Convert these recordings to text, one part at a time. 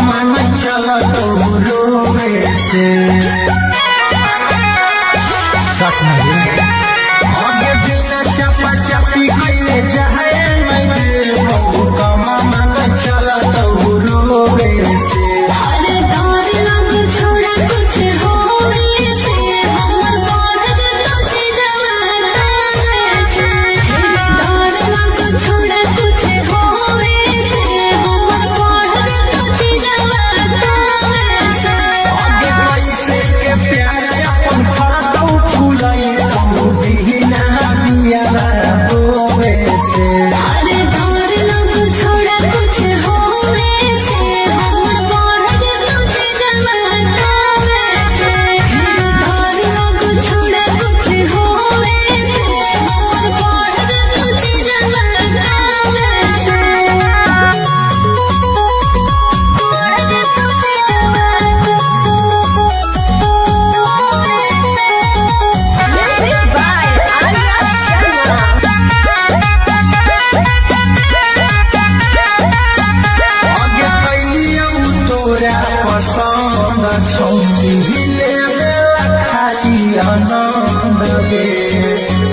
मन चलत रोवे से साथ में आगे बिना चपा चपी कइले जाए मैं देबो कमा मन चलत रोवे से। अरे डर लग छोड़ा कुछ होवे से हमर बढ़ तुझे जवाना से। डर लग छोड़ा कुछ होवे से हमर बढ़ तुझे जवाना से। आगे पैसे के प्यार अपन फरदौ फुलई तू बिना बिया होवे से। अरे डर लग छोड़ा कुछ होवे से हमर बढ़ तुझे जवाना से। डर लग छोड़ा कुछ होवे से हमर बढ़ तुझे जवाना से। Music by Arya Sharma. आगे कैलियौ तोरा पसंद छौली लेवेला खाली आनंद गे।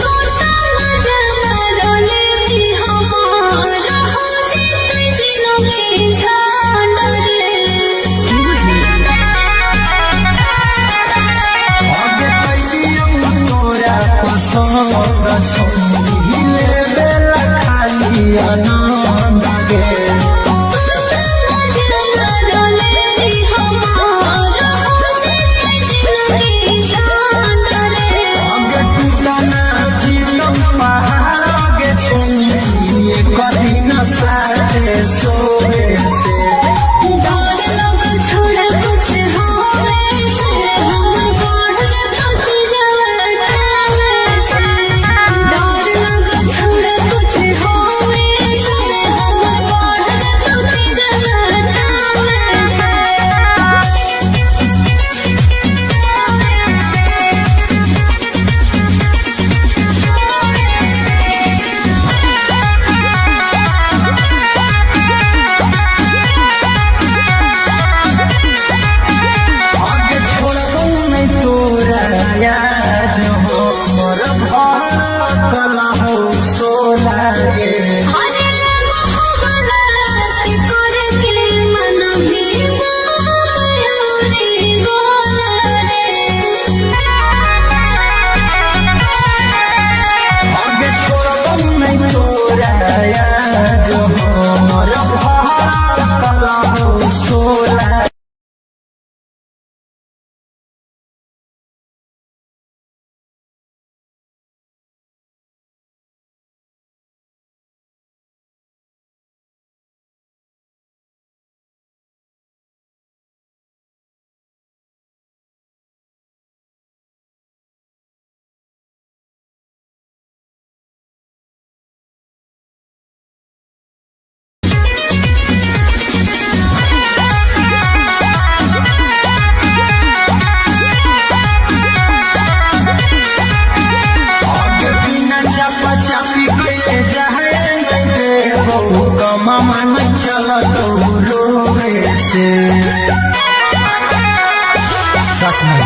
तोता मजा रोले भी हमारा हो जित जिलोगे झाल रे। आगे कैलियौ तोरा पसंद छौली लेवेला खाली आनंद गे। तोता मजा रोले भी हमारा हो जित जिलोगे झाल रे। आगे टूटना जीतम पहाड़ आगे छौली एक दिन साथे सोवे से। डर लग छोड़ा कुछ होवे से हमर बढ़ तुझे जवाना से। डर लग छोड़ा कुछ होवे से हमर बढ़ तुझे जवाना से। आगे छोड़बौ नहीं तोरा आज हो मोर भड़कल हो सो लागे। अरे लगो बलास्ट करके मन भी मायूरी गोला रे। आगे छोड़बौ नहीं तोरा आज हो मोर भड़कल हो सो लागे। आगे बिना चापा चापी कइले जाए नहीं देबो कमा मन चलत रोवे से। साथ में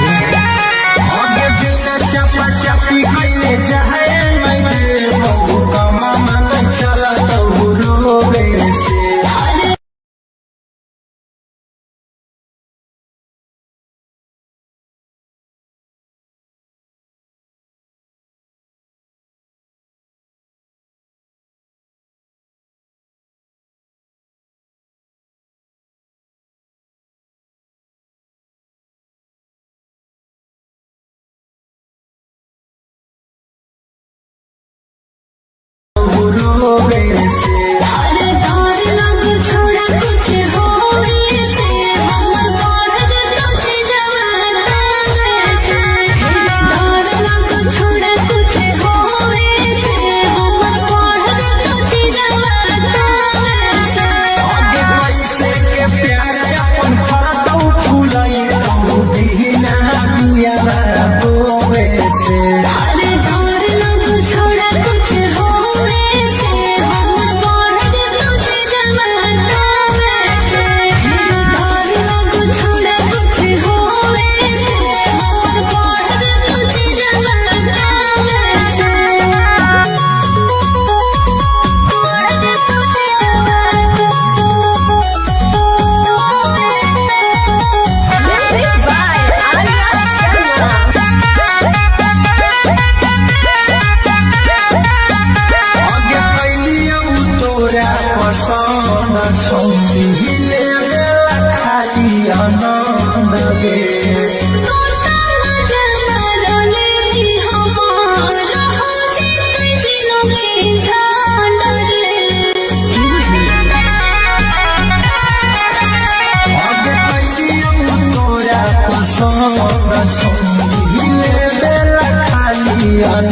आगे बिना चापा चापी कइले जाए नहीं देबो कमा मन चलत रोवे से।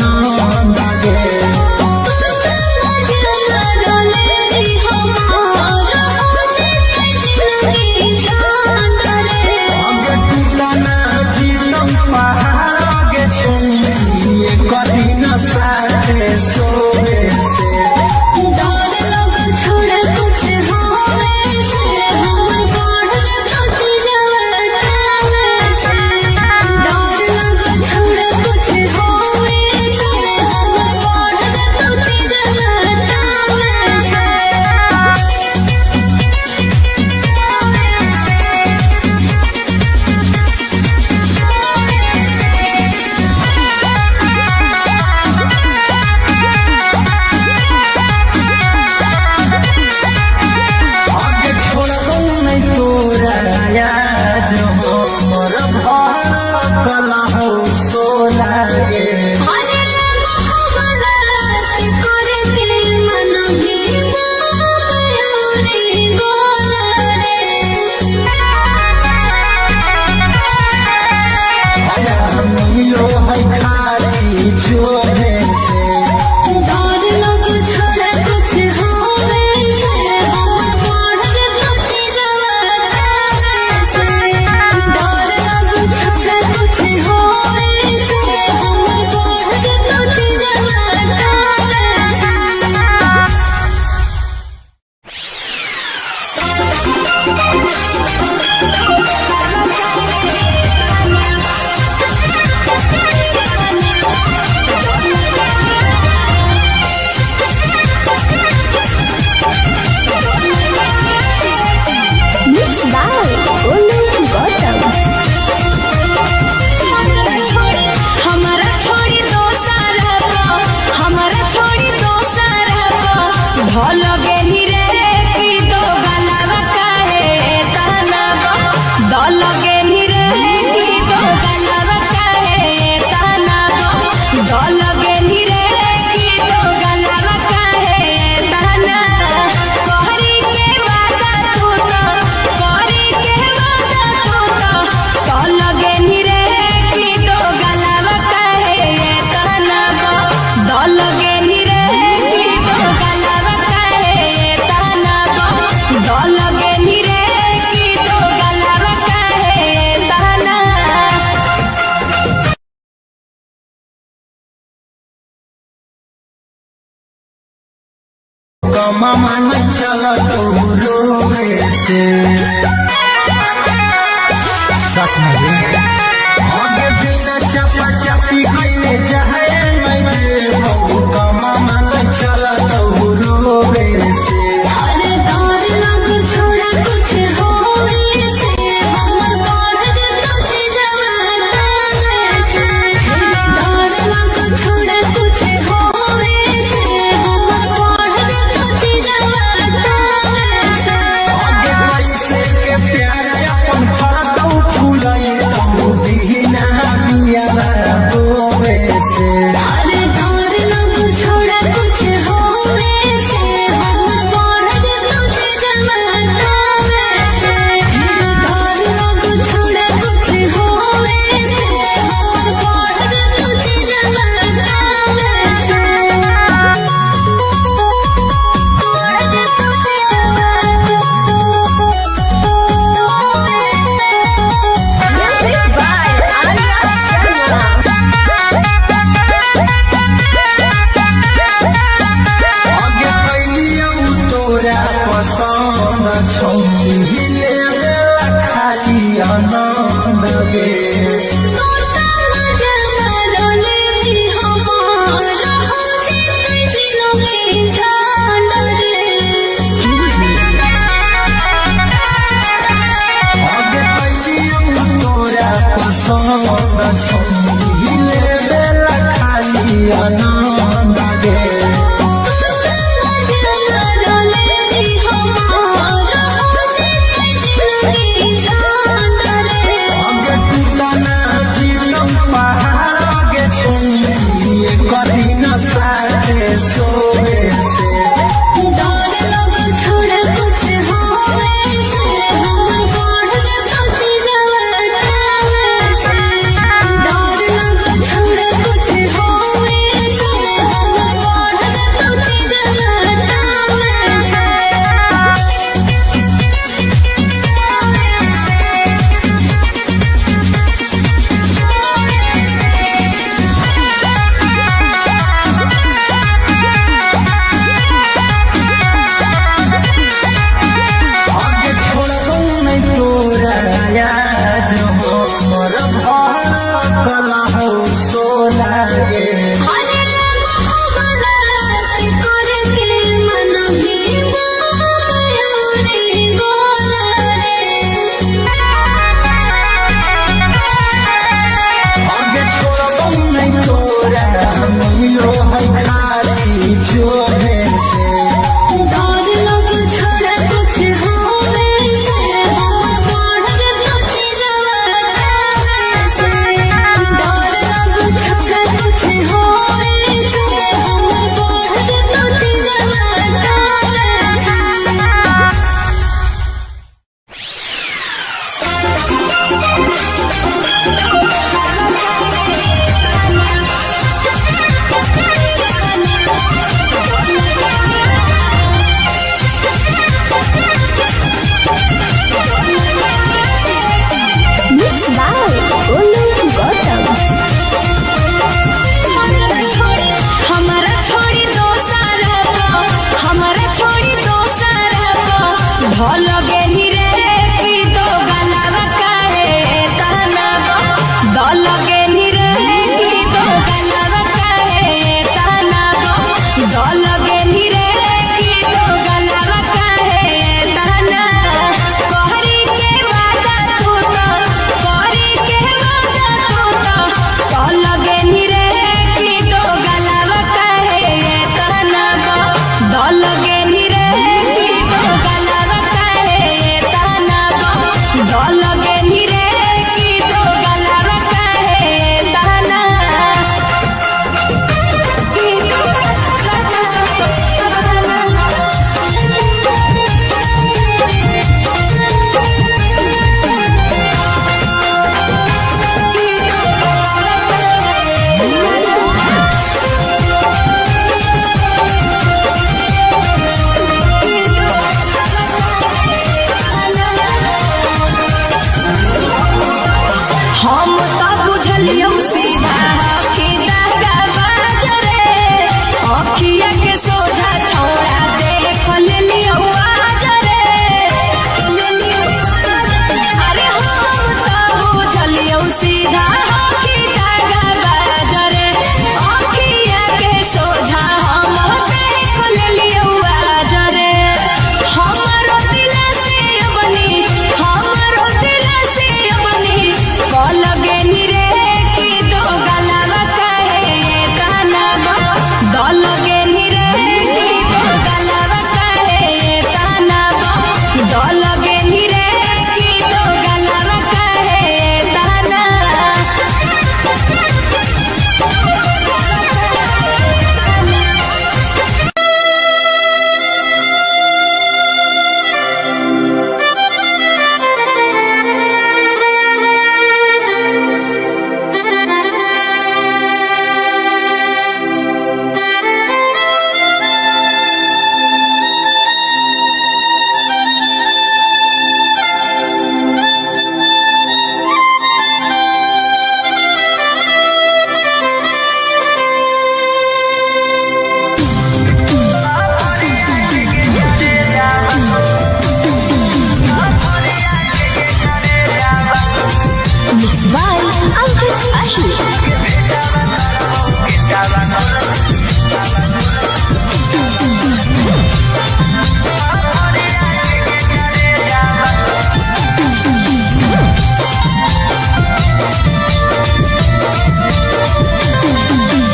आनंद गे। आगे टूटना जीतम पहाड़ गे छौरी, एक दिन साथे सोवे से। आगे छोड़बौ नहीं तोरा आज हमर भड़कल हौ सोला गे। मिलो है खाली चोरे से। Mixed by Olu Gautam. हमारा छोड़ी दोसारा को, हमारा छोड़ी दोसारा को, ढोल गेनी रे की दो गलावा काहे ताना बो, दल गेनी रे की दो गलावा काहे ताना बो, दल गेनी रे की दो गलावा काहे ताना। कहरी के वादा तू तो, कहरी के वादा तू तो, तल गेनी रे की दो गलावा काहे ताना बो, दल गेनी रे की दो गलावा काहे ताना बो, दल गेनी रे की दो गलावा काहे ताना। कमा मन चलत रोवे से। साथ में रे। आगे बिना चपा चपी कइले जाए नहीं देबौ, कमा मन चलत रोवे से। आगे पैसे के प्यार अपन फरतौ फुलई तौ बिना बिया बोवे से।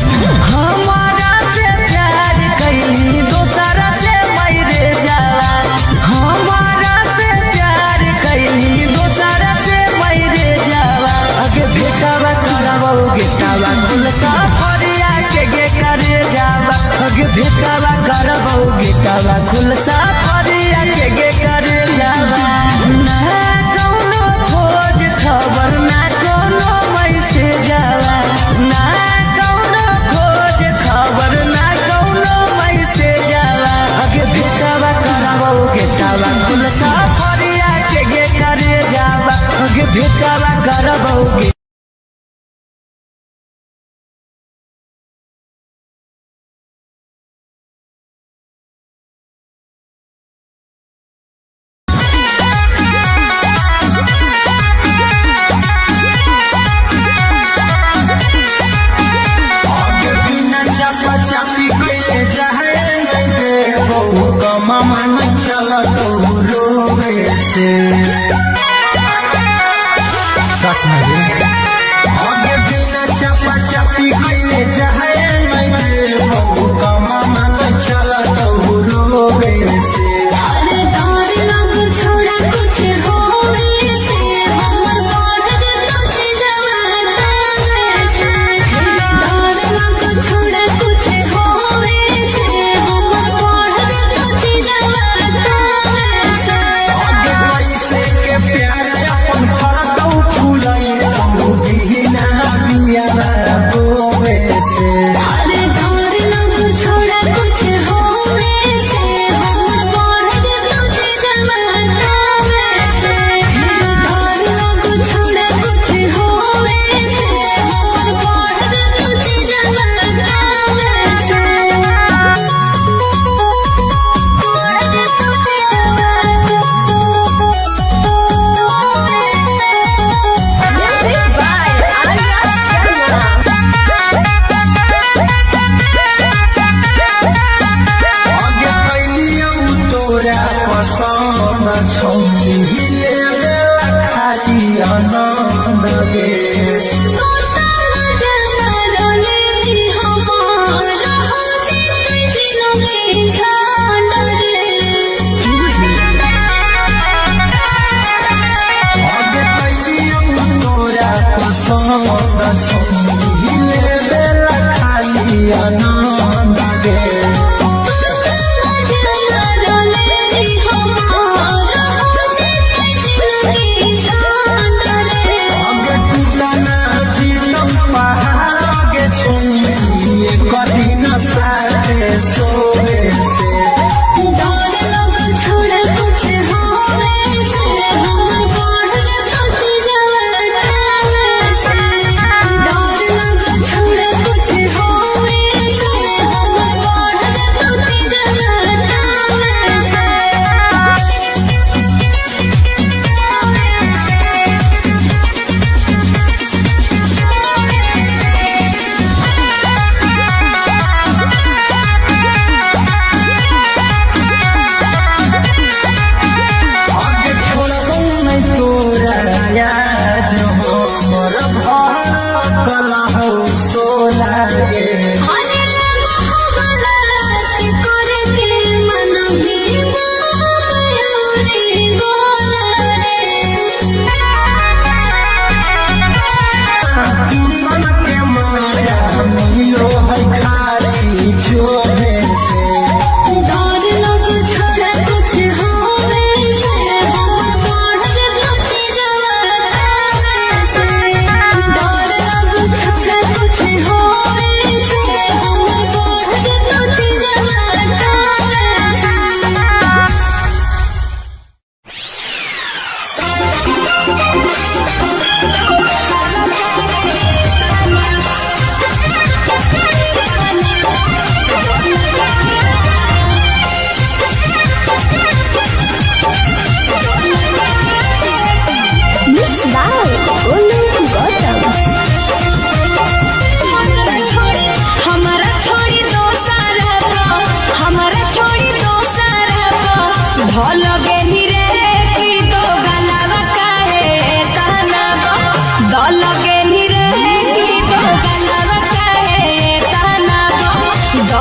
हमारा से प्यार कैली दोसरा से मरे जाला। हमारा से प्यार कैली दोसरा से मरे जाला। अगे भेटावा करबोगे सावा कुल सफरिया के गे करे जावा। अगे भेटावा करबोगे तावा कुल सफरिया के गे करे जावा। ना कौनो खोज खबर ना कौनो मैसेज आवा। ना कौनो खोज खबर ना कौनो मैसेज आवा। अगे भेटावा करबोगे सावा कुल सफरिया के गे करे जावा। अगे भेटावा करबोगे। आगे बिना चापा चापी कइले जाए दे बहु कमा मन चलत रोवे से। आगे बिना चापा चापी कइले जाए दे बहु कमा मन चलत रोवे से। अरे डर लग छोड़ा कुछ होवे से हमर बढ़ कुछ जवाना से। डर लग छोड़ा कुछ होवे से हमर बढ़ कुछ जवाना से। आगे पैसे के प्यार अपन फरकौ फुलई तू बिना बिया बोवे से।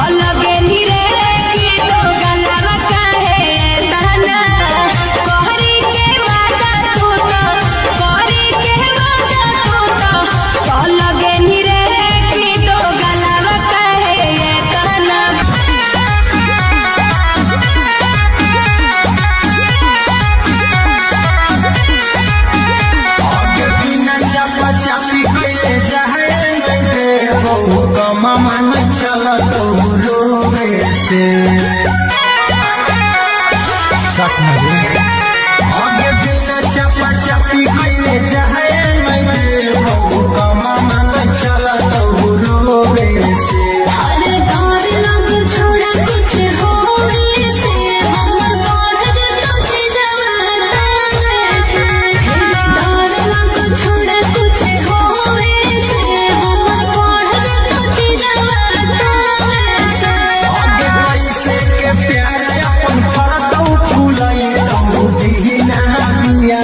ढलगे नी रे की दो गलवा काहे तना कहरी के वादा तू तो कहरी के वादा तू तो ढलगे नी रे की दो गलवा काहे तना। आगे बिना चापा चापी कइले जाए नहीं दे बहु कमा मन चलत रोवे से। आगे बिना चापा चापी कइले जाए नहीं दे बहु कमा मन चलत रोवे से। अरे डर लग छोड़ा कुछ होवे से हमर बढ़ जतो छे जवाना से। डर लग छोड़ा कुछ होवे से हमर बढ़ जतो छे जवाना से। आगे कैसे के प्यार अपन फरतौ फुलई तौ दीना बिया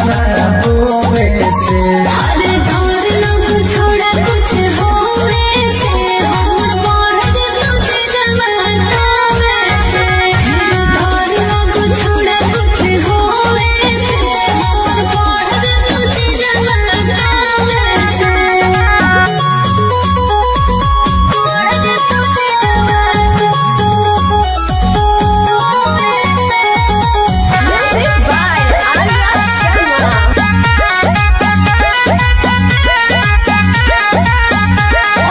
बोवे से। अरे डर लग छोड़ा कुछ होवे से हमर बढ़ जतो छे जवाना से। डर लग छोड़ा कुछ होवे से हमर बढ़ जतो छे जवाना से। बढ़ जतो छे Music by Arya Sharma.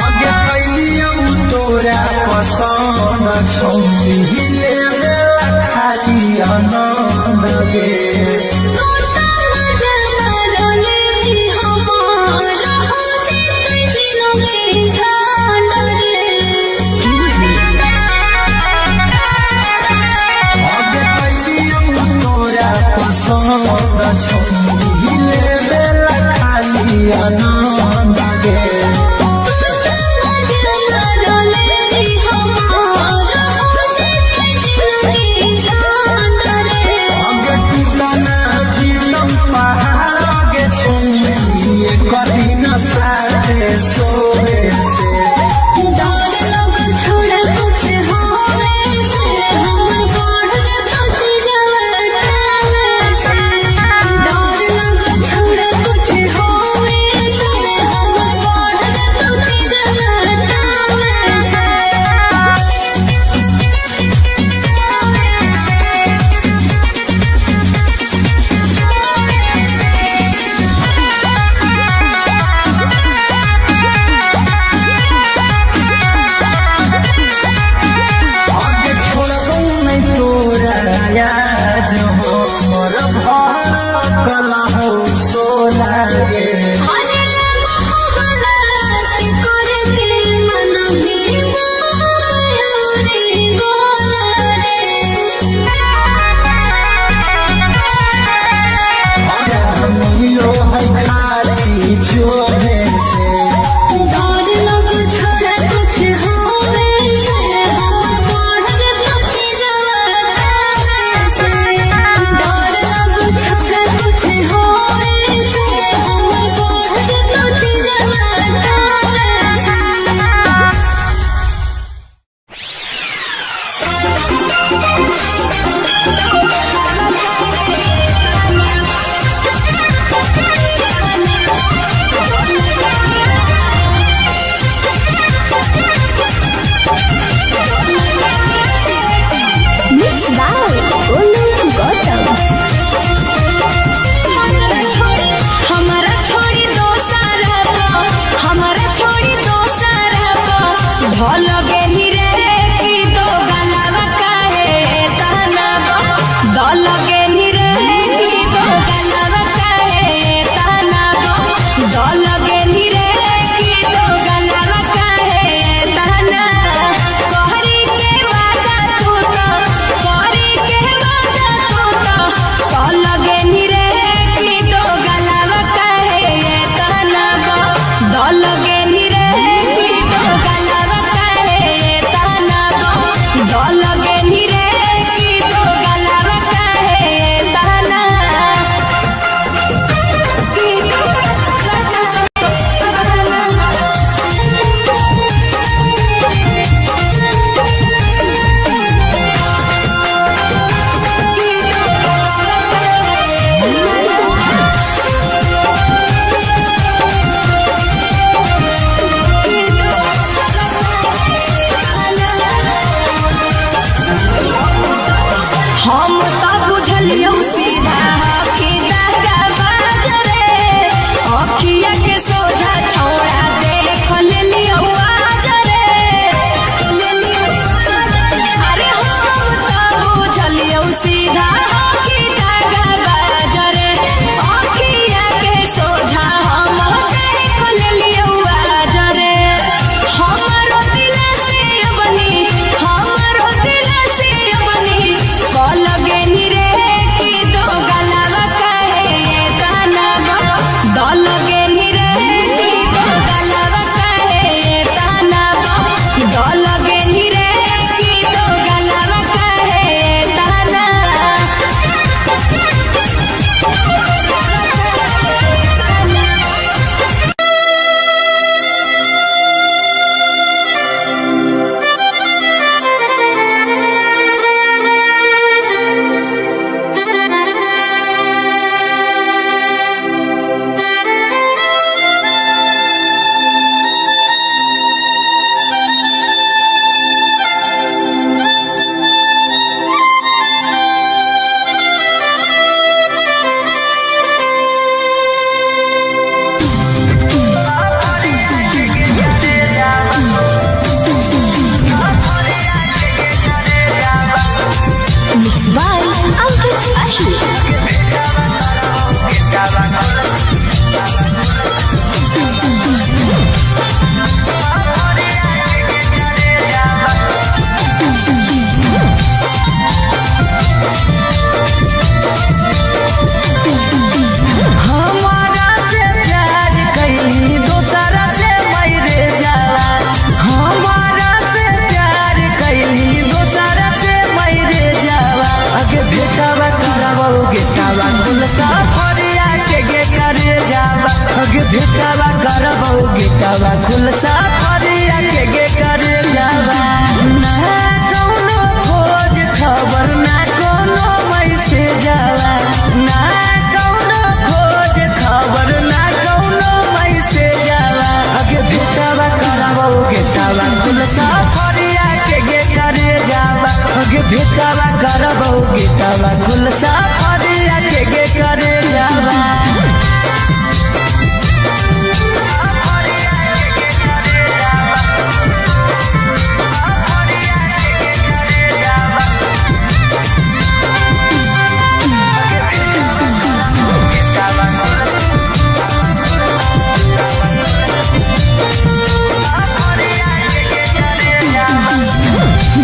आगे कैलियौ तोरा पसंद छौली लेवेला खाली आनंद गे। तोता मजा रोले भी हमारा हो जीते जिलोगे छान रे। आगे कैलियौ तोरा पसंद छौली लेवेला खाली आनंद गे। तोता मजा रोले भी हमारा हो जीते जिलोगे छान रे। आगे टूटना जीवन पहाड़ आगे छौली एक दिन साथे सोवे से। डर लग छोड़ा कुछ होवे से हमर बढ़ जतो छे जवाना से। डर भेटावा करबौ गेटावा खुलसा फरिया के गे करे जावा। ना कौनो खोज खबर ना कोनो मैसेज आवा, ना कौनो खोज खबर ना कौनो मैसेज आवा। अगे भेटावा करबौ गेटावा खुलसा फरिया के गे करे जावा। अगे भेटावा करबौ गेटावा खुलसा फरिया के गे करे जावा।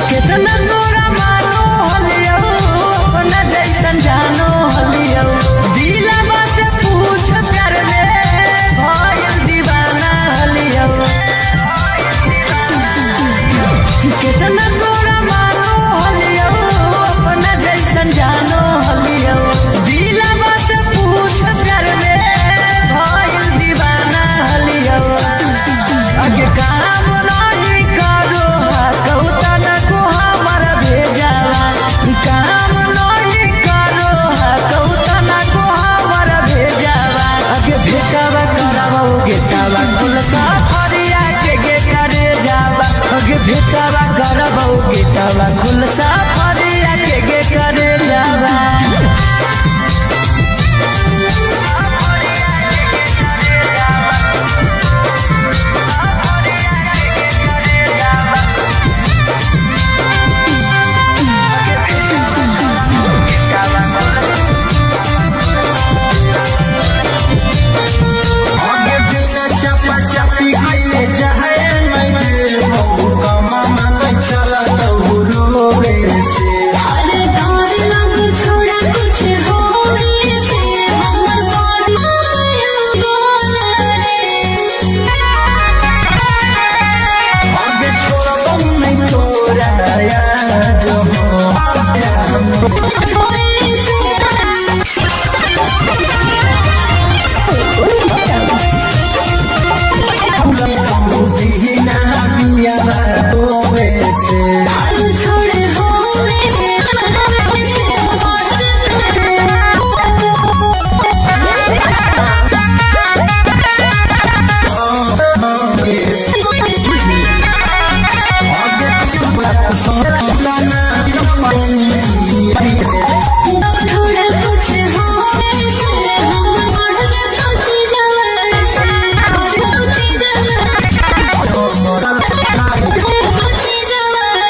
केतना तोरा मानो हलियौ, अपना जैसन जानो हलियौ। दिलवा से पूछ प्यार में भइल दीवाना हलियौ। केतना तोरा मानो हलियौ, अपना जैसन जानो हलियौ। दिलवा से पूछ प्यार में भइल दीवाना हलियौ। अगे काम नाही करो हा कौतन को हमर भेजावा। काम नाही करो हा कौतन को हमर भेजावा। अगे भेटावा करबौ गेटावा खुलसा फरिया के गे करे जावा। अगे भेटावा करबौ गेटावा खुलसा फरिया के गे करे जावा। आगे बिना चापा चापी कइले जाए नहीं देबौ, कमा मन चलत रोवे से। अरे डर लग छोड़ा कुछ होवे से हमर बड़ माया गोल रे। आगे छोड़बौ नहीं तोरा आज हो। होवे से। बिना बिया होवे से। छोड़ होवे थोड़ा कुछ होवे से हमर बढ़ कुछ जवान से कुछ जवान कुछ जवान।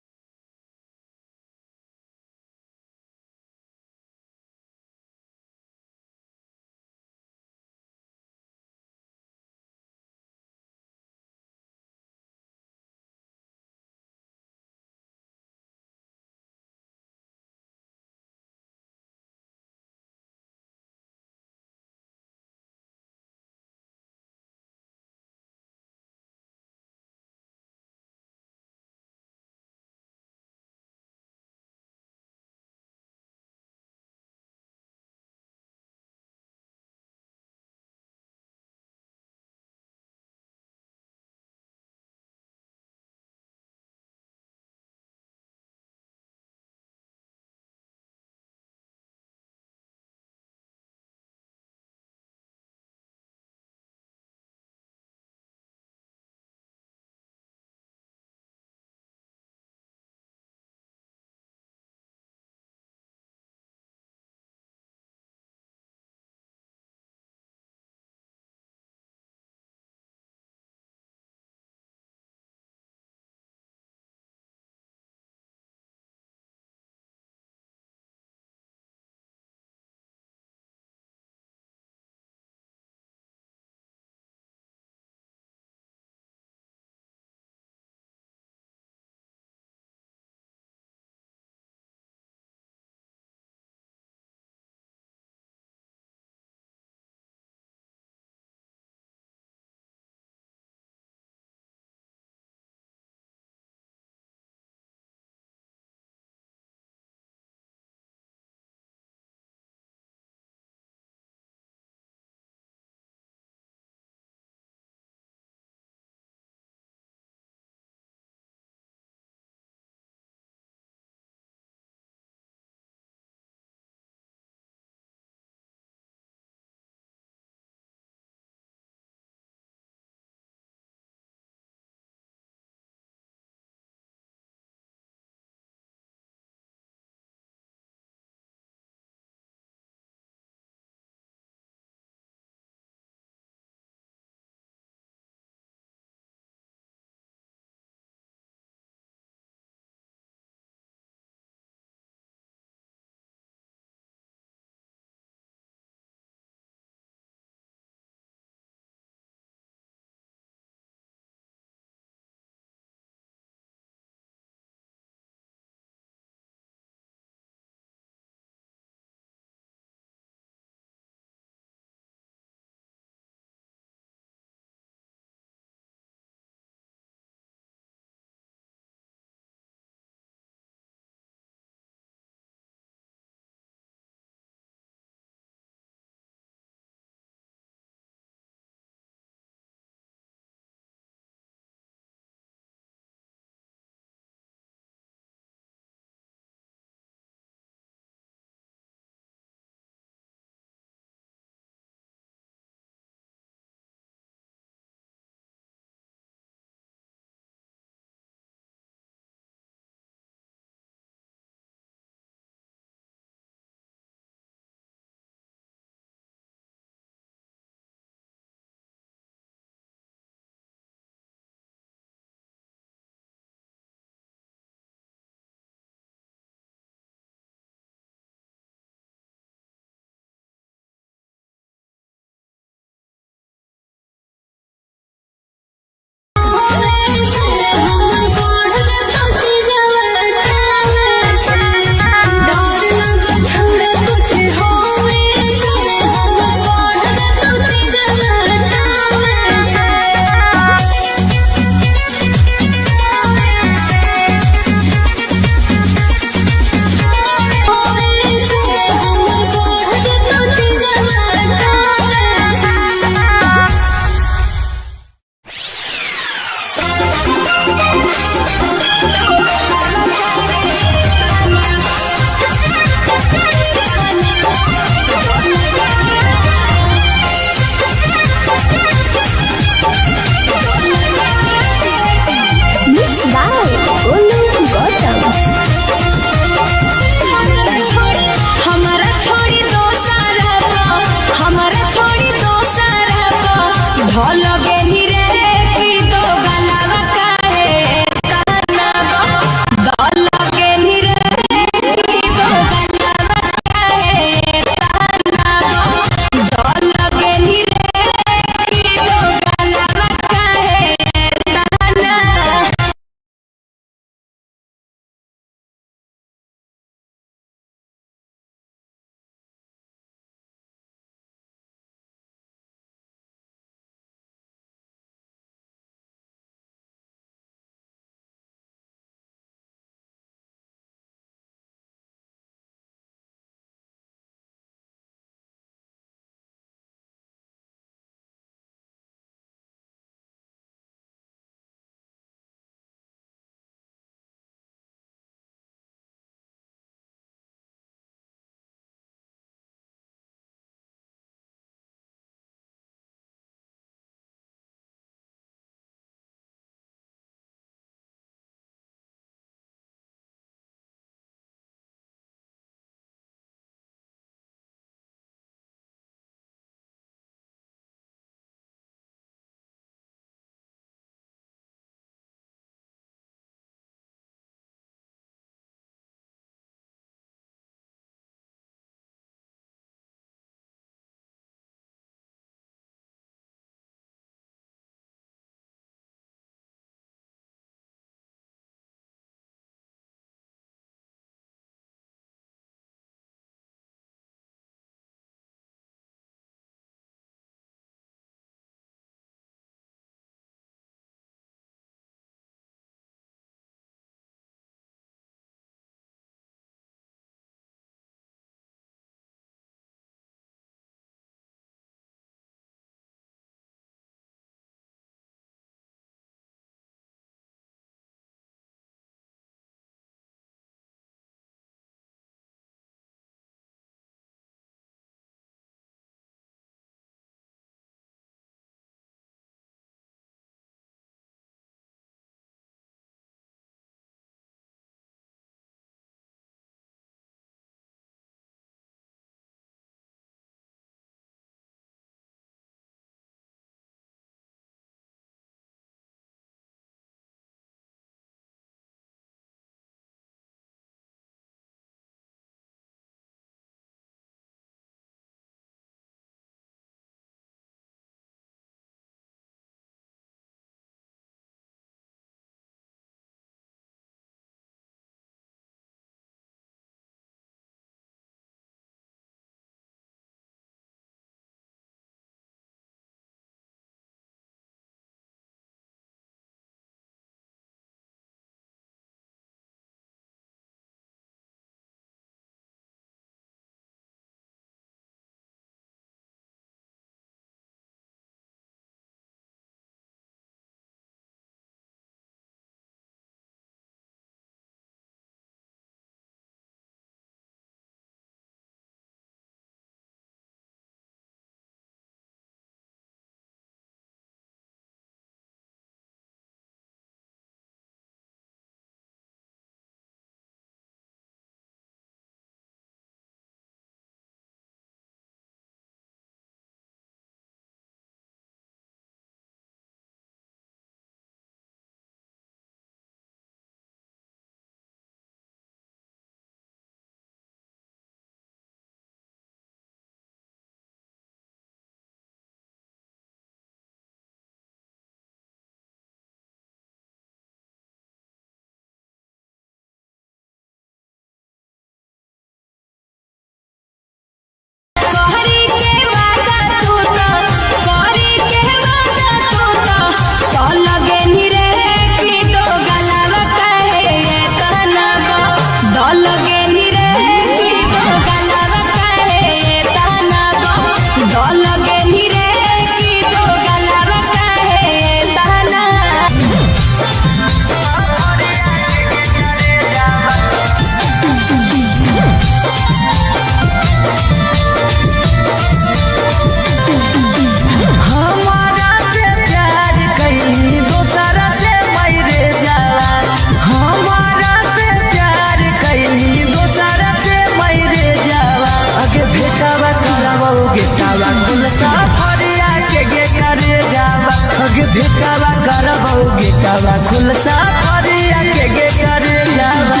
भेटावा करबौ गेटावा खुल सा फरिया के गे करे जावा।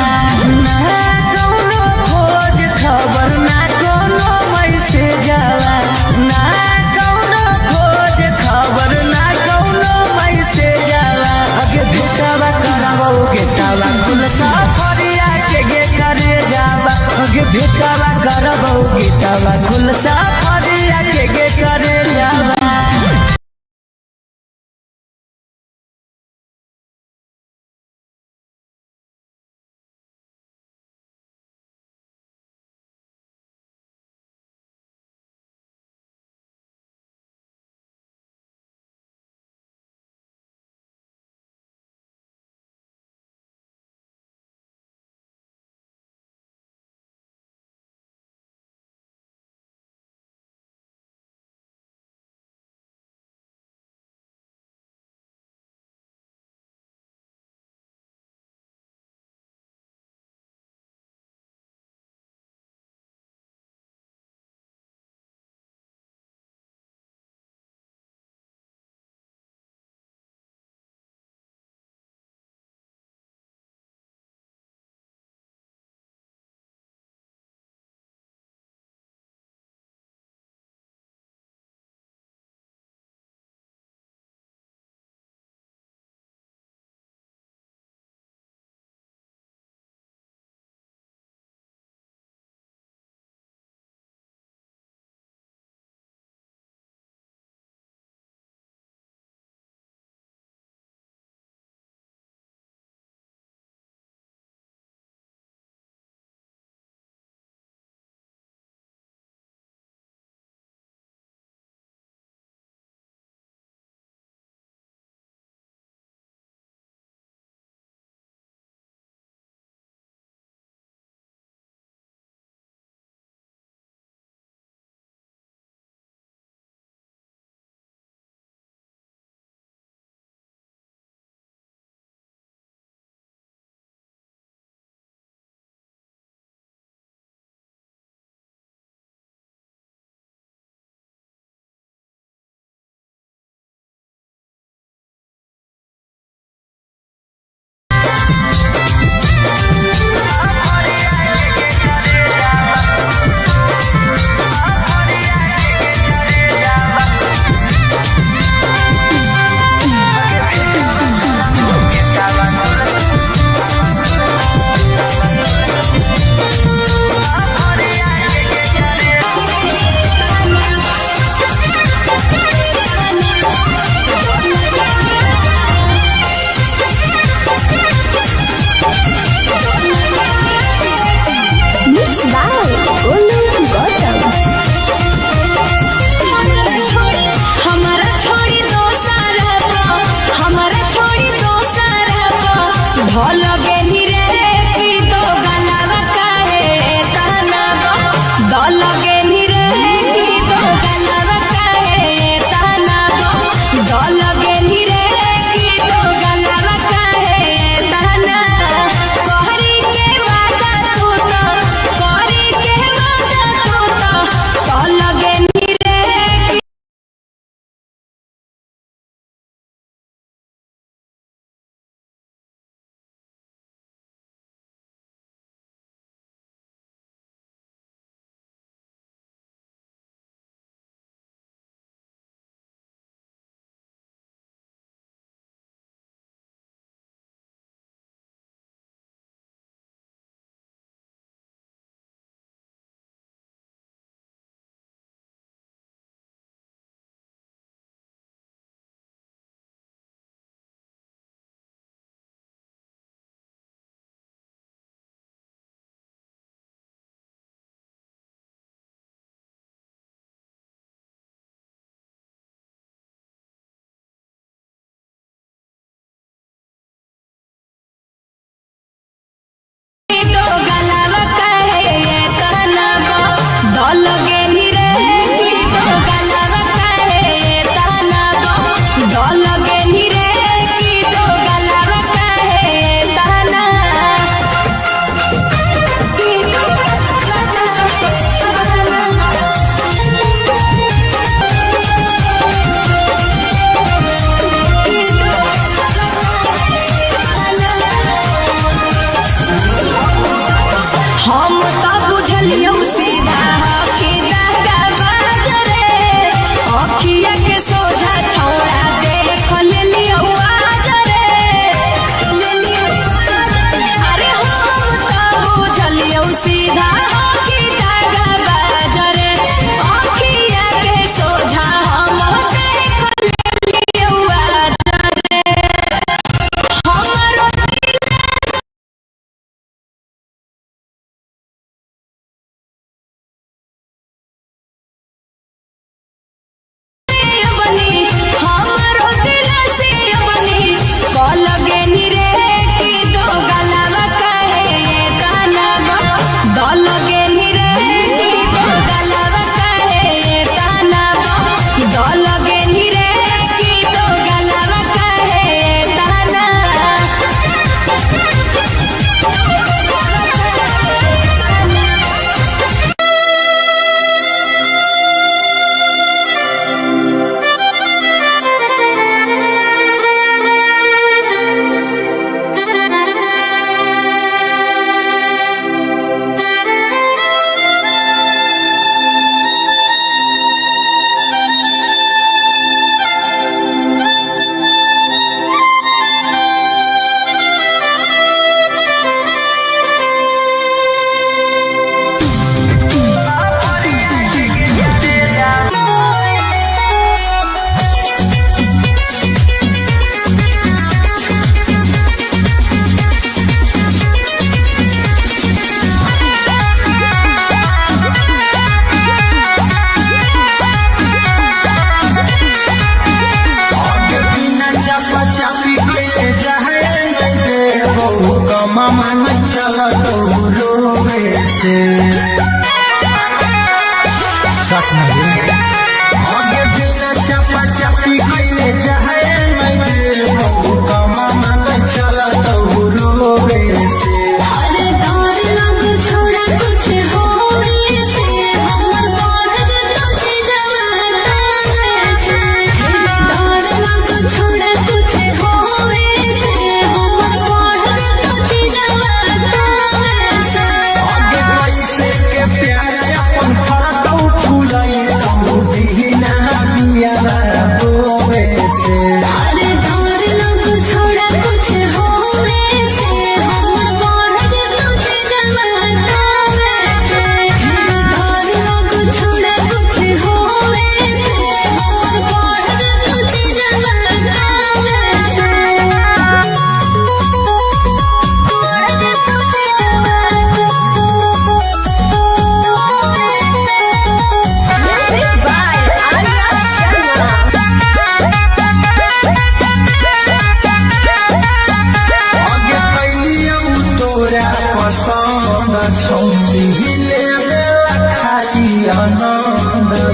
ना कौनो खोज खबर ना कौनो मैसेज आवा, ना कौनो खोज खबर ना कौनो मैसेज आवा। अगे भेटावा करबौ गेटावा खुल सा फरिया के गे करे जावा। अगे भेटावा करबौ गेटावा खुल सा फरिया के गे करे जावा।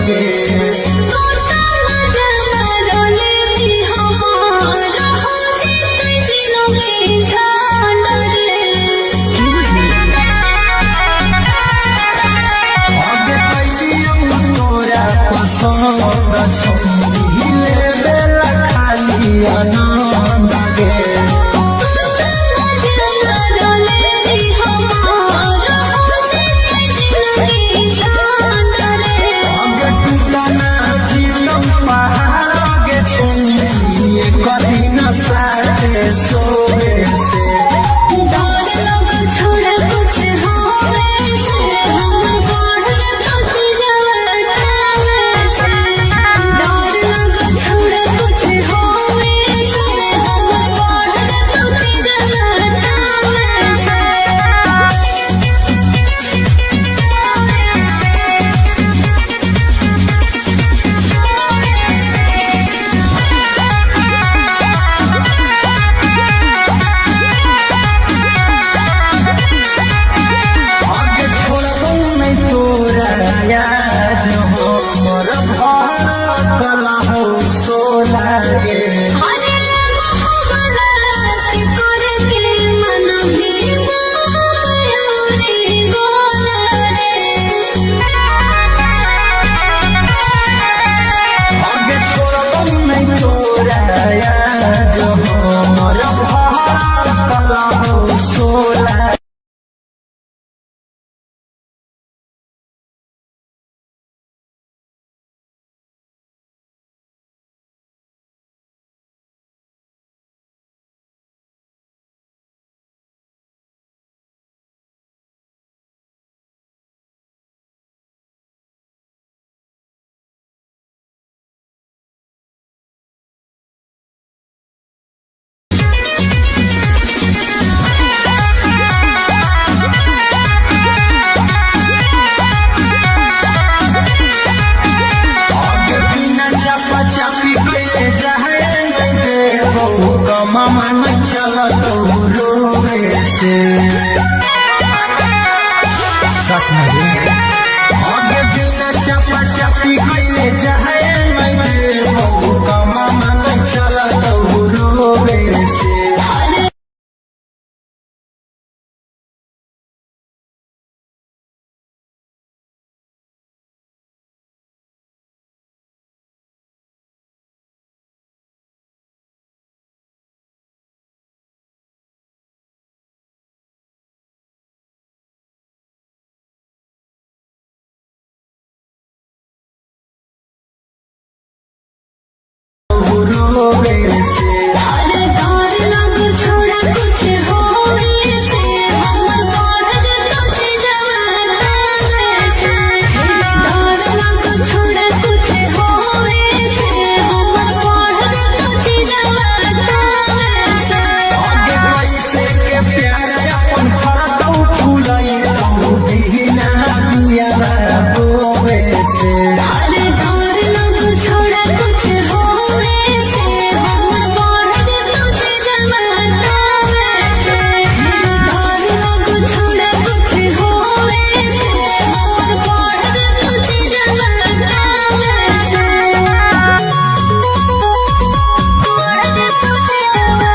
गे। तोता मजा मारले भी हमार हो जित जिनगी झाल रे। आगे कैलियौ तोरा पसंद छौरी लेबेला खाली आनंद गे। तोता मजा मारले भी हमार हो जित जिनगी झाल रे। आगे टूटना जीतम पहाड़ गे छौरी एक दिन साथे सोवे से। डर लग छोड़ा कुछ होवे से हमर बढ़ जतो चीजवा से। डर लग छोड़ा कुछ होवे से हमर बढ़ जतो चीजवा से। आगे छोड़बौ नै तोरा याद हो मोर भर हो सोला गे। अरे मोहब्बत करके मन भी मायूरी गोला रे। आगे छोड़बौ नै तोरा याद हो मोर भर हो सोला। आगे बिना चापा चापी कैले जाए नै देबौ कमामा नै चलतौ रोवे से। आगे बिना चापा चापी कैले जाए नै देबौ कमामा नै चलतौ रोवे से। रोवे से। अरे डर लग छोड़ा कुछ होवे से हमर बढ़ जतो चीजवा से। डर लग छोड़ा कुछ होवे से हमर बढ़ जतो चीजवा से। आगे पैसे के प्यार अपन फरतौ फुलैतौ बिना बिया बोवे से। अरे डर लग छोड़ा कुछ होवे से हमर बढ़ जतो चीजवा से। डर लग छोड़ा कुछ होवे से हमर बढ़ जतो चीजवा से। बढ़ जतो चीजवा।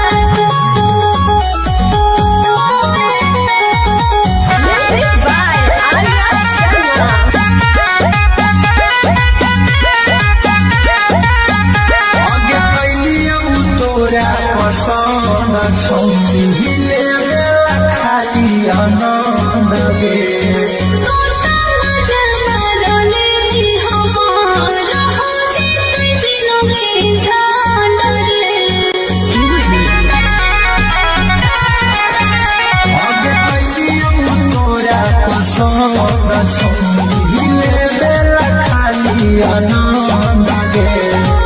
Music by Arya Sharma. आगे कैलियौ तोरा पसंद छौरी लेबेला खाली आनंद गे। तोता मजा मारले भी हमार हो जित जिनगी झाल रे। आगे कैलियौ तोरा पसंद छौरी लेबेला खाली आनंद गे।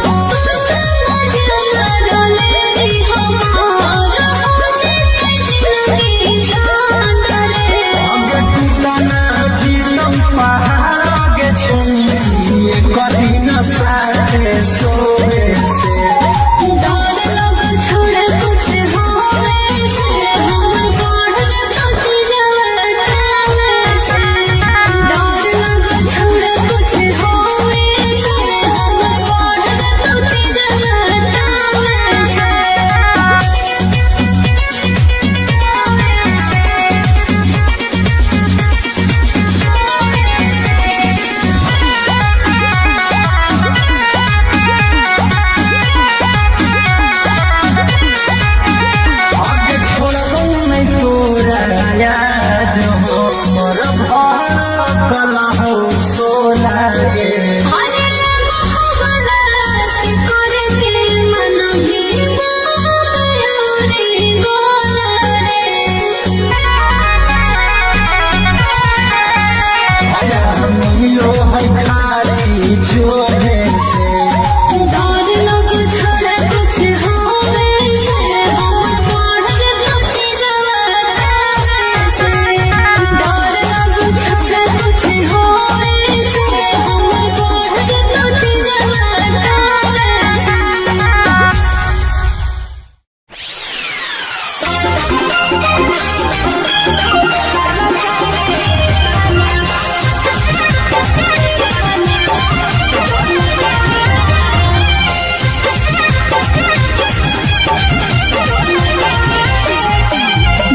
तोता मजा मारले भी हमार हो जित जिनगी झाल रे। आगे टूटना जीतम पहाड़ गे छौरी एक दिन साथे सोवे से। डर लग छोड़ा कुछ होवे से हमर बढ़ जतो चीजवा से। डर लग छोड़ा कुछ होवे है खाली चोरे से। डर लग छोड़ा कुछ होवे से, हमर बढ़ जेतो चीजवा तावे से। डर लग छोड़ा कुछ होवे से, हमर बढ़ जेतो चीजवा तावे से।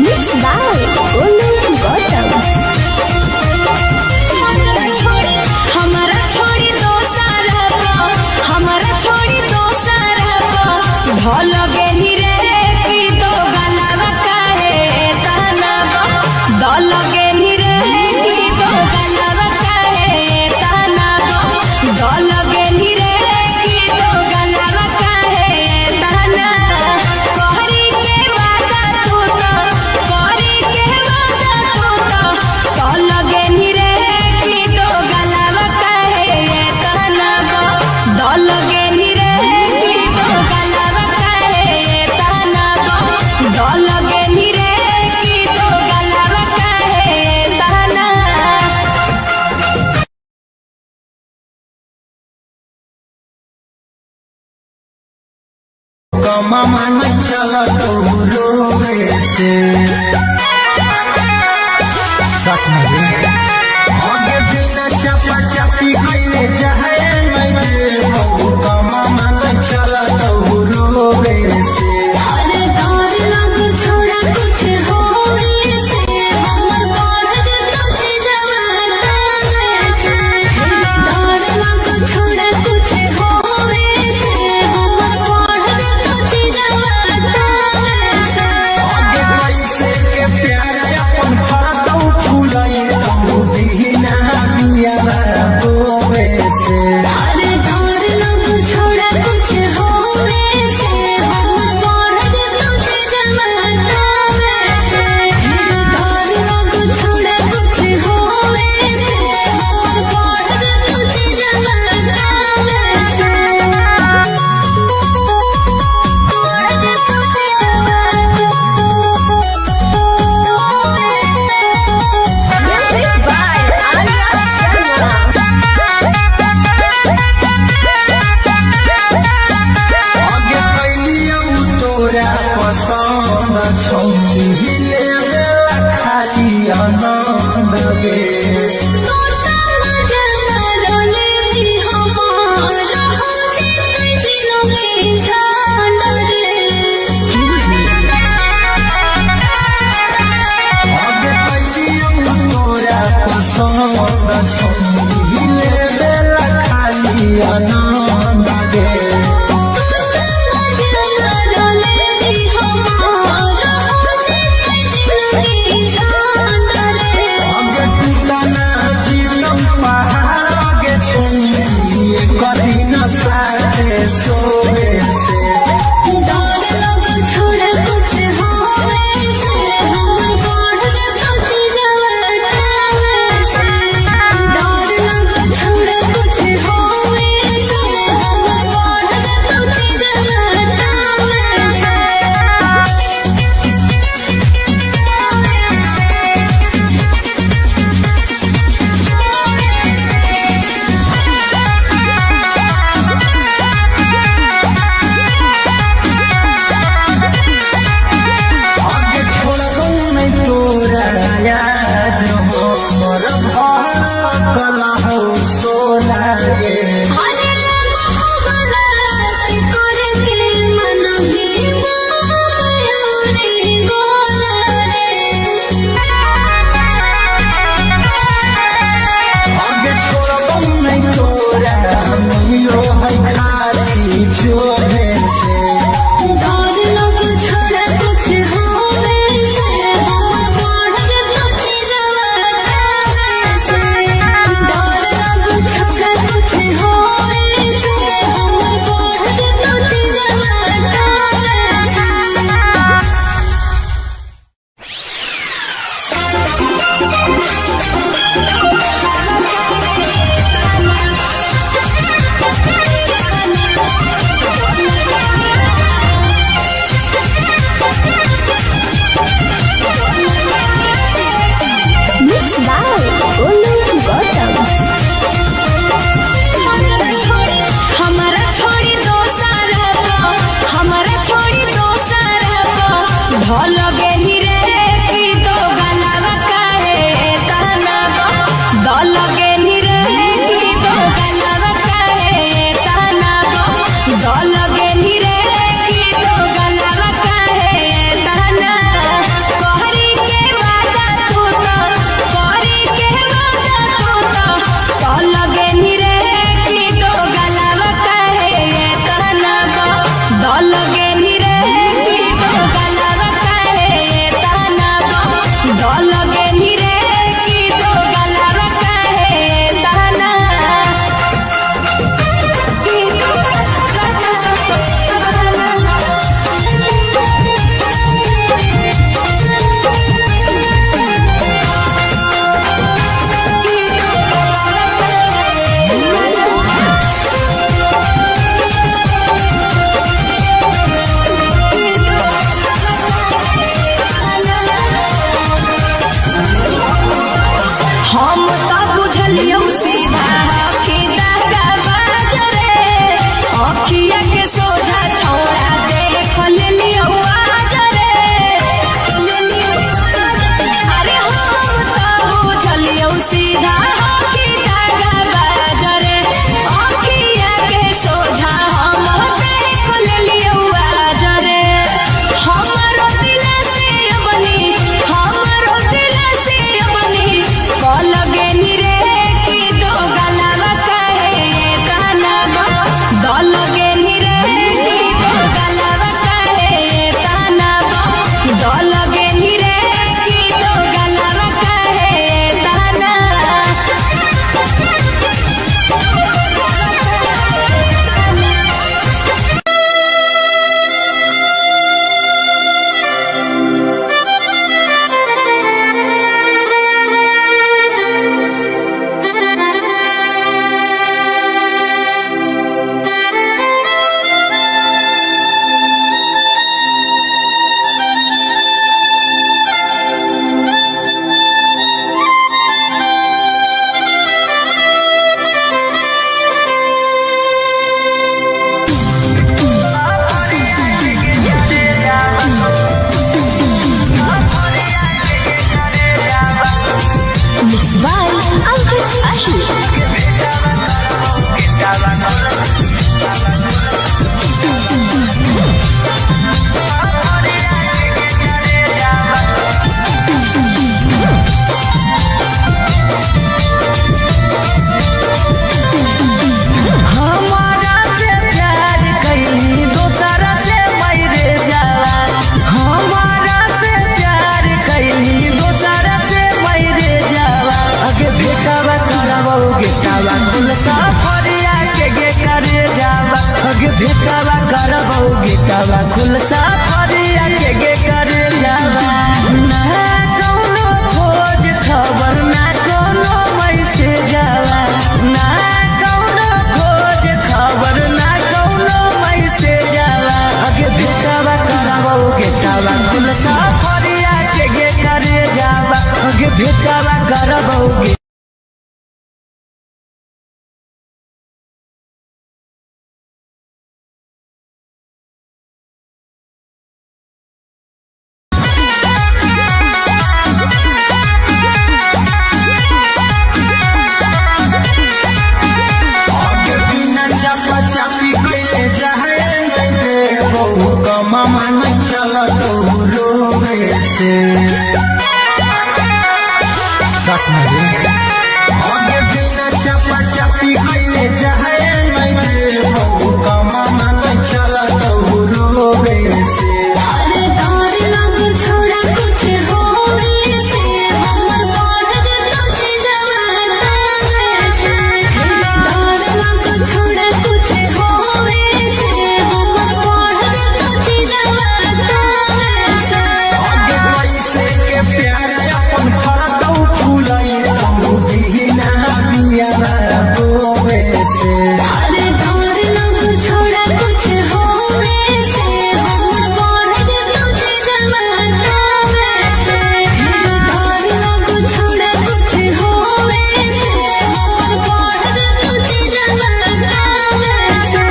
Mixed by Olu Gautam. हमारा छोड़ी दो सारा को, हमारा छोड़ी दो सारा को, भल गेनी रे की दो गलावा काहे ताना गो, दल गेनी रे की दो गलावा काहे ताना गो, दल गेनी रे की दो गलावा काहे ताना, कहरी के वादा तू तो, कहरी के वादा तू तो, तल गेनी रे की दो गलावा काहे ताना गो, दल गेनी रे की दो गलावा काहे ताना गो, दल गेनी रे की दो गलावा काहे ताना। कमा मन चलत रोवे से। साथ में रे। आगे बिना चापा चापी कइले जाए मैं बहु कमा मन चलत रोवे से। अरे डर लग छोड़ा कुछ होवे से, हमर बढ़ जेतो चीजवा तावे से। डर लग छोड़ा कुछ होवे से, हमर बढ़ जेतो चीजवा तावे से। आगे पैसे के प्यार अपन फरतौ फुलई तू बिना बिया बोवे से। अरे डर लग छोड़ा कुछ होवे से, हमर बढ़ जेतो चीजवा तावे से। डर लग छोड़ा कुछ होवे से, हमर बढ़ जेतो चीजवा तावे से। बढ़ जेतो चीजवा Music by Arya Sharma. आगे कैलियौ तोरा पसंद छौनी लेवेला खाली आनंद गे। तोता मजा रोले भी हमारा हो जितने जिलोगे छान रे। आगे कैलियौ तोरा पसंद छौनी लेवेला खाली आनंद गे। तोता मजा रोले भी हमारा हो जितने जिलोगे छान रे। आगे टूटना जीवन पहाड़ आगे छौनी एक दिन साथे सोवे से। डर लग छोड़ा कुछ होवे से, हमर बढ़ जेतो चीजवा तावे से। डर लग छोड़ा कुछ होवे से, गेटावा खुल सफरिया के गे करे जावा अगे भेटावा करबौ गेटावा खुल सफरिया के गे करे जावा। ना कौनो खोज खबर ना कौनो मैसेज आवा, ना कौनो खोज खबर ना कौनो मैसेज आवा। अगे भेटावा करबौ गेटावा खुल सफरिया के गे करे जावा अगे भेटावा करबौ गे। आगे बिना चापा चापी कइले जाए रे बहु कमामा नहीं चलत रोवे से साथ में रे। आगे बिना चापा चापी कइले जाए रे बहु कमामा नहीं चलत रोवे से। अरे डर लग छोड़ा कुछ होवे से हमर बढ़ जेतो जवाना से। डर लग छोड़ा कुछ होवे से हमर बढ़ जेतो जवाना से। आगे पैसे के प्यार अपन फरतौ फुलई तू बिना बिया बोवे से। अरे डर लग छोड़ा कुछ होवे से हमर बढ़ जेतो जवाना से। डर लग छोड़ा कुछ होवे से हमर बढ़ जेतो जवाना से।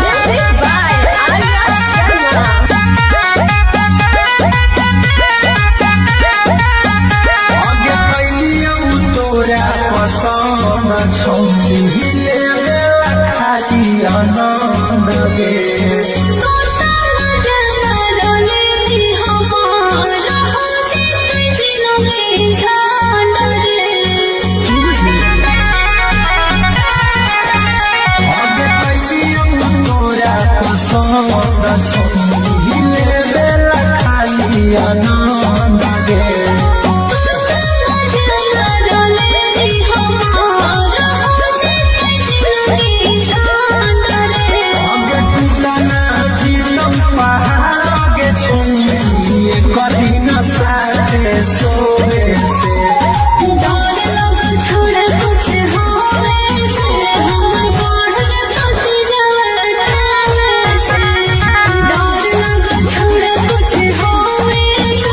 Music by Arya Sharma. आगे कैलियौ तोरा पसंद छौ लेवेला खाली आनंद गे। आगे कैलियौ तोरा पसंद छौ लेवेला खाली आनंद गे। आगे टूटना जीतम पहाड़ आगे छुइए कदी न साथे सोवे से। कुछ होवे से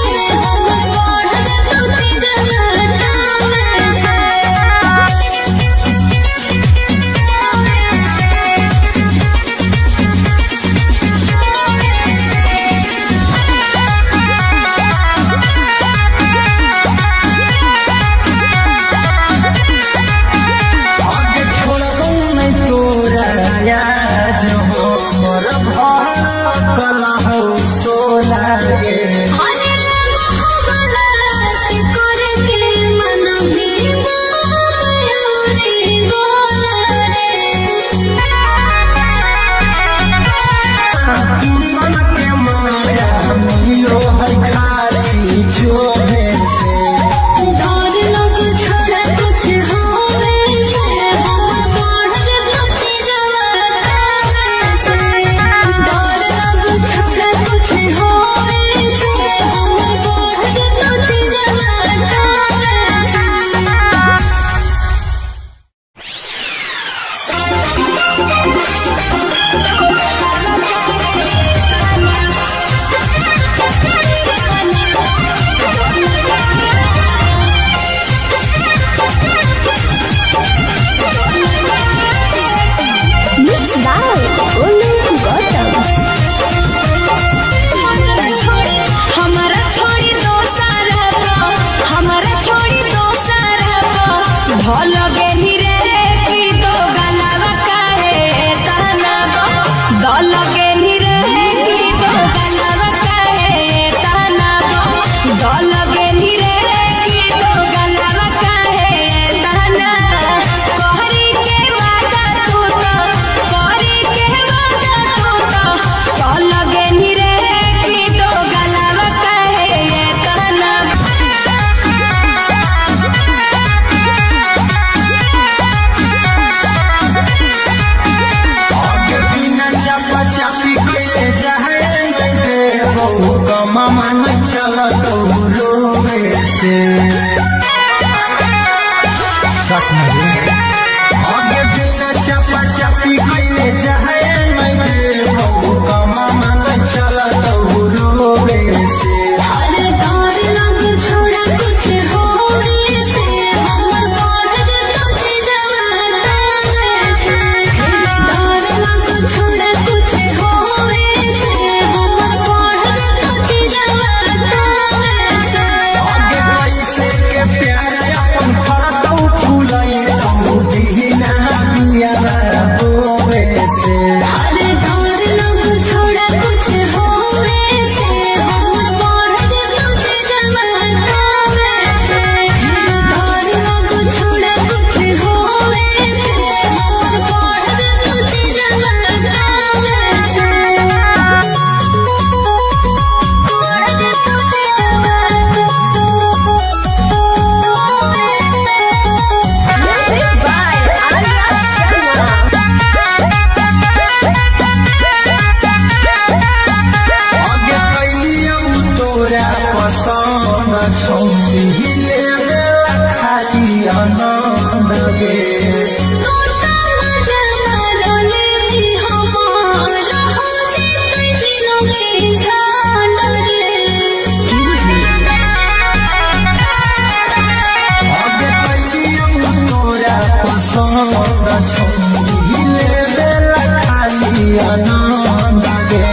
कमा न चलत रोवे से। सच में रे। आगे बिना चपा चपी कइले जाए नहीं देबो कमा न चलत रोवे से। अरे डर लग छोड़ा कुछ होवे से हमर बढ़ जेतो जवाना से। डर लग छोड़ा कुछ होवे से हमर बढ़ जेतो जवाना से। आगे पैसे के प्यार अपन फरतौ फुलई तौ दीना बिया बोवे से। अरे डर लग छोड़ा कुछ होवे से हमर बढ़ जेतो जवाना से। डर लग छोड़ा कुछ होवे से हमर बढ़ जेतो जवाना से। Music by Arya Sharma. आगे कैलियौ तोरा पसंद छौरी लेवेला खाली आनंद गे। तोता मजा रोले भी हमार हो जेते जिलोगे झाल रे। आगे कैलियौ तोरा पसंद छौरी लेवेला खाली आनंद गे।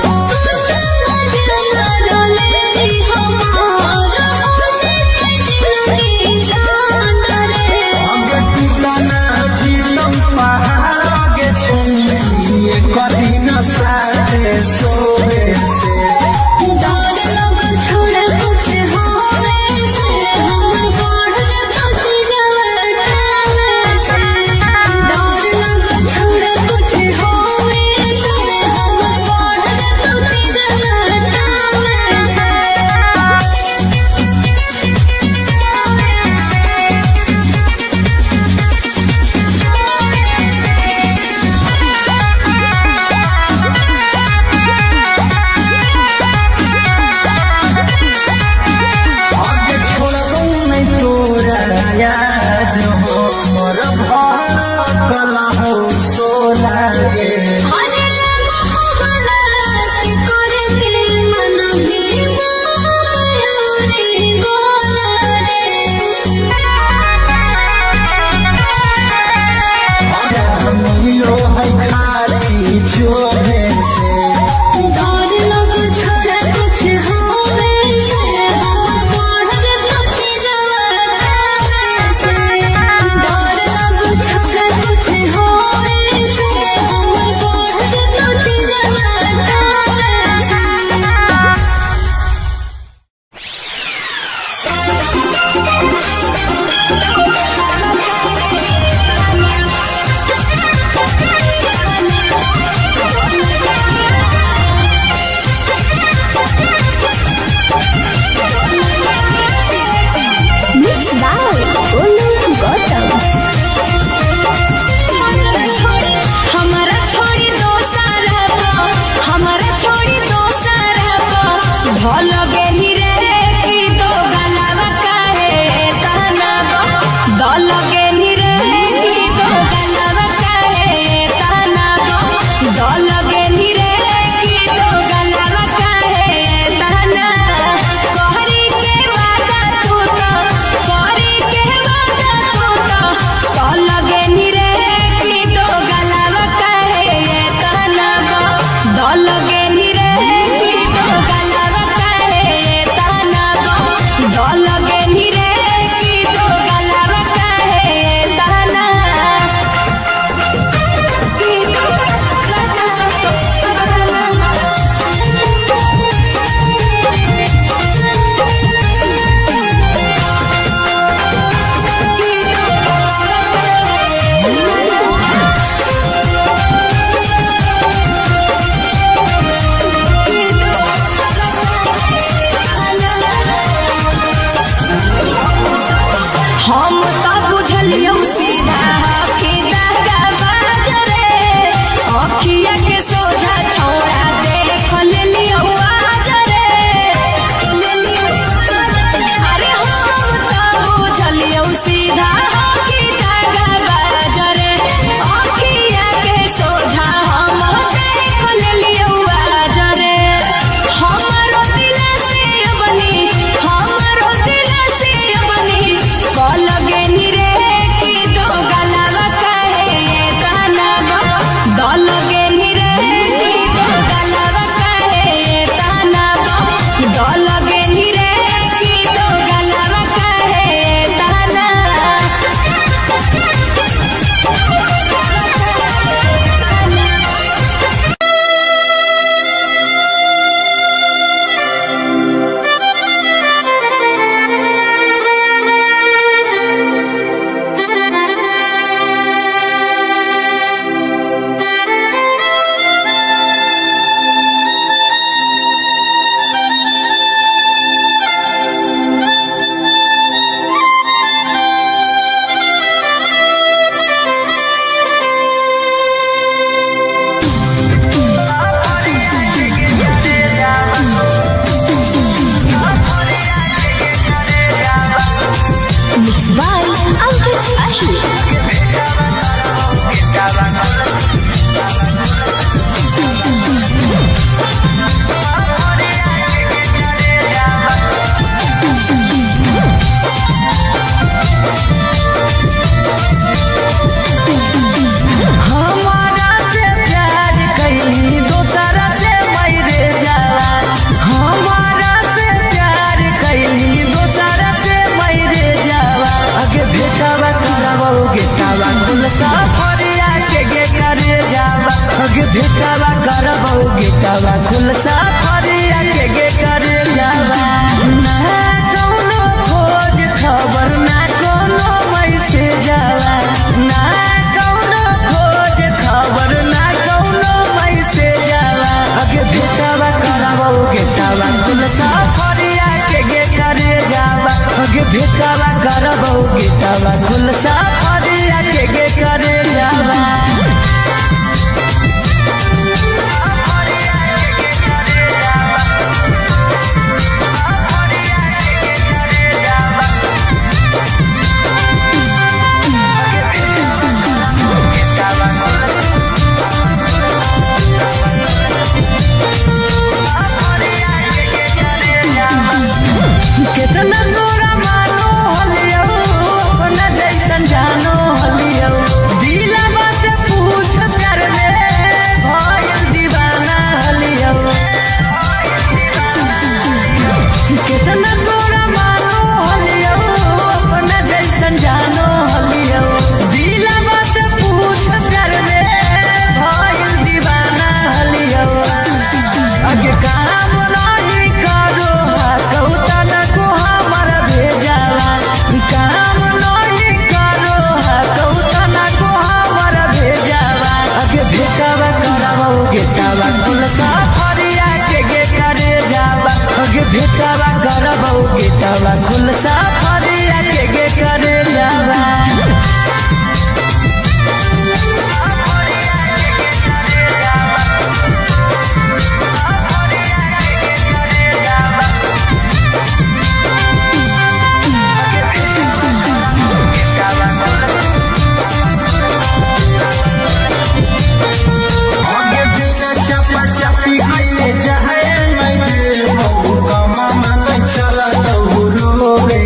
तोता मजा रोले भी हमार हो जेते जिलोगे झाल रे। आगे टूटना जीतम पहाड़ आगे छौरी एक दिन साथे सोवे से। डर लग छोड़ा कुछ होवे से हमर बढ़ जेतो जवाना से। डर लग छोड़ा कुछ होवे से हमर बढ़ जेतो जवाना से। आगे छोड़बौ नहीं तोरा आज हो मोर भड़कल हो सोला गे। अरे लगो हो बलास्ट करके मन भी माया रे गोला रे। मिलो है खाली चोरे से। डर लग छोड़ा कुछ होवे से हमर बढ़ जेतो जवाना से। डर लग छोड़ा कुछ होवे से हमर बढ़ जेतो जवाना से। Mixed by Olu Gautam. हमारा छोड़ी दोसरा को, हमारा छोड़ी दोसरा को, भल गेनी रे की दो गलावा काहे ताना बो, दल गेनी रे की दो गलावा काहे ताना बो, दल गेनी रे की दो गलावा काहे ताना, कहरी के वादा तू तो, कहरी के वादा तू तो, कल गेनी रे की दो गलावा काहे ताना बो, दल गेनी रे की दो गलावा काहे। खुल सफरिया के गे करे जावा अगे भेटावा करबौ गेटावा खुल सफरिया के गे करे जावा। केतना तोरा मानो हलियौ अपना जैसन जानो हलियौ दिलवा से पूछ प्यार में भइल दीवाना हलियौ। केतना तोरा मानो हलियौ अपना जैसन जानो हलियौ दिलवा से पूछ प्यार में भइल दीवाना हलियौ। आगे काम नाही करो हा कौता न को हमर भेजावा काम नाही करो हा कौता न को हमर भेजावा आगे भेटावा करावा गेटावा कुल सफरिया के गे करे जावा आगे भेटावा करावा गेटावा कुल सफरिया के गे करे जावा। आगे बिना चापा चापी कइले जाए नहीं दे बहु कमा मन चलत रोवे।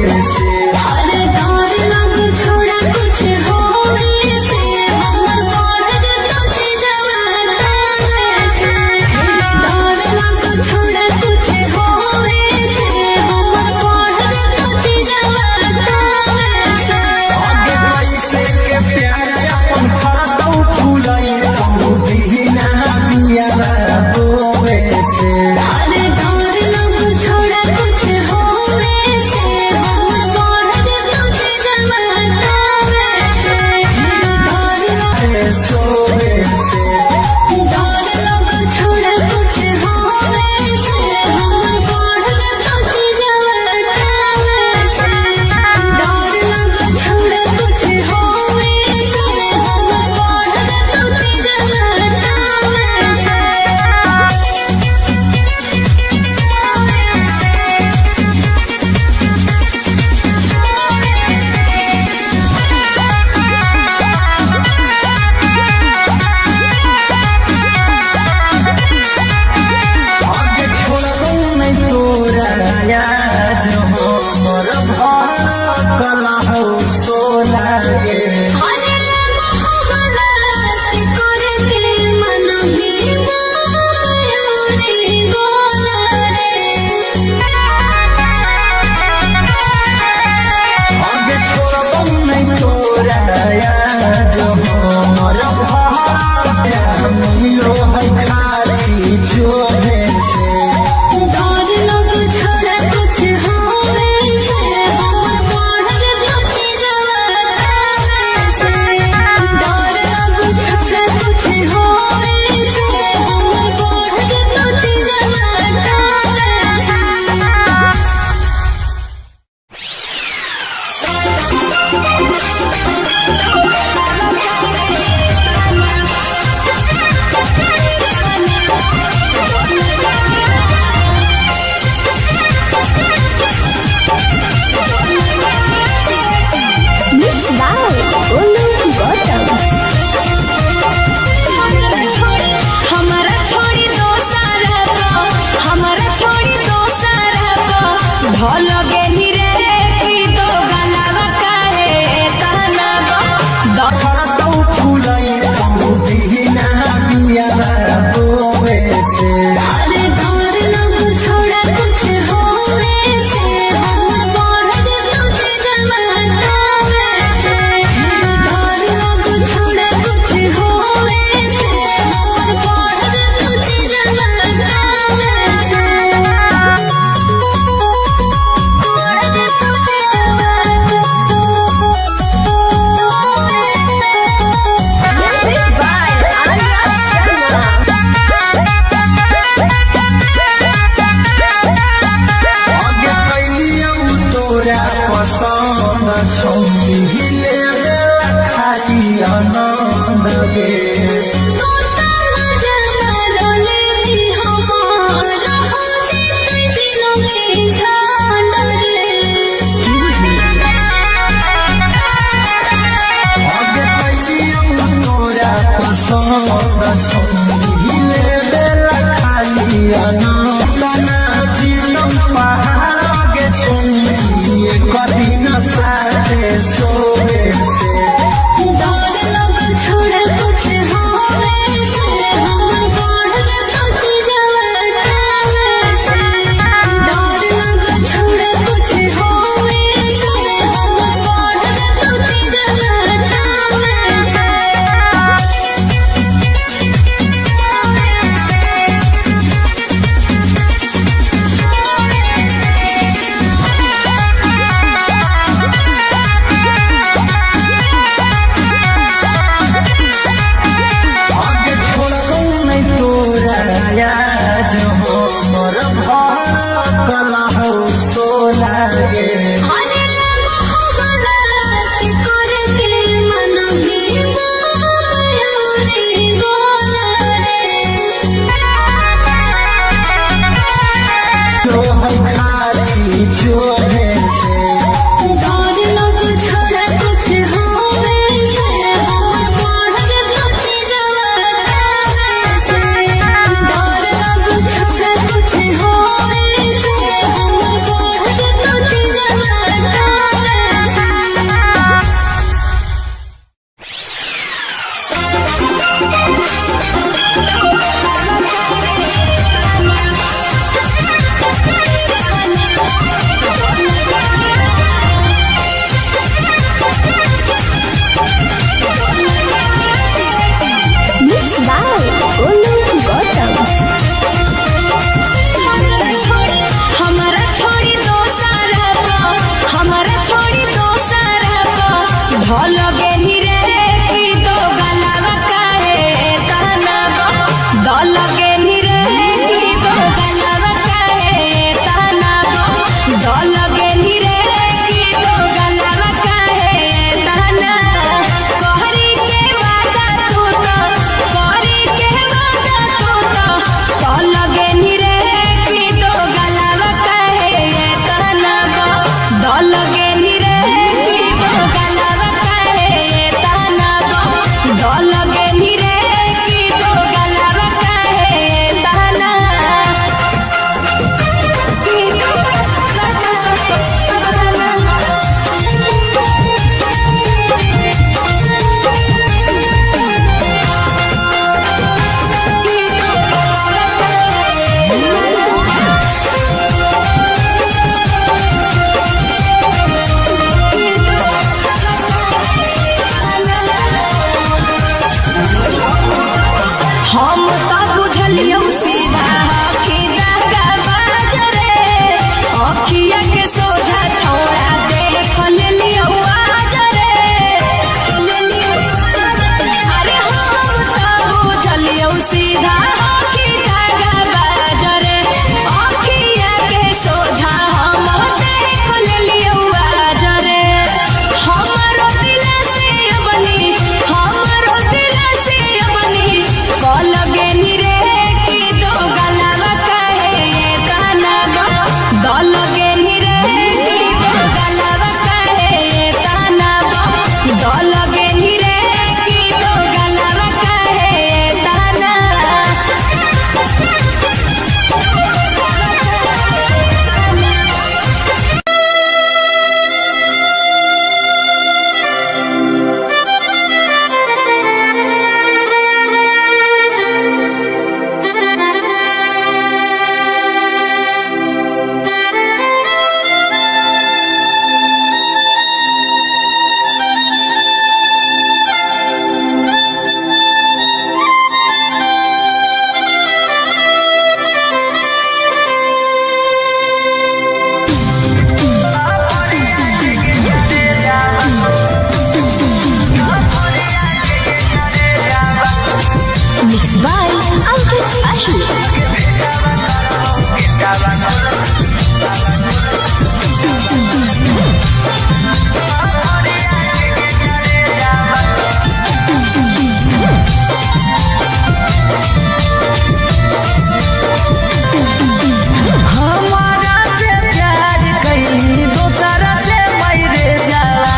हमारा से प्यार कैली दोसरा से मरे जाला।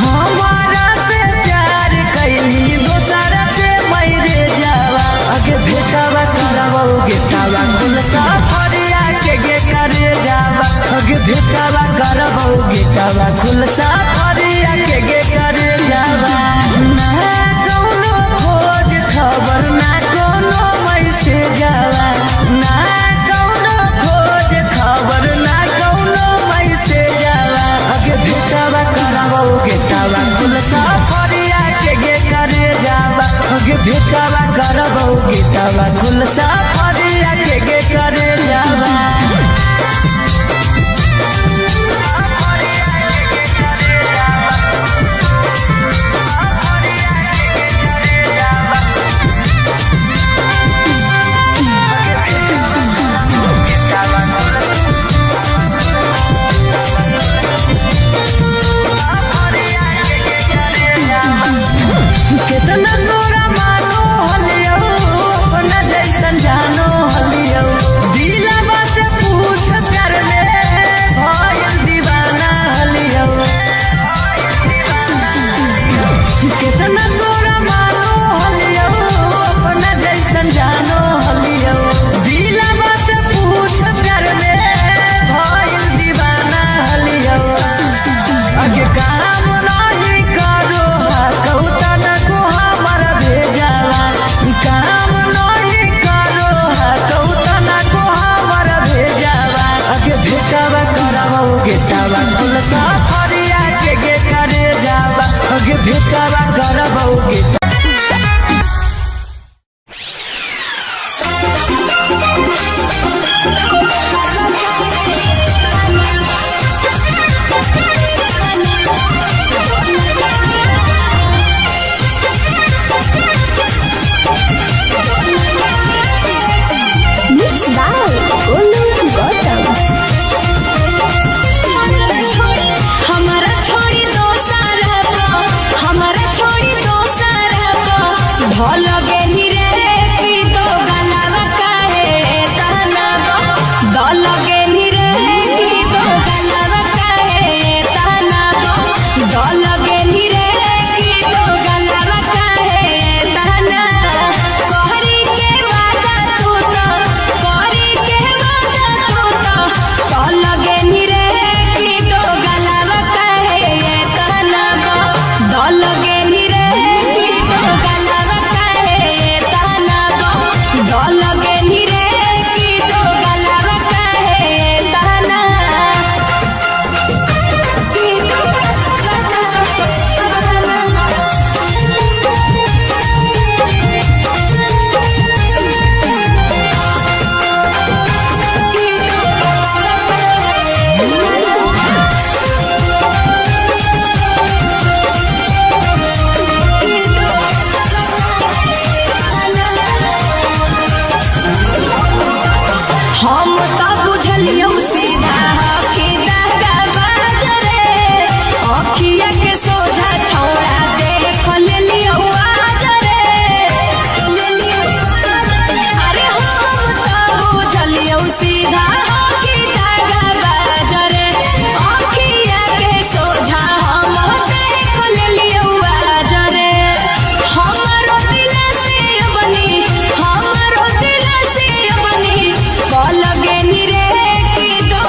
हमारा से प्यार कैली दोसरा से मरे जाला। अगे भेटावा करबोगे तावा कुल सफरिया के गे करे जावा। अगे भेटावा करबोगे तावा कुल सफरिया के गे करे जावा। ना कौनो खोज खबर ना कोनो मैसेज आवा। ना कौनो खोज खबर ना कौनो मैसेज आवा। अगे भेटावा करबोगे तावा कुल सफरिया के गे करे जावा। अगे भेटावा करबोगे तावा कुल सफरिया के गे करे जावा। केतना तोरा मानो हलियौ अपना जैसन जानो हलियौ। दिलवा से पूछ प्यार में भइल दीवाना हलियौ। केतना तोरा मानो हलियौ अपना जैसन जानो हलियौ। दिलवा से पूछ प्यार में भइल दीवाना हलियौ। अगे काम नाही करो कौतन को हमर भेजावा। काम नाही करो कौतन को हमर भेजावा। अगे भेटावा करबोगे तावा कुल सफरिया के गे करे जावा। अगे भेटावा करबोगे। Mix by Golu Gautam. हमारा छोड़ी दोसरा को, हमारा छोड़ी दोसरा को, भल गेली रे की दो गलावा काहे ताना बो। दल गेली रे की दो गलावा काहे ताना बो। दल गेली रे की दो गलावा काहे ताना। कहरी के वादा तू तो, कहरी के वादा तू तो, दल गेली रे की दो गलावा काहे ताना बो। दल गेली रे की दो गलावा काहे ताना बो। दल गेली रे की दो गलावा काहे ताना। की दो गलावा काहे ताना। हम त बुझलियौ सीधा कि दादा बाजरे अखिया के सोझा छौड़ा देख लेलियौ आजरे। अरे हम त बुझलियौ सीधा कि दादा बाजरे अखिया के सोझा हम देख लेलियौ आजरे। हमरो दिल से बनी, हमरो दिल से बनी, कल गेनी रे की दो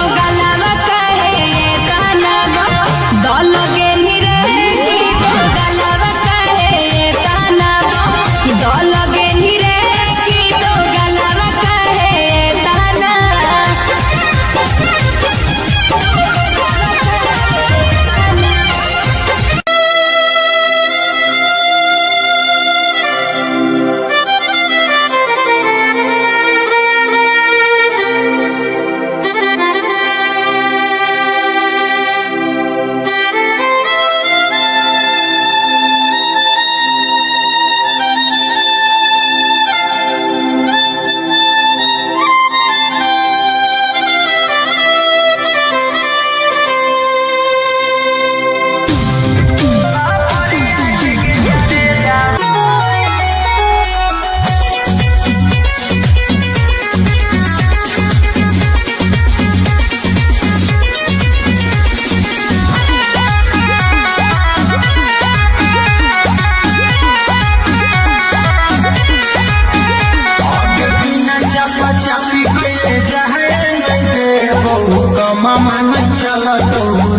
कमा मन चलत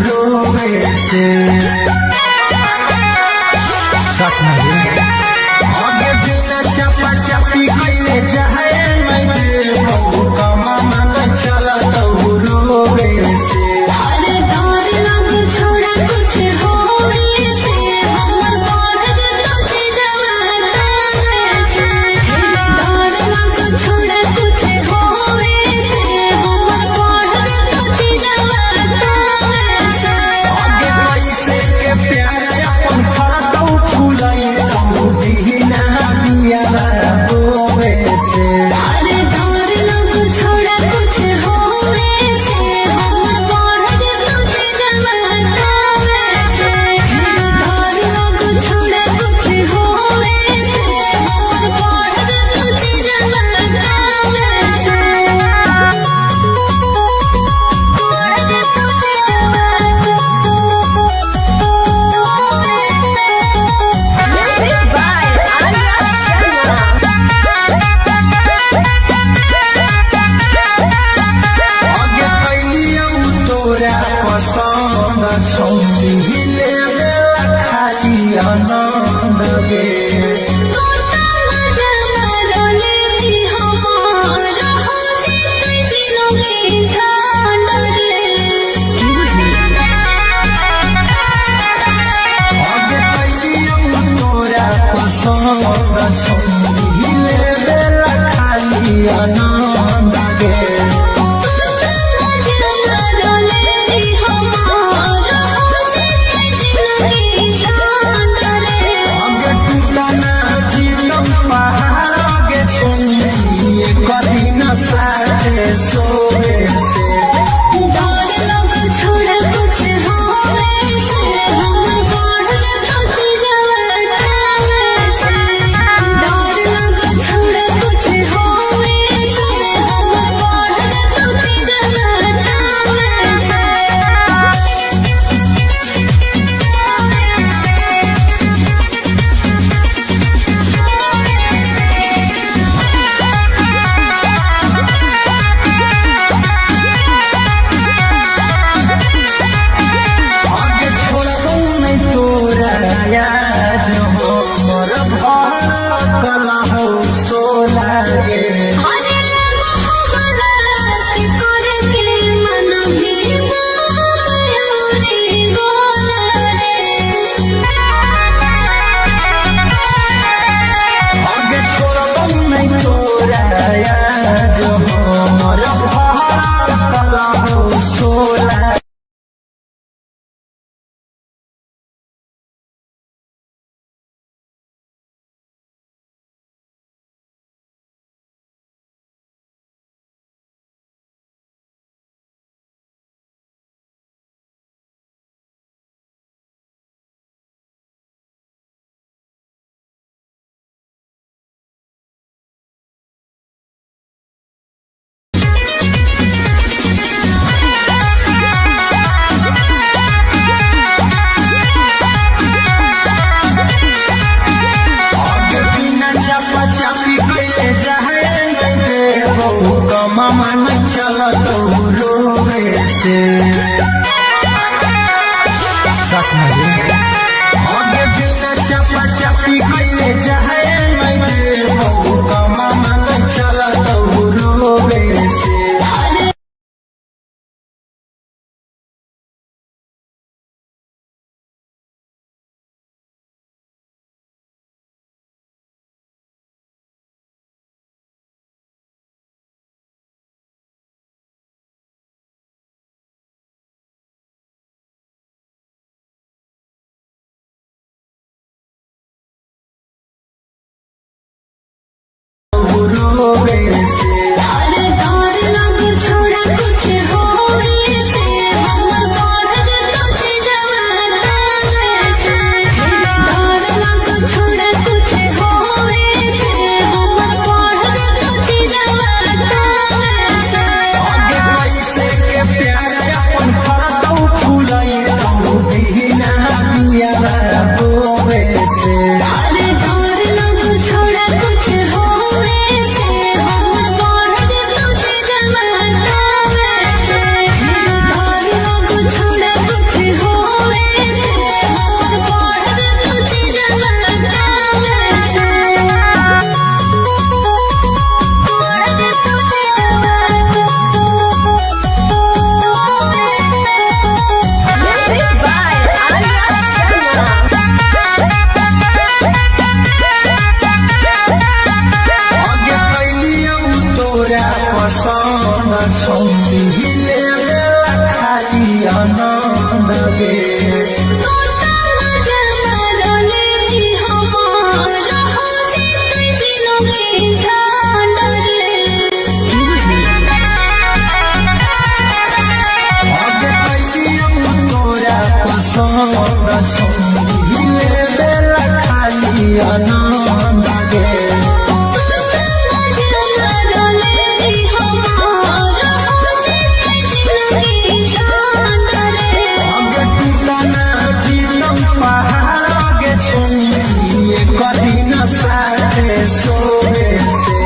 रोवे से। आगे बिना चपा चपी कइले जाए नहीं देबो कमा मन चलत रोवे से। अरे डर लग छोड़ा कुछ होवे से हमर बढ़ जेतो जीजवा से। डर लग छोड़ा कुछ होवे से हमर बढ़ जेतो जीजवा से। आगे पैसे के प्यार अपन फरतौ फुलई तू बिना बिया होवे से। अरे डर लग छोड़ा कुछ होवे से हमर बढ़ जेतो जीजवा से। डर लग छोड़ा कुछ होवे से हमर बढ़ जेतो जीजवा से। बढ़ जेतो Music by Arya Sharma. आगे कैलियौ तोरा पसंद छौली लेवेला खाली आनंद गे। तोता मजा रोले भी हमार हो जितै जिनगी झाल रे। आगे कैलियौ तोरा पसंद छौली लेवेला खाली आनंद गे। तोता मजा रोले भी हमार हो जितै जिनगी झाल रे। आगे टूटना जीतम पहाड़ आगे छौली एक दिन साथे सोवे से। डर लग छोड़ा कुछ होवे से हमर बढ़ जेतो जीजवा से। डर लग छोड़ा कुछ होवे से हमर बढ़ जेतो जीजवा से। आगे छोड़बौ नहीं तोरा याद हो मोर भड़कल हो सोला गे। अरे लगो बलास्ट करके मन भी मयूरी गोला रे। आगे छोड़बौ नहीं तोरा याद हो मोर भड़कल हो सोला। आगे बिना चपा चपी कइले जाए नहीं देबो कमा मन चलत रोवे से। आगे बिना चपा चपी कइले जाए नहीं देबो कमा मन चलत रोवे से। ले बेला खाली आनंद गे। आगे कैलियौ तोरा पसंद छौरी ले बेला खाली आनंद गे। आगे टूटना जीतम पहाड़ गे छौरी एक दिन साथे सोए से।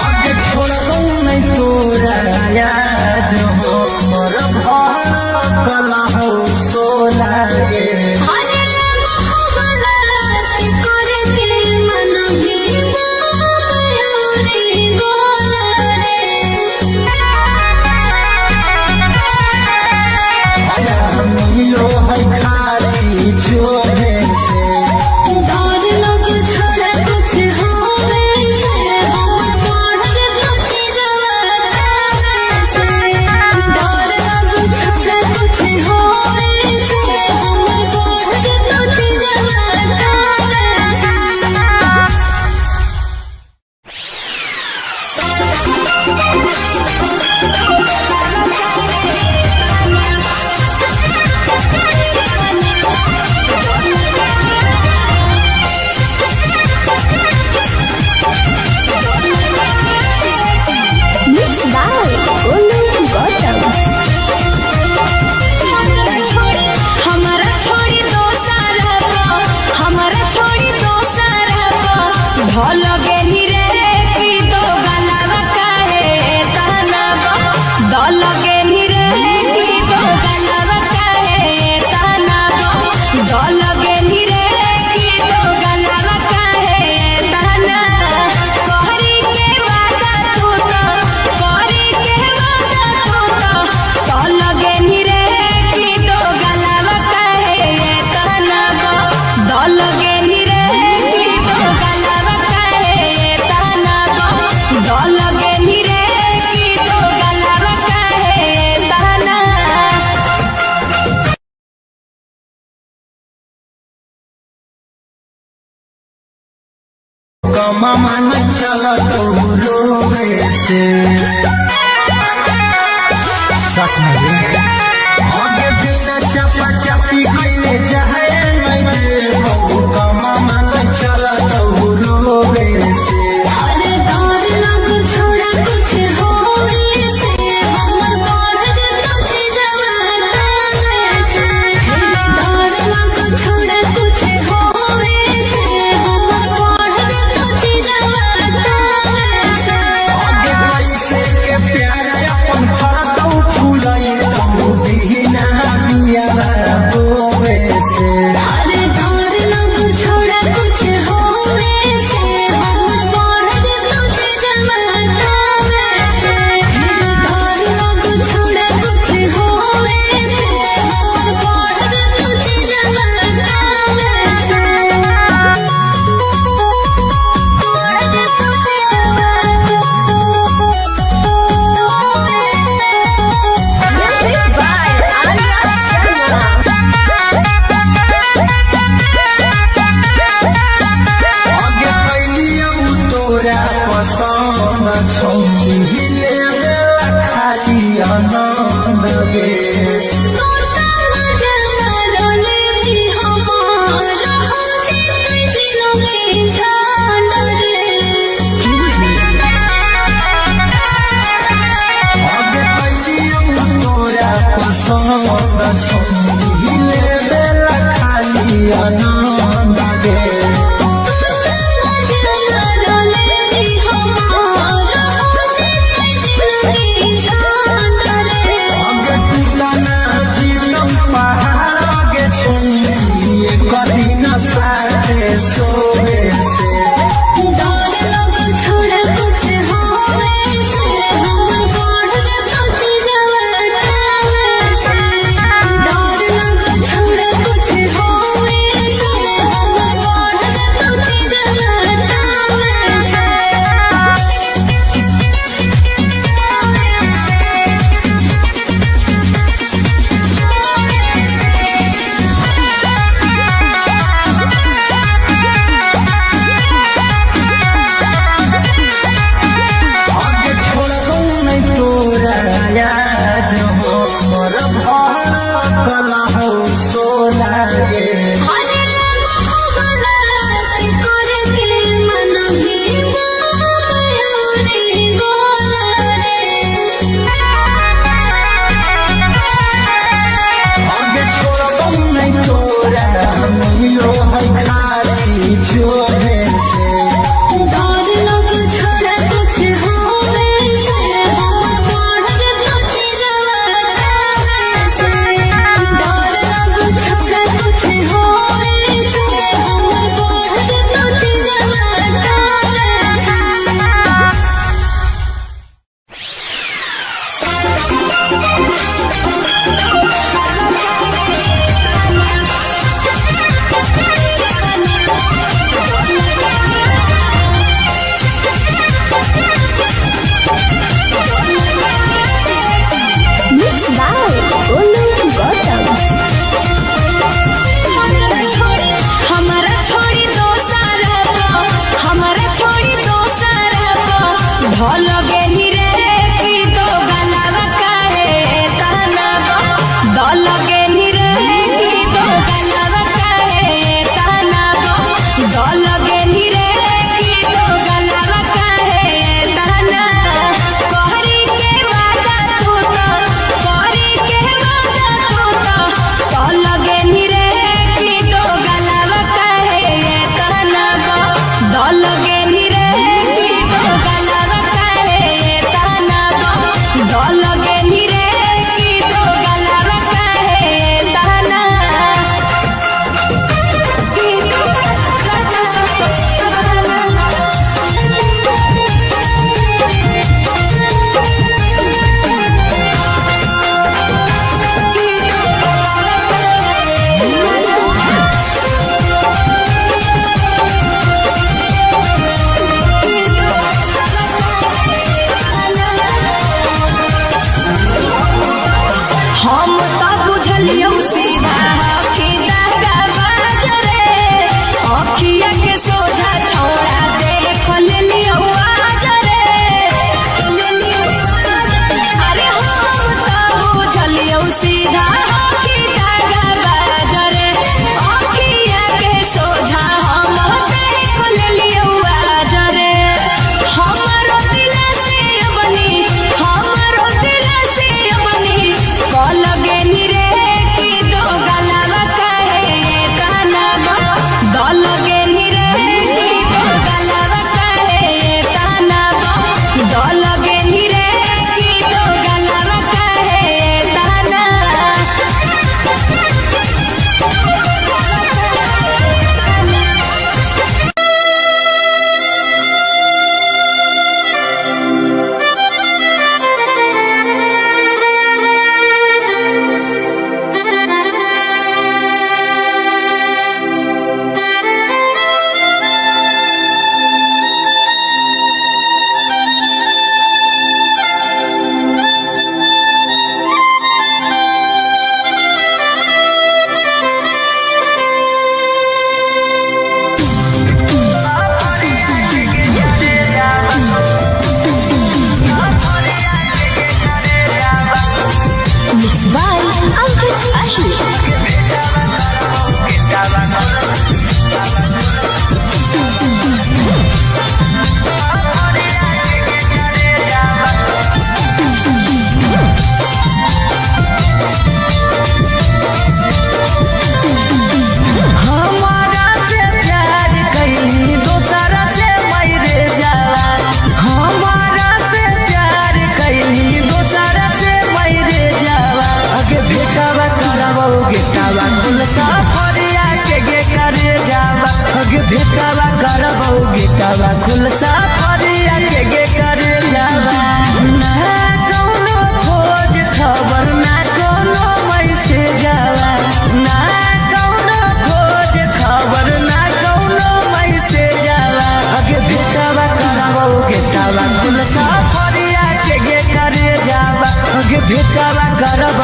आगे छोड़बौ नै तोरा आज हमर भड़कल हौ सोला गे। मिलो है खाली चोरे से। Mixed by Olu Gautam. हमारा छोड़ी दोसारा को, हमारा छोड़ी दोसारा को, ढल गेनी रे की दो गलावा काहे ताना बो, दल गेनी रे की दो गलावा काहे ताना बो, दल गेनी रे की दो गलावा काहे ताना, कहरी के वादा तू तो, कहरी के वादा तू तो, दल गेनी रे की दो गलावा काहे ताना बो, दल गेनी रे की दो गलावा काहे ताना बो, दल गेनी रे की दो गलावा काहे ताना। कमा मन चलत रोवे से। आगे बिना चपा चपी कइले जाए नहीं देबौ कमा मन चलत रोवे से। आगे पैसे के प्यार अपन फरतौ फुलई तौ बिना बिया बोवे से।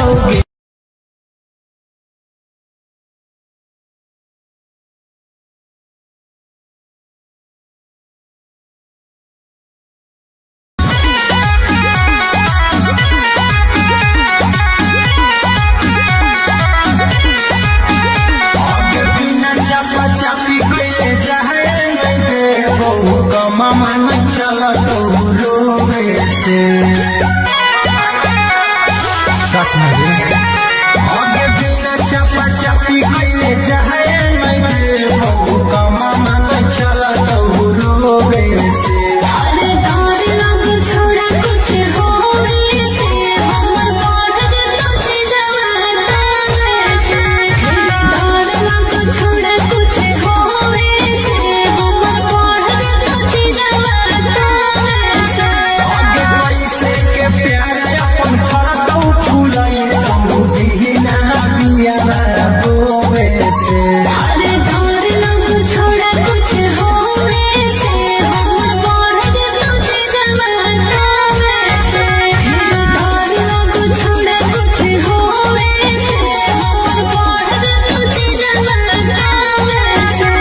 गे। आगे बिना चापा चापी कइले जाए नहीं देबो कमा नहीं चलत रोवे से। आगे बिना चापा चापी कइले जाए नहीं देबो कमा नहीं चलत रोवे से। अरे डर लग छोड़ा कुछ होवे से हमर बढ़ जेतो चीजवा से। डर लग छोड़ा कुछ होवे से हमर बढ़ जेतो चीजवा से। आगे पैसे के प्यार अपन फरतौ फुलई तू बिना बिया बोवे से। अरे डर लग छोड़ा कुछ होवे से हमर बढ़ जेतो चीजवा से। डर लग छोड़ा कुछ होवे से हमर बढ़ जेतो चीजवा से।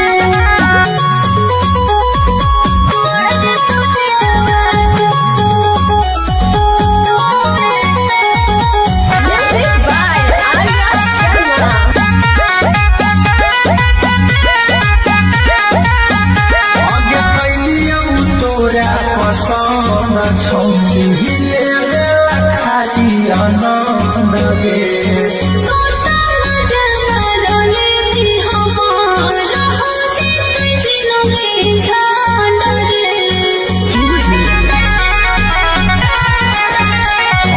बढ़ जेतो Music by Arya Sharma. आगे कैलियौ तोरा पसंद छौली लेवेला खाली आनंद गे।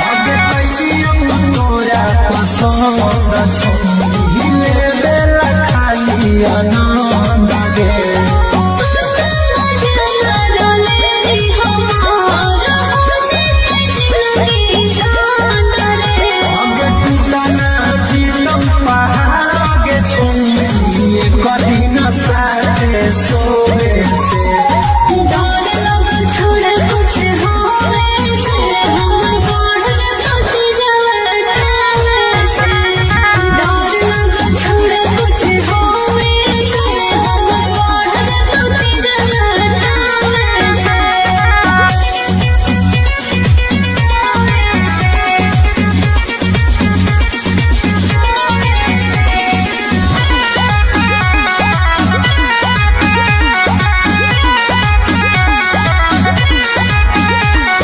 आगे कैलियौ तोरा पसंद छौली लेवेला खाली आनंद गे। आगे टूटना चिलम पहाड़ आगे छौली कदी न साथे सोवे से।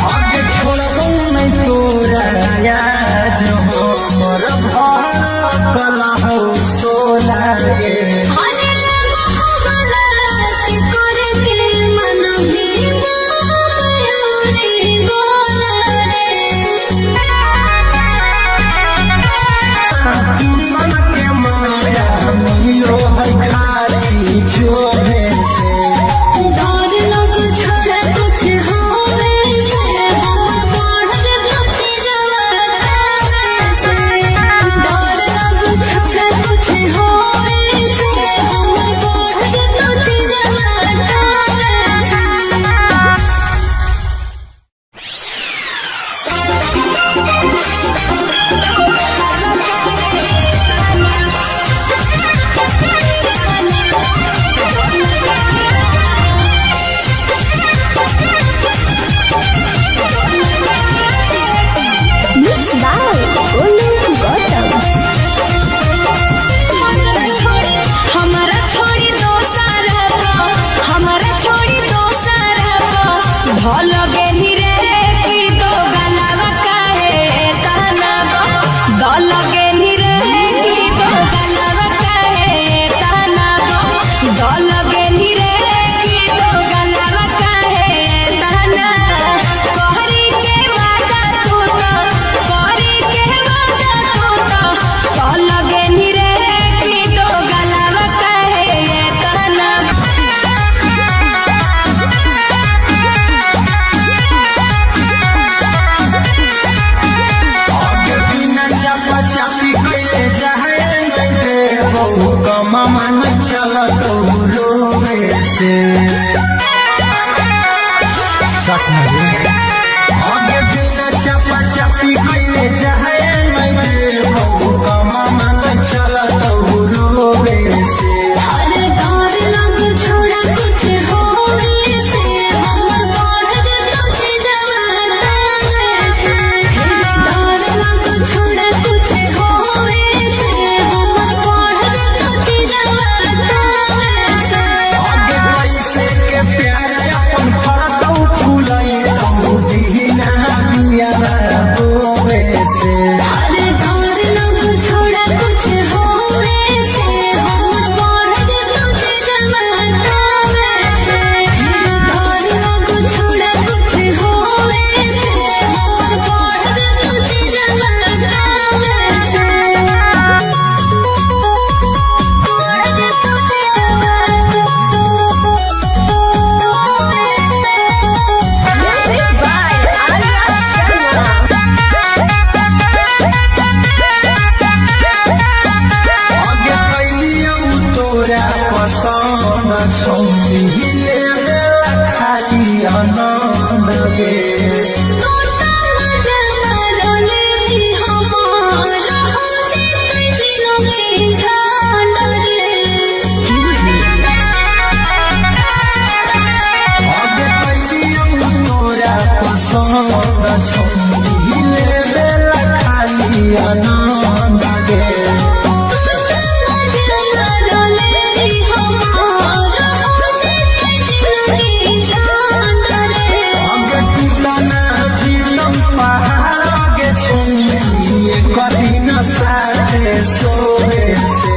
आगे छोड़बौ नहीं तोरा आज हमर भड़कल हौ सोला गे। मन के माया मिलो है खाली चोभे से। Mixed by Olu Gautam. हमारा छोड़ी दोसर को, हमारा छोड़ी दोसर को, भल गेली रे की दो गलवा काहे ताना बो, दल गेली रे की दो गलवा काहे ताना बो, दल गेली रे की दो गलवा काहे ताना। कहरी के वादा तू तो, कहरी के वादा तू तो, दल गेली रे की दो गलवा काहे ताना। आगे बिना चापा चापी कइले जाए नहीं देबो कमा नहीं चलत रोवे से। आगे बिना चापा चापी कइले जाए नहीं देबो। छौरी लेवेला खाली आनंद गे। अगे टूटना जीवन पहाड़ गे छौरी एक दिन साथे सोवे से।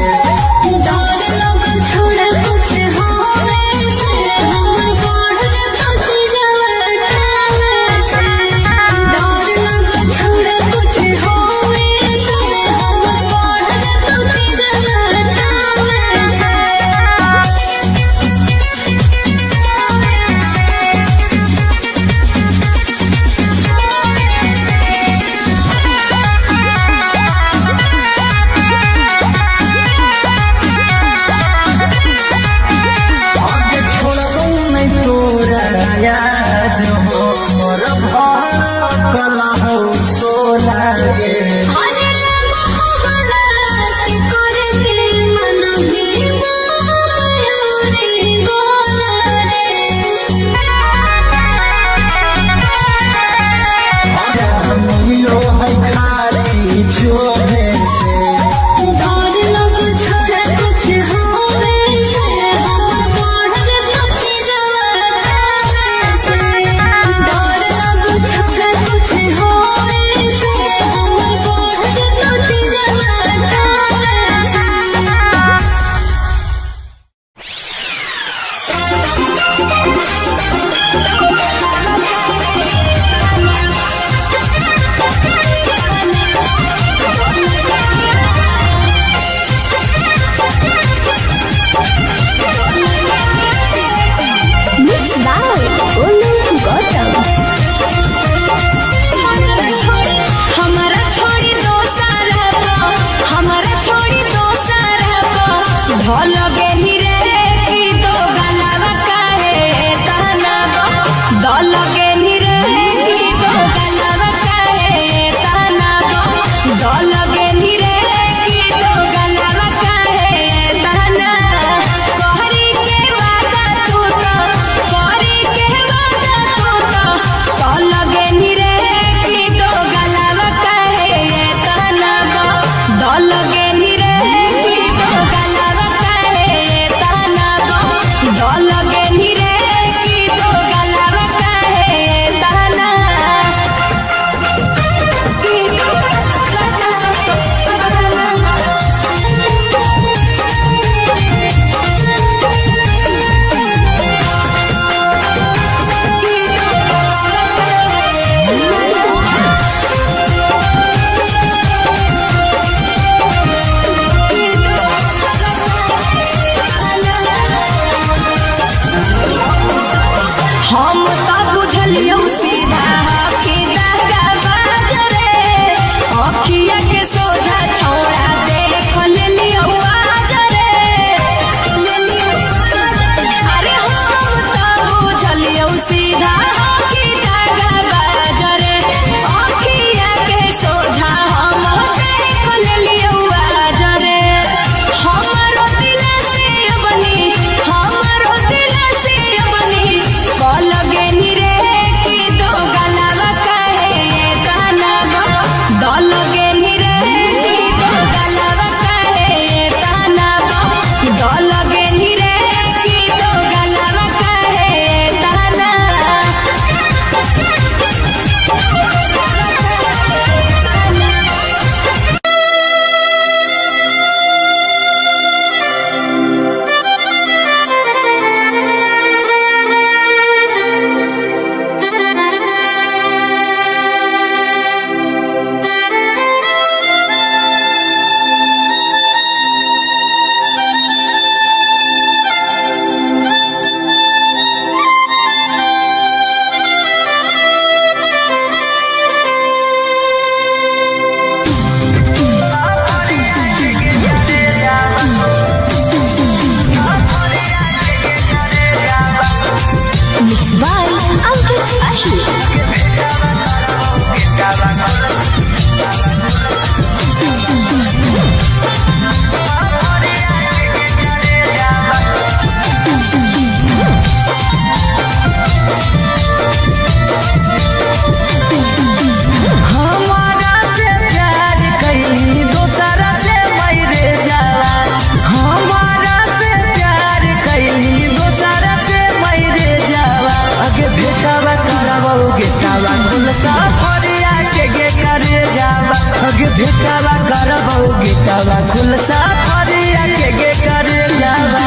गेटवा खुल सफरिया के गे करे जावा।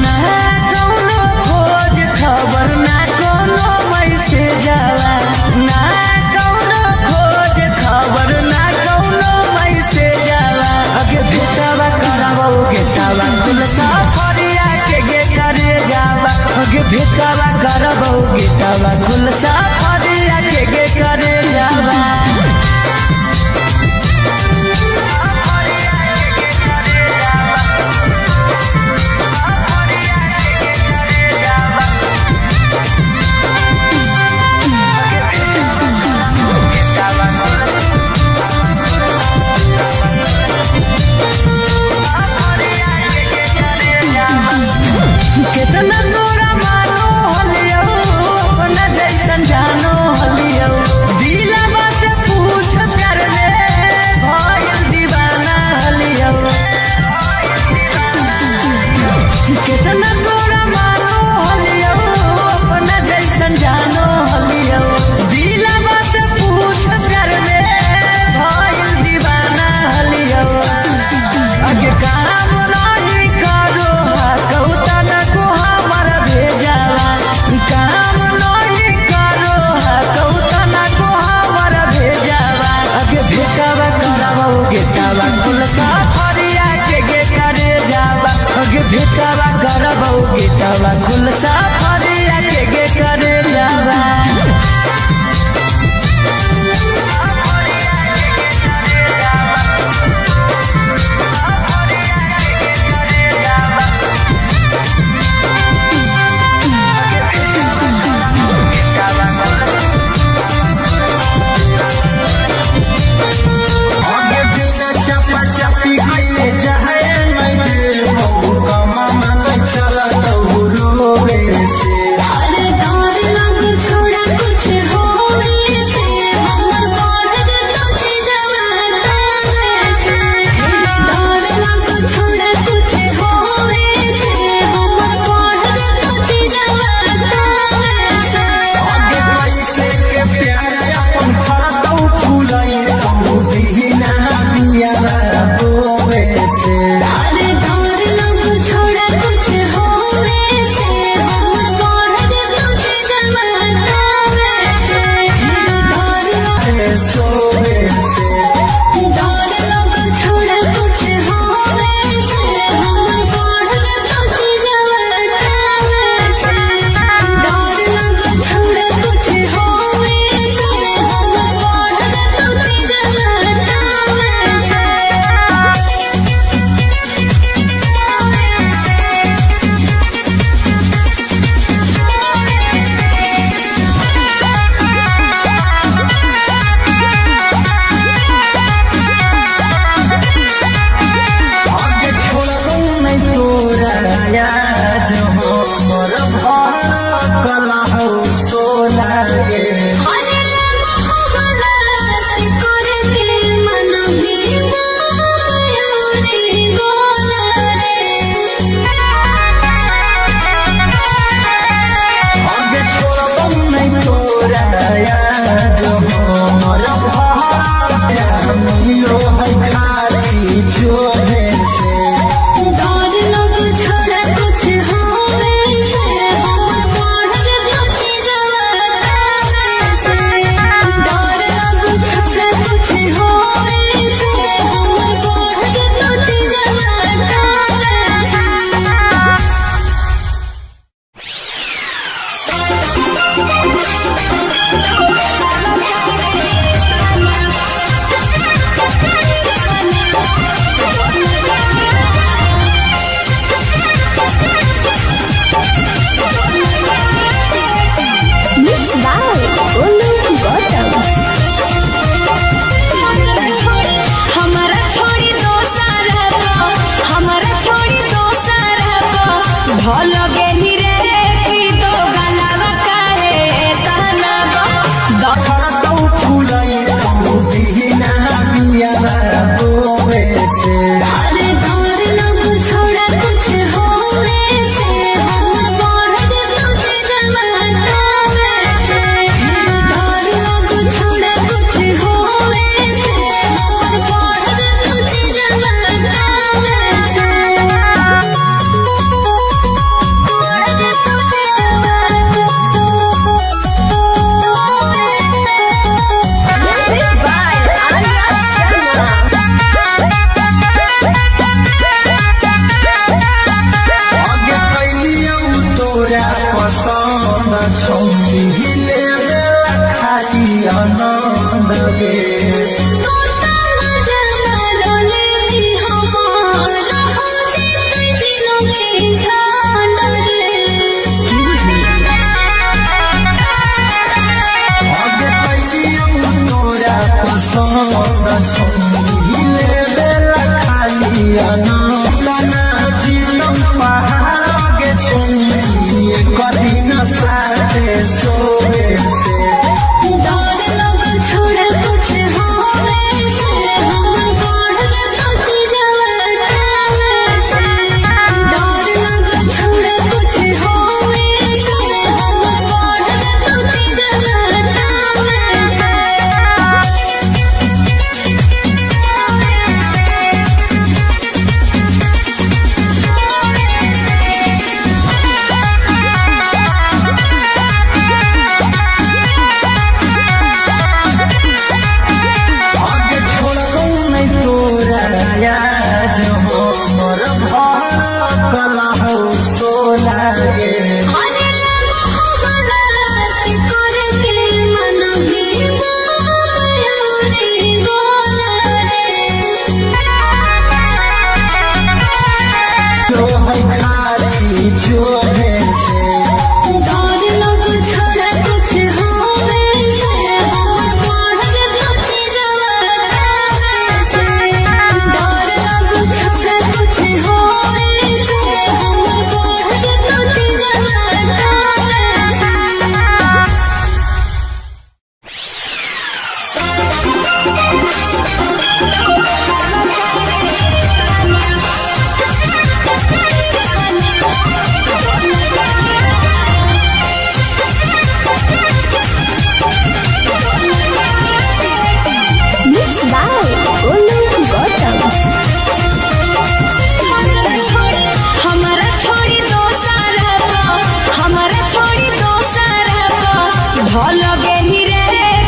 ना कौनो खोज खबर ना कोनो मैसेज आवा, ना कौनो खोज खबर ना कौनो मैसेज आवा। अगे भेटवा कराबो गेटवा खुल सफरिया के गे करे जावा। अगे भेटवा कराबो गेटवा खुल सफरिया के गे करे जावा। केतना तोरा मानो हलियौ, अपना जैसन जानो हलियौ। दिलवा से पूछ प्यार में भइल दीवाना हलियौ। केतना तोरा मानो हलियौ, अपना जैसन जानो हलियौ। दिलवा से पूछ प्यार में भइल दीवाना हलियौ। अगे काम नाही करो कौता न को हमर भेजावा। काम नाही करो कौता न को हमर भेजावा। अगे भेटावा करावा गेटावा कुल सफरिया के गे करे जावा। अगे भेटावा करावा गेटावा कुल सफरिया के गे करे जावा। आगे बिना चपा चपी कइले जाए नहीं देबो कमा मन चलत रोवे से। अरे डर लग छोड़ा कुछ होवे से, हमर बढ़ जतो जवाना से। डर लग छोड़ा कुछ होवे से, हमर बढ़ जतो जवाना से। आगे कैसे के प्यार अपन फरतौ फुलई तू बिना बिया बोवे से। अरे डर लग छोड़ा कुछ होवे से, हमर बढ़ जतो जवाना से। डर लग सोवे से। डर लग छोड़ा कुछ होवे से, हमर बढ़ जतो जवाना से। डर लग छोड़ा कुछ होवे से, हमर बढ़ जतो जवाना से। गे। तोता मजा रोले भी हमारा हो जीते जिलोगे जान रे। आगे कहियो तोरा पसंद छौ लेबेला खाली अनाना जीतम पहाड़ गे छौरी कदी न साथे सोवे से। डर लग छोड़ा कुछ होवे से हमर बढ़ जतो चीजवा से। डर लग छोड़ा कुछ होवे से हमर बढ़ जतो चीजवा से। आगे छोड़बौ नहीं तोरा आज हो मोर भड़कल हौ सोला गे। अरे लगो हमला से करके मन भी माया रे गोला रे। जो है खाली चोहे से। डर लग छोड़ा कुछ होवे से हमर बढ़ जतो चीजवा से। डर लग छोड़ा कुछ होवे से हमर बढ़ जतो चीजवा से। Mixed by Olu Gautam. हमारा छोड़ी दोसारा को, हमारा छोड़ी दोसारा को, ढोल गेनी रे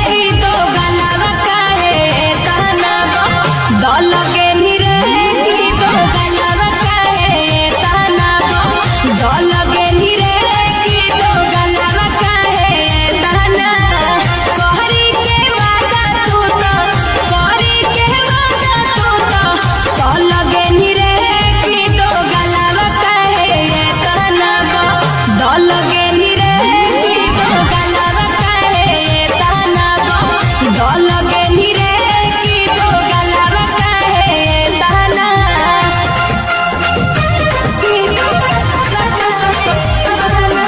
की दो गलावा काहे ताना बो। दल गेनी रे की दो गलावा काहे ताना बो। दल गेनी रे की दो गलावा काहे ताना। कहरी के वादा तू तो, कहरी के वादा तू तो, दल गेनी रे की दो गलावा काहे ताना बो। दल गेनी रे की दो गलावा काहे ताना बो। दल गेनी रे की दो गलावा काहे ताना। की दो गलावा काहे ताना।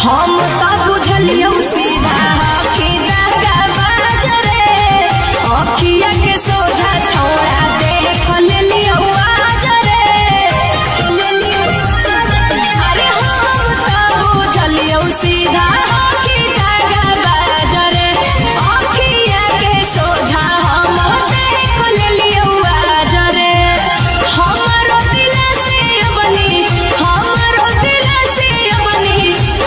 हम त बुझलियौ सीधा अखिया का बाजरे, अखिया के सोझा छोड़ा देख लेलियौ आजरे। अरे हम त बुझलियौ सीधा अखिया का बाजरे, अखिया के सोझा हम देख लेलियौ आजरे। हमरो दिल से बनी, हमरो दिल से बनी,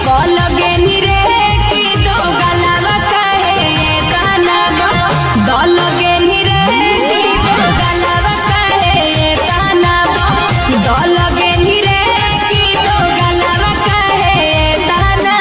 कल गेनी रे की दो गलावा काहे ताना बो। दल गेनी रे की दो गलावा काहे ताना बो। दल गेनी रे की दो गलावा काहे ताना।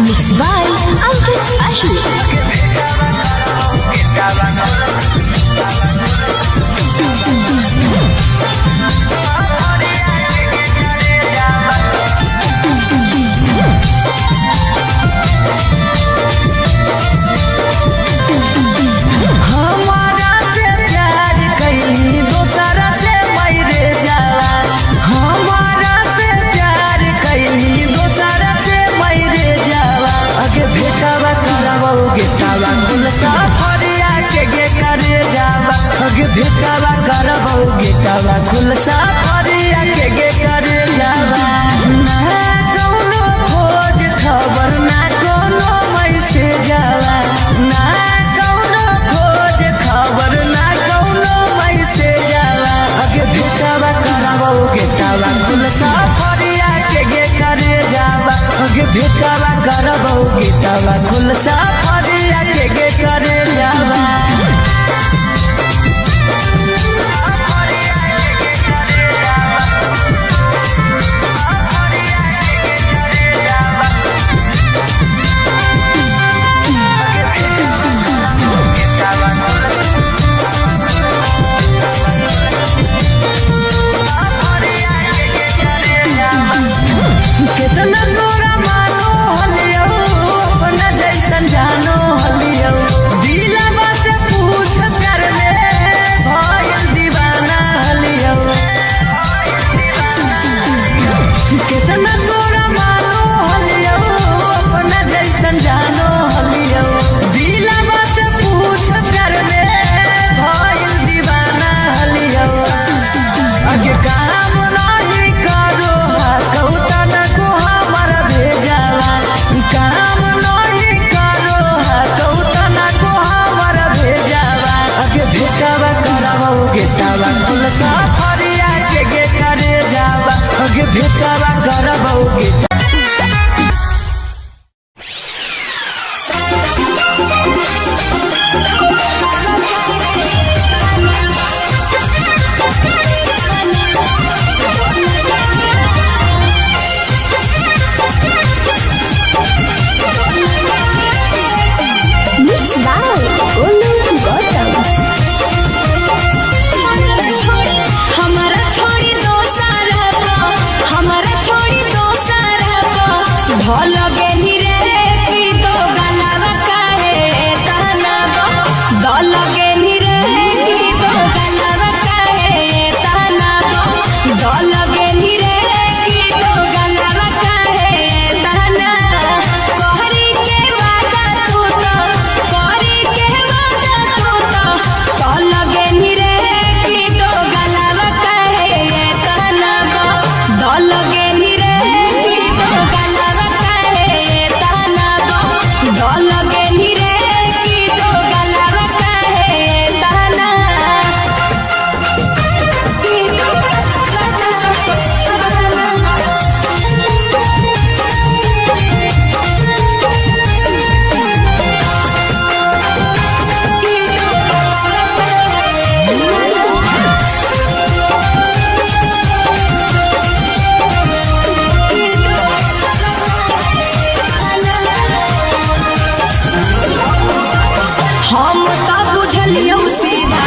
Mixed by Ankit Ahir. भेटावा करबौ गेटावा खुलसा फरिया के गे करे जावा। ना कौनो खोज खबर ना कोनो मैसेज आवा, ना कौनो खोज खबर ना कौनो मैसेज आवा। अगे भेटावा करबौ गेटावा खुलसा फरिया के गे करे जावा। अगे भेटावा करबौ गेटावा खुलसा फरिया के गे करे जावा। कितना तोरा मानो हलियौ अपना जैसन जानो हलियौ, दिलवा से पूछ प्यार में भइल दीवाना हलियौ। कितना तोरा मानो हलियौ अपना जैसन जानो हलियौ, दिलवा से पूछ प्यार में भइल दीवाना हलियौ। अगे काम नाही करो कौतन को हमर भेजावा, काम नाही करो कौतन को हमर भेजावा। अगे भेटावा करबौ गेटावा खुलसा फरिया के गे करे जावा। अगे भेटावा करबौ गेटावा। Mixed by Golu Gautam. हमारा छोड़ी दो सारा को, हमारा छोड़ी दो सारा को, भल गेनी रे की दो गलावा काहे ताना बो, दल गेनी रे की दो गलावा काहे ताना बो, दल गेनी रे की दो गलावा काहे ताना। कहरी के वादा तू तो, कहरी के वादा तू तो, कल गेनी रे की दो गलावा काहे ताना बो, दल गेनी रे की दो गलावा काहे ताना बो, दल गेनी रे की दो गलावा काहे ताना। की दो गलावा काहे ताना। हम त बुझलियौ सीधा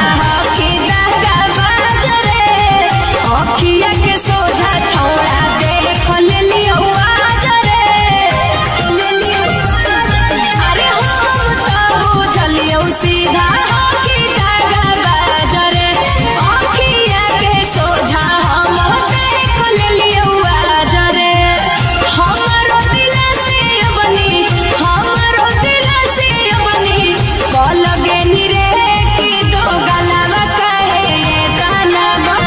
के दागा बाजरे, अखिया के सोझा छौड़ा देख लेलियौ आजरे। अरे हम त बुझलियौ सीधा के दागा बाजरे, अखिया के सोझा हम देख लेलियौ आजरे। हमरो दिल से बनी, हमरो दिल से बनी, कल गेनी रे की दो गलावा काहे ताना बो,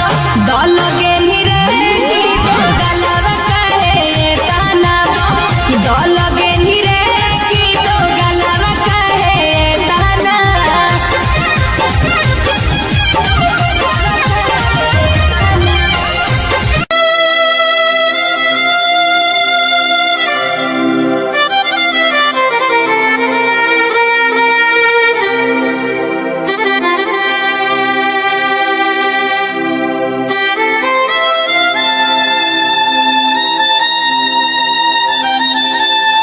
दल गेनी रे की दो गलावा काहे ताना बो, दल गेनी रे की दो गलावा काहे ताना। Thank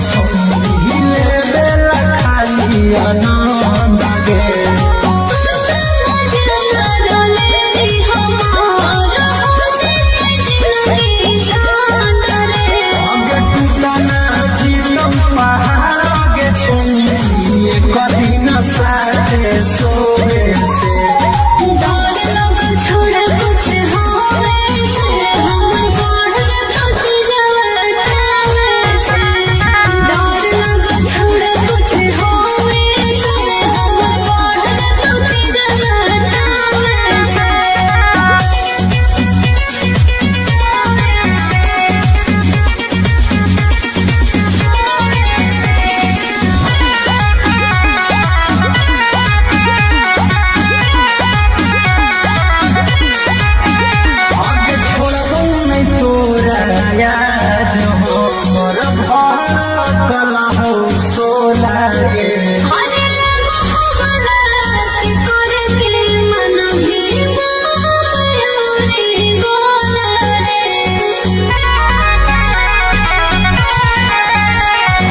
छौरी लेबेला खाली आनंद गे। आगे टूटना जीतम पहाड़ गे छौरी एक दिन साथे सोवे से। आगे छोड़बौ नहीं तोरा याद हो मोर भड़कल हौ सोला गे।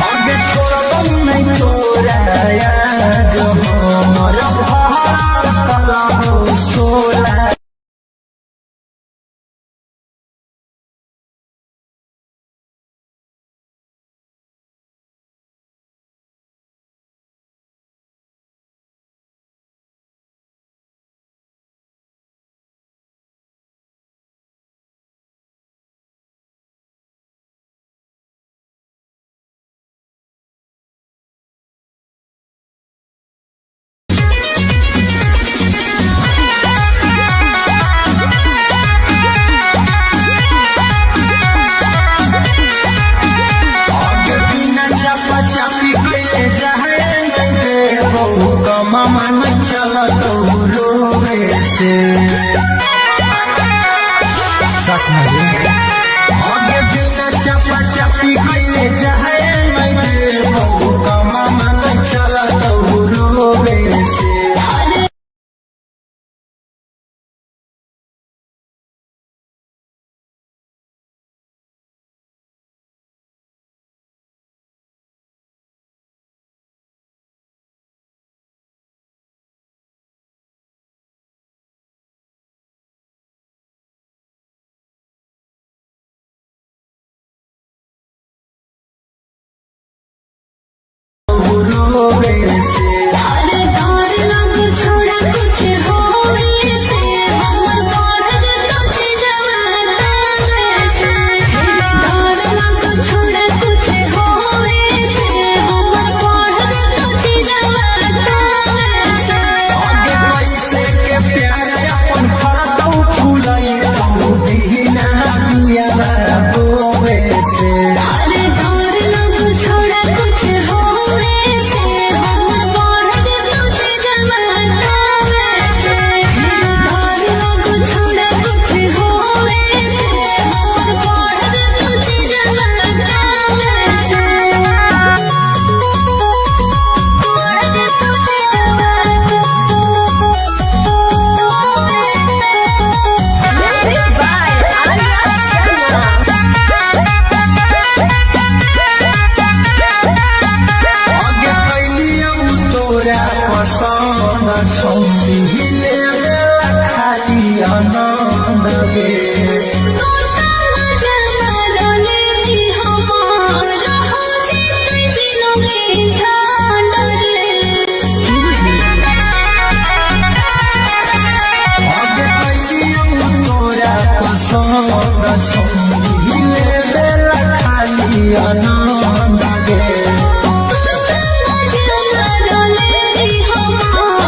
आगे छोड़बौ नहीं तोरा याद हो मोर भड़कल हौ सोला। आगे बिना चापा चापी कइले जाए नहीं देबौ कमामा नहीं चलतौ रोवे से। आगे बिना चापा चापी कइले जाए नहीं देबौ कमामा नहीं चलतौ रोवे से। रोवे से। आगे पैसे के प्यार अपन फरतौ फुलैतौ बिना बिया बोवे से। Music by Arya Sharma. आगे कैलियौ तोरा पसंद छौरी लेबेला खाली आनंद गे। आगे कैलियौ तोरा पसंद छौरी लेबेला खाली आनंद गे। Oh,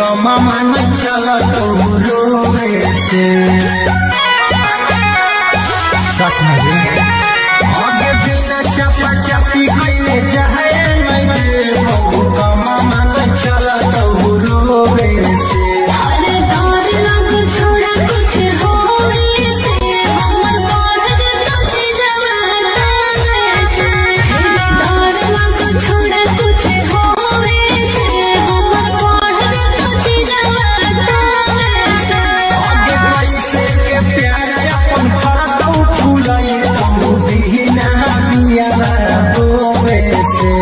कमा न चलत रोवे से। सच में रे। आगे बिना चपा चपी कइले जाए नहीं दे कमा न चलत रोवे से। अरे डर लग छोड़ा कुछ होवे से, हमर बढ़ जेतो जीजवा से। डर लग छोड़ा कुछ होवे से, हमर बढ़ जेतो जीजवा से। आगे पैसे के प्यार अपन फरतौ फुलई तू बिना बिया बोवे से।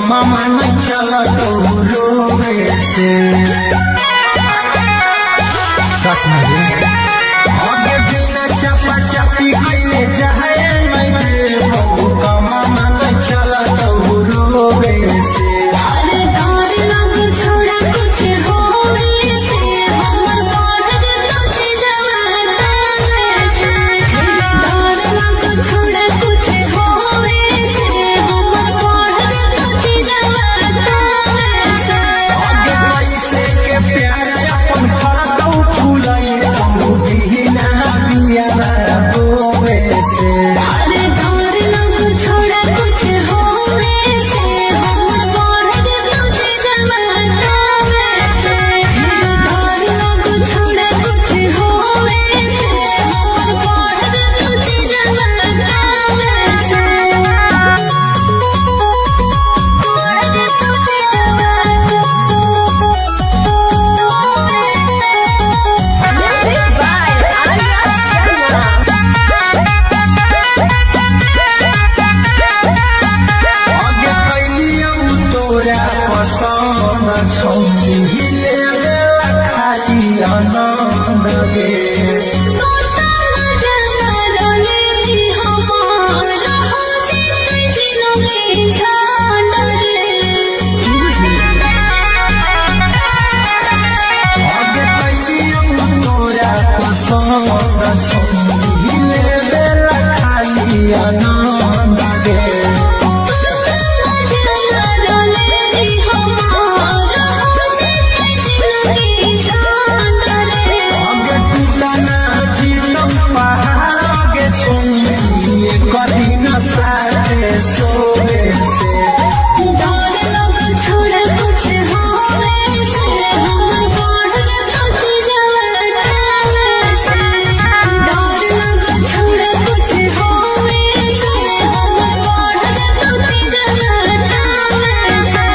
कमा मन चलत रोवे से। आगे बिना चपा चपी कइले जाए नहीं देबो, कमा मन चलत रोवे से। अरे डर लग छोड़ा कुछ होवे से, हमर बढ़ जेतो चीजवा से। डर लग छोड़ा कुछ होवे से, हमर बढ़ जेतो चीजवा से। आगे पैसे के प्यार अपन फरतौ फुलई तू बिना बिया बोवे से। अरे डर लग छोड़ा कुछ होवे से, हमर बढ़ जेतो चीजवा से। डर लग छोड़ा कुछ होवे से, हमर बढ़ जेतो चीजवा से। बढ़ जेतो चीजवा Music by Arya Sharma. आगे कैलियौ तोरा पसंद छौनी लेवेला खाली आनंद गे। तोता मजा रोले हमार हो जिते जिलोगे छान रे। आगे कैलियौ तोरा पसंद छौनी लेवेला खाली आनंद गे। तोता मजा रोले हमार हो जिते जिलोगे छान रे। आगे टूटना जीतम पहाड़ आगे छौनी कदी न साथे सोवे से। डर लग छोड़ा कुछ होवे से, हमर बढ़ जेतो चीजवा से। डर लग छोड़ा कुछ होवे से, हमर बढ़ जेतो चीजवा से।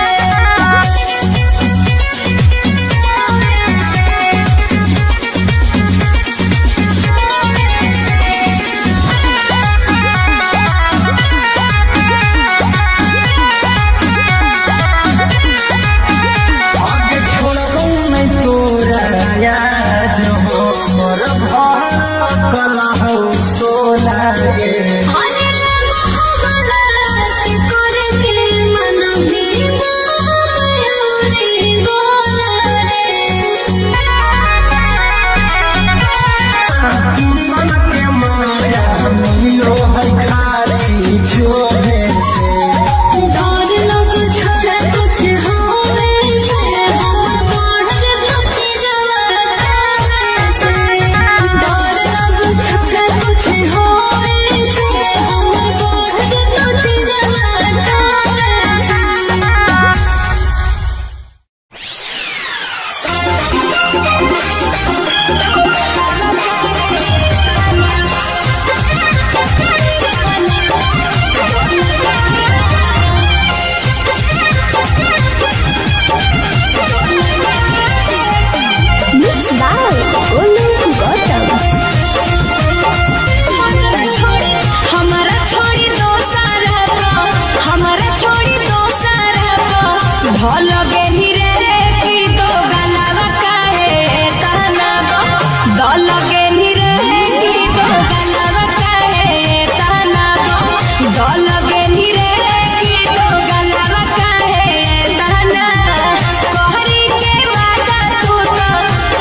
आगे छोड़बौ नहीं तोरा आज हमर भड़कल हौ सोला गे। अरे लगो बलास्ट करके मन भी मयूरी गोला रे। मन के माया मिलो है खाली चोभे से। डर लग छोड़ा कुछ होवे से, हमर बढ़ जेतो चीजवा से। डर लग छोड़ा कुछ होवे से, हमर बढ़ जेतो चीजवा से। Mix by Golu Gautam. हमारा छोड़ी दोसारा को, हमारा छोड़ी दोसारा को, भल गेनी रे की दो गलावा काहे ताना बो, दल गेनी रे की दो गलावा काहे ताना बो, दल गेनी रे की दो गलावा काहे ताना, कहरी के वादा तू तो,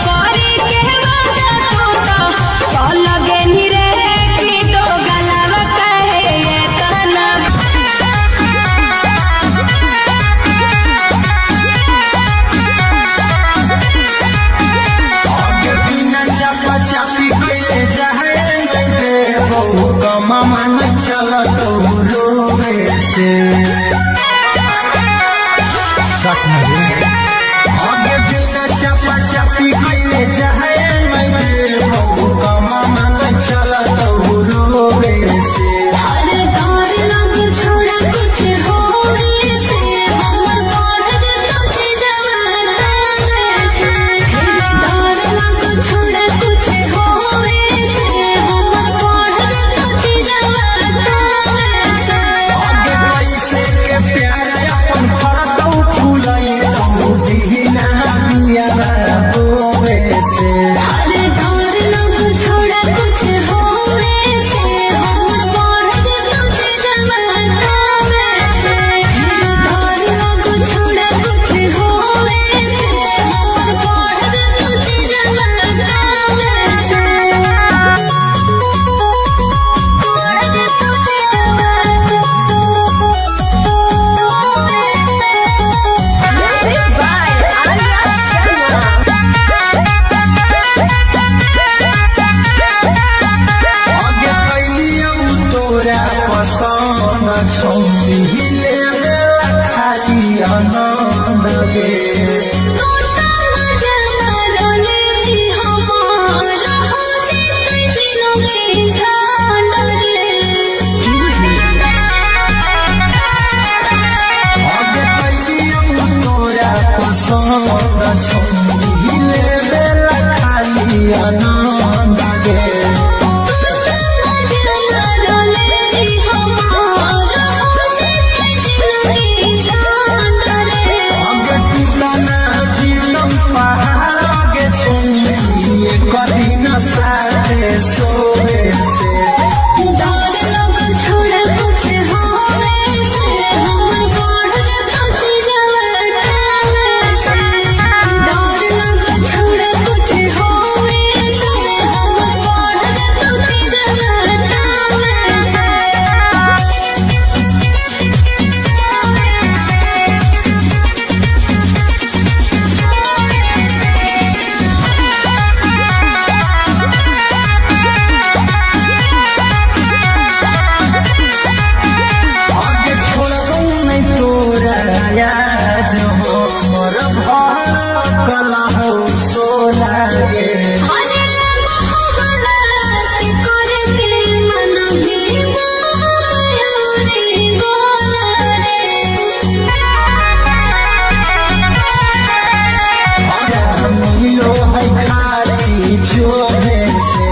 कहरी के वादा तू तो, कल गेनी रे की दो गलावा काहे ताना। आगे बिना चापा चापी कइले जाए नहीं देबो, कमा मन चलत रोवे से। आगे बिना चापा चापी कइले जाए नहीं देबो, कमा मन चलत रोवे से। अरे डर लग छोड़ा कुछ होवे से, हमर बढ़ जेतो चीजवा से। डर लग छोड़ा कुछ होवे से, हमर बढ़ जेतो चीजवा से। आगे पैसे के प्यार अपन हिले बेला खाली आनंद गे। आगे कहियो तोरा पसंद छौ, हिले बेला खाली आनंद गे। आगे टूटना जीवन पहाड़ गे छौरी, एक दिन साथे सोवे से। आगे छोड़बौ नहीं तोरा आज हो, मोर भड़कल हौ सोना गे। मिलो है खाली चोभे से।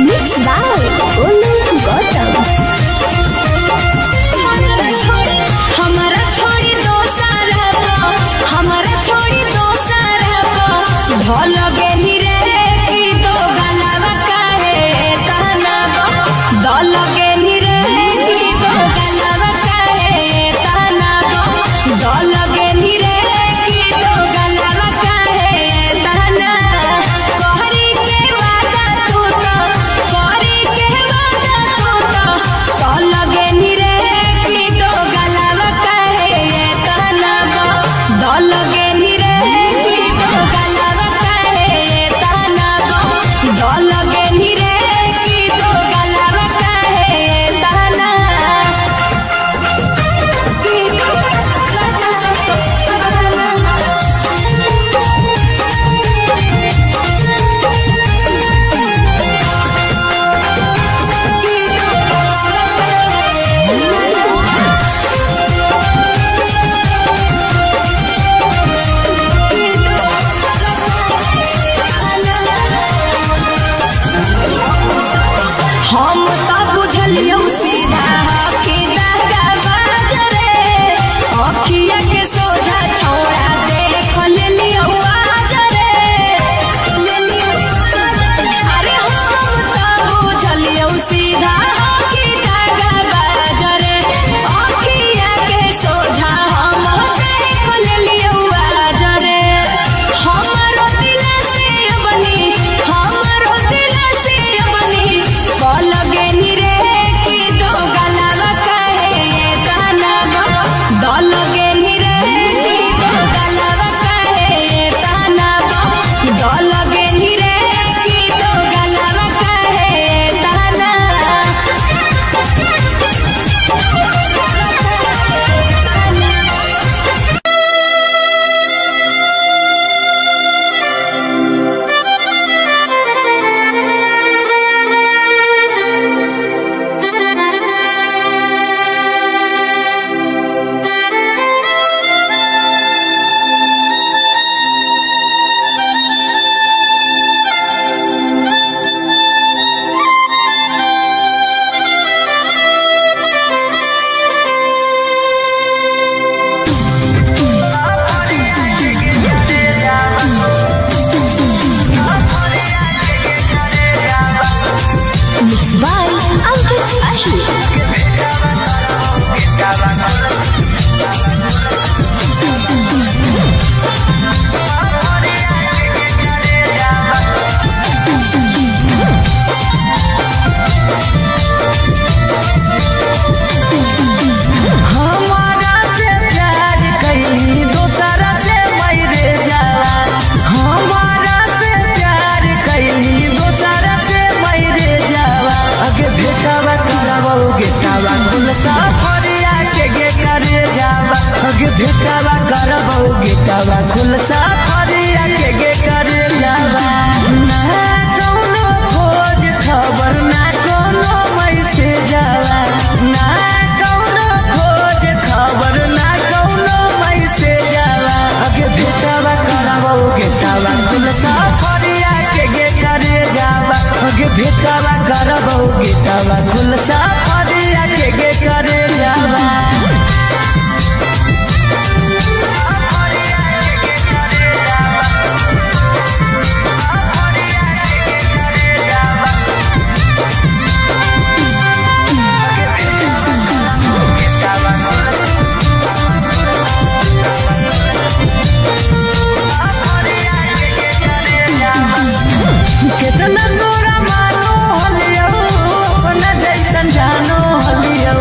Mixed by Olu Gautam. हमारा छोड़ी दोसारा को, हमारा छोड़ी दोसारा को, ढोल गेनी रे की दो गलावा काहे ताना बो, दल गेनी रे की दो गलावा काहे ताना बो, दल गेनी रे की दो गलावा काहे ताना। कहरी के वादा तू तो, कहरी के वादा तू तो, दल गेनी रे की दो गलावा काहे ताना बो, दल गेनी रे की दो गलावा काहे ताना बो, दल गेनी रे की दो गलावा काहे ताना। की दो गलावा काहे ताना। हम त बुझलियौ सीधा कि दादा बाजरे, अखिया के सोझा छौड़ा देख लेलियौ आजरे। अरे हम त बुझलियौ सीधा कि दादा बाजरे, अखिया के सोझा हम देख लेलियौ आजरे। हमरो दिल से बनी, हमरो दिल से बनी, कल खुलसा फरिया के गे करे जावा। ना कौनो खोज खबर ना कौनो मैसेज आवा, ना कौनो खोज खबर ना कौनो मैसेज आवा। अगे भेटावा करावो गेटावा खुलसा फरिया के गे करे जावा। अगे भेटावा करावो गेटावा खुलसा फरिया के गे करे जावा। केतना तोरा मानो हलियौ, अपना जैसन जानो हलियौ।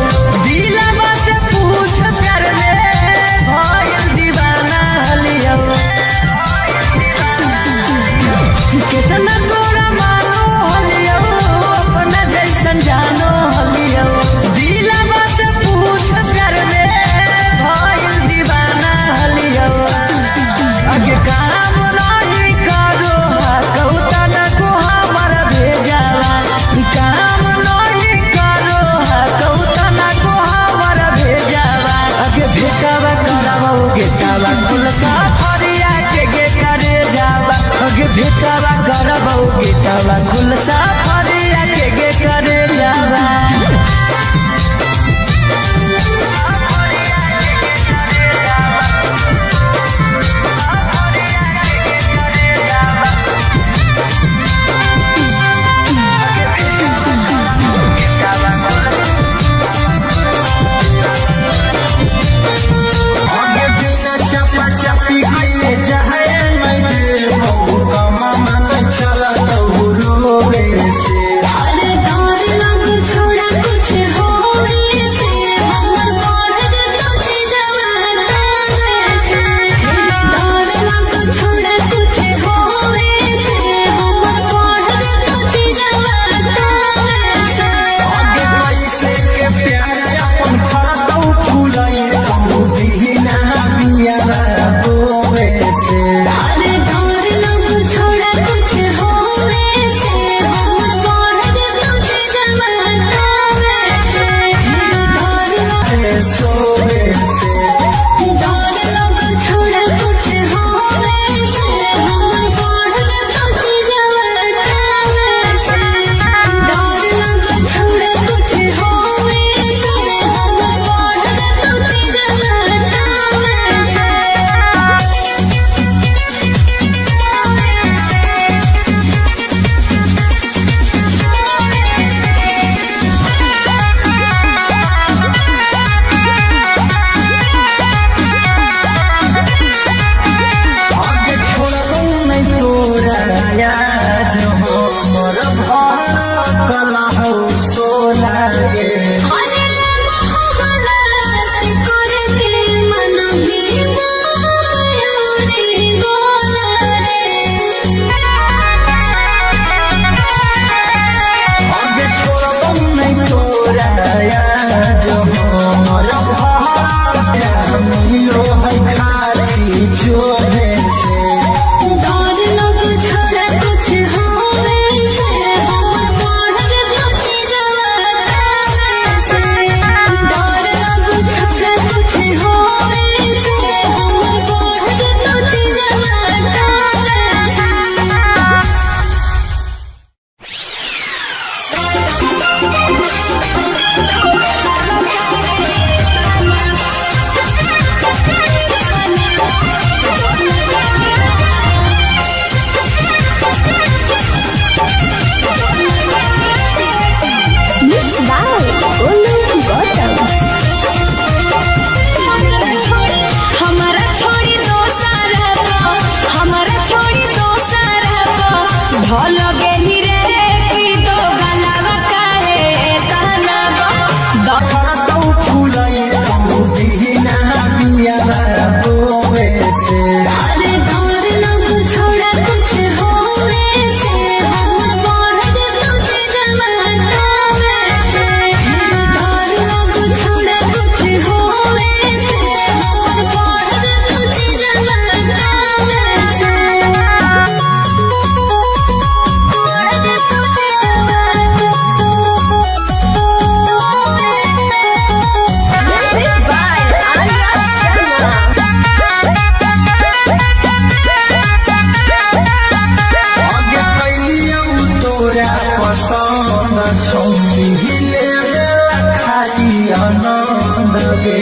पसंद छौरी लेवेला खाली आनंद गे।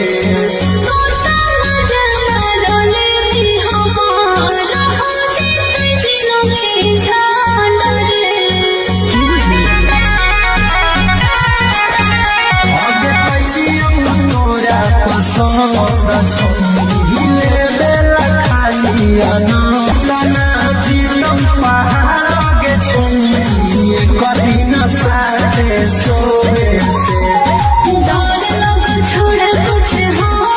तोता मजा मारले भी हमारा हो जीते जिनगी छान रे। आगे कैलियौ तोरा पसंद छौरी लेवेला खाली आनंद ना जीतम पहाड़ गे छौरी कभी न साथे सोवे से। डर लग छोड़ा कुछ होवे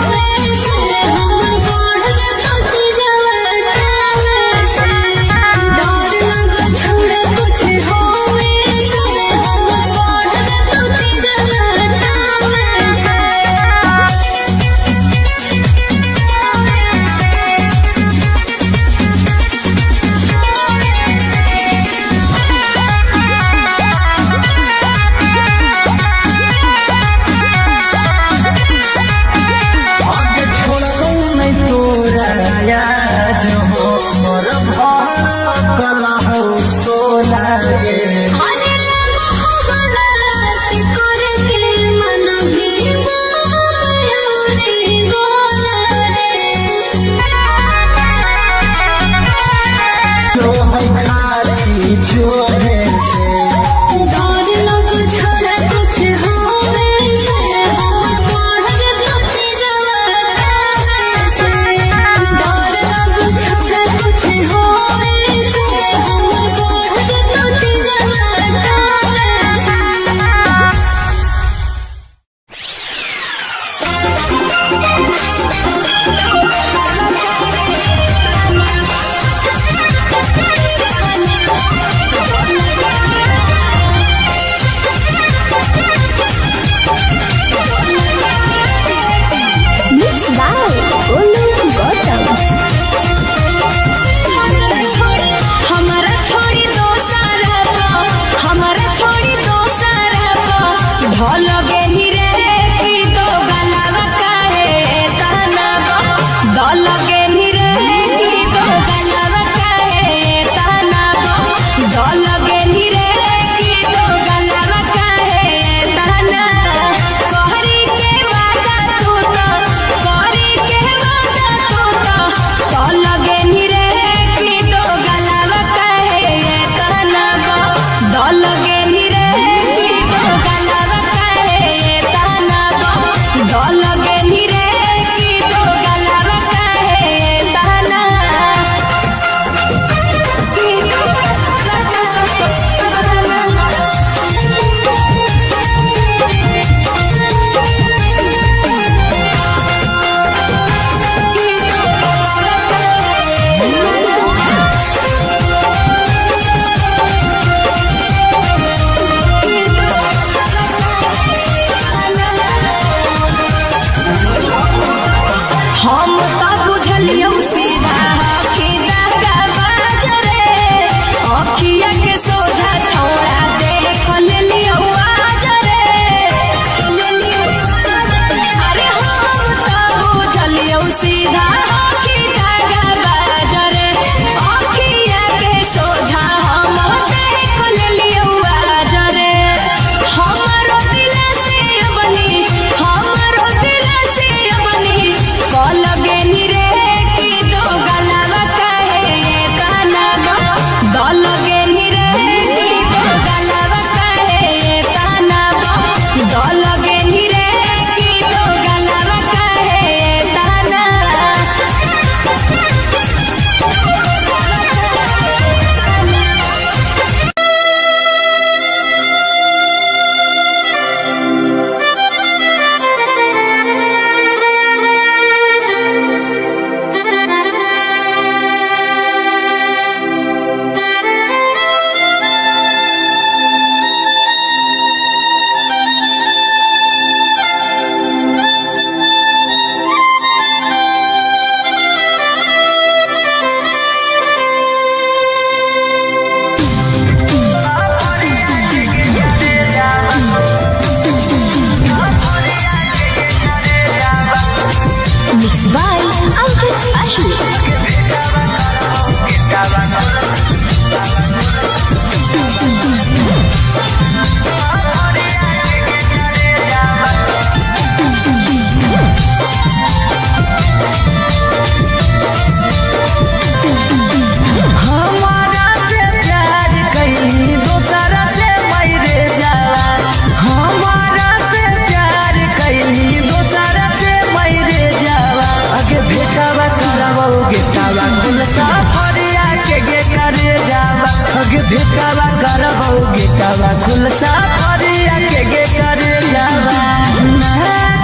खुल साफरिया के गे करे जावा। ना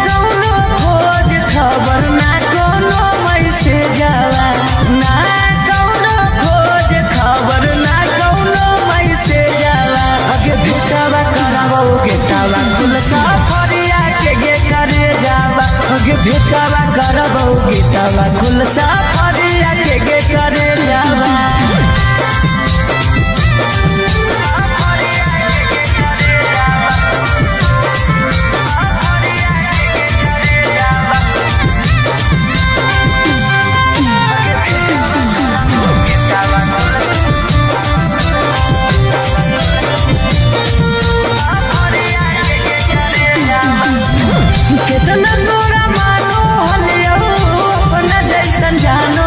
कौनो खोज खबर ना कौनो मैसेज आवा, ना कौनो खोज खबर ना कौनो मैसेज आवा। अगे भेटावा करावा गेटावा खुल साफरिया के गे करे जावा। अगे भेटावा करावा गेटावा खुल साफरिया के गे करे जावा। कितना तोरा मानो हलियो अपना जैसन जानो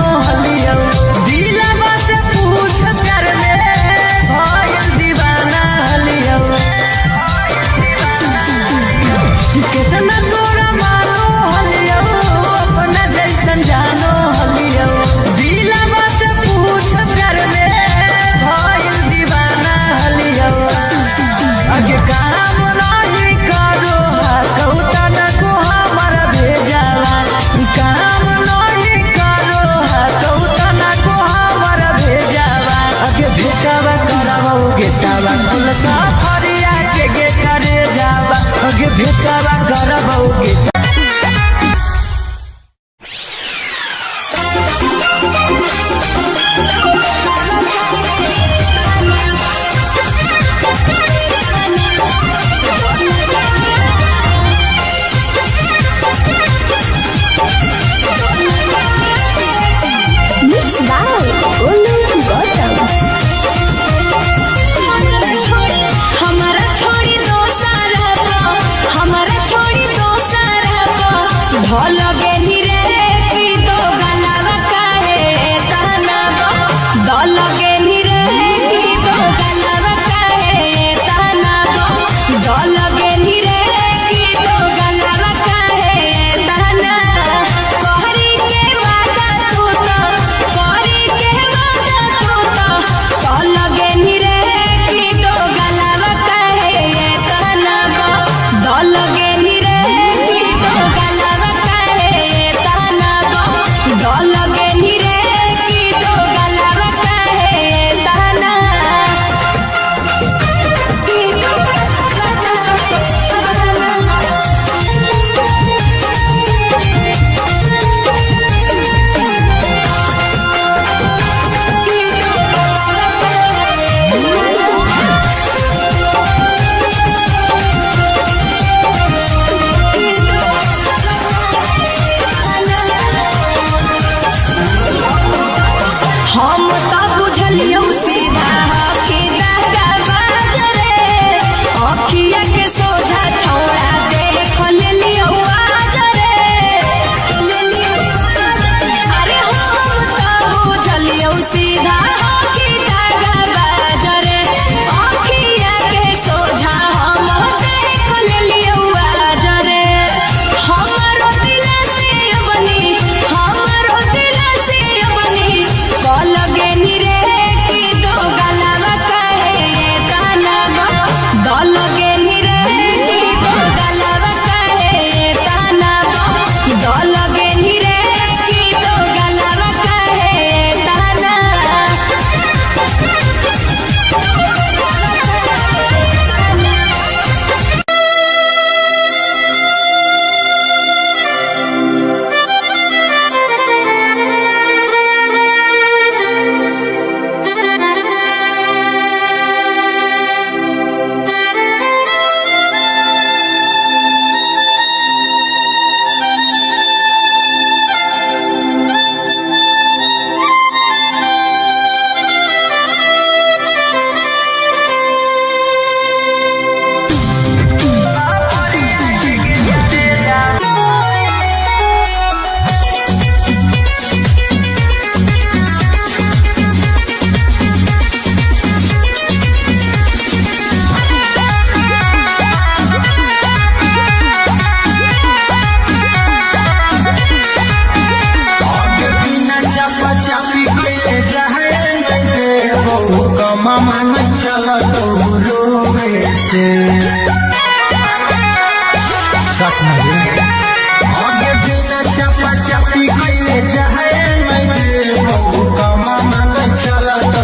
आगे बिना चापा चापी कइले जाए नहीं देबो कमा मन चलत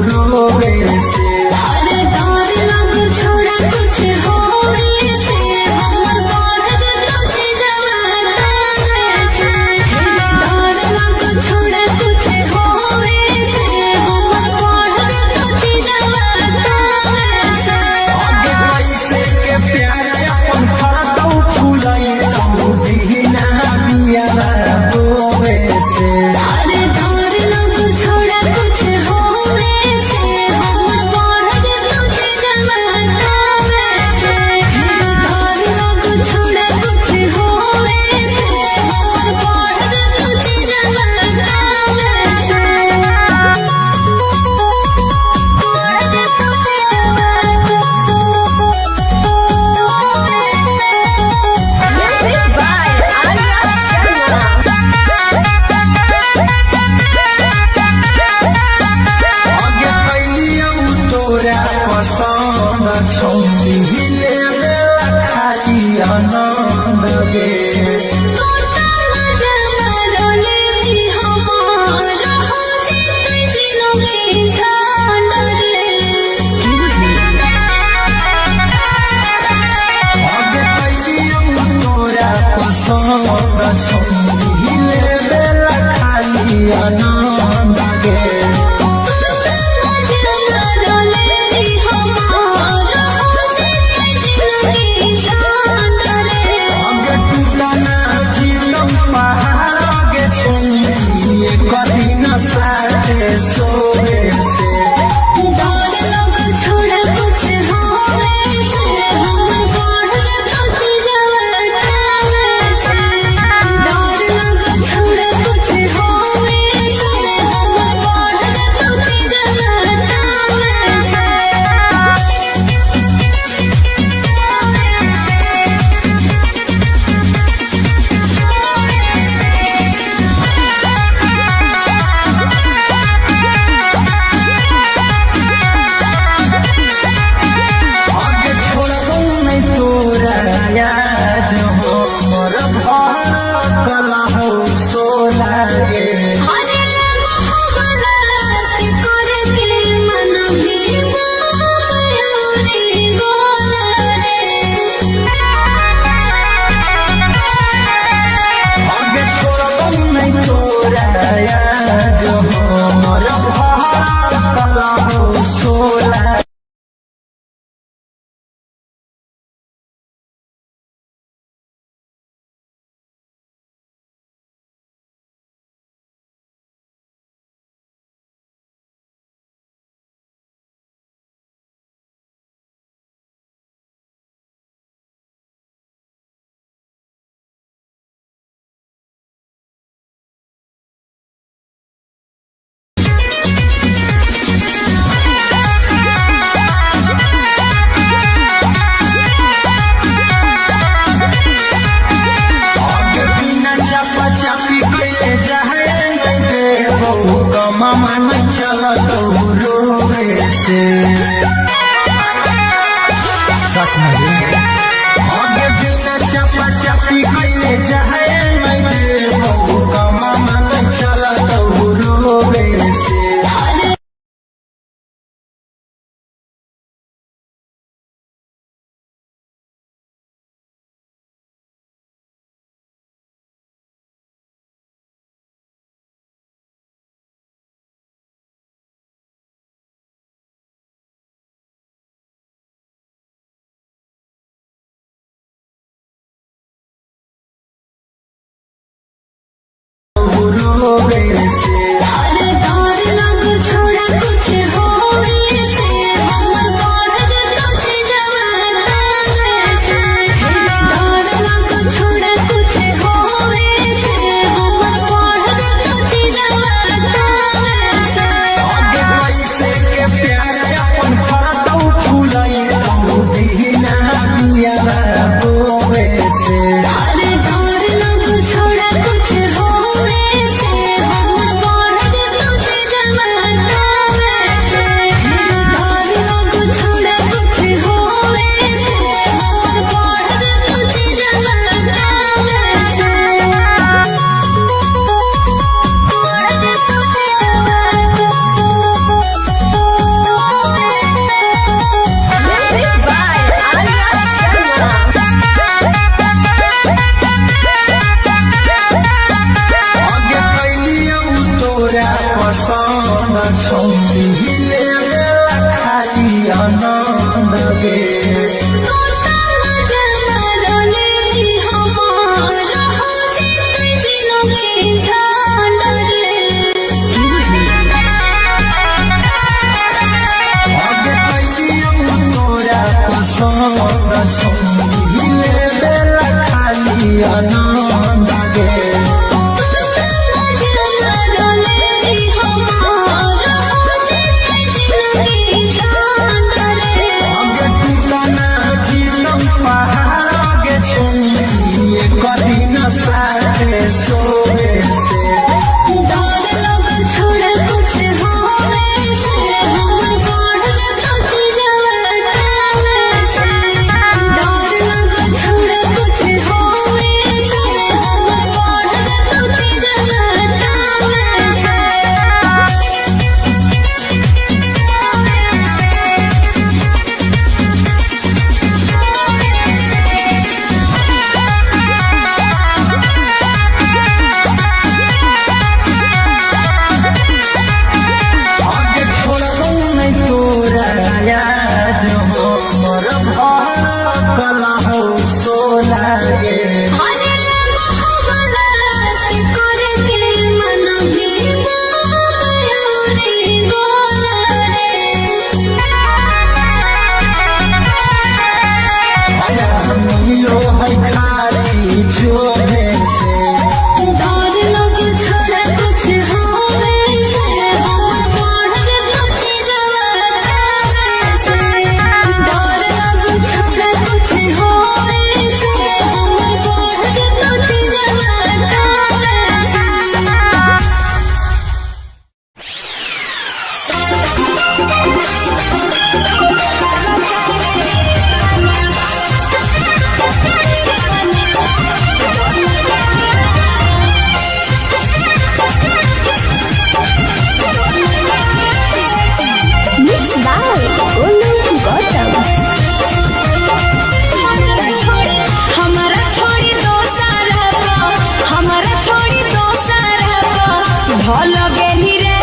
रोवे से। अरे डर लग छोड़ा कुछ होवे से हमर बढ़ तुझे जवाना से। डर लग छोड़ा कुछ होवे से हमर बढ़ तुझे जवाना से। आगे कैसे के प्यार अपन फरतौ फुलई तौ बिना बिया बोवे से। अरे डर लग छोड़ा कुछ होवे से हमर बढ़ तुझे जवाना से। डर लग छोड़ा कुछ होवे से हमर बढ़ तुझे जवाना से। Music by Arya Sharma. आगे कैलियौ तोरा पसंद छौली लेवेला खाली आनंद गे। आगे कैलियौ तोरा पसंद छौली लेवेला खाली आनंद गे। आगे टूटना जीवन पहाड़ आगे छौली एक दिन साथे सोवे से। आगे छोड़बौ नहीं तोरा आज हो मोर भड़कल हौ सोला गे। आगे छोड़बौ नहीं तोरा आज हो मोर भड़कल हौ सोला। आगे बिना चापा चापी कइले जाए नहीं देबो कमा मन चलत रोवे से। आगे बिना चापा चापी कइले जाए नहीं देबो कमा मन चलत रोवे से। छौली ले बेला खाली आनंद गे। आगे टूटना जीतम पहाड़ गे छौली एक दिन साथे सोवे से। आगे छोड़बौ नहीं तोरा आज हमर भड़कल हौ सोला गे। मिलो है खाली चोरे से। Mixed by Olu Gautam. हमारा छोड़ी दो सारा को, हमारा छोड़ी दो सारा को, भल गेनी रे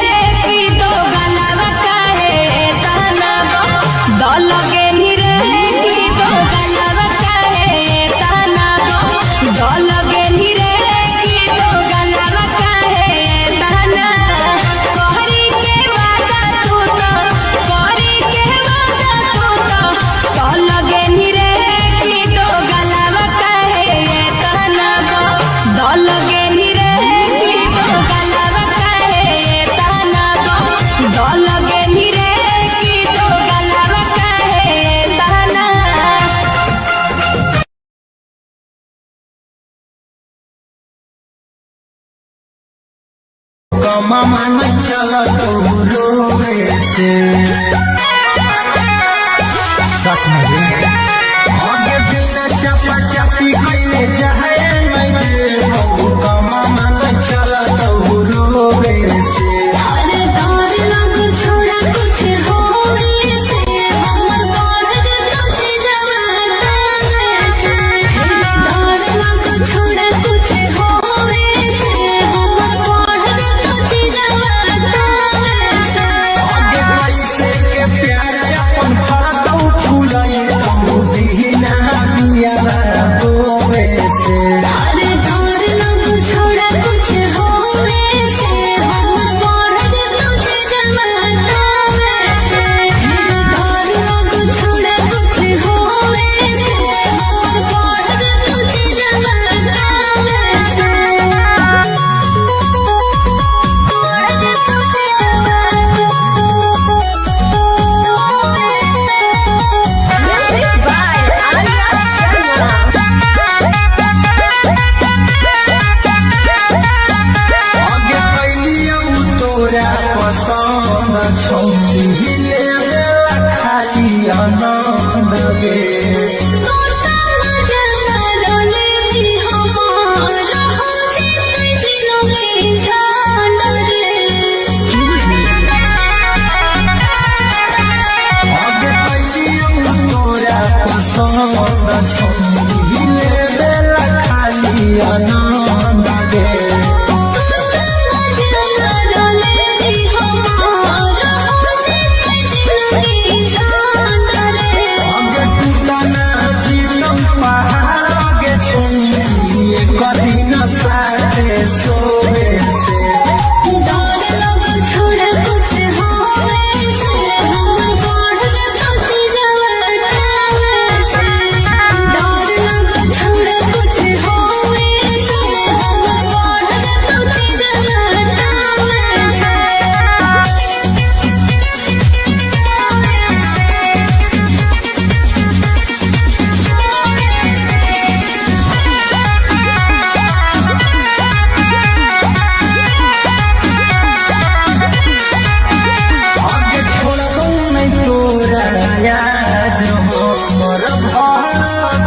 की दो गलावा काहे ताना गो, दल गेनी रे की दो गलावा काहे ताना गो, दल गेनी रे की दो गलावा काहे ताना, कहरी के वादा तू तो, कहरी के वादा तू तो, दल गेनी रे की दो गलावा काहे ताना गो, दल गेनी रे की दो गलावा काहे ताना गो, दल गेनी रे की दो गलावा काहे ताना। कमा मन चलत रोवे से। साथ में रे। आगे बिना चपा चपी कइले जाए मैं बहु कमा मन चलत रोवे से। आगे कैसे के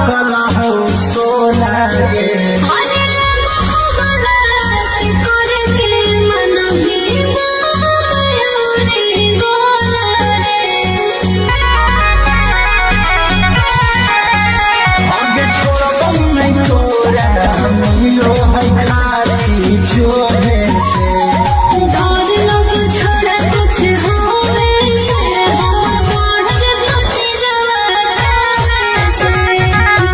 लागल हौ सोला गे। अरे लगो बलास्ट करे के मन भी मायारी गोला रे। आगे छोड़बौ नहीं तोरा मिलो है खाली चोहे से। डर लग छोड़ा कुछ होवे से, बढ़ कुछ जवावे से।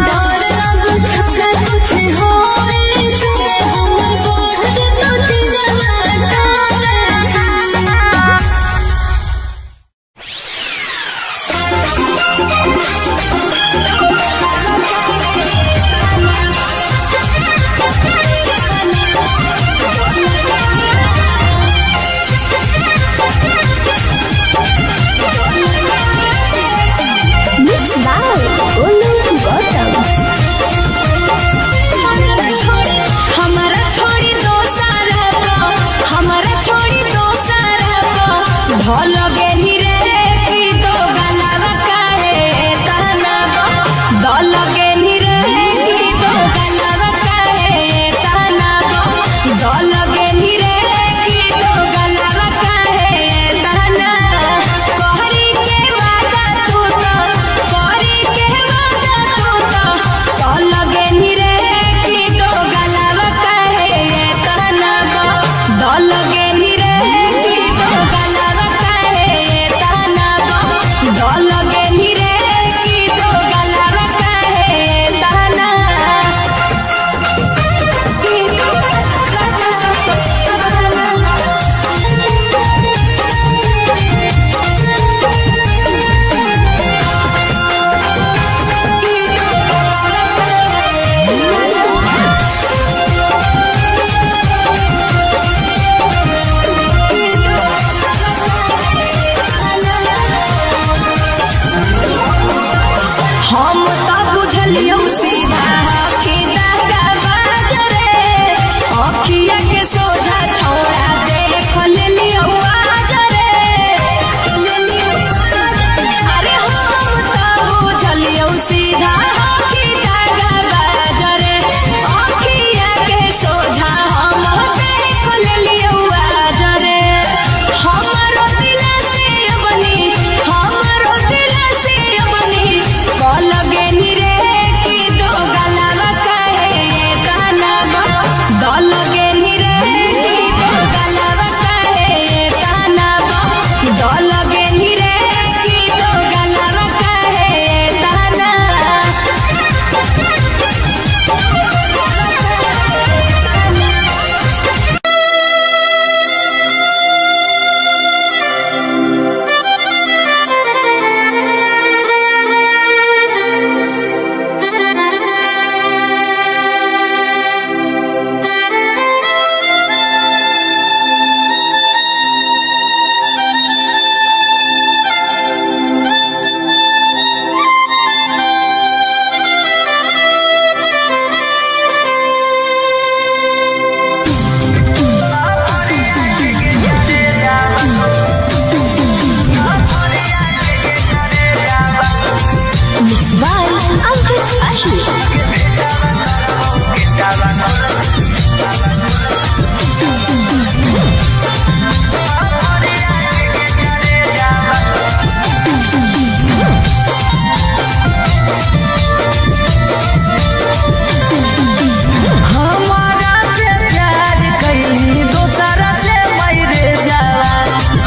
डर लग छोड़ा कुछ होवे से, बढ़ कुछ जवावे से। Mix by Golu Gautam. हमारा छोड़ी दोसारा को, हमारा छोड़ी दोसारा को, ढोल गेनी रे की दो गलावा काहे ताना बो, दल गेनी रे की दो गलावा काहे ताना बो, दल गेनी रे की दो गलावा काहे ताना। कहरी के वादा तू तो, कहरी के वादा तू तो, दल गेनी रे की दो गलावा काहे ताना बो, दल गेनी रे की दो गलावा काहे ताना बो, दल गेनी रे की दो गलावा काहे ताना। की दो गलावा। हम त बुझलियौ सीधा कि दादा बाजरे, अखिया के सोझा छौड़ा देख लेलियौ आजरे। अरे हम त बुझलियौ सीधा कि दादा बाजरे, अखिया के सोझा हम देख लेलियौ आजरे। हमरो दिल से बनी, हमरो दिल से बनी, कल गेनी रे की दो गलावा काहे ताना बो, दल गेनी रे की दो गलावा काहे ताना बो, दल गेनी रे की दो गलावा काहे ताना। Mix by Ankit Ahir. हमारा से प्यार कैली दोसरा से मरे जाला।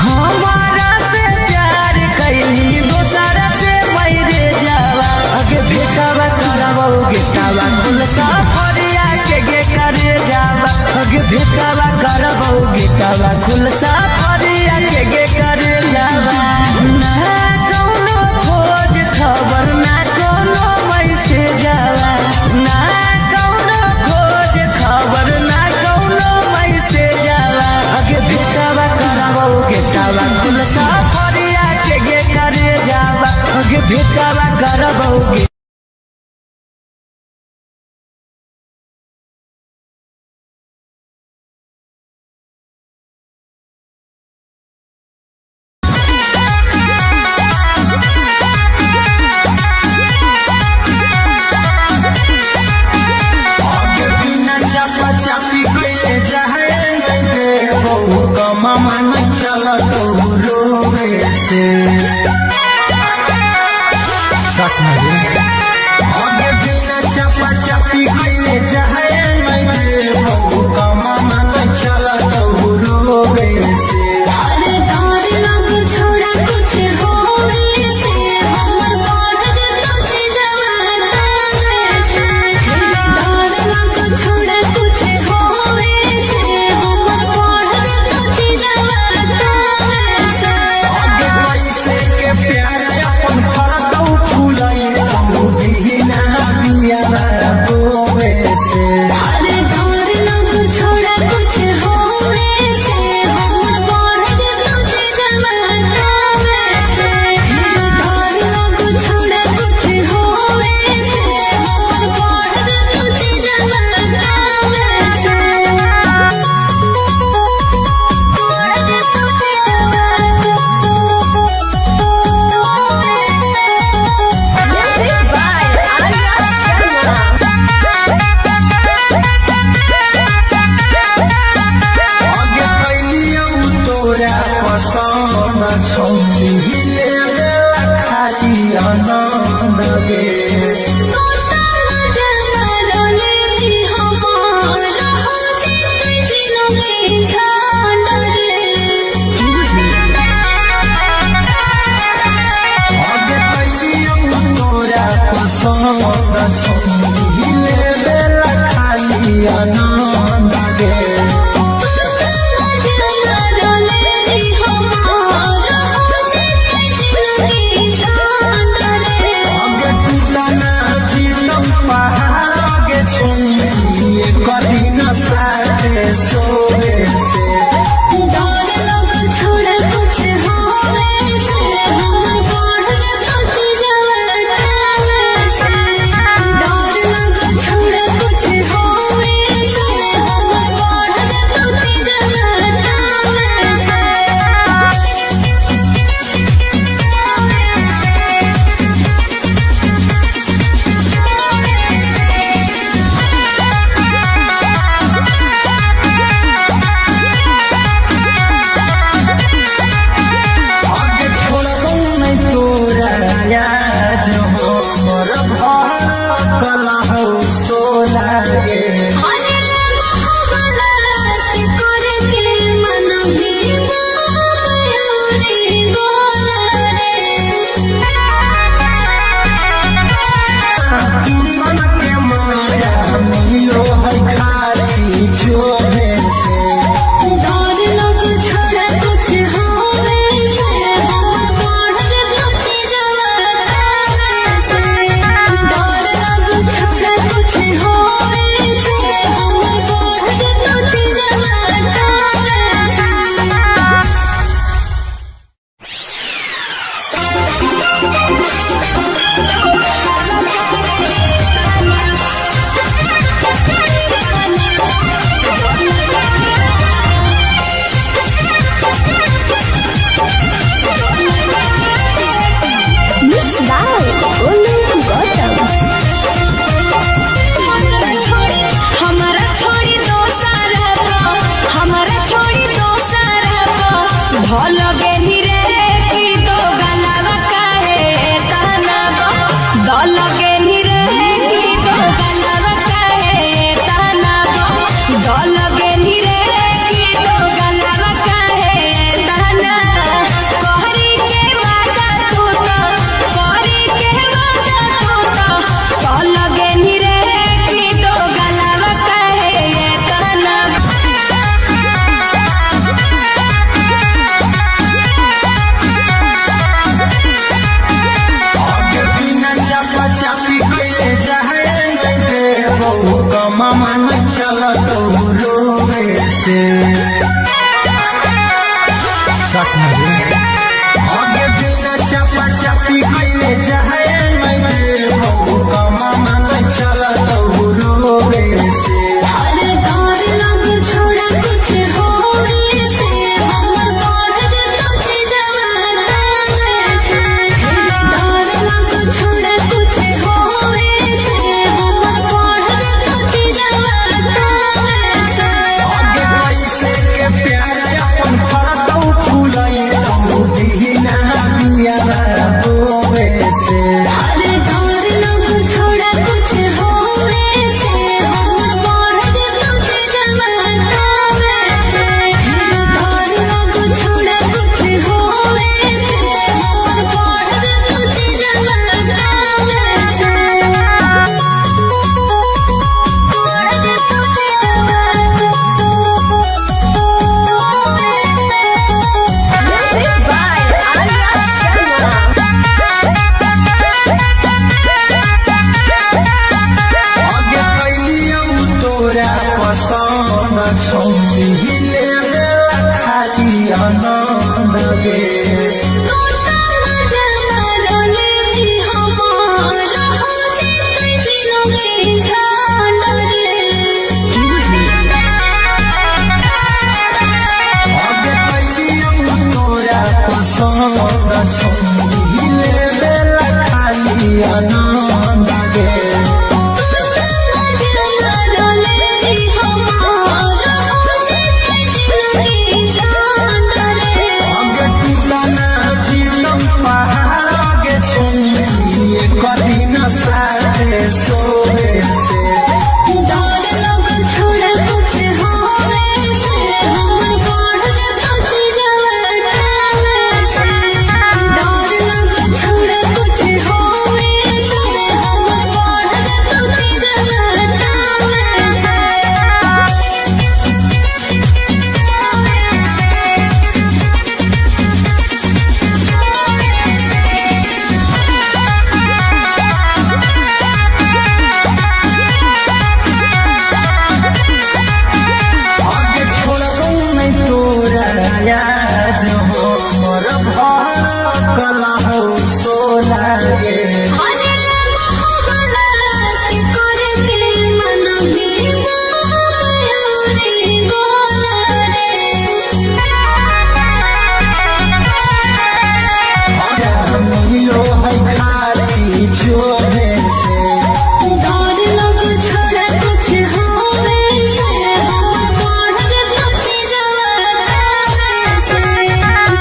हमारा से प्यार कैली दोसरा से मरे जाला। अगे भेटावा करावो गेटावा कुल साफरिया के गे करे जावा। अगे भेटावा करावो गेटावा कुल साफरिया के गे करे जावा। ना कौनो खोज खबर ना कौनो मैसेज आवा। ना कौनो खोज खबर ना कौनो मैसेज आवा। अगे भेटावा करावो गेटावा कुल साफरिया के गे करे जावा। अगे भेटावा करावो गे चापी कइले जाए मैं बहु कमा मन चलत रोवे से। अरे डर लग छोड़ा कुछ होवे से हमर बढ़ जेतो जीजवा से। डर लग छोड़ा कुछ होवे से हमर बढ़ जेतो जीजवा से। आगे पैसे के प्यार अपन फरतौ फुलई तू बिना बिया बोवे से। अरे डर लग छोड़ा कुछ होवे से हमर बढ़ जेतो जीजवा से। डर लग छोड़ा कुछ होवे से हमर बढ़ जेतो जीजवा से। Music by Arya Sharma. आगे कैलियौ तोरा पसंद छौली बेला खाली आनंद गे। तोता मजा रे हमार हो जीते जिनगी झांड रे। आगे कैलियौ तोरा पसंद छौली बेला खाली आनंद गे। तोता मजा रे हमार हो जीते जिनगी झांड रे। आगे टूटना जीतम पहाड़ आगे छौली कदी न साथे सोवे से। डर लग छोड़ा कुछ होवे से हमर बढ़ जेतो जीजवा से। डर लग छोड़ा कुछ होवे से हमर बढ़ जेतो जीजवा से। आगे छोड़बौ नै तोरा आज हो मोर भर कलहौ सोला गे। अरे लगो करके मन भी मायूरी गोला रे। मन के माया मिलो है खाली चोभे से। डर लग छोड़ा कुछ होवे से हमर बढ़ जेतो जीजवा से। डर लग छोड़ा कुछ होवे से हमर बढ़ जेतो जीजवा से। Music रोवे से। डर लोग छोड़ा कुछ होवे से, हमर बढ़ जतो चीजवा टावे से। डर लोग छोड़ा कुछ होवे से, हमर बढ़ जतो चीजवा टावे से। आगे छोड़बौ नहीं तोरा आज हो, मोर भड़कल हौ सोना गे। अरे लगो बलास्ट करके मन भी मायूरी गोला रे। मिलो है खाली चोभे से। डर लोग छोड़ा कुछ होवे से, हमर बढ़ जतो चीजवा टावे से।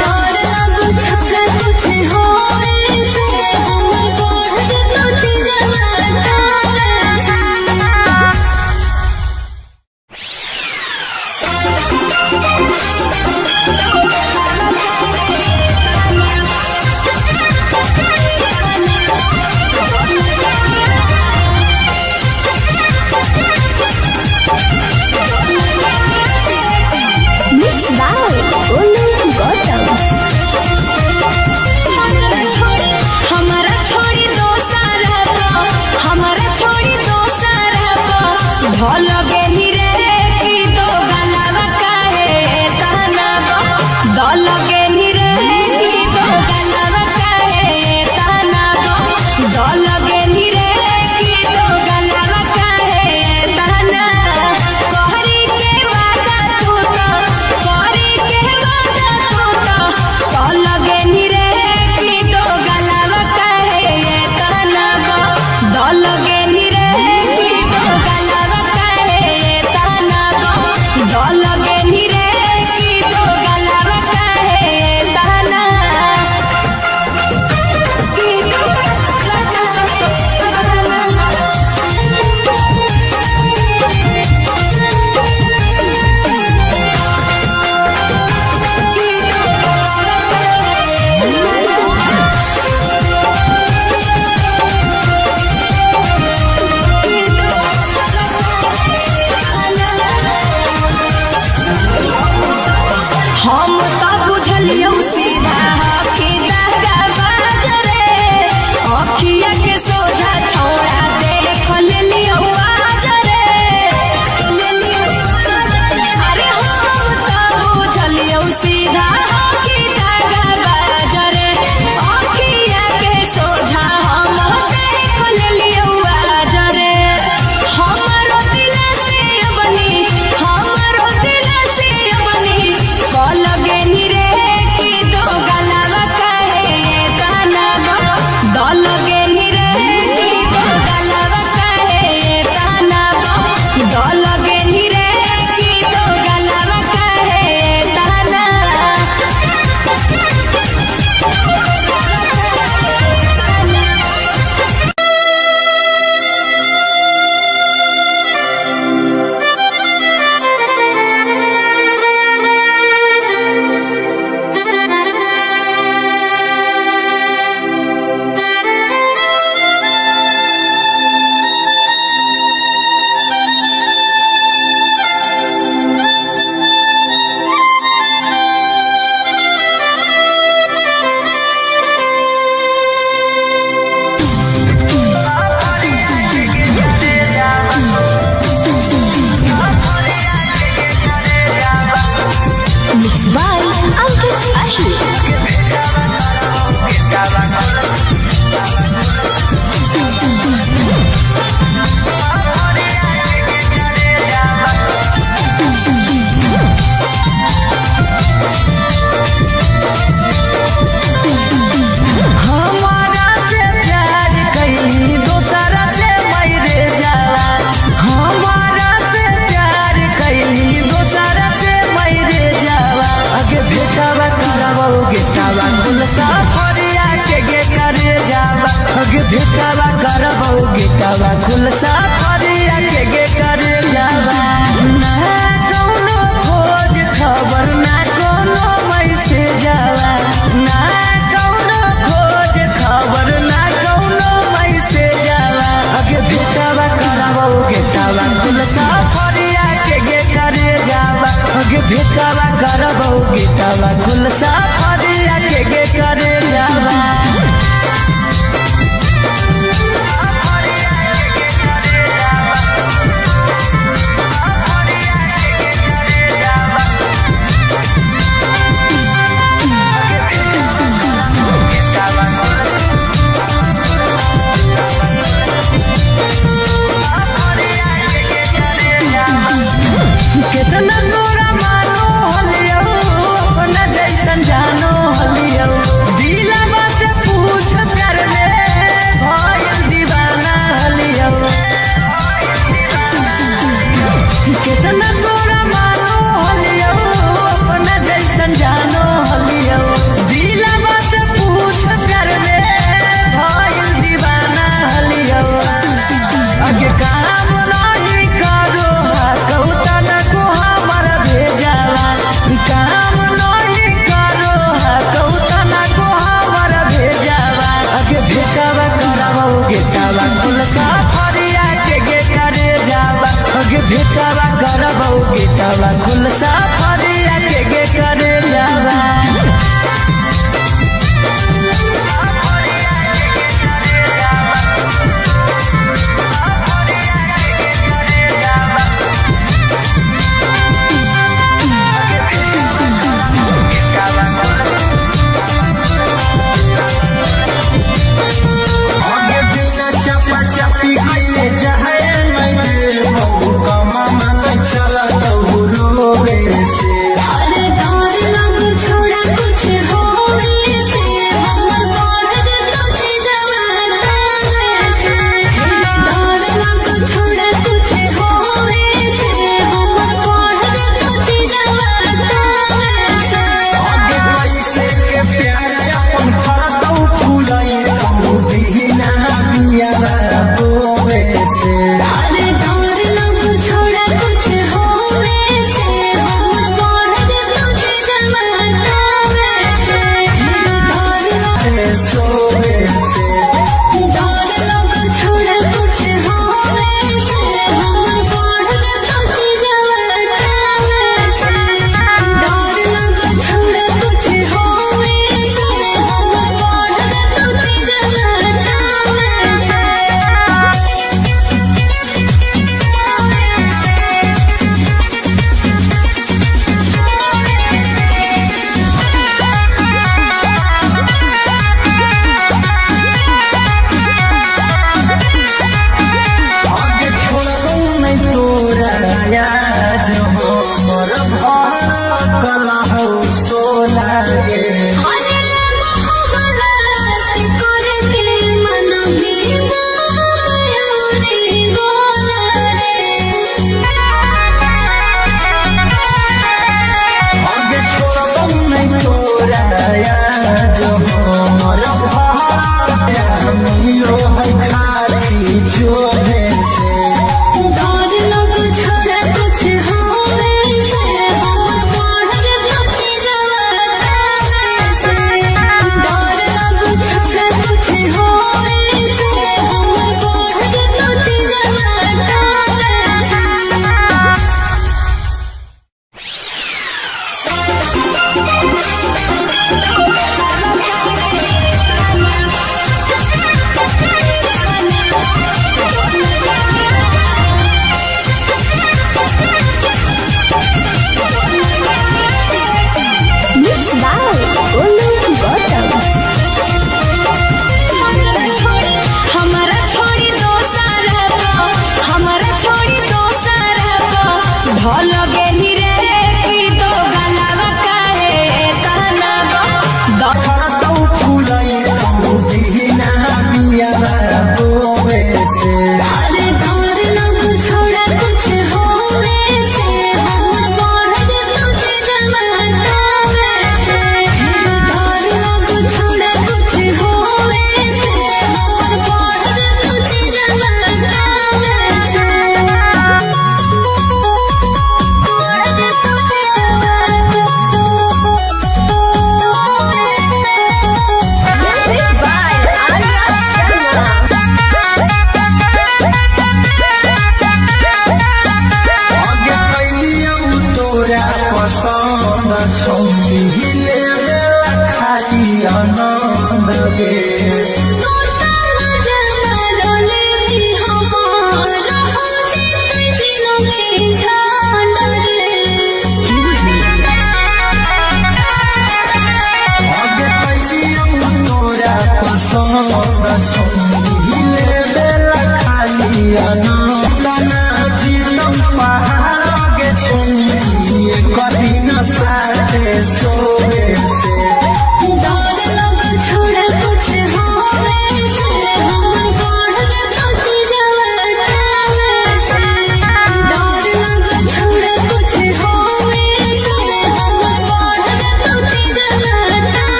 डर लोग छोड़ा कुछ होवे से, हमर बढ़ जतो चीजवा टावे से। Mix by Olu Gautam. हमारा छोड़ी दो सारा को, हमारा छोड़ी दो सारा को, भल गेनी रे की दो गलावा काहे ताना गो, दल गेनी रे की दो गलावा काहे ताना गो, दल गेनी रे की दो गलावा काहे ताना, कहरी के वादा तू तो, कहरी के वादा तू तो, कल गेनी रे की दो गलावा काहे ताना गो, दल गेनी रे की दो गलावा काहे ताना गो, दल गेनी रे की दो गलावा काहे ताना, की दो गलावा काहे ताना। हम त बुझलियौ सीधा कि दागा बाजरे, अखिया के सोझा छौड़ा देख लेलियौ आज रे। अरे हम त बुझलियौ सीधा कि दागा बाजरे, अखिया के सोझा हम देख लेलियौ आज रे। हमरो दिल से बनी, हमरो दिल से बनी, कल गेनी रे की गेटावा खुल सफरिया के गे करे जावा अगे भेटावा करबौ गेटावा खुल सफरिया के गे करे जावा। केतना तोरा मानो होलियो अपना जैसन जानो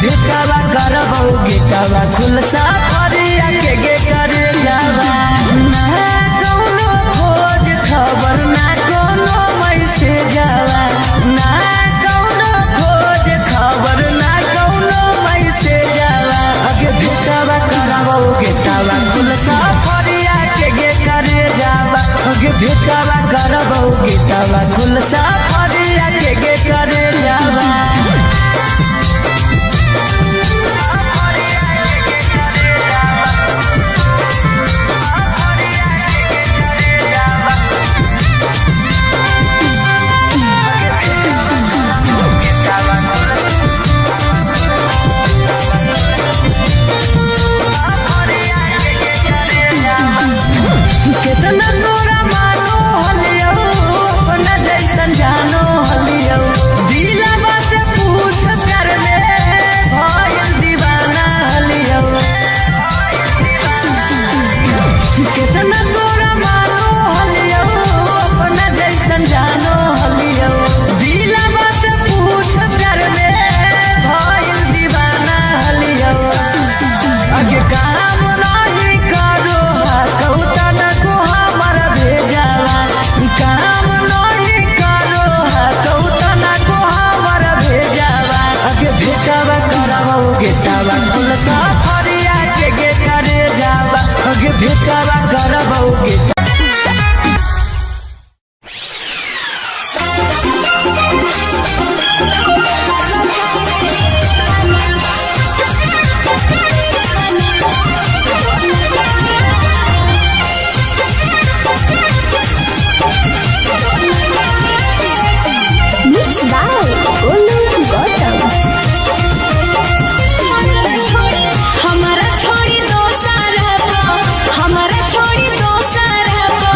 भेटावा करबौ गेटावा खुल सफरिया के गे करे जावा। ना कौनो खोज खबर ना कोनो मैसेज आवा, ना कौनो खोज खबर ना कौनो मैसेज आवा। अगे भेटावा करबौ गेटावा खुल सफरिया के गे करे जावा। अगे भेटावा करबौ गेटावा खुल सफरिया के गे करे जावा। केतना तोरा मानो हलियौ, अपना जैसन जानो हलियौ। दिलवा से पूछ प्यार में भइल दीवाना हलियौ। केतना तोरा मानो हलियौ, अपना जैसन जानो हलियौ। दिलवा से पूछ प्यार में भइल दीवाना हलियौ। अगे काम नाही करो हा कौता न को हमर भेजावा। काम नाही करो हा कौता न को हमर भेजावा। अगे भेटावा करबौ गेटावा कुल सफरिया के गे करे जावा। अगे भेटावा करबौ गेटावा। Mix by Golu Gautam. हमारा छोड़ी दोसर को, हमारा छोड़ी दोसर को,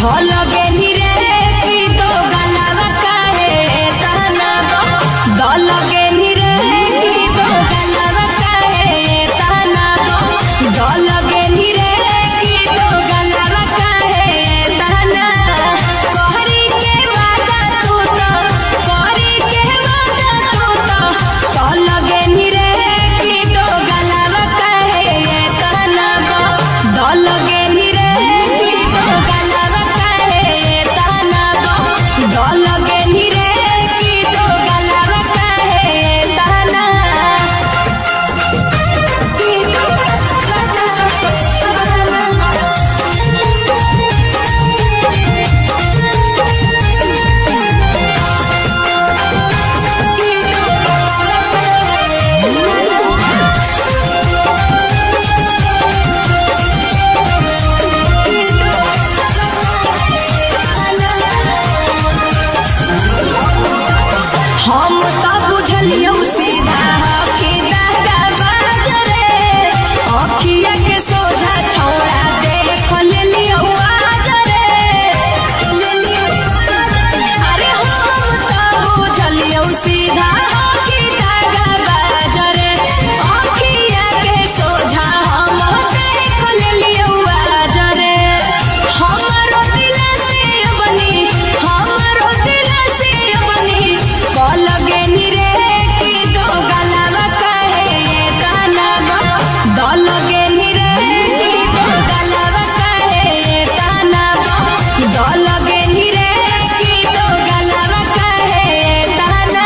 ढोल गेनी रे की दो गलावा काहे ताना बो। ढोल गेनी रे की दो गलावा काहे ताना बो। ढोल गेनी रे की दो गलावा काहे ताना। कोहरी के वादा तू तो, कोहरी के वादा तू तो, ढोल गेनी रे की दो गलावा काहे ताना बो। ढोल गेनी रे की दो गलावा काहे ताना बो। ढोल गेनी रे की दो गलावा काहे ताना। की दो गलावा काहे ताना। हम त बुझलियौ सीधा के दादा बाजरे, अखिया के सोझा छौड़ा देख लेलियौ आज रे। अरे हम त बुझलियौ सीधा के दादा बाजरे, अखिया के सोझा हम देख लेलियौ आज रे। हमरो दिल से बनी, हमरो दिल से बनी, कल गेनी रे की दो गलावा काहे ताना बो। दल गेनी रे की दो गलावा काहे ताना बो। दल गेनी रे की दो गलावा काहे ताना।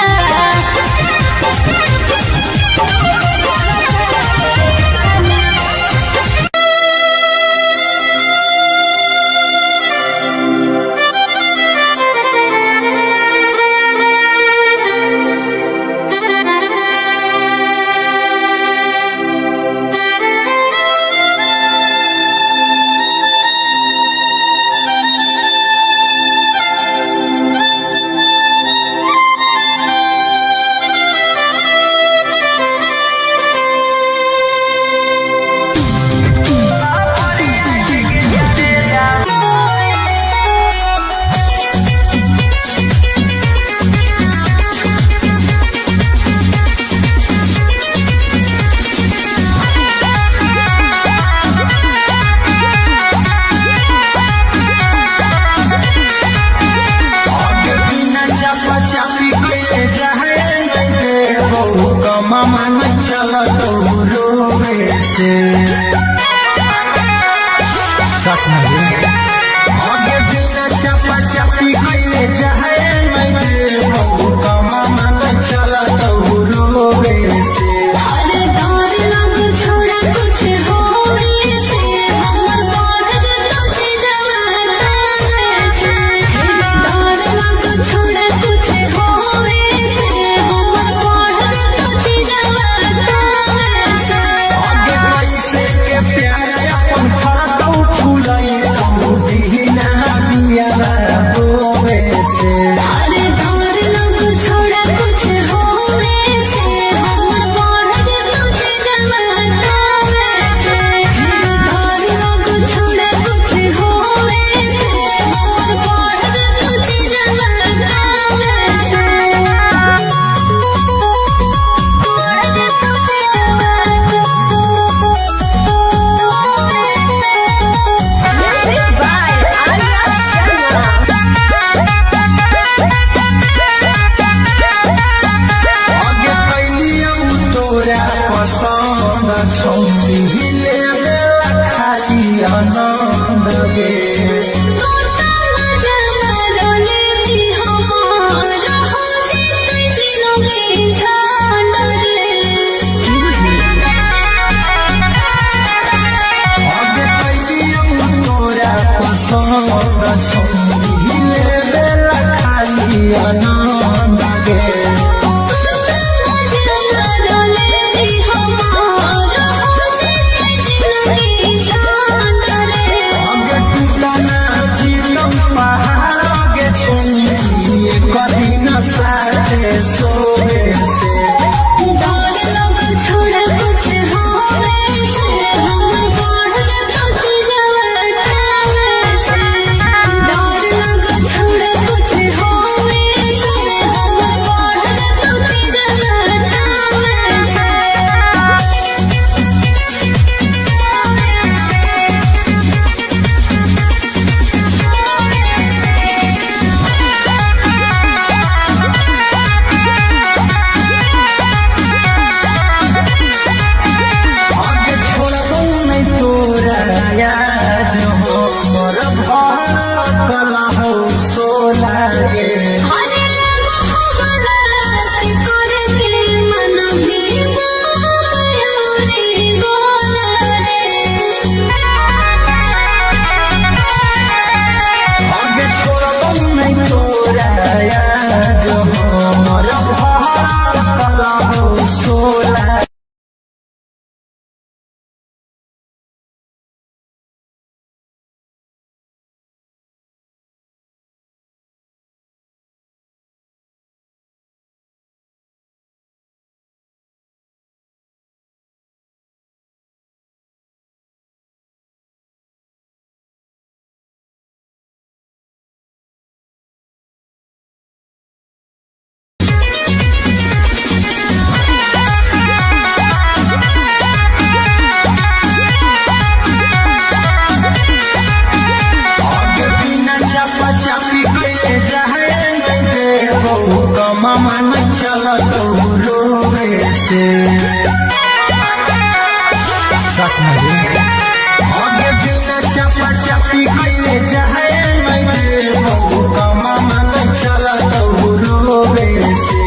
बिना चापा चापी के जाए बहु कमा मन। से। आगे बिना चापा चापी कइले जाए नहीं देबो कमा मन चलत रोवे से। अरे डर लग छोड़ा कुछ होवे से हमर बढ़ जतो जवाना से। डर लग छोड़ा कुछ होवे से हमर बढ़ जतो जवाना से। आगे कैसे के प्यार अपन फरतौ फुलई तू बिना बिया बोवे से। अरे डर लग छोड़ा कुछ होवे से हमर बढ़ जतो जवाना से। डर लग छोड़ा कुछ होवे से हमर बढ़ जतो जवाना से। Music by Arya Sharma. आगे कैलियौ तोरा पसंद छौली लेवेला खाली आनंद गे। आगे कैलियौ तोरा पसंद छौली लेवेला खाली आनंद गे। आगे टूटना जीतम पहाड़ आगे छौली कभी न साथे सोवे से। आगे छोड़बौ नहीं तोरा याद हो मोर भड़कल हौ सोला गे। आगे छोड़बौ नहीं तोरा याद हो मोर भड़कल हौ सोला। आगे बिना चापा चापी कइले जाए नहीं देबो कमा मन चलत रोवे से। आगे बिना चापा चापी कइले जाए नहीं देबो कमा मन चलत रोवे से।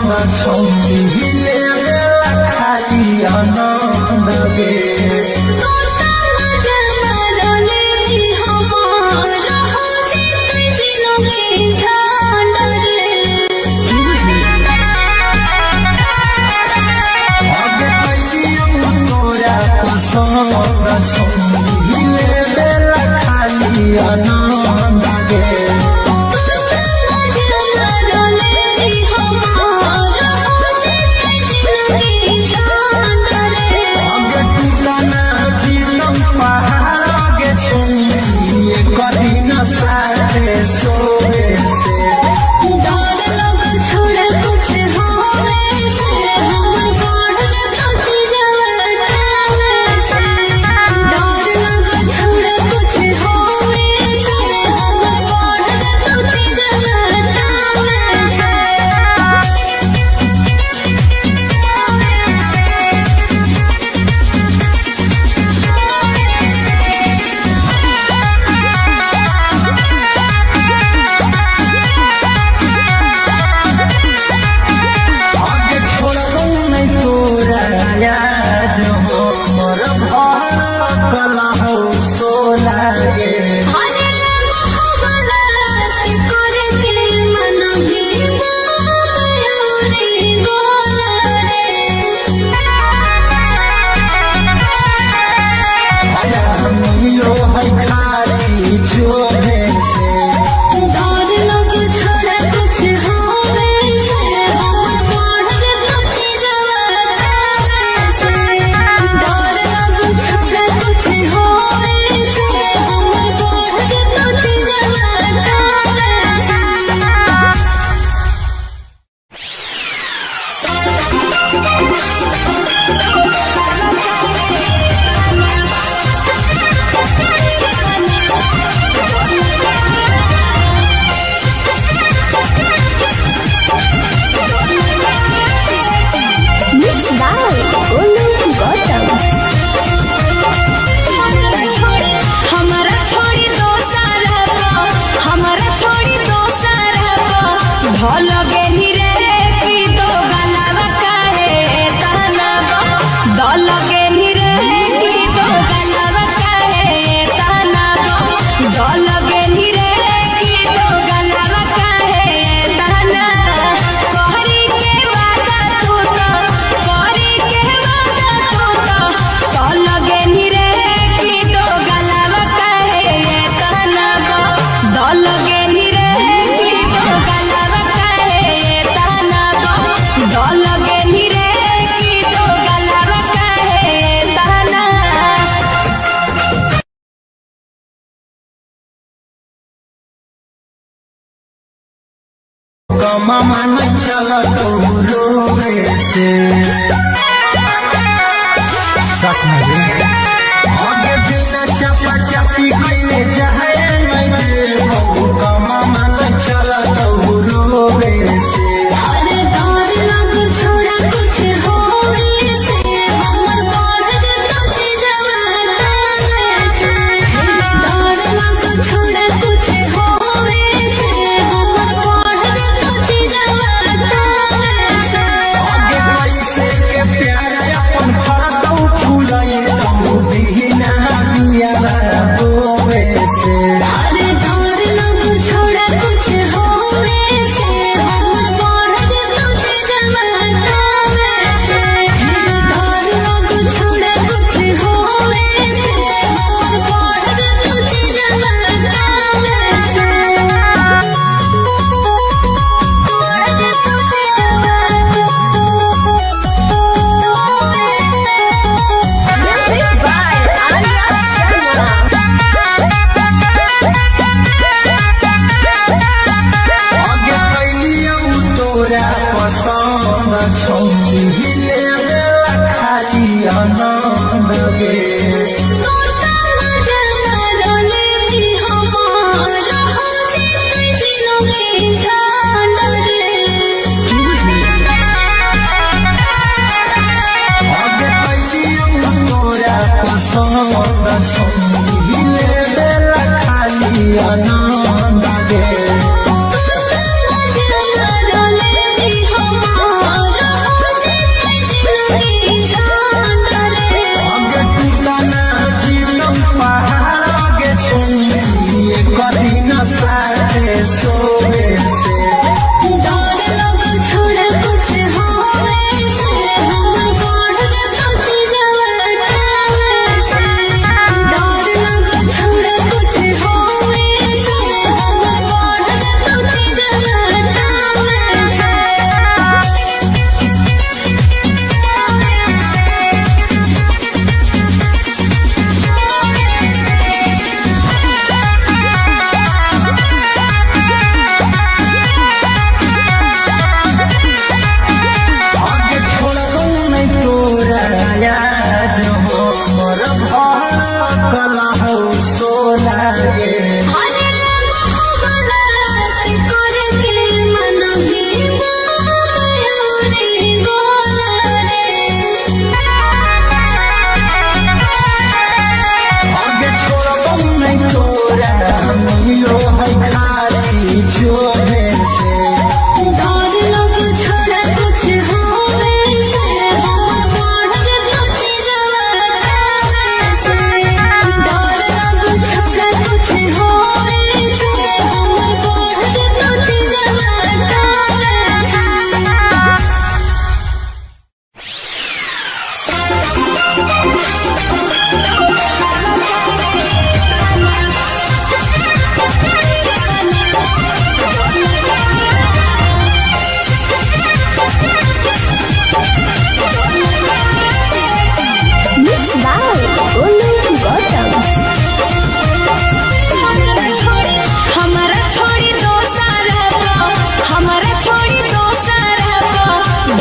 पसंद छौरी लेवेला खाली आनंद गे। आगे कैलियौ तोरा पसंद छौरी लेवेला खाली आनंद गे। आगे टूटना जीतम पहाड़ गे छौरी कदी न साथे सोवे से। आगे छोड़बौ नै तोरा आज हमर भड़कल हौ सोला गे। मिलो है खाली चोरे से। Mixed by Olu Gautam. हमारा छोड़ी दोसारा को, हमारा छोड़ी दोसारा को, भल गेनी रे की दो गलावा काहे ताना बो, दल गेनी रे की दो गलावा काहे ताना बो, दल गेनी रे की दो गलावा काहे ताना, कहरी के वादा तू तो, कहरी के वादा तू तो, दल गेनी रे की दो गलावा काहे ताना बो, दल गेनी रे की दो गलावा काहे ताना बो, दल गेनी रे की दो गलावा काहे ताना। कमा न चलत रोवे से। आगे बिना चपा चपी कैले जाए नहीं देबौ कमा न चलत रोवे से। आगे पैसे के प्यार अपन फरतौ फुलै तौ बिना बिया बोवे से। Music by Arya Sharma. आगे कैलियौ तोरा पसंद छौरी लेवेला खाली आनंद गे। आगे कैलियौ तोरा पसंद छौरी लेवेला खाली आनंद गे। Oh,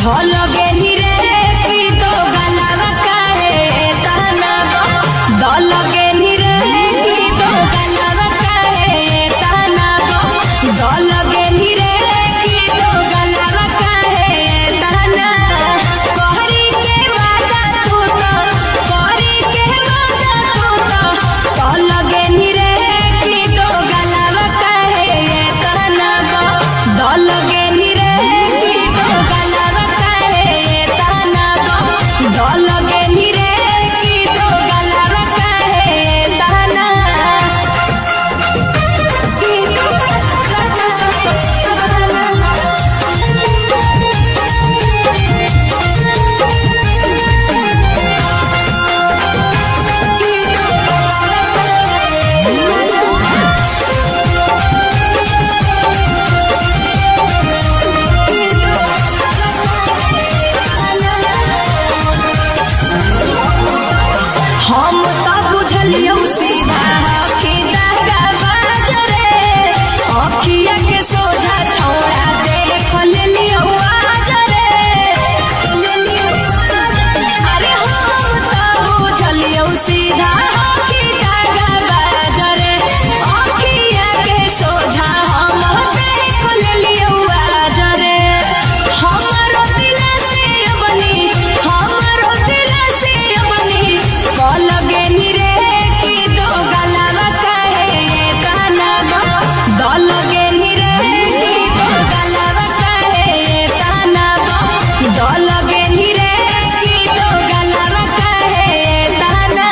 ढल गेनी रे की दो गलावा काहे ताना दल गेनी रे की दो गलावा काहे ताना दल गेनी रे की दो गलावा काहे ताना कहरी के वादा तू तो कहरी के वादा तू तो तल गेनी रे की दो गलावा काहे ताना दल गेनी रे की दो गलावा काहे ताना दल गेनी रे की दो गलावा काहे ताना की दो हम त बुझलियौ सीधा कि दागा बाजरे अखिया के सोझा छौड़ा देख लेलियौ आजरे अरे हम त बुझलियौ सीधा कि दागा बाजरे अखिया के सोझा हम देख लेलियौ आजरे हमरो दिल से बनी हमरो दिल से बनी कल गेनी रे की दो गलावा काहे ताना दल गेनी रे की दो गलावा काहे ताना दल गेनी रे की दो गलावा काहे ताना।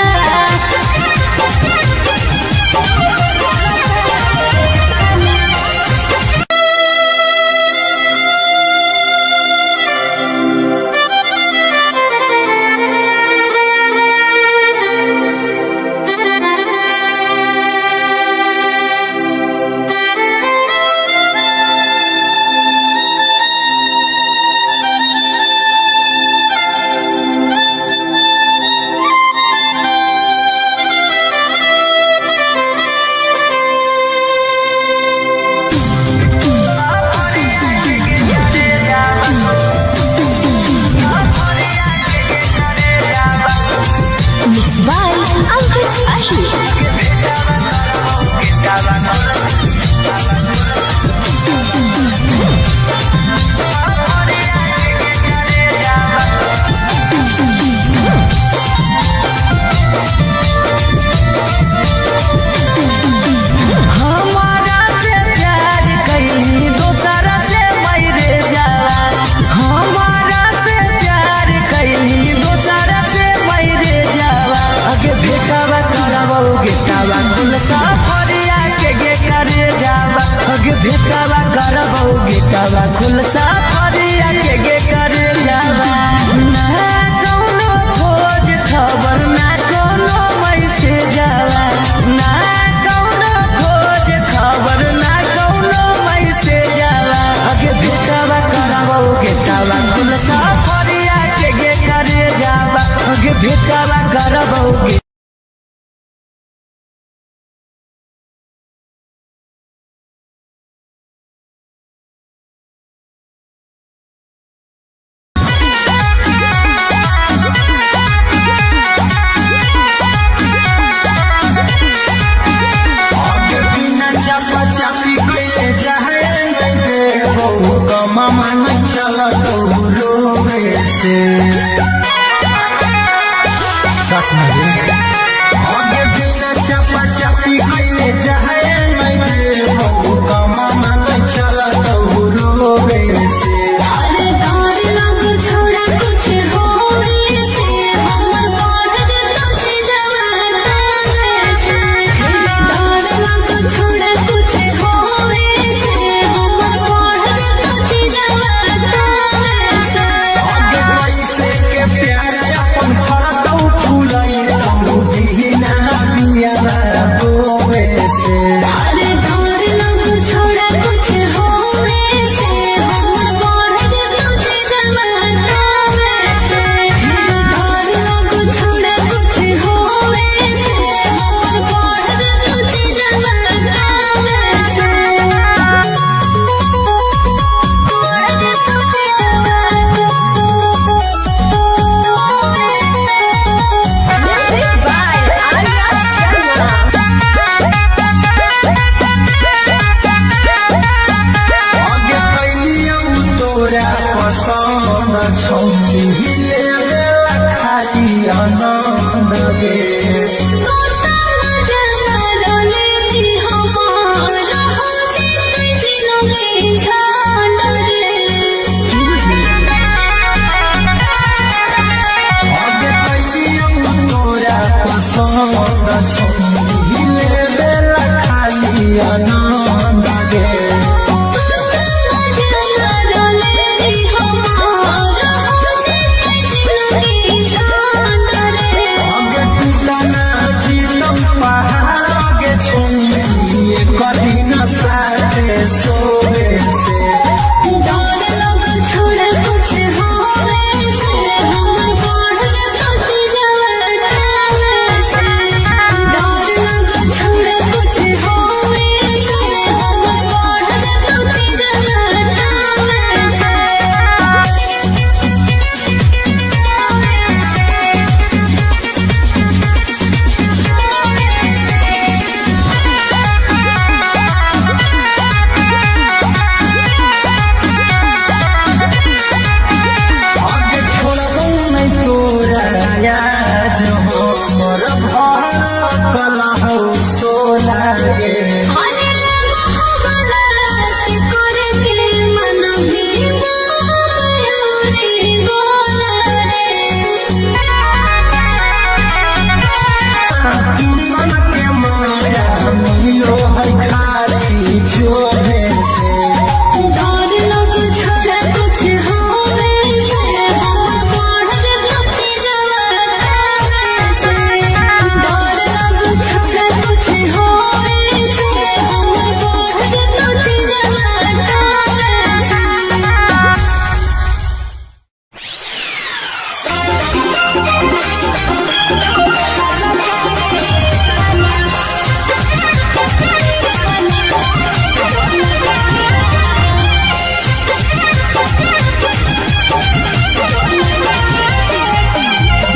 Mixed by Ankit Ahir. हमारा से प्यार कैली दोसरा से मरे जाला। हमारा से प्यार कैली दोसरा से मरे जाला। अगे भेटावा करावोगे सावा कुल साफरिया के गे करे जावा। अगे भेटावा करावोगे तावा कुल साफरिया के गे करे जावा। ना कौनो खोज खबर ना कौनो मैसेज आवा। ना कौनो खोज खबर ना कौनो मैसेज आवा। अगे भेटावा करावोगे सावा कुल साफरिया के गे करे जावा। अगे भेटावा करावोगे। बिना चापा चापी कइले जाए दे बहु कमामा न चलत रोवे से साथ में रे आगे बिना चापा चापी कइले जाए दे बहु कमामा न चलत रोवे से। अरे डर लग छोड़ा कुछ होवे से हमर बढ़ जेतो छे जवाना से। डर लग छोड़ा कुछ होवे से हमर बढ़ जेतो छे जवाना से। आगे कैसे छौरी लेवेला खाली आनंद गे। आगे कैलियौ तोरा पसंद छौरी लेवेला खाली आनंद गे। आगे टूटना जीतम पहाड़ आगे छौरी एक दिन साथे सोवे से। आगे छोड़बौ नै तोरा आज हमर भर कलहौ सोला गे। मन के माया मिलो है खाली चोरे से।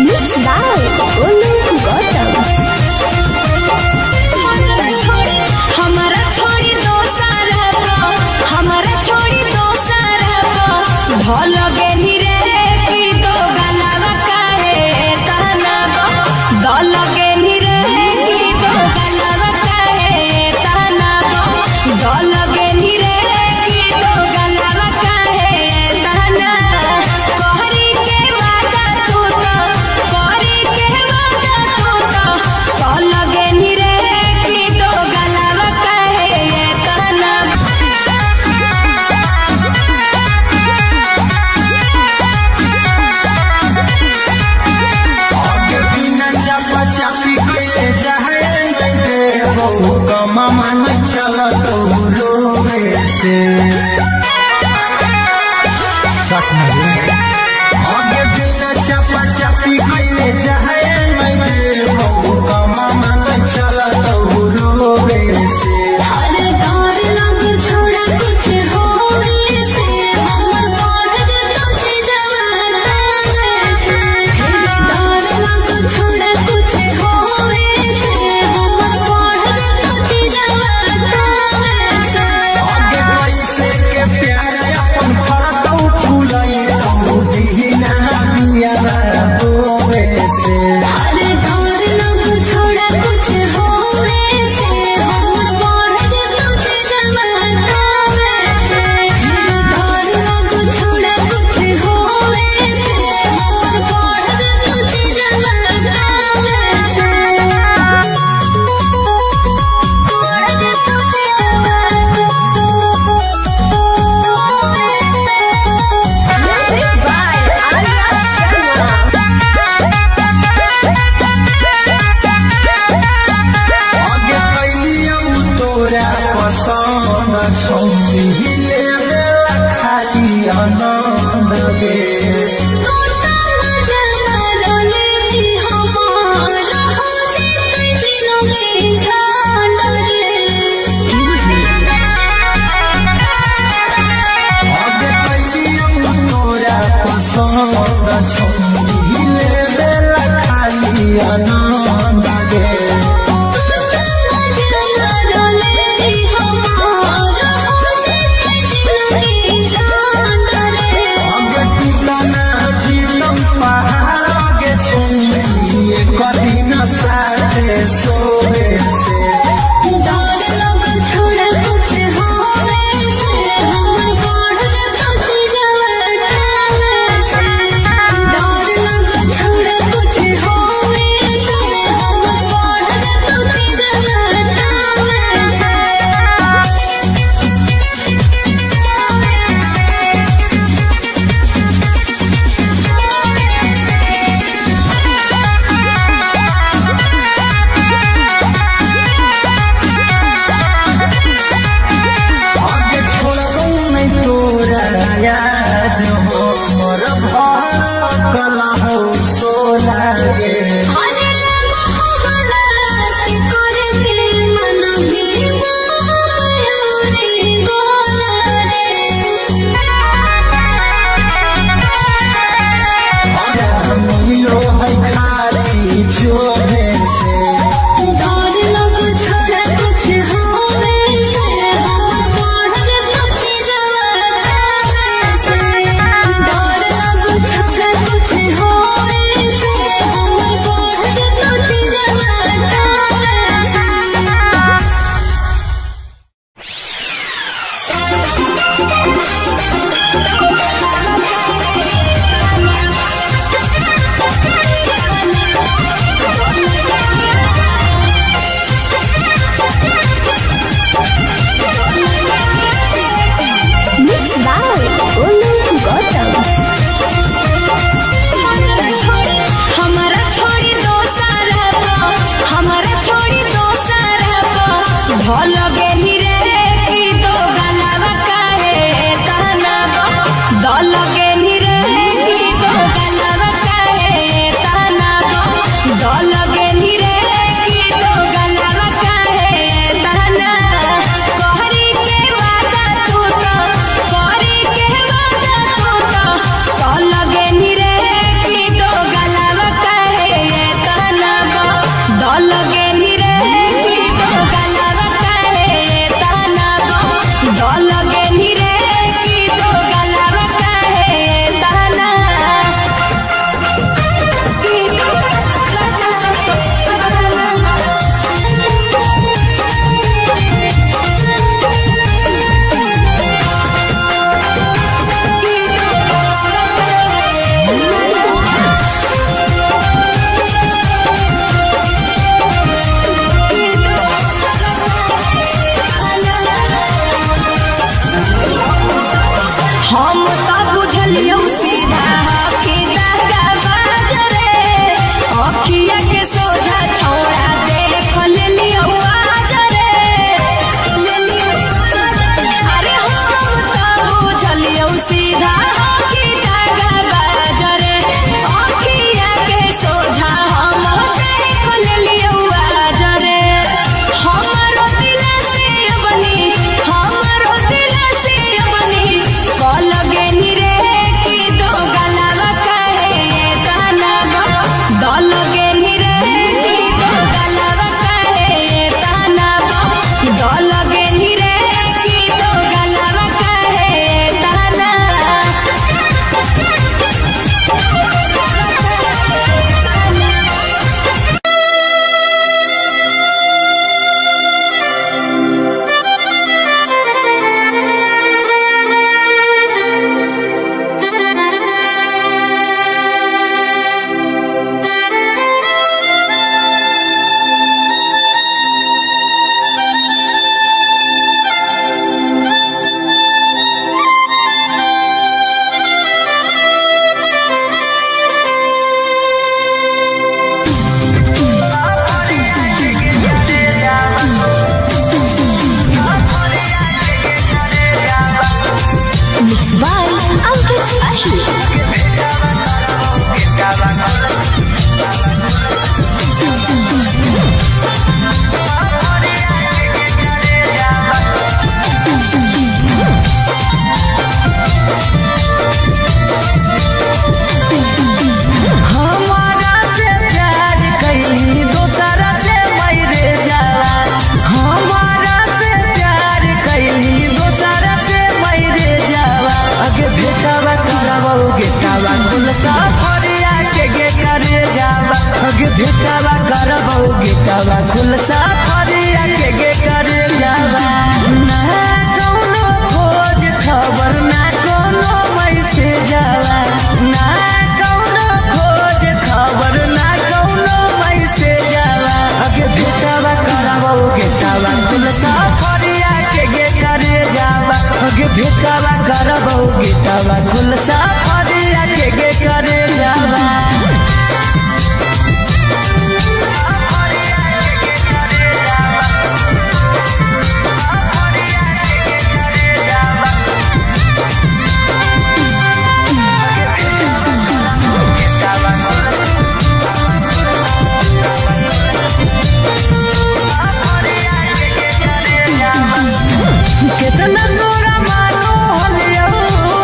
Mixed by Olu Gautam. हमारा छोड़ी दोसर को, हमारा छोड़ी दोसर को, भल गेनी रे की दो गलावा काहे ताना गो, दल गेनी रे की दो गलावा काहे ताना गो, दल गेनी रे की दो गलावा काहे ताना, कहरी के वादा तू तो, कहरी के वादा तू तो, दल गेनी रे की दो गलावा काहे ताना। आगे बिना चापा चापी के जाए नहीं देबौ कमा मन चलत रोवे से। आगे बिना चापा चापी के जाए नहीं देबौ कमा मन चलत रोवे से। आगे कैसे के प्यार अपन फरतौ फुलै तौ बिना बिया बोवे से। Music by Arya Sharma. आगे कैलियौ तोरा पसंद छौरी लेवेला खाली आनंद गे। आगे कैलियौ तोरा पसंद छौरी लेवेला खाली आनंद गे। हमारा आगे टूटना फरिया के गे करे जावा अगे भेटावा करबौ गेटावा खुलसा फरिया के गे करे जावा। ना कौनो खोज खबर ना कोनो मैसेज आवा, ना कौनो खोज खबर ना कौनो मैसेज आवा। अगे भेटावा करबौ गेटावा खुलसा फरिया के गे करे जावा अगे भेटावा करबौ गेटावा खुलसा फरिया के गे करे जावा। कितना तोरा मानो हलियौ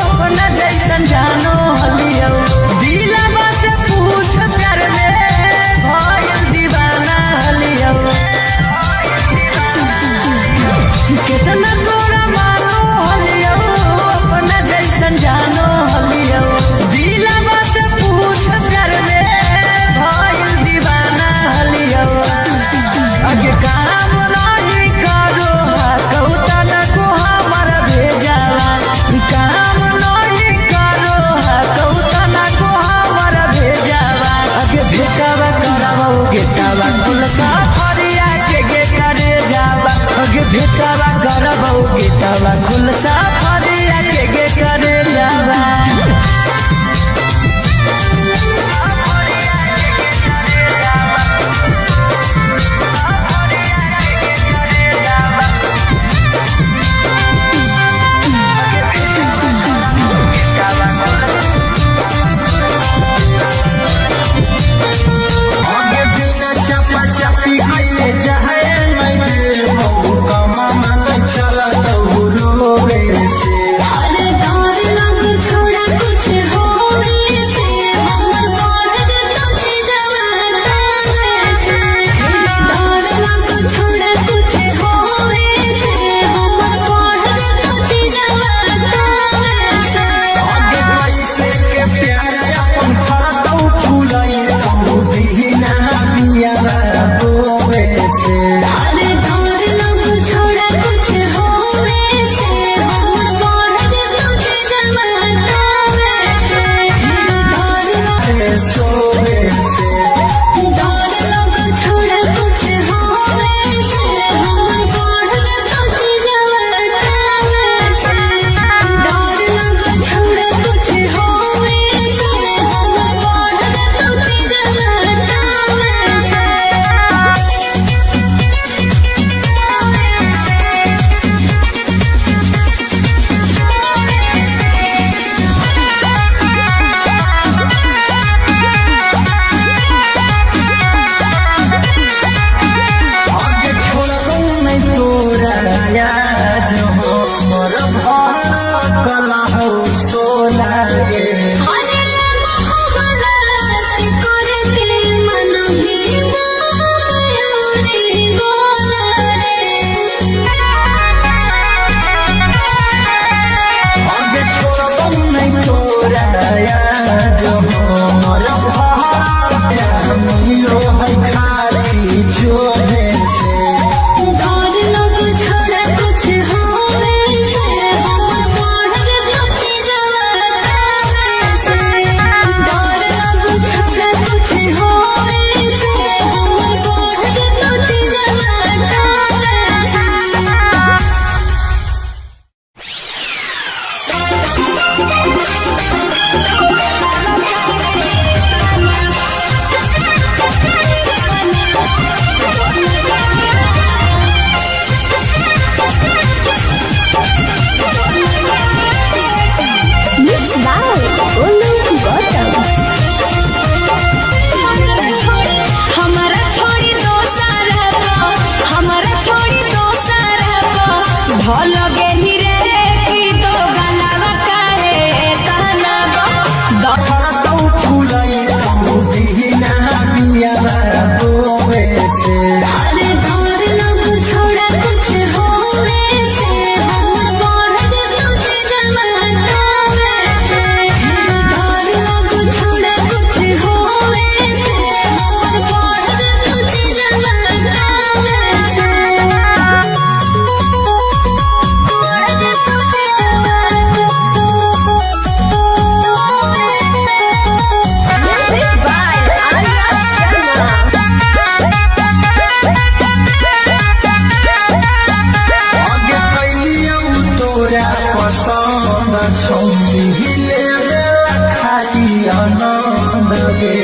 अपना जैसन जानो हलियौ, दिलवा से पूछ प्यार में भइल दीवाना हलियौ। कितना तोरा मानो हलियौ अपना जैसन जानो हलियौ, दिलवा से पूछ प्यार में भइल दीवाना हलियौ। अगे काम नाही करो हा कौता न को हमर भेजावा, काम नाही करो हा कौता न को हमर भेजावा। अगे भेटावा करबौ गेटावा खुलसा फरिया के गे करे जावा अगे भेटावा करबौ गेटावा खुलसा फरिया के गे करे जावा। आगे बिना चपा चपी कइले जाए मैं देबौ कमा मन चलत रोवे से। अरे डर लग छोड़ा कुछ होवे से हमर बढ़ जतो जवाना से। डर लग छोड़ा कुछ होवे से हमर बढ़ जतो जवाना से। आगे पैसे के प्यार अपन फरतौ फुलई तौ बिना बिया बोवे से। अरे डर लग छोड़ा कुछ होवे से हमर बढ़ जतो जवाना से। डर सोवे से। डर लग छोड़ा कुछ होवे से हमर बढ़ जतो जवाना से। डर लग छोड़ा कुछ होवे से हमर बढ़ जतो जवाना से। आगे छोड़बौ नहीं तोरा आज हो मोर भड़कल हौ सोला गे। अरे मोहब्बत करके मन भी मायूरी गोला रे। आगे छोड़बौ नहीं तोरा आज हो मोर भड़कल मिलो है खाली छोड़े से। डर लग छोड़ा कुछ होवे से हमर बढ़ जतो जवाना से। डर लग छोड़ा कुछ होवे से हमर बढ़ जतो जवाना से। Mix by Golu Gautam. हमारा छोड़ी दोसरा को, हमारा छोड़ी दोसरा को, भल गेनी रे की दो गलावा काहे ताना द फरतौ फुलई तौ बिना बिया बोवे से। अरे डर लग छोड़ा कुछ होवे से हमर बढ़ जतो जवाना से। डर लग छोड़ा गे।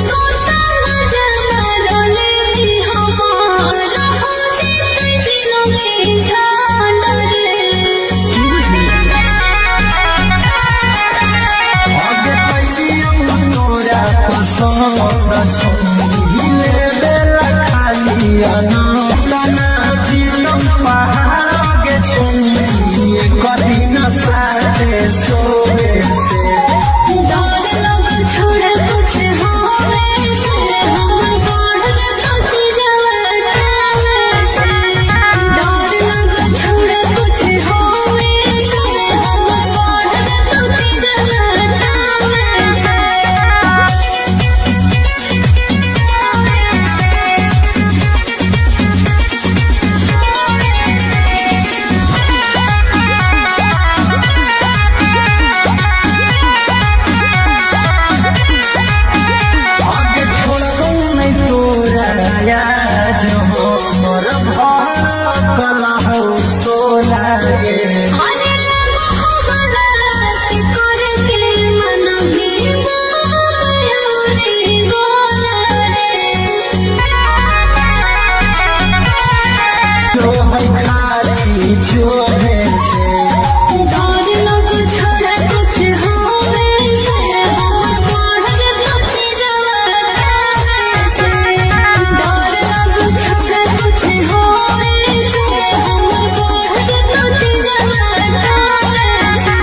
तोता मजा मारले भी हमारा हो जीते जिलोगे छान रे। आगे कैलियौ तोरा पसंद छौरी लेबेला खाली अनाना जीतम पहाड़ गे छौरी एक दिन साथे सोबे से। डर लग छोड़ कुछ होवे से हमर बढ़ जतो चीजवा से। डर लग छोड़ कुछ होवे से हमर बढ़ जतो चीजवा से। आगे छोड़बौ नै तोरा आज हमर भड़कल हौ सोला गे। अरे लगो होला करके मन भी माया रे गोला रे। जो है खाली चोरे से। डर लग छोड़ कुछ होवे से हमर बढ़ जतो चीजवा से। डर लग छोड़ कुछ होवे से हमर बढ़ जतो चीजवा से।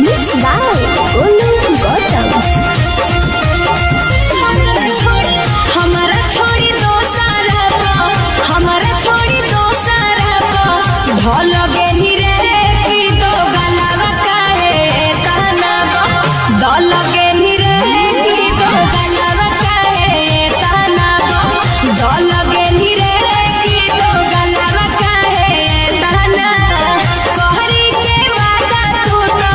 Mix by Golu Gautam. हमारा छोड़ी दो सारा को, हमारा छोड़ी दो सारा को, ढोल गेनी रे की दो गलावा काहे ताना बो, दल गेनी रे की दो गलावा काहे ताना बो, दल गेनी रे की दो गलावा काहे ताना। कहरी के वादा तू तो,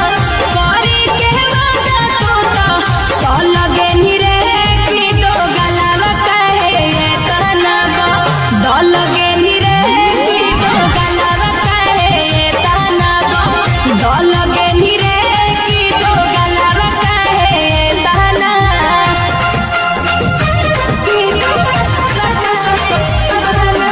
कहरी के वादा तू तो, दल गेनी रे की दो गलावा काहे ताना बो, दल गेनी रे की दो गलावा काहे ताना बो, दल गेनी रे की दो गलावा काहे ताना। की दो गलावा काहे ताना।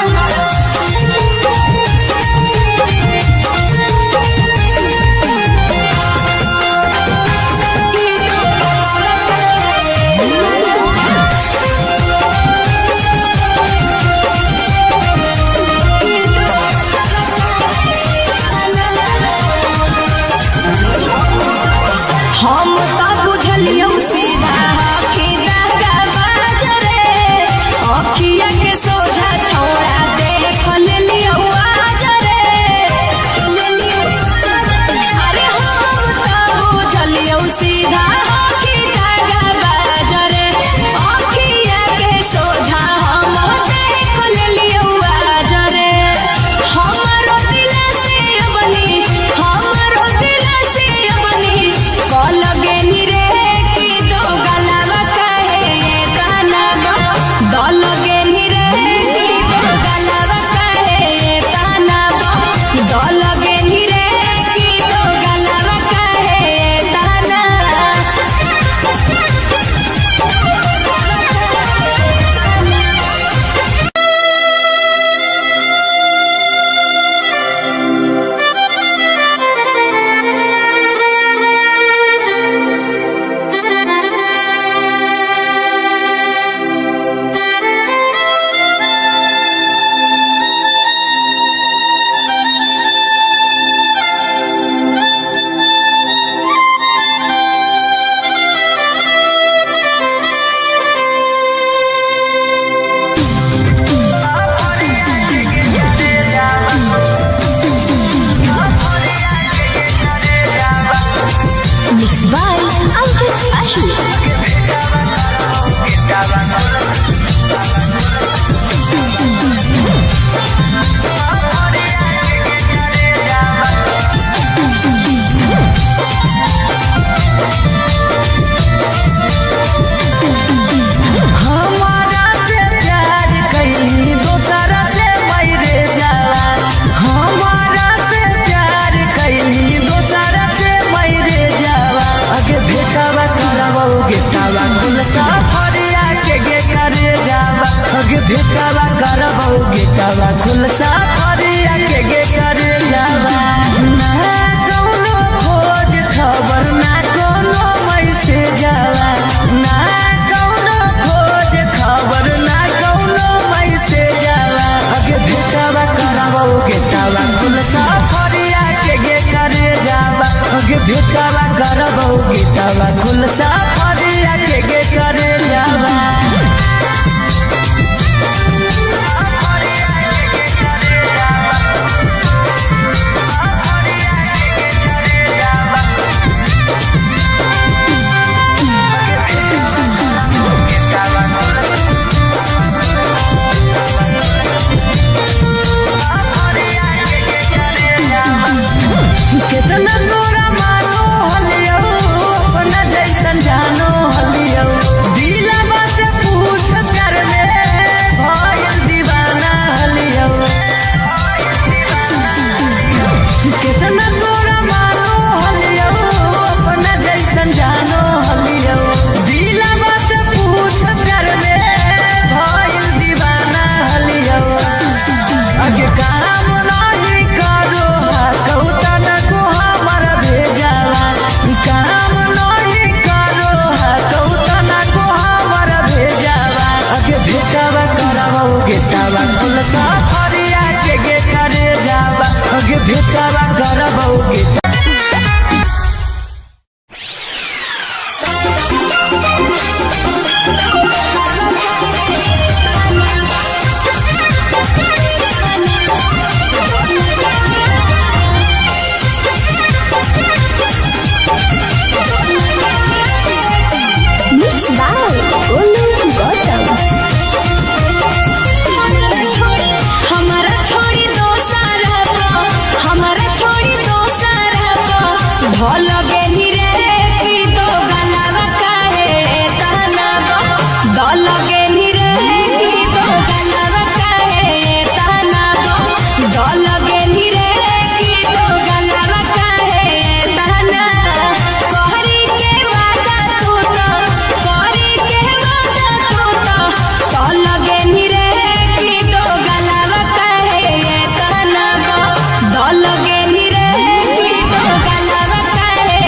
हम त बुझलियौ सीधा हकी दागा बाजरे, अखिया के सोझा छौड़ा देख लेलियौ आज रे। अरे हम त बुझलियौ सीधा हकी दागा बाजरे, अखिया के सोझा हम देख लेलियौ आज रे। हमरो दिल से बनी, हमरो दिल से बनी, कल गेनी रे की दो गलावा काहे ताना बो, दल गेनी रे की दो गलावा काहे ताना बो, दल गेनी रे की दो गलावा काहे ताना। Mix by Ankit Ahir. भेटवा करबौ गेटवा खुल सफरिया के गे करे जावा। ना कौनो खोज खबर ना कोनो मैसेज आवा, ना कौनो खोज खबर ना कौनो मैसेज आवा। अगे भेटवा करबौ गेटवा खुल सफरिया के गे करे जावा। अगे भेटवा करबौ गेटवा खुल सफरिया के गे करे जावा। कितना तोरा मानो हलियौ, अपना जैसन जानो हलियौ। दिलवा से पूछ प्यार में भइल दीवाना हलियौ। कितना तोरा मानो हलियौ, अपना जैसन जानो हलियौ। दिलवा से पूछ प्यार में भइल दीवाना हलियौ। आगे काम नाही करो कौता न को हमर भेजावा। काम नाही करो कौता न को हमर भेजावा। आगे भेटावा करबौ गेटावा कुल सफरिया के गे करे जावा। आगे भेटावा करबौ गेटा। Mixed by Golu Gautam. हमारा छोड़ी दो सारा को, हमारा छोड़ी दो सारा को, ढोल गेनी रे की दो गलावा काहे ताना बो, दल गेनी रे की दो गलावा काहे ताना बो, दल गेनी रे की दो गलावा काहे ताना। कहरी के वादा तू तो, कहरी के वादा तू तो, दल गेनी रे की दो गलावा काहे ताना बो, दल गेनी रे की दो गलावा काहे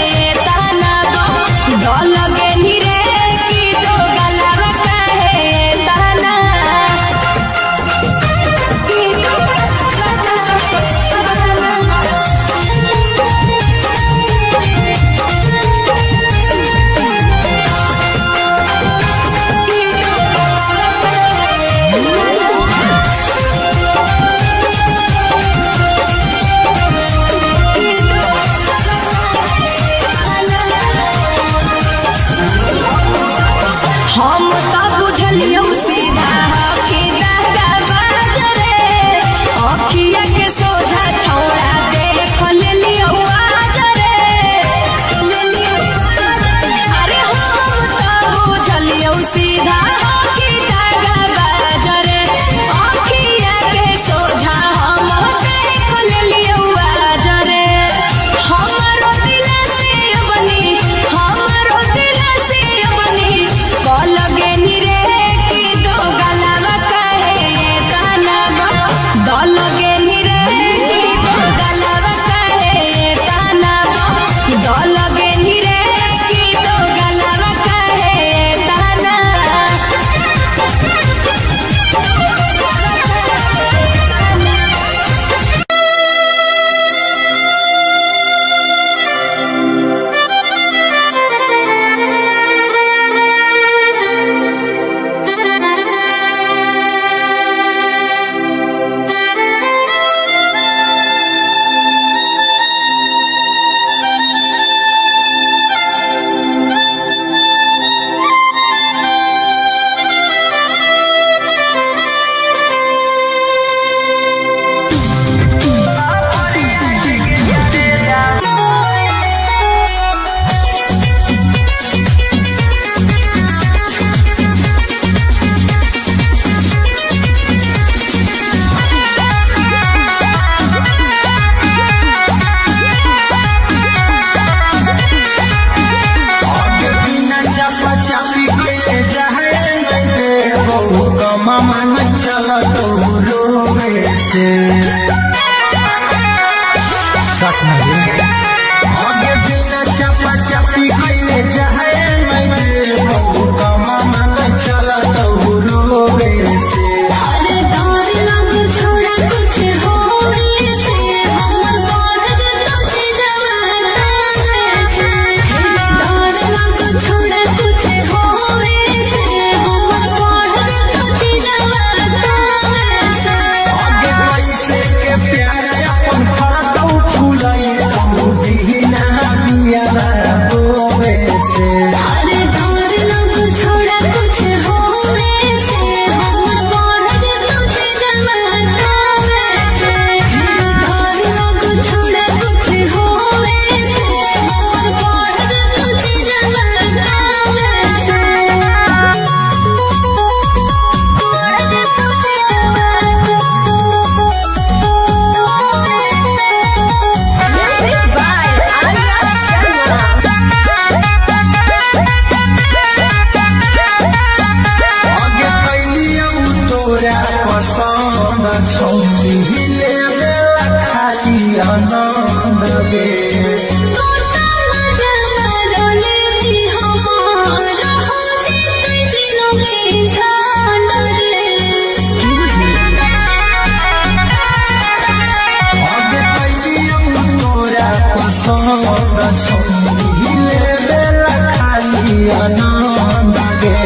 छौरी लेवेला खाली आनंद गे।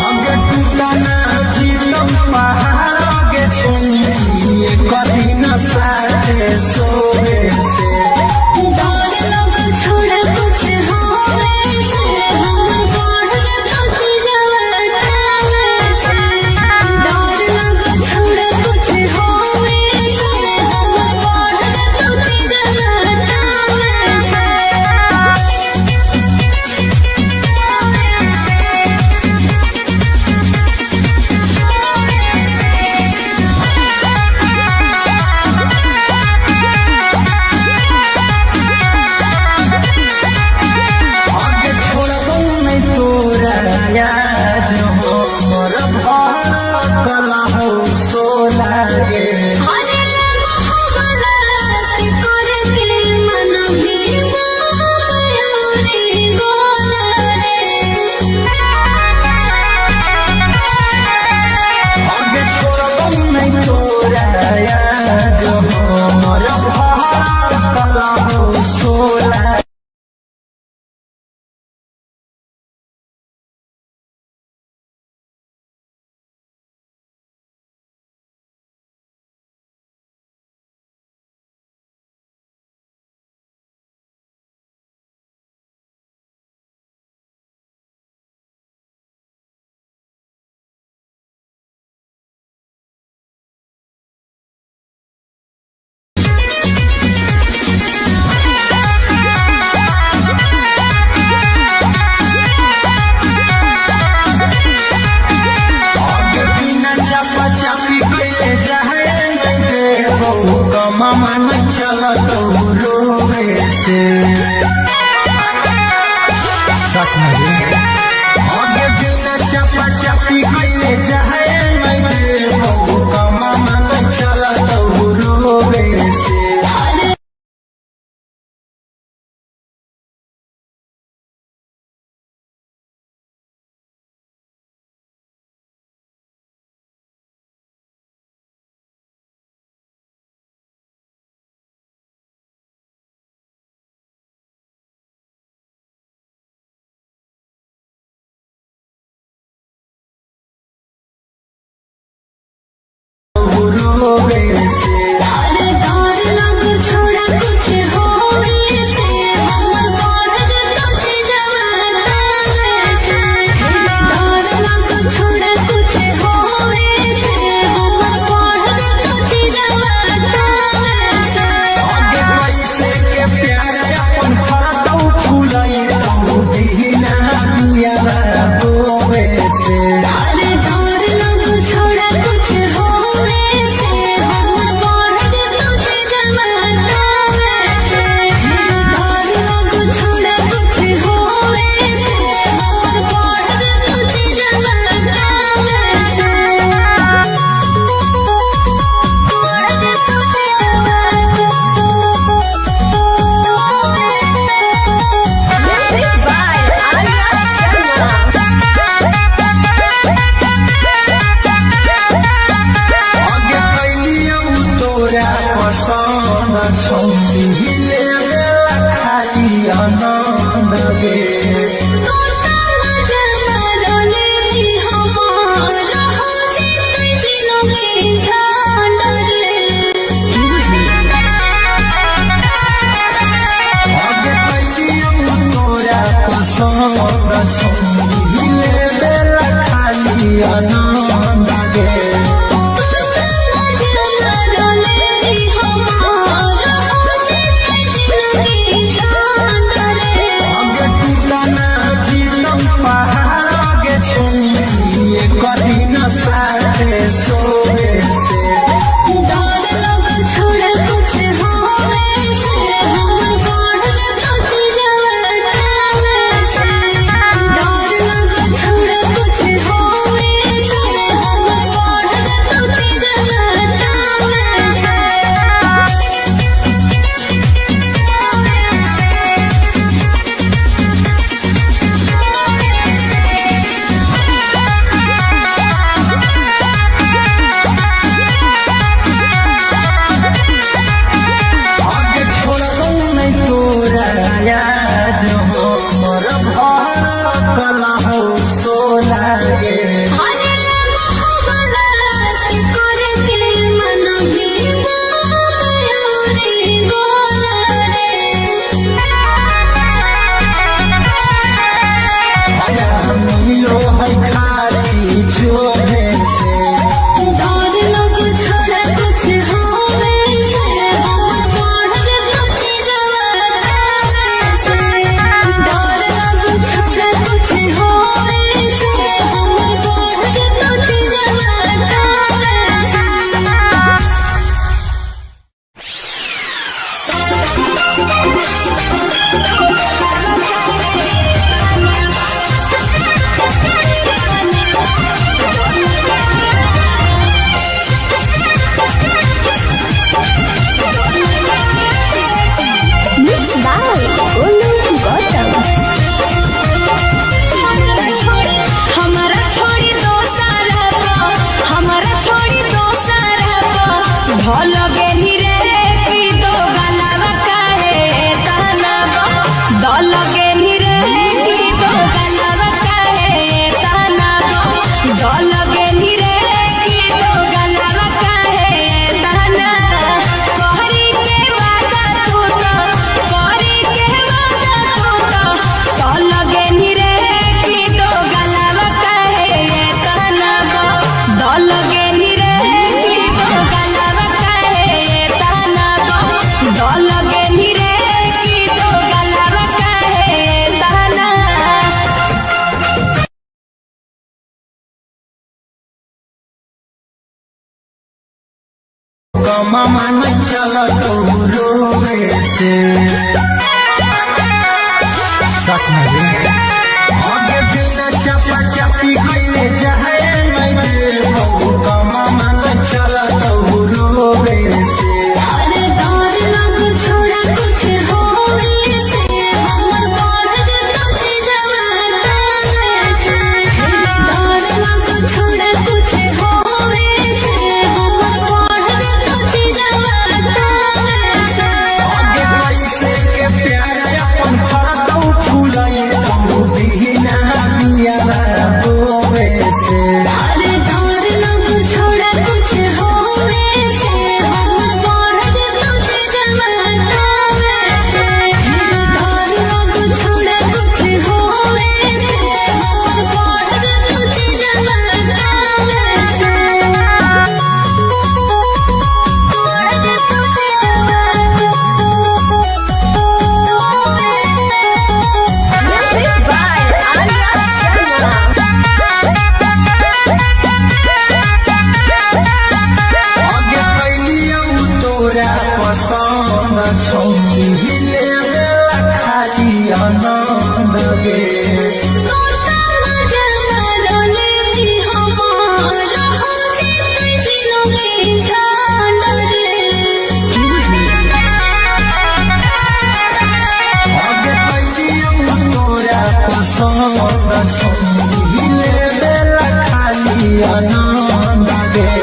अगे टूटना जीतम पहाड़ गे छौरी एक दिन साथे सोवे से। आगे छोड़बौ नहीं तोरा आज हो मोर भड़कल हौ सोला गे। आगे छोड़बौ नहीं तोरा आज हो मोर भड़कल हौ सोला। आगे बिना चापा चापी कइले जाए नहीं देबौ कमामा नहीं चलत रोवे से। आगे बिना चापा चापी कइले जाए नहीं देबौ कमामा नहीं चलत रोवे से। रोवे से। आगे कैसे के प्यार अपन फरतौ फुलई तौ बिना बिया बोवे से। अरे डर लग छोड़ा कुछ होवे से। कमा नहीं चलत रोवे से। साथ में रे। आगे बिना चपा चपी कइले जाए नहीं देबो, कमा नहीं चलत रोवे से। अरे डर लग छोड़ा कुछ होवे से, हमर बढ़ जेतो जीजवा से। डर लग छोड़ा कुछ होवे से, हमर बढ़ जेतो जीजवा से। आगे पैसे के प्यार अपन फरतौ फुलई तू बिना बिया बोवे से। अरे डर लग छोड़ा कुछ होवे से, हमर बढ़ जेतो जीजवा से। डर लग छोड़ा कुछ होवे से, हमर बढ़ जेतो जीजवा से। बढ़ जेतो जीजवा। Music by Arya Sharma. आगे कैलियौ तोरा पसंद छौकी लेवेला खाली आनंद गे। तोता मजा लेबी हमार हो जेतै जिनगी छान रे। आगे कैलियौ तोरा पसंद छौकी लेवेला खाली आनंद गे।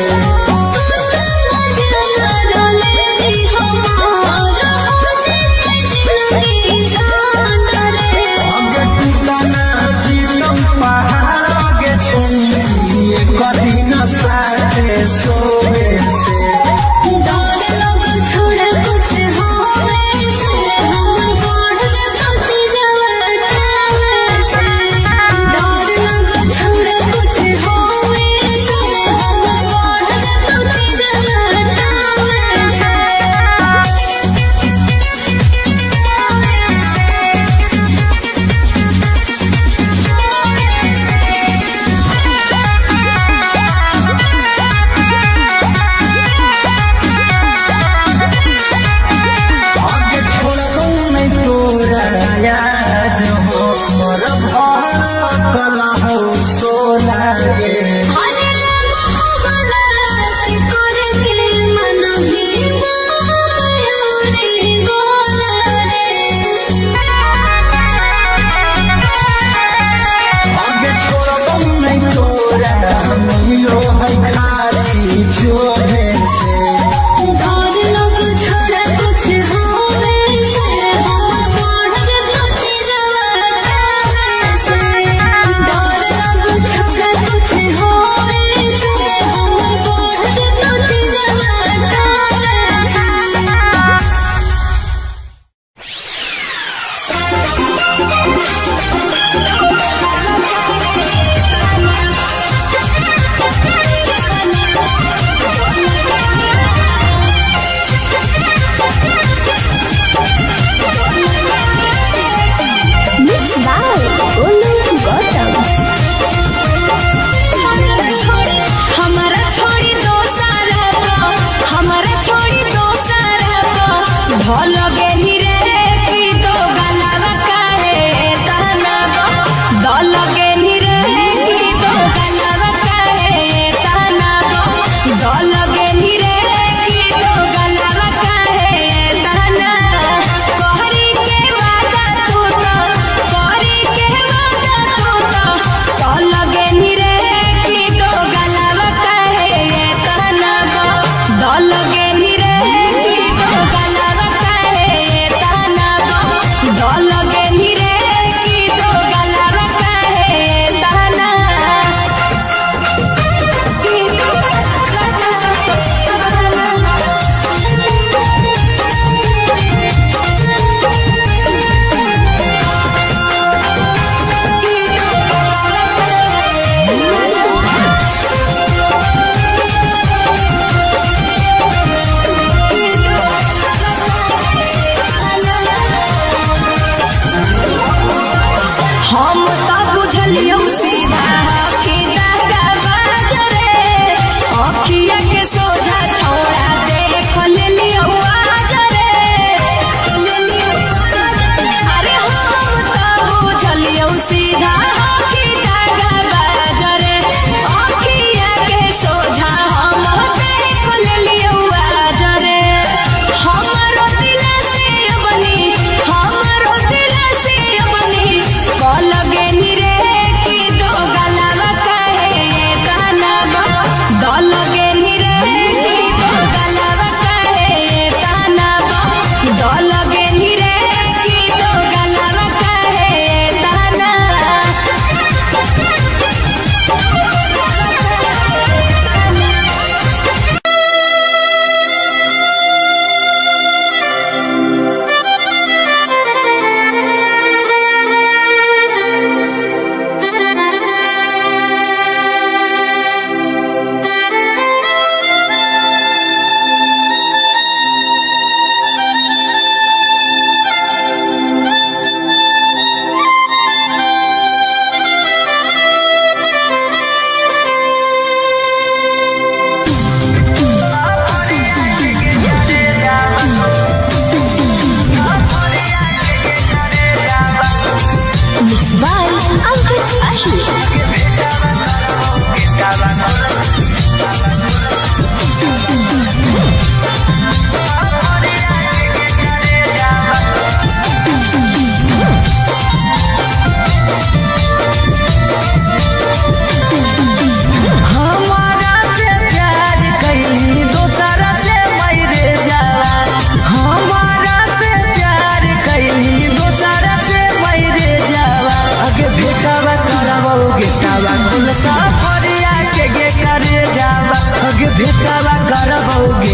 तोता मजा लेबी हमार हो जेतै जिनगी छान रे। आगे टूटना जीवन पहाड़ आगे छौकी एक दिन साथे सोवे से। डर लग छोड़ा कुछ होवे से, हमर बढ़ जेतो जीजवा से। डर लग छोड़ा कुछ होवे से, हमर बढ़ जेतो जीजवा से।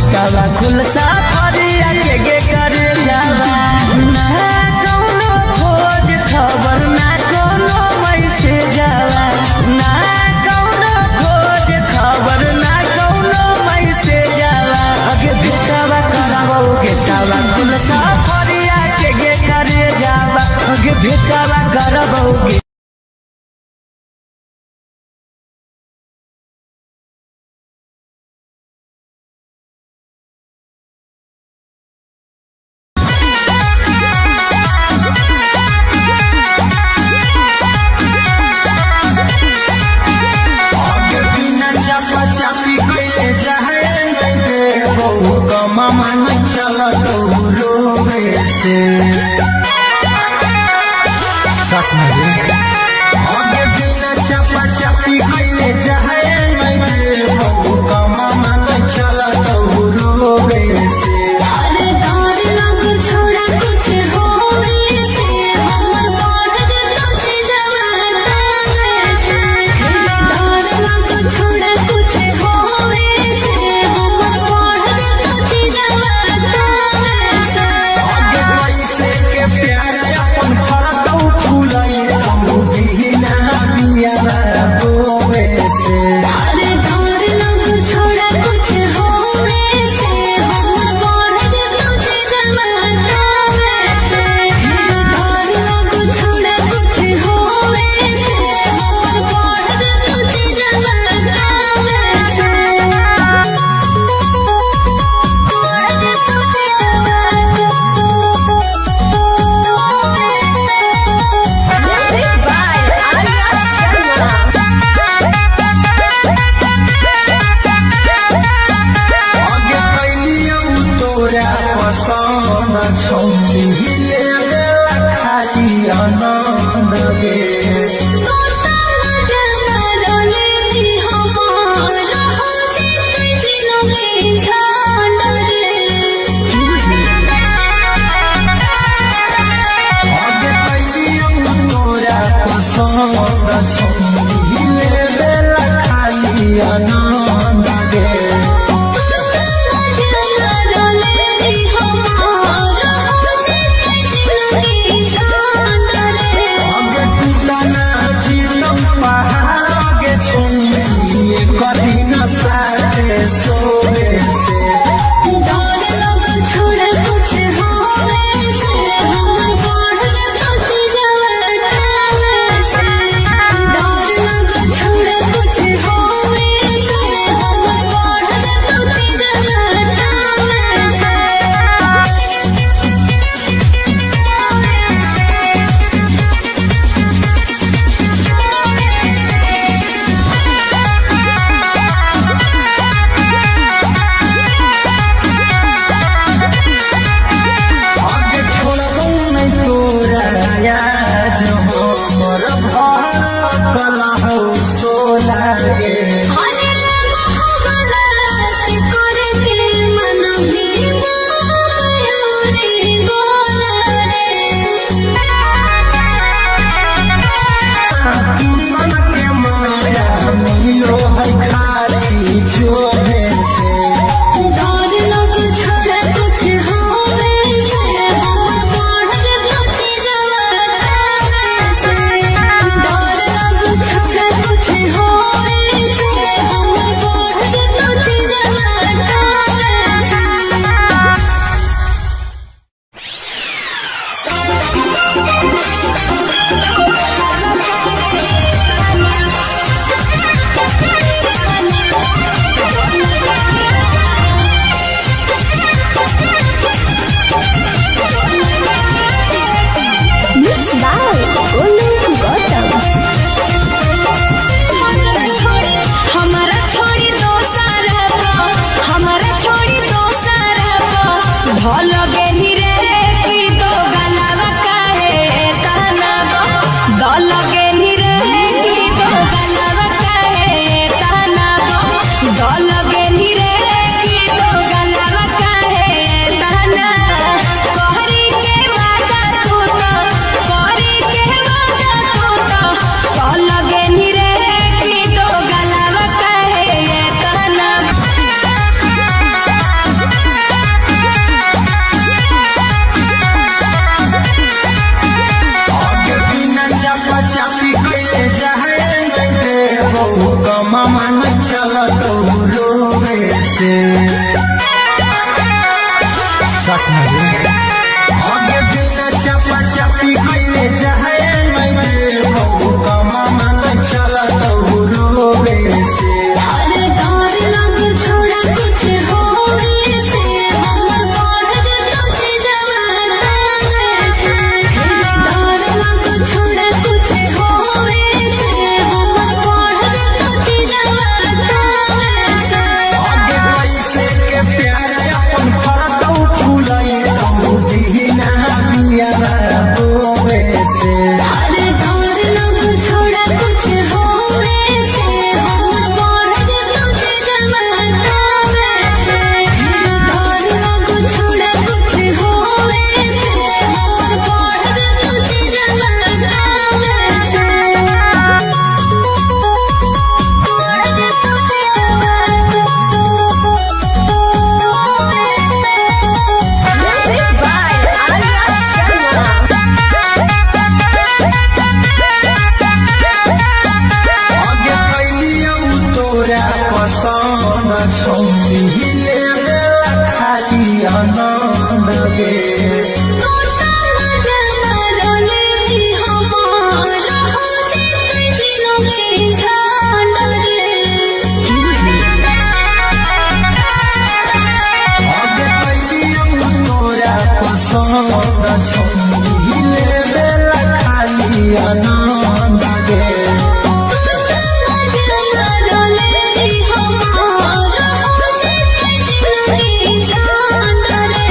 भेटावा खुलसा फरिया के गे करे जावा। ना कौनो खोज खबर ना कौनो मैसेज आवा, ना कौनो खोज खबर ना कौनो मैसेज आवा। अगे भेटावा करावो गेटावा खुलसा फरिया के गे करे जावा, अगे भेटावा करावो गे। आगे बिना चापा चापी कइले जाए नहीं बहु कमामा नहीं चलत रोवे से। साथ में रे। आगे बिना चापा चापी कइले जाए नहीं बहु कमामा नहीं चलत रोवे से। अरे डर लग छोड़ा कुछ होवे से, हमर बढ़ जेतो जवाना से। डर लग छोड़ा कुछ होवे से, हमर बढ़ जेतो जवाना से। आगे पैसे के प्यार अपन फरतौ फुलई तू बिना बिया बोवे से। अरे डर लग छोड़ा कुछ होवे से, हमर बढ़ जेतो जवाना से। डर लग छोड़ा कुछ होवे से, हमर बढ़ जेतो जवाना से। Music by Arya Sharma. आगे कैलियौ तोरा पसंद छौ लेला खाली आनंद गे। आगे कैलियौ तोरा पसंद छौ लेला खाली आनंद गे। आगे टूटना जीतम पहाड़ आगे छुइए कभी न साथे सोवे से। Thank you. छौरी लेवेला खाली आनंद गे। तू तो मजा मारले हमार हो जेते जिनगी झांड रे। आगे कैलियौ तोरा पसंद छौरी लेवेला खाली आनंद गे। तू तो मजा मारले हमार हो जेते जिनगी झांड रे।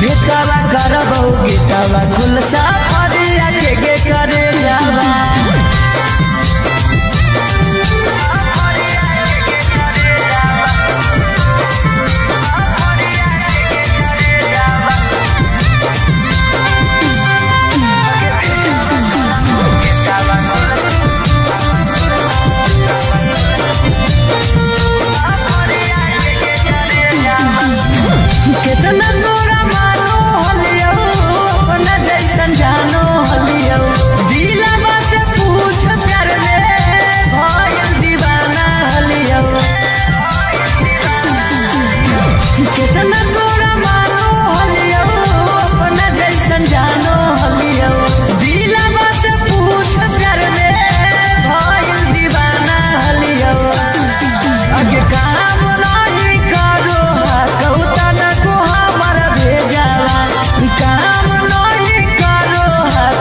भेटवा करबौ गेटवा खुल सफरिया के गे करे जावा। कितना तोरा मानो हलियो अपना जैसन जानो हलियो दिलवा से पूछ प्यार में भइल दीवाना हलियो। कितना तोरा मानो हलियो अपना जैसन जानो हलियो दिलवा से पूछ प्यार में भइल दीवाना हलियो। आगे काम नाही करो कौता न को हमर भेजावा काम नाही करो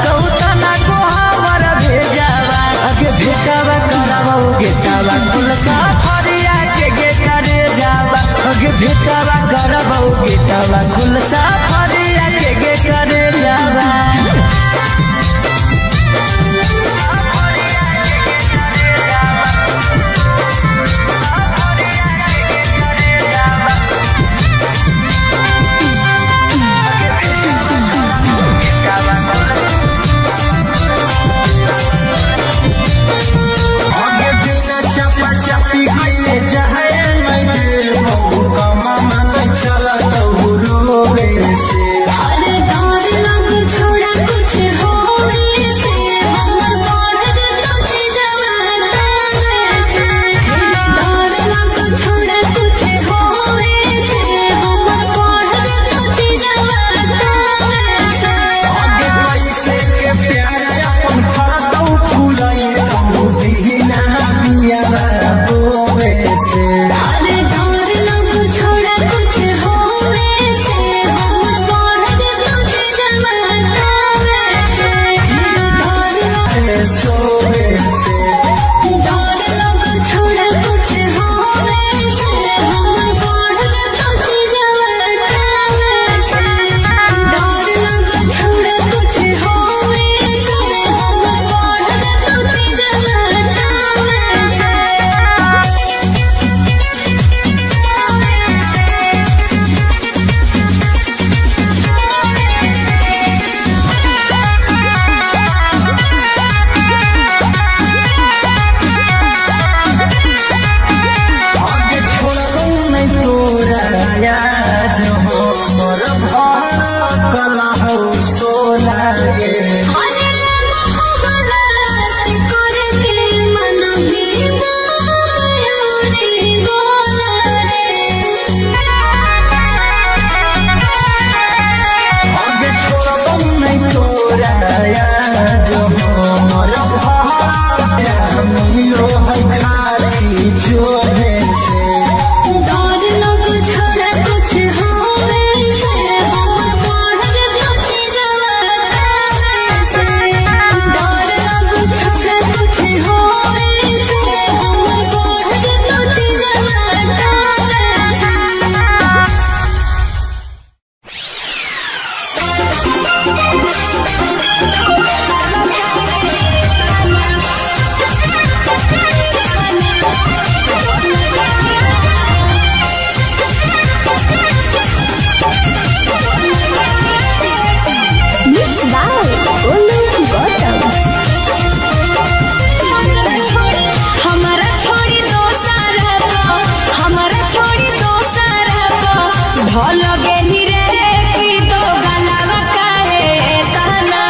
कौता न को हमर भेजावा। आगे भेटावा करबौ गेटावा कुल सफरिया के गे करे जावा। आगे भेटावा करबौ गेटावा कुल सफरिया के गे करे जावा। आगे बिना चपा चपी कइले जाए नहीं देबौ कमा मन चलत रोवे से। अरे डर लग छोड़ा कुछ होवे से हमर बढ़ तुझे जवाना से। डर लग छोड़ा कुछ होवे से हमर बढ़ तुझे जवाना से। आगे पैसे के प्यार अपन खरतौ फुलई तौ बिना बिया बोवे से। अरे डर लग छोड़ा कुछ होवे से हमर बढ़ तुझे जवाना से। डर लग सोवे से। डर लग छोड़ा कुछ होवे से हमर बढ़ तुझे जवाना से। डर लग छोड़ा कुछ होवे से हमर बढ़ तुझे जवाना से। आगे छोड़बौ नहीं तोरा आज हो मोर भर कला हो सोला गे। अरे लगो गलत करके मन भी मायूरी गोला रे। आगे छोड़बौ नहीं तोरा आज हो मोर भर मिलो है खाली चोरे से। डर लग छोड़ा कुछ होवे से हमर बढ़ तुझे जवाना से। डर लग छोड़ा कुछ होवे से हमर बढ़ तुझे जवाना से। Mix by Olu Gautam. हमारा छोड़ी दोसर को हमारा छोड़ी दोसर को भल गेनी रे की दो गलावा काहे तहना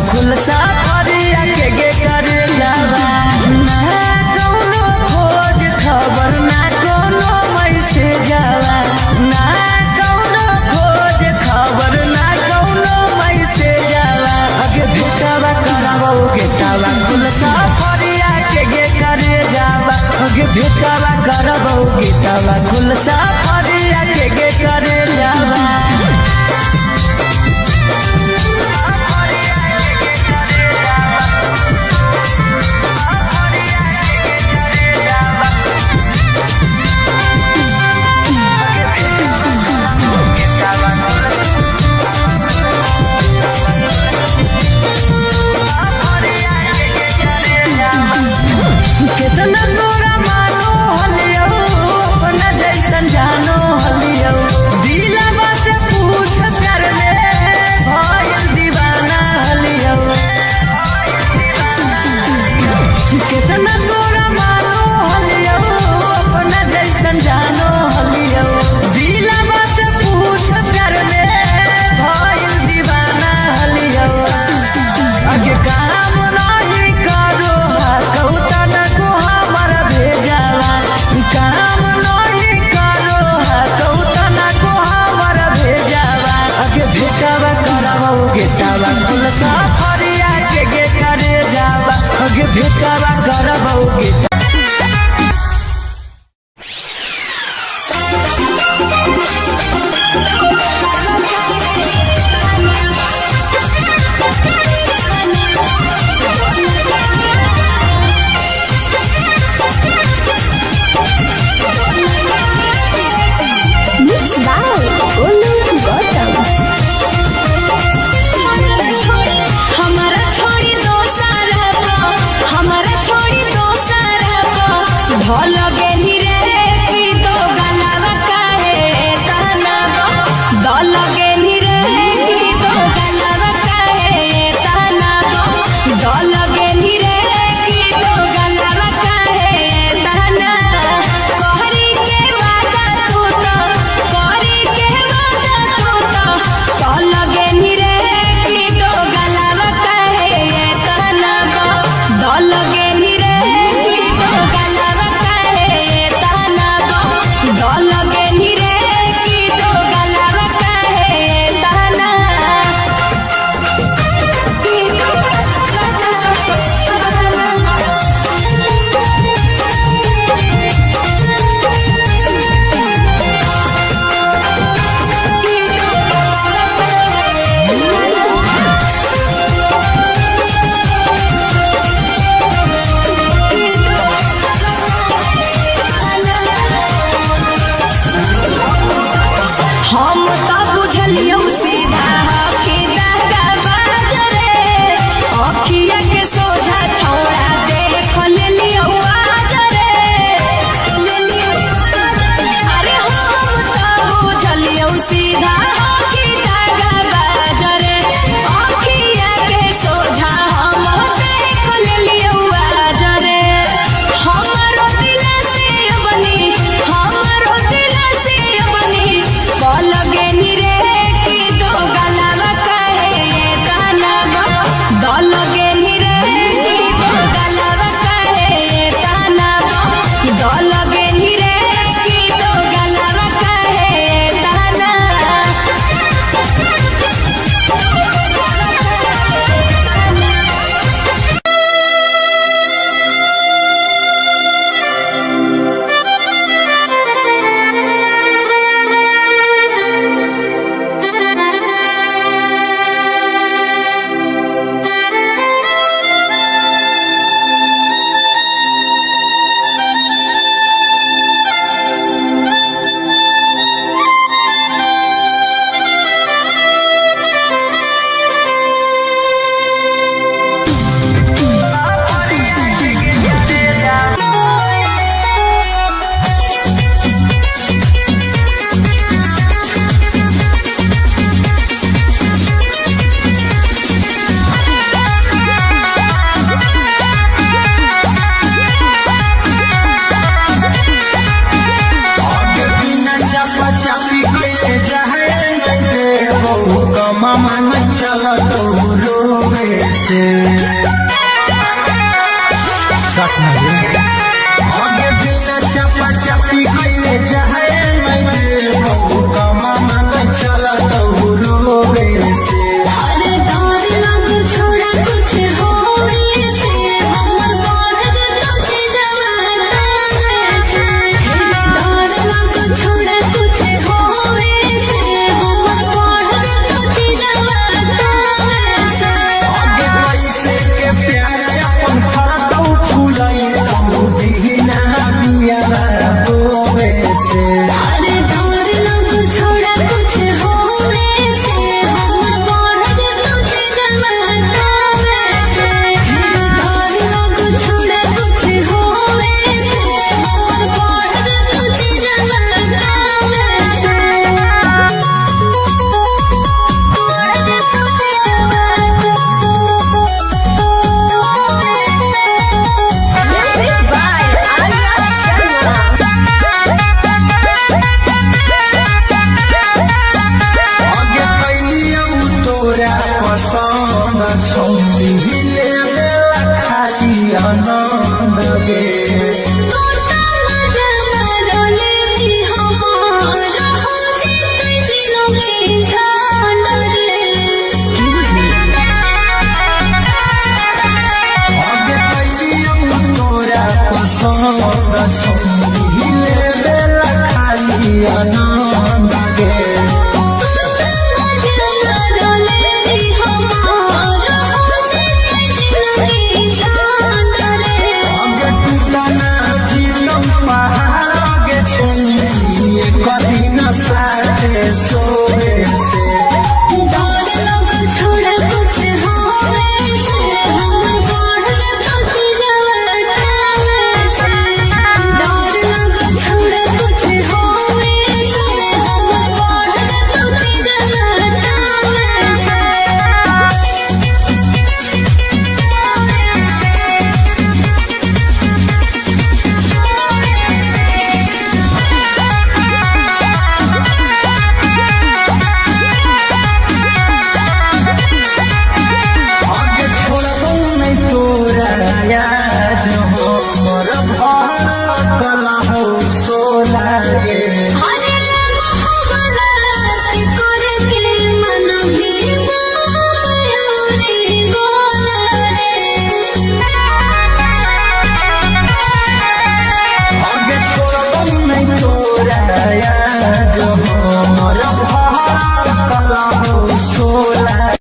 खुलसा फरिया के गे करे जावा। ना कौनो खोज खबर ना कोनो मैसेज आवा, ना कौनो खोज खबर ना कौनो मैसेज आवा। अगे भेटावा करावो गेटावा खुलसा फरिया के गे करे जावा। अगे भेटावा करावो गेटावा खुलसा फरिया के गे करे जावा। कितना तोरा मानो हलियो, अपना जैसन जानो हलियो। दिलवा से पूछ प्यार में भइल दीवाना हलियो। कितना तोरा मानो हलियो, अपना जैसन जानो हलियो। दिलवा से पूछ प्यार में भइल दीवाना हलियो। आगे काम नाही करो कौता न को हमर भेजावा। काम नाही करो कौता न को हमर भेजावा। आगे भेटावा करावा गेटावा खुलसा फरिया के गे करे जावा। आगे भेटावा करावा गेटावा। Mix by Golu Gautam. हमारा छोड़ी दो सारा, हमारा छोड़ी दो सारा। से। साथ में रे। आगे बिना चपा चपी कइले जाए मैं बहु कमा मन चलत रोवे से। अरे डर लग छोड़ा कुछ होवे से हमर बढ़ जतो चीजवा से। डर लग छोड़ा कुछ होवे से हमर बढ़ जतो चीजवा से। आगे पैसे के प्यार अपन फरतौ फुलई तू बिना बिया बोवे से। अरे डर लग छोड़ा कुछ होवे से हमर बढ़ जतो चीजवा से। डर लग छोड़ा कुछ होवे से हमर बढ़ जतो चीजवा से। Music by Arya Sharma. आगे कैलियौ तोरा पसंद छौली ले बेला खाली आनंद गे। तोता मजा मारले भी हमारा हो जिते जिलोगे जान रे। आगे कैलियौ तोरा पसंद छौली ले बेला खाली आनंद गे। तोता मजा मारले भी हमारा हो जिते जिलोगे जान रे। आगे टूटना जीतम पहाड़ आगे छौली एक दिन साथे सोवे से। डर लग छोड़ा कुछ होवे से हमर बढ़ जतो चीजवा से। डर लग छोड़ा कुछ होवे से हमर बढ़ जतो चीजवा से। आगे छोड़बौ नहीं तोरा आज हो मोर भर हो सो लागे। अरे लगो हवला करके मन भी मायूरी गोला रे। आगे छोड़बौ नहीं तोरा आज हो मोर भर हो सो लागे।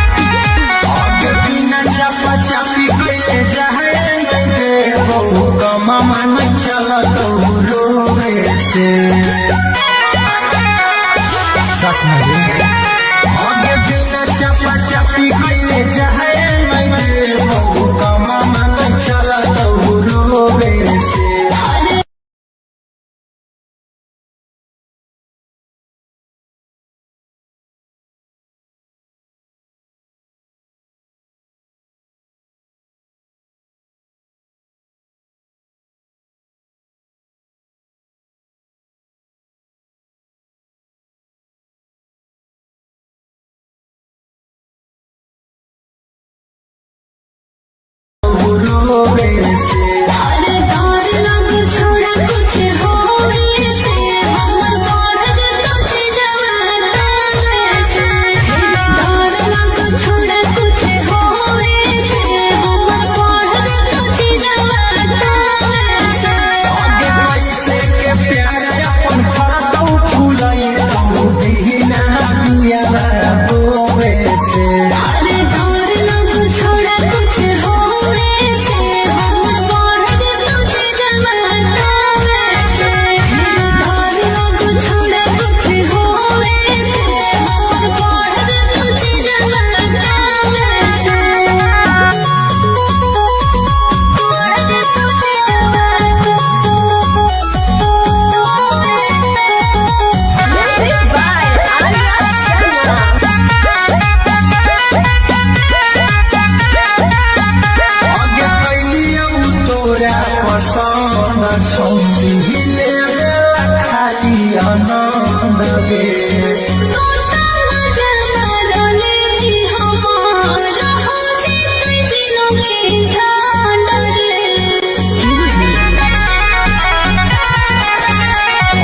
आगे बिना चपा चपी कइले जाए गे बहु कमा मन चलत रोवे से। साथ में रे। आगे बिना चपा चपी कइले जाए गे बहु कमा मन चलत रोवे से। रोवे से। अरे डर लग छोड़ा कुछ होवे से हमर बढ़ जतो चीजवा से। डर लग छोड़ा कुछ होवे से हमर बढ़ जतो चीजवा से। आगे पैसे के प्यार अपन फरतौ फुलई तू बिना बिया बोवे से। अरे डर लग छोड़ा कुछ होवे से हमर बढ़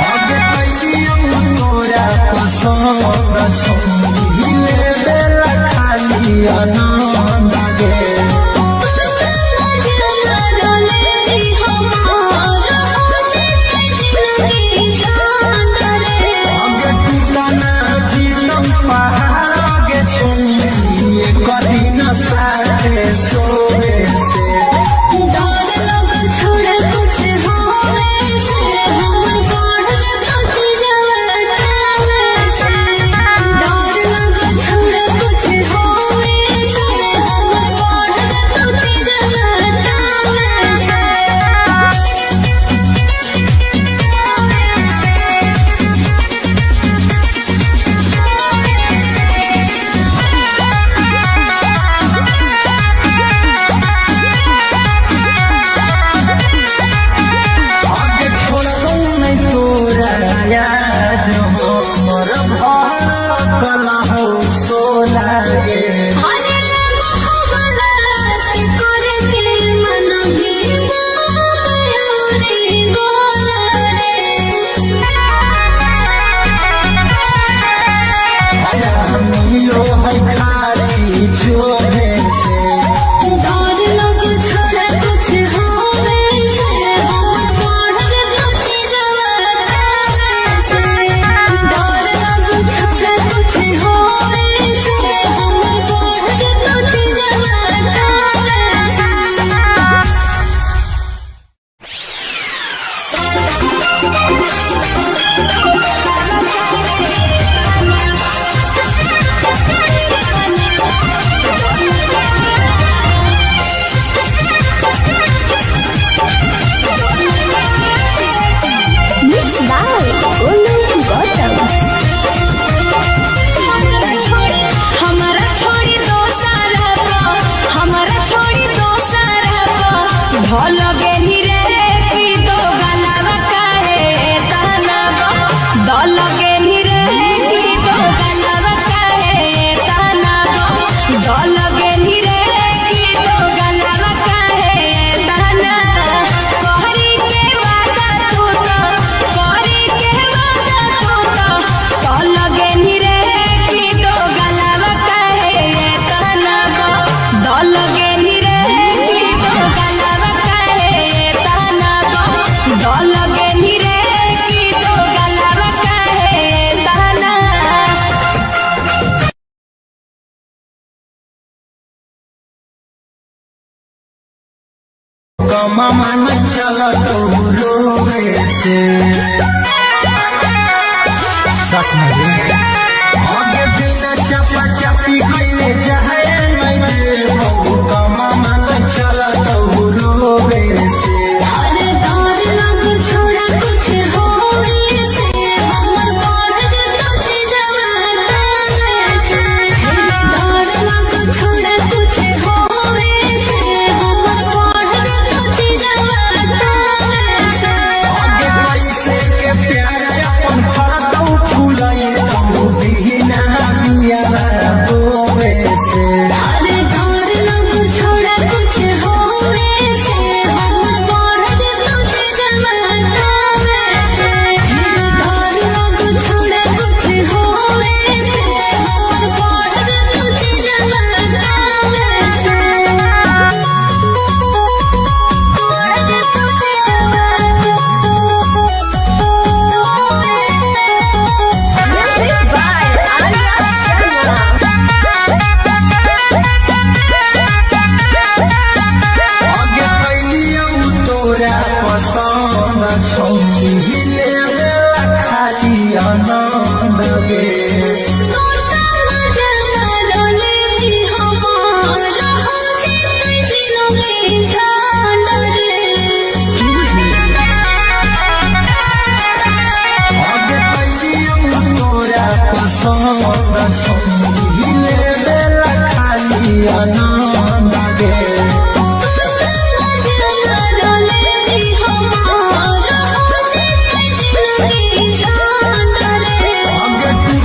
आगे कैलियौ तोरा पसंद छौरी लेबेला खाली आनंद गे। आगे टूटना जीतम पहाड़ गे छौरी एक दिन साथे सोवे से। आगे छोड़बौ नै तोरा आज हमर भड़कल हौ सोला गे। मिलो है खाली चोरे से। Mixed by Olu Gautam. हमारा छोड़ी दो सारा को, हमारा छोड़ी दो सारा को, ढोल गेनी रे की दो गलावा काहे ताना गो, दल गेनी रे की दो गलावा काहे ताना गो, दल गेनी रे की दो गलावा काहे ताना, कहरी के वादा तू तो, कहरी के वादा तू तो, दल गेनी रे की दो गलावा काहे ताना गो, दल गेनी रे की दो गलावा काहे ताना गो, दल गेनी रे की दो गलावा काहे ताना। कमा मन चलत रोवे से। साथ में रे। आगे बिना चपा चपी कैले जाए नहीं देबौ कमा मन चलत रोवे से। आगे पैसे के प्यार अपन फरतौ फुलई तौ बिना बिया बोवे से। Music by Arya Sharma. आगे कैलियौ तोरा पसंद छौरी लेबेला खाली आनंद गे। आगे कैलियौ तोरा पसंद छौरी लेबेला खाली आनंद गे। आगे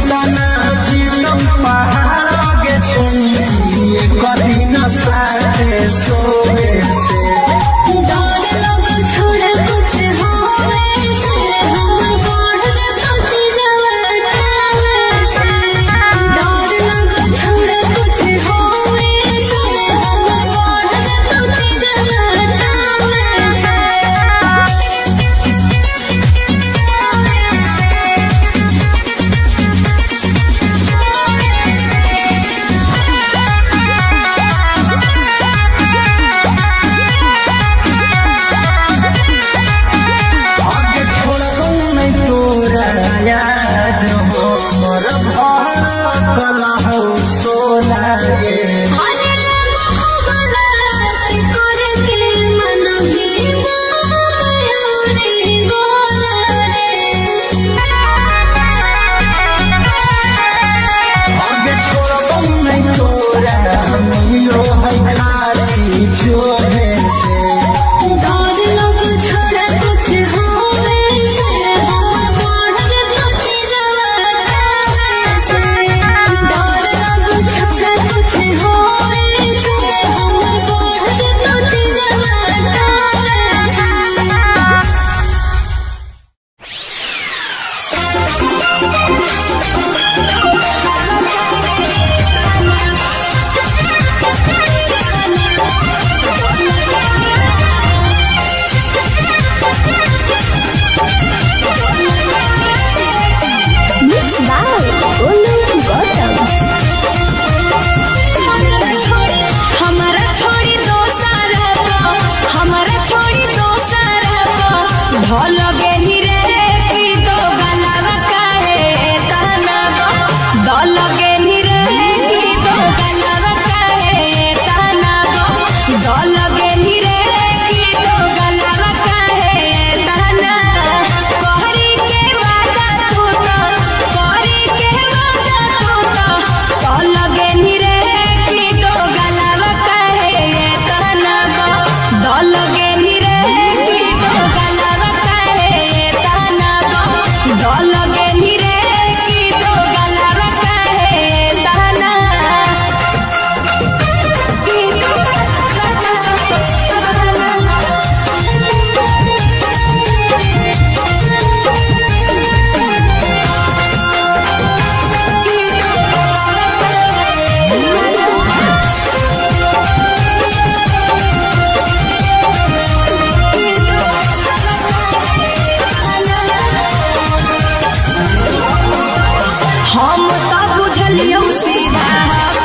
हम त बुझलियौ सीधा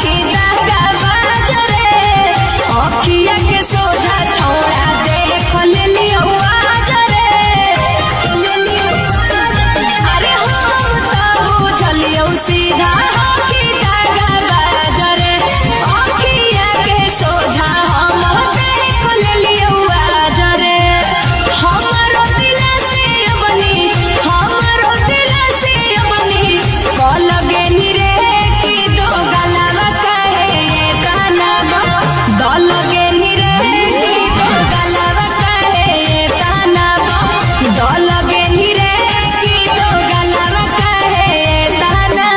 कि दागा बाजरे अखिया के सोझा छौड़ा देख लेलियौ आज रे। अरे हम त बुझलियौ सीधा कि दागा बाजरे अखिया के सोझा हम देख लेलियौ आज रे। हमरो दिल से बनी, हमरो दिल से बनी कलगे नी रे कि दो गलावा काहे ताना दलगे नी रे कि दो गलावा काहे ताना दलगे नी रे कि दो गलावा काहे ताना।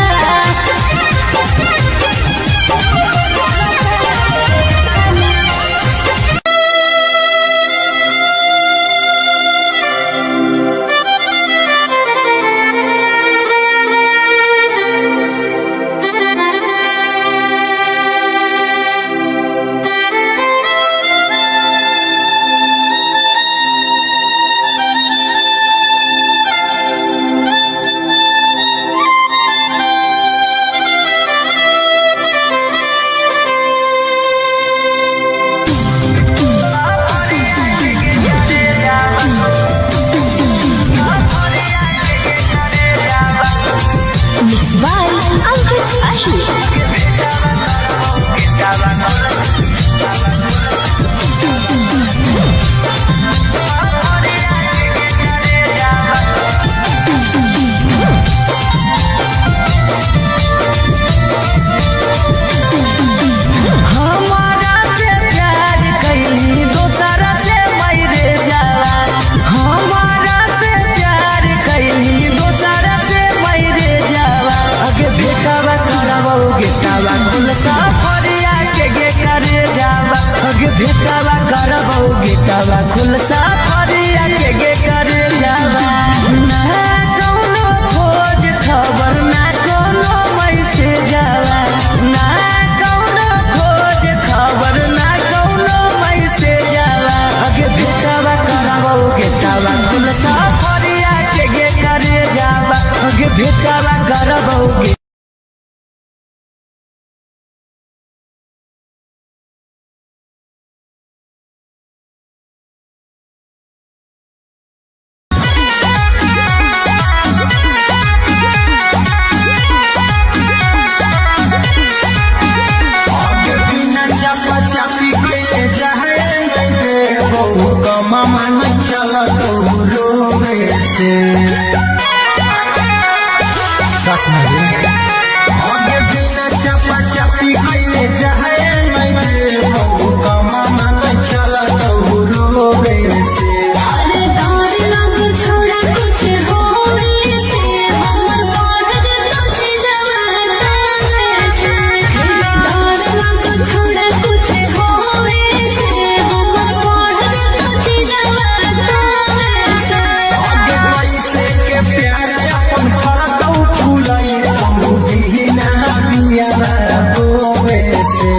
Mixed by Ankit Ahir. हमारा से प्यार कैली दोसरा से मरे जावा। हमारा से प्यार कैली दोसरा से मरे जावा। अगे भेटावा करबौ गेटावा कुल सफरिया के गे करे जावा। अगे भेटावा करबौ गेटावा कुल सफरिया के गे करे जावा। ना कौनो खोज खबर ना कौनो मैसेज आवा। ना कौनो खोज खबर ना कौनो मैसेज आवा। अगे भेटावा करबौ गेटावा कुल सफरिया के गे करे जावा। अगे भेटावा करबौ गे बिना चापा चापी के जाए दे बहु कमा मन चलत रोवे से। साथ में रे। आगे बिना चापा चापी के जाए दे बहु कमा मन चलत रोवे से। अरे डर लग छोड़ा कुछ होवे से हमर बढ़ जेतो जवाना से। डर लग छोड़ा कुछ होवे से हमर बढ़ जेतो जवाना से। आगे पैसे के प्यार अपन फरकौ फुलई बहु बिना बिया बोवे से।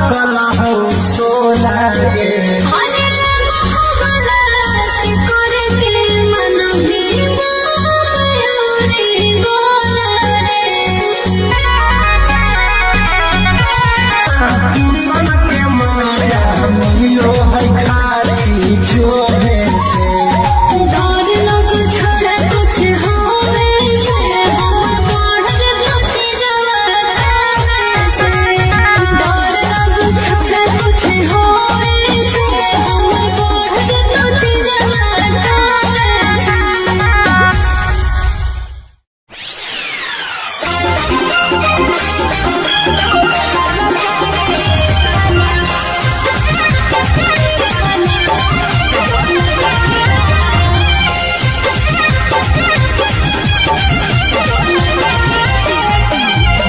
लटकल हौ सोला गे। अरे लगो बलास्ट करके मन भी मयूरी गोला रे। मन के माया मिलो है खाली चोभे से। डर लग छोड़ा कुछ होवे से, हमर पढ़ कुछ जवाब से। डर लग छोड़ा कुछ होवे से, हमर पढ़ कुछ जवाब से।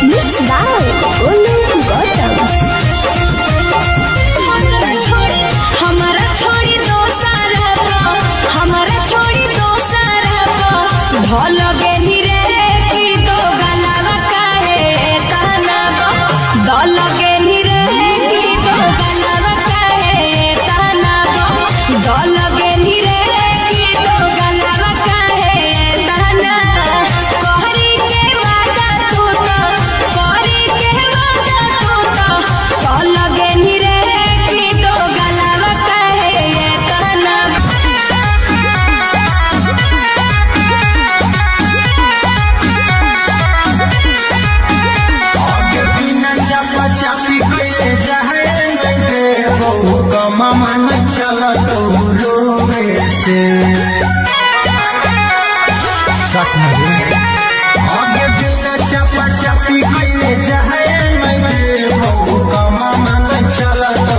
Mixed by Olu Gautam. हमारा छोड़ी दोसरा को, हमारा छोड़ी दोसरा को, भल गेनी रे की दो गलावा काहे ताना बो, दल गेनी रे की दो गलावा काहे ताना बो, दल गेनी रे की दो गलावा काहे ताना। कहरी के वादा तू तो, कहरी के वादा तू तो, दल गेनी रे की दो गलावा काहे ताना। आगे बिना चापा चापी कइले जाए दे बहु कमा मन चलत रोवे से। सक नहीं। आगे बिना चापा चापी कइले जाए दे बहु कमा मन चलत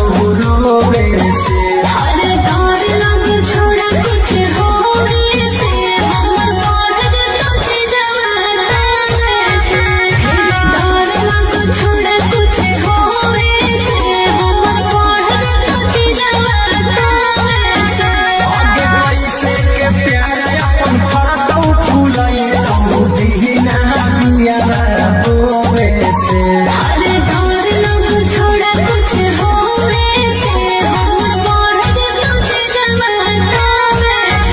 रोवे से। अरे डर लग छोड़ा कुछ होवे से, हमर पढ़ कुछ जवाब से। डर लग छोड़ा कुछ होवे से, हमर पढ़ कुछ जवाब से। आगे पैसे के प्यार अपन फरतौ फुलई तौ दीना बिया होवे से। अरे डर लग छोड़ा कुछ होवे से, हमर पढ़ कुछ जवाब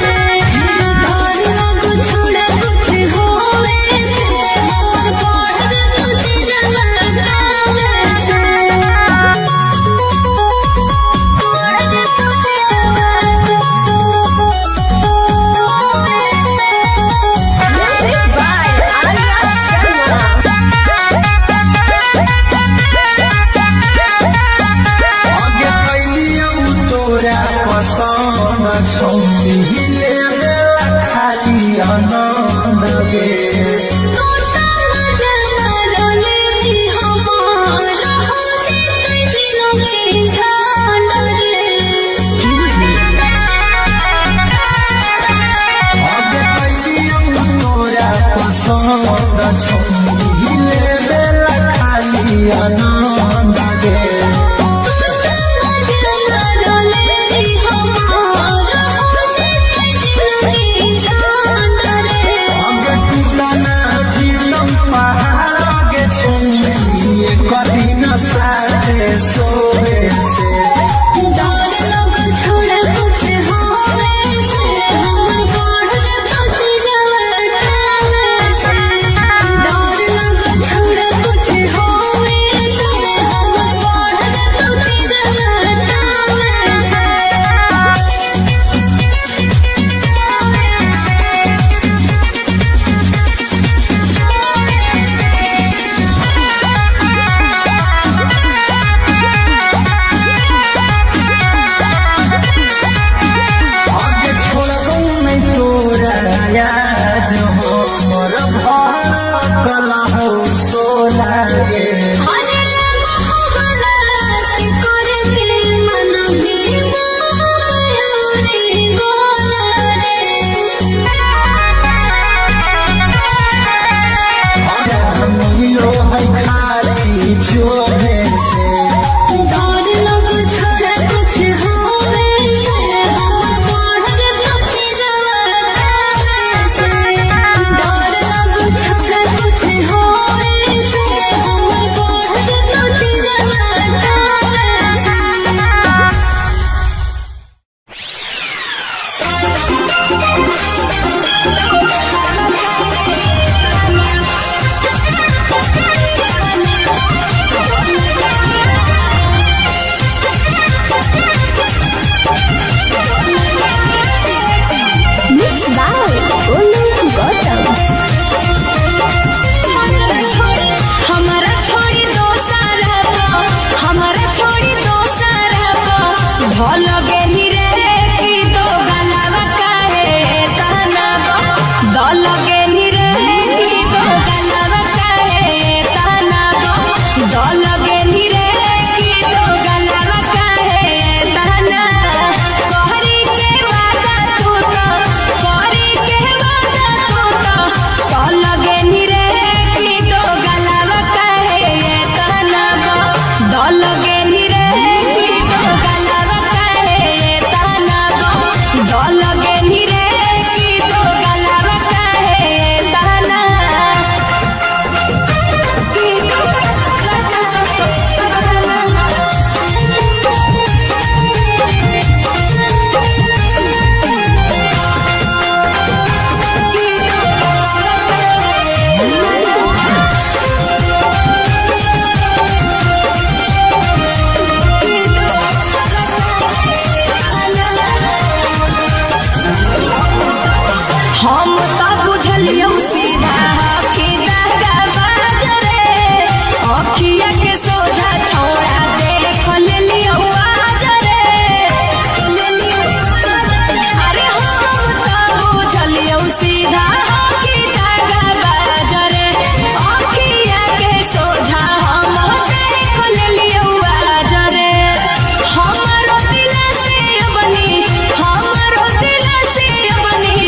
से। डर लग छोड़ा कुछ होवे से, हमर पढ़ कुछ जवाब से। Music by Arya Sharma. आगे कैलियौ तोरा पसंद छौ लेला खाली आनंद गे। तोता मजा रोले भी हमारा हो जीते जिलोगे झाल रे। आगे कैलियौ तोरा पसंद छौ लेला खाली आनंद गे। तोता मजा रोले भी हमारा हो जीते धल गेनी रे की दो गलावा काहे ताना दल गेनी रे की दो गलावा काहे ताना दल गेनी रे की दो गलावा काहे ताना कहरी के वादा तू तो कहरी के वादा तू तो कल गेनी रे की दो गलावा काहे ताना दल गेनी रे की दो गलावा काहे ताना दल गेनी रे की दो गलावा काहे ताना की दो गलावा काहे हम त बुझलियौ सीधा कि दागा बाज रे अखिया के सोझा छौड़ा देख लेलियौ आज रे अरे हम त बुझलियौ सीधा कि दागा बाज रे अखिया के सोझा हम देख लेलियौ आज रे हमरो दिल से बनी हमरो दिल से बनी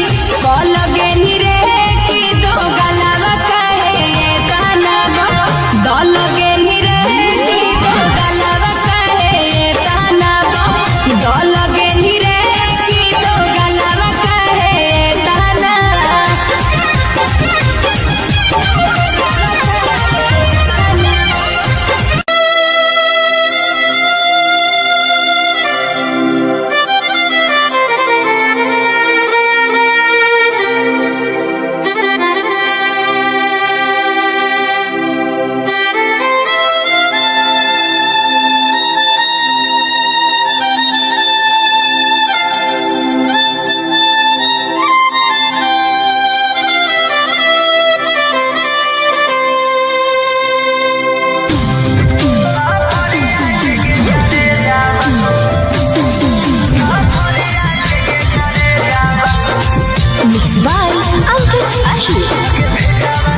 कल गेनी रे की दो गलावा काहे ताना दल गेनी रे की दो गलावा काहे ताना दल गेनी रे की दो गलावा काहे ताना। Mix by Ankit Ahir.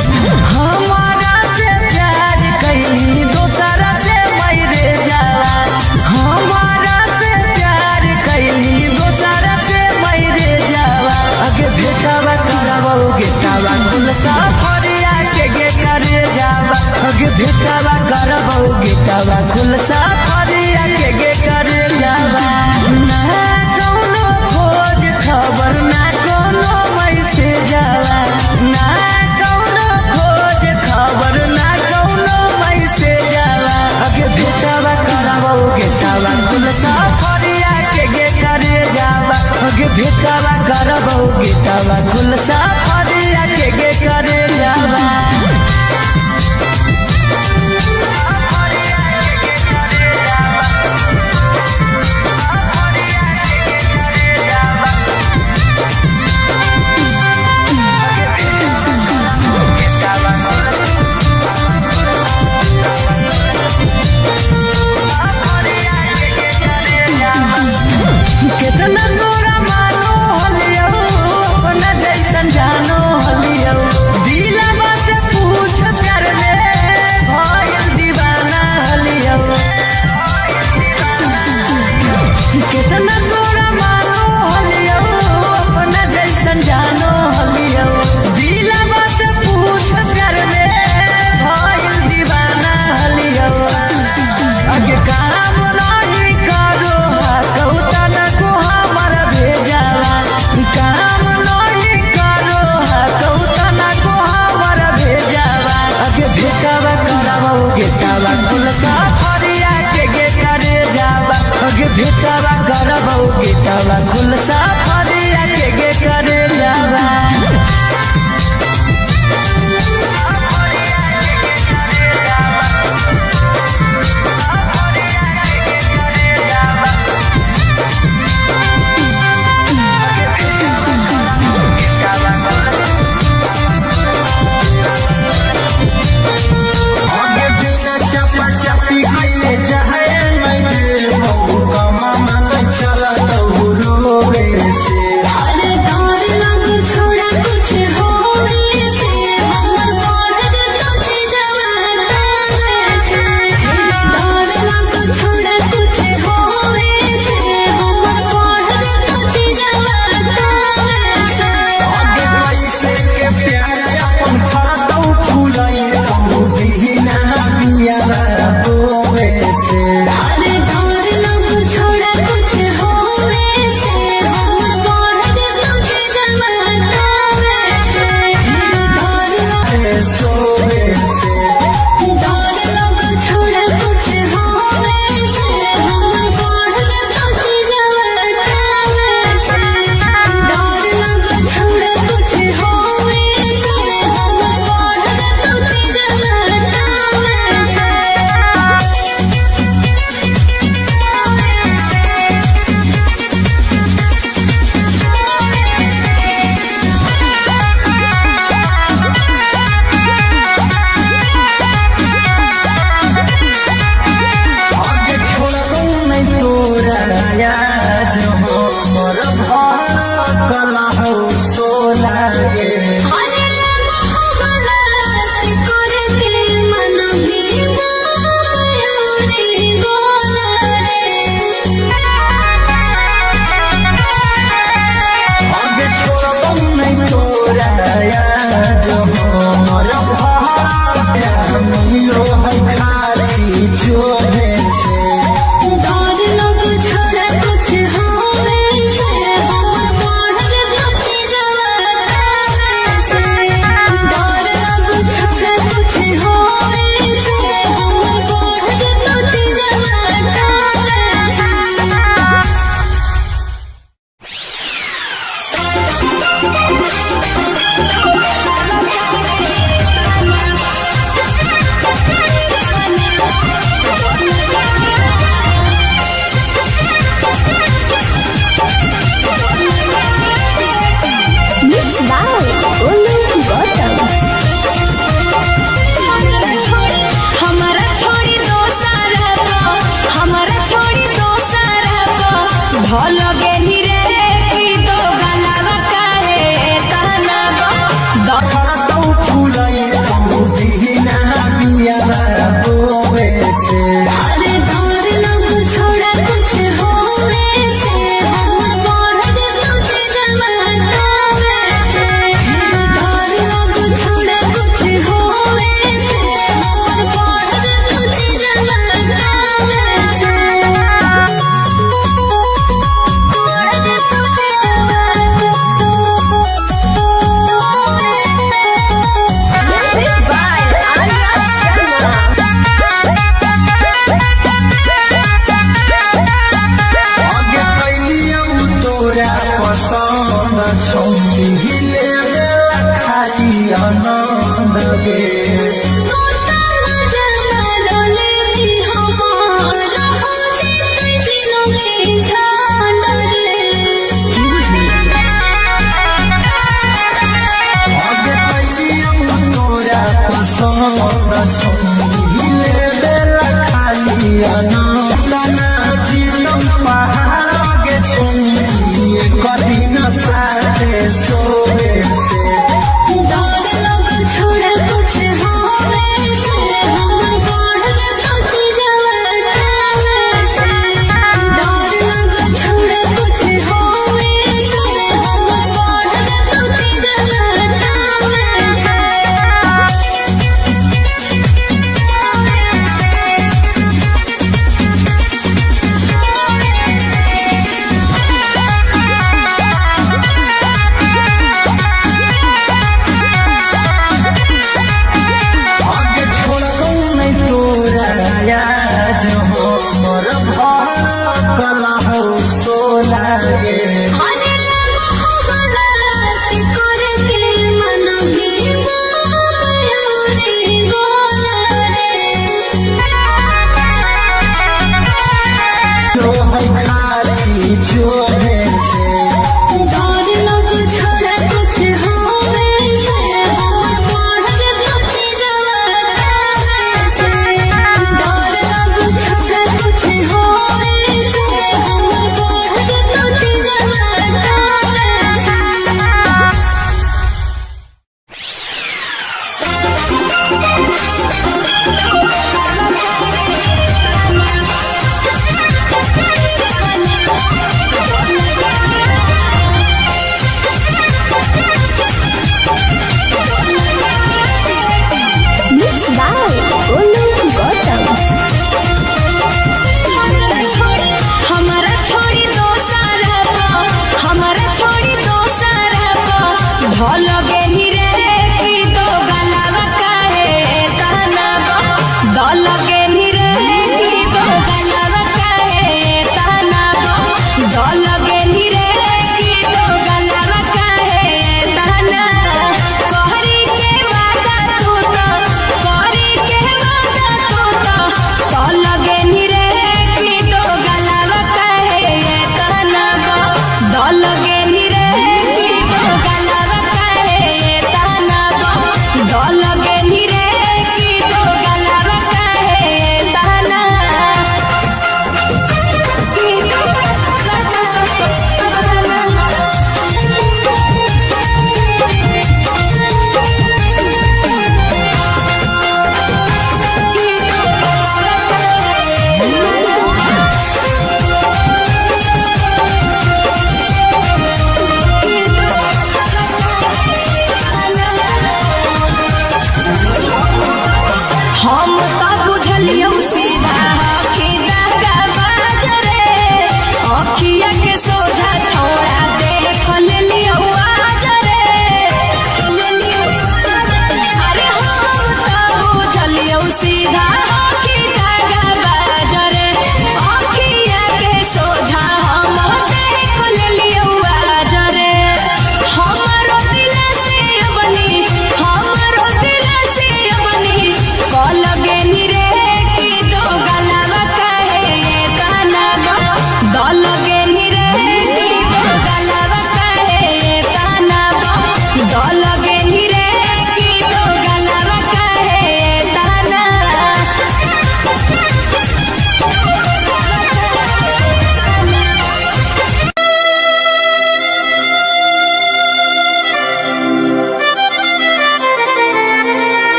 हमारा से प्यार कैली दोसरा से मरे जाला। हमारा से प्यार कैली दोसरा से मरे जाला। अगे भेटावा करबौ गेटावा कुल सफरिया के गे करे जावा। अगे भेटावा करबौ गेटावा कुल सफरिया के गे करे जावा। ना कौनो खोज खबर ना कोनो मैसेज आवा। ना कौनो खोज खबर ना कौनो मैसेज आवा। अगे भेटावा करबौ गेटावा कुल सफरिया के गे करे जावा। अगे भेटावा करबौ गेटावा कुल सफरिया के गे करे जावा। कितना तोरा मानो हलियौ अपना जैसन जानो हलियौ। दिलवा से पूछ प्यार में भइल दीवाना हलियौ। कितना तोरा मानो हलियौ अपना जैसन जानो हलियौ। दिलवा से पूछ प्यार में भइल दीवाना हलियौ। अगे काम नाही करो कौता न को हमर भेजावा। काम नाही करो कौता न को हमर भेजावा। अगे भेटावा करबौ गेटावा कुल सफरिया के गे करे जावा। अगे भेटावा करबौ गेटावा कुल सफरिया के गे करे जावा। कैले चाहे नहीं देबौ कमा मन चलत रोवे से। अरे डर लग छोड़ा कुछ होवे से हमर बढ़ जतो चीजवा से। डर लग छोड़ा कुछ होवे से हमर बढ़ जतो चीजवा से। आगे कैसे के प्यार अपन फरतौ फुलई तू बिना बिया बोवे से। अरे डर लग छोड़ा कुछ होवे से हमर बढ़ जतो चीजवा से। डर लग सोवे से। डर लग छोड़ा कुछ होवे से हमर बढ़ जतो चीजवा से। डर लग छोड़ा कुछ होवे से हमर बढ़ जतो चीजवा से। आगे छोड़बौ नहीं तोरा आज हो मोर भर हौ सोला गे। अरे लगो हमला करके मन भी मायूरी गोला रे। आगे छोड़बौ नहीं तोरा आज हो मोर भर मिलो है खाली चोरे से। डर लग छोड़ा कुछ होवे से हमर बढ़ जतो चीजवा से। डर लग छोड़ा कुछ होवे से हमर बढ़ जतो चीजवा से। Mixed by Olu Gautam. हमारा छोड़ी दोसारा को, हमारा छोड़ी दोसारा को, भल गेनी रे की दो गलावा काहे ताना बो फरतौ फुलई तू बिना बिया बोवे से। अरे डर लग छोड़ा कुछ होवे से हमर बढ़ जतो चीजवा से। डर लग छोड़ा कुछ होवे से हमर बढ़ जतो चीजवा से। बढ़ जतो Music by Arya Sharma. आगे कैलियौ तोरा पसन्द छौ लेवेला खाली आनन्द गे। आगे कैलियौ तोरा पसन्द छौ लेवेला खाली आनन्द नाचितौ पहाड़ गे छौ कदिन साथे सोवे से। डर लग छोड़ा कुछ होवे से हमर बढ़ जतो चीजवा से। डर लग छोड़ा कुछ होवे से हमर बढ़ जतो चीजवा से।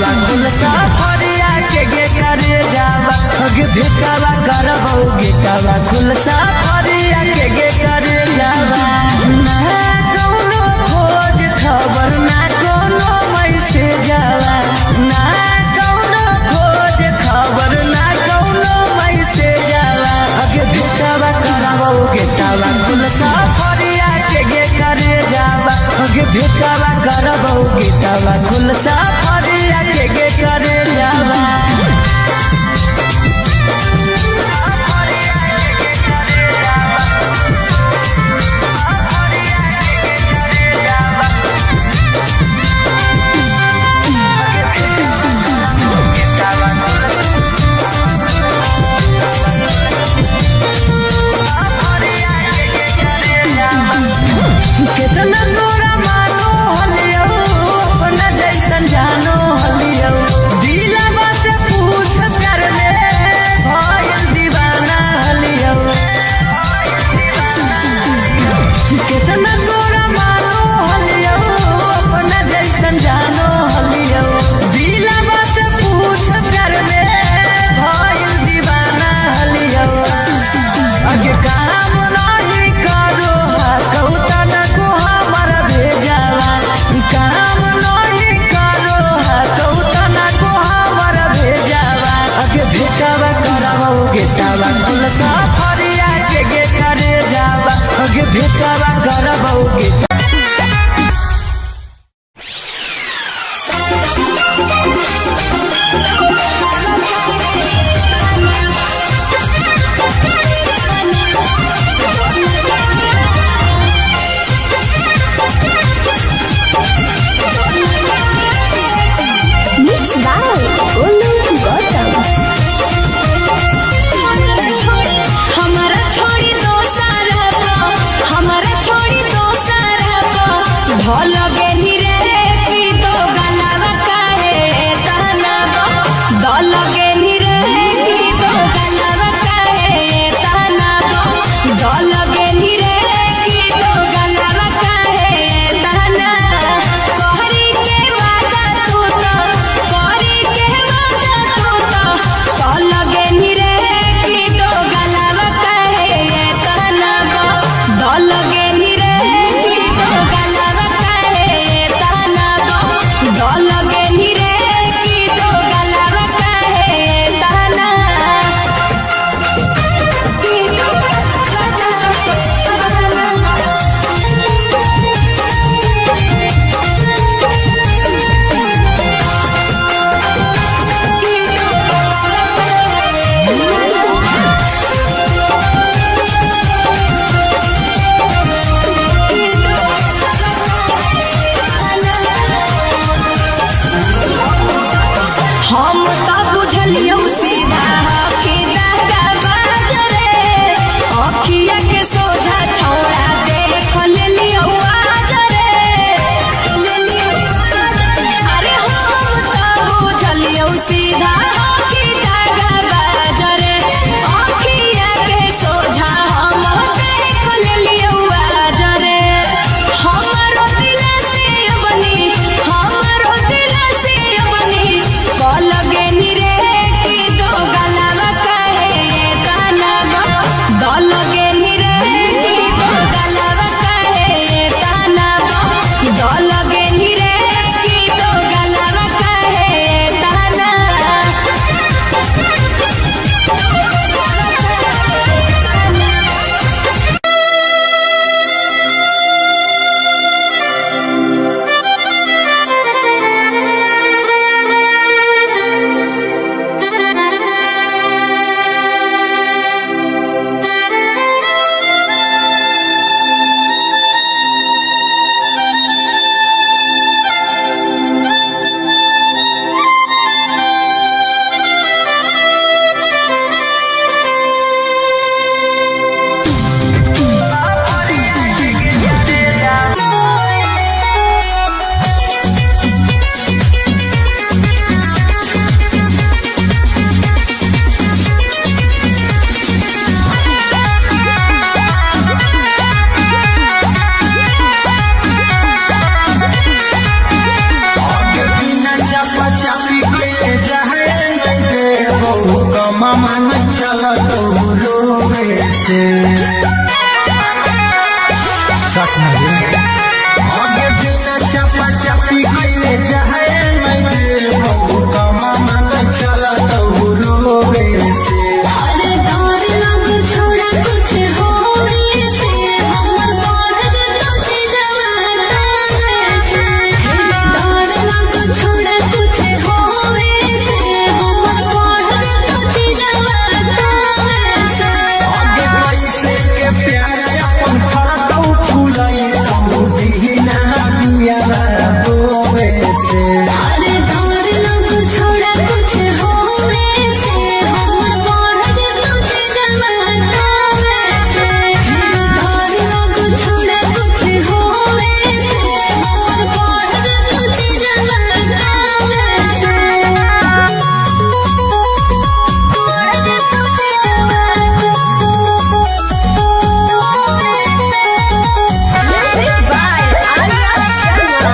गेटावा खुल सफरिया के गे करे जावा अगे भेटावा करबौ गेटावा खुल सफरिया के गे करे जावा। ना कौनो खोज खबर ना कोनो मैसेज आवा, ना कौनो खोज खबर ना कौनो मैसेज आवा। अगे भेटावा करबौ गेटावा खुल सफरिया के गे करे जावा अगे भेटावा करबौ गेटावा खुल सफरिया के गे करे जावा। कितना तोरा मानो हलियो अपना जैसन जानो हलियो, दिलवा से पूछ प्यार में भइल दीवाना हलियो। कितना तोरा मानो हलियो अपना जैसन जानो हलियो, दिलवा से पूछ प्यार में भइल दीवाना हलियो। अगे काम नाही करो कौतन को हमर भेजावा, काम नाही करो कौतन को हमर भेजावा। अगे भेटावा करबौ गेटावा कुल सफरिया के गे करे जावा अगे भेटावा करबौ गेटावा। Mix by Golu Gautam. हमारा छोड़ी दोसर को, हमारा छोड़ी दोसर को, ढोल गेनी रे की दो गलावा काहे ताना बो, दल गेनी रे की दो गलावा काहे ताना बो, दल गेनी रे की दो गलावा काहे ताना। कोहरी के वादा तू तो, कोहरी के वादा तू तो, कल गेनी रे की दो गलावा काहे ताना बो, दल गेनी रे की दो गलावा काहे ताना बो, दल गेनी रे की दो गलावा काहे ताना। की दो गलावा काहे ताना। हम त बुझलियौ सीधा कि दादा बाजरे, अखिया के सोझा छौड़ा देख लेलियौ आजरे। अरे हम त बुझलियौ सीधा कि दादा बाजरे, अखिया के सोझा हम देख लेलियौ आजरे। हमरो दिल से बनी, हमरो दिल से बनी, कल गेनी रे की दो गला कमा न चलत रोवे से। आगे बिना चापा चापी कइले जाए नहीं देबो कमा न चलत रोवे से। अरे डर लग छोड़ा कुछ होवे से हमर बढ़ जेतो जीजवा से। डर लग छोड़ा कुछ होवे से हमर बढ़ जेतो जीजवा से। आगे पैसे के प्यार अपन फरतौ फुलई तू बिना बिया बोवे से। अरे डर लग छोड़ा कुछ होवे से हमर बढ़ जेतो जीजवा से। डर लग छोड़ा कुछ होवे से हमर बढ़ जेतो जीजवा से। Music by Arya Sharma.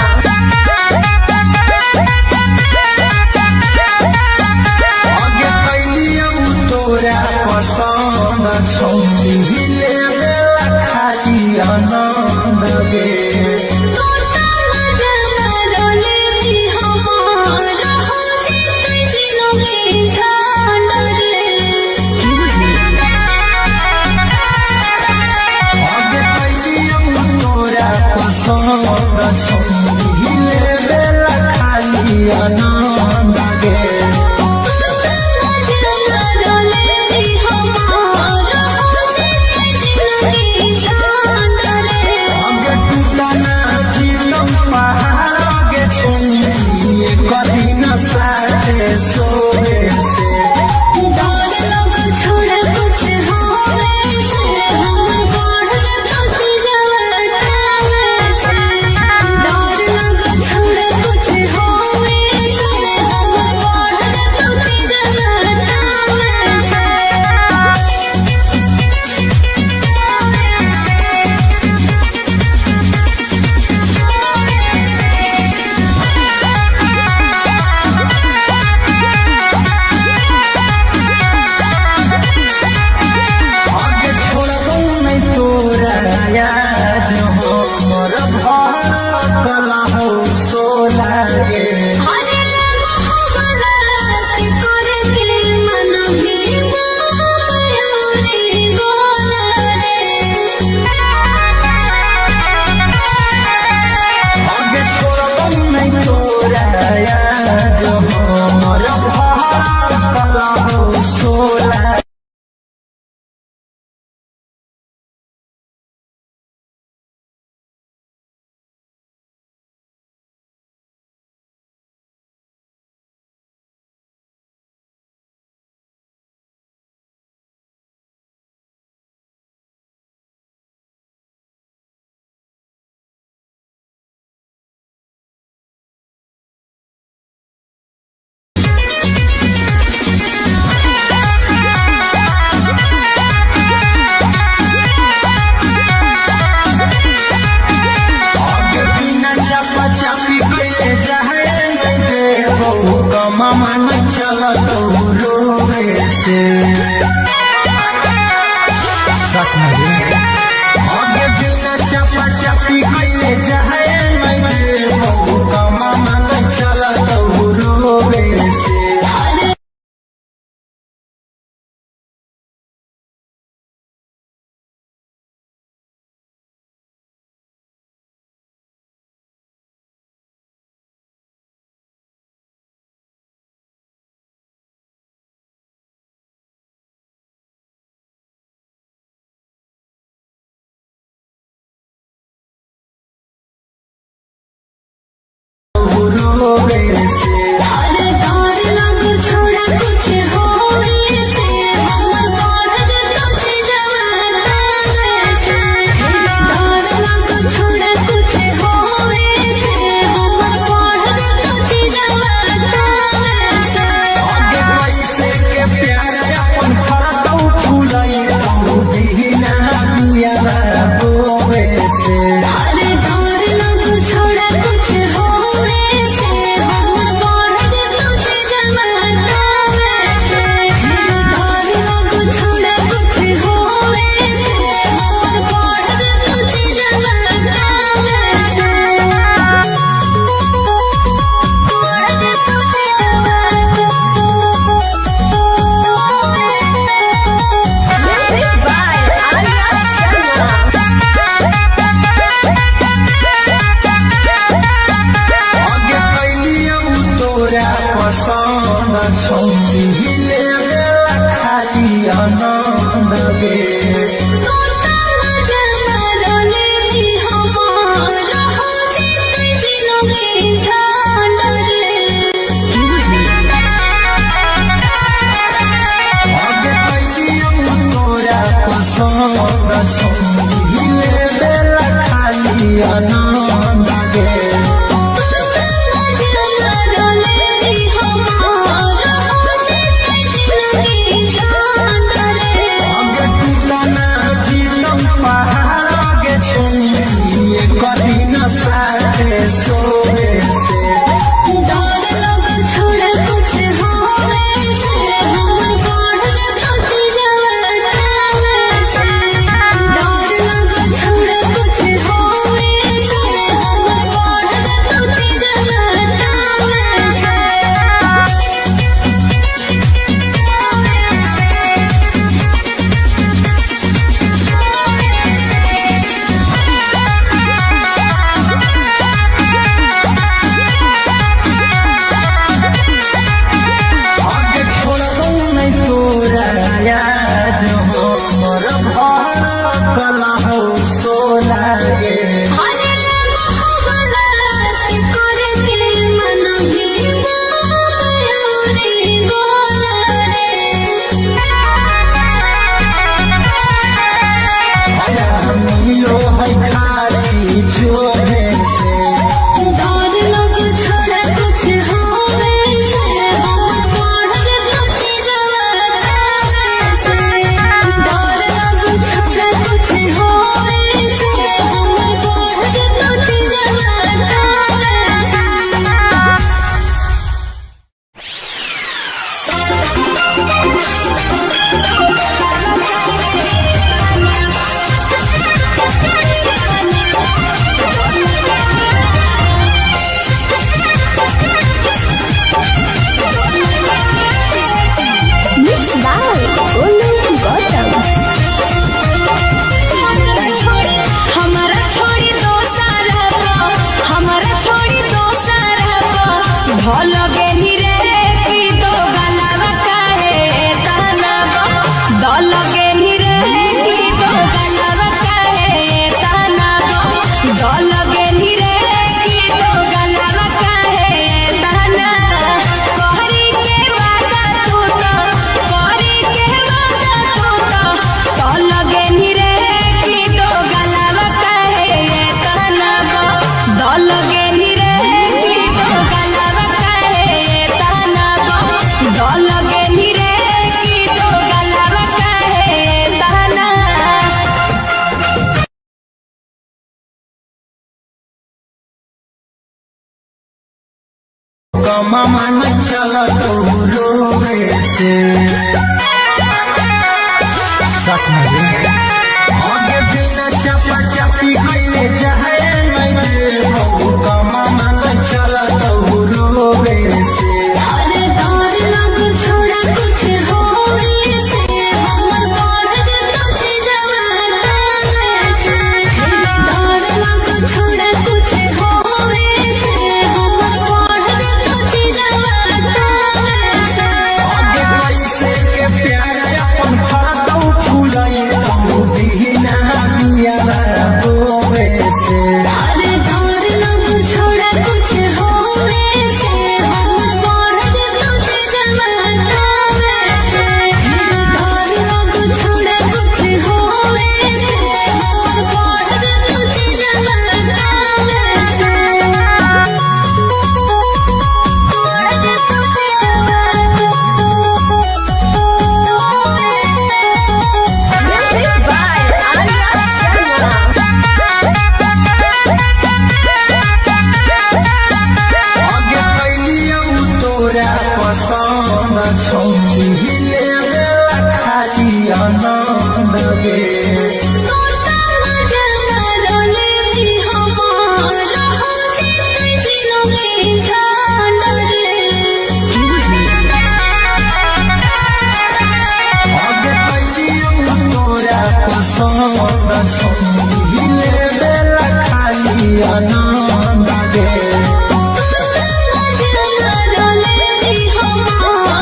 आगे कैलियौ तोरा पसंद छौली लेवेला खाली आनंद गे। तोता मजा रोले भी हमार हो जीते जिलोगे छान रे। आगे कैलियौ तोरा पसंद छौली लेवेला खाली आनंद गे। तोता मजा रोले भी हमार हो जीते जिलोगे छान रे। आगे टूटना जीतम पहाड़ आगे छौली एक दिन साथे सोवे से। डर लग छोड़ा कुछ होवे से हमर बढ़ जेतो जीजवा से। डर लग छोड़ा कुछ होवे से हमर बढ़ जेतो जीजवा से। आगे छोड़बौ नहीं तोरा आज हो मोर भर हो सोला गे। अरे लगो करके मन भी मोरे गोला रे। आगे छोड़बौ नहीं तोरा आज हो मोर भर हो सोला। आगे बिना चापा चापी कइले जाए नहीं देबो कमा न चलत रोवे से। आगे बिना चापा चापी कइले जाए नहीं देबो कमा न चलत रोवे से। रोवे से। अरे डर लग छोड़ा कुछ होवे से हमर बढ़ जेतो जीजवा से। डर लग छोड़ा कुछ होवे से हमर बढ़ जेतो जीजवा से। आगे पैसे के प्यार अपन फरतौ फुलई तू बिना बिया बोवे से। अरे डर लग छोड़ा कुछ होवे से हमर छौरी लेवेला खाली आनंद गे। आगे कैलियौ तोरा पसंद छौरी लेवेला खाली आनंद गे। आगे टूटना जीतम पहाड़ गे छौरी एक दिन साथे सोए से। आगे छोड़बौ नै तोरा आज हमर भड़कल हौ सोला गे। मिलो है खाली जोहे से। Mixed by Olu Gautam. हमारा छोड़ी दोसारा को, हमारा छोड़ी दोसारा को, ढोल गेनी रे की दो गलावा काहे ताना बो, दल गेनी रे की दो गलावा काहे ताना बो, दल गेनी रे की दो गलावा काहे ताना, कहरी के वादा तू तो, कहरी के वादा तू तो, तल गेनी रे की दो गलावा काहे ताना बो, दल गेनी रे की दो गलावा काहे ताना बो, दल गेनी रे की दो गलावा काहे ताना। कमा मन चलत रोवे से। साथ में रे। आगे बिना चपा चपी कैले चाहे नहीं देबौ कमा मन चलत रोवे से। आगे कैसे के प्यार अपन फरतौ फुलै तौ बिना बिया होवे से। Music by Arya Sharma. आगे कैलियौ तोरा पसंद छौरी लेवेला खाली आनंद गे। आगे कैलियौ तोरा पसंद छौरी लेवेला खाली आनंद गे। Oh,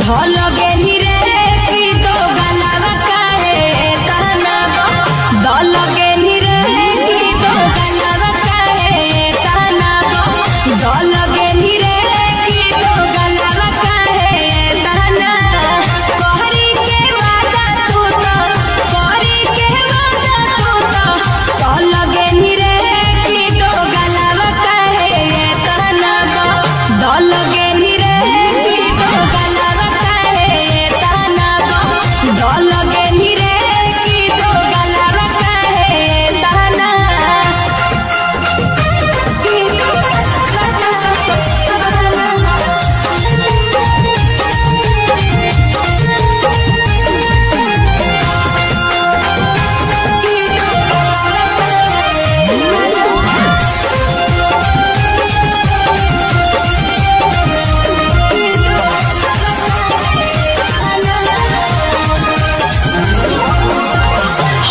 धल गेनी रे की दो गलावा काहे ताना दल गेनी रे की दो गलावा काहे ताना दल गेनी रे की दो गलावा काहे ताना कहरी के वादा तू तो कहरी के वादा तू तो दल गेनी रे की दो गलावा काहे ताना दल गेनी रे की दो गलावा काहे ताना दल गेनी रे की दो गलावा काहे ताना की दो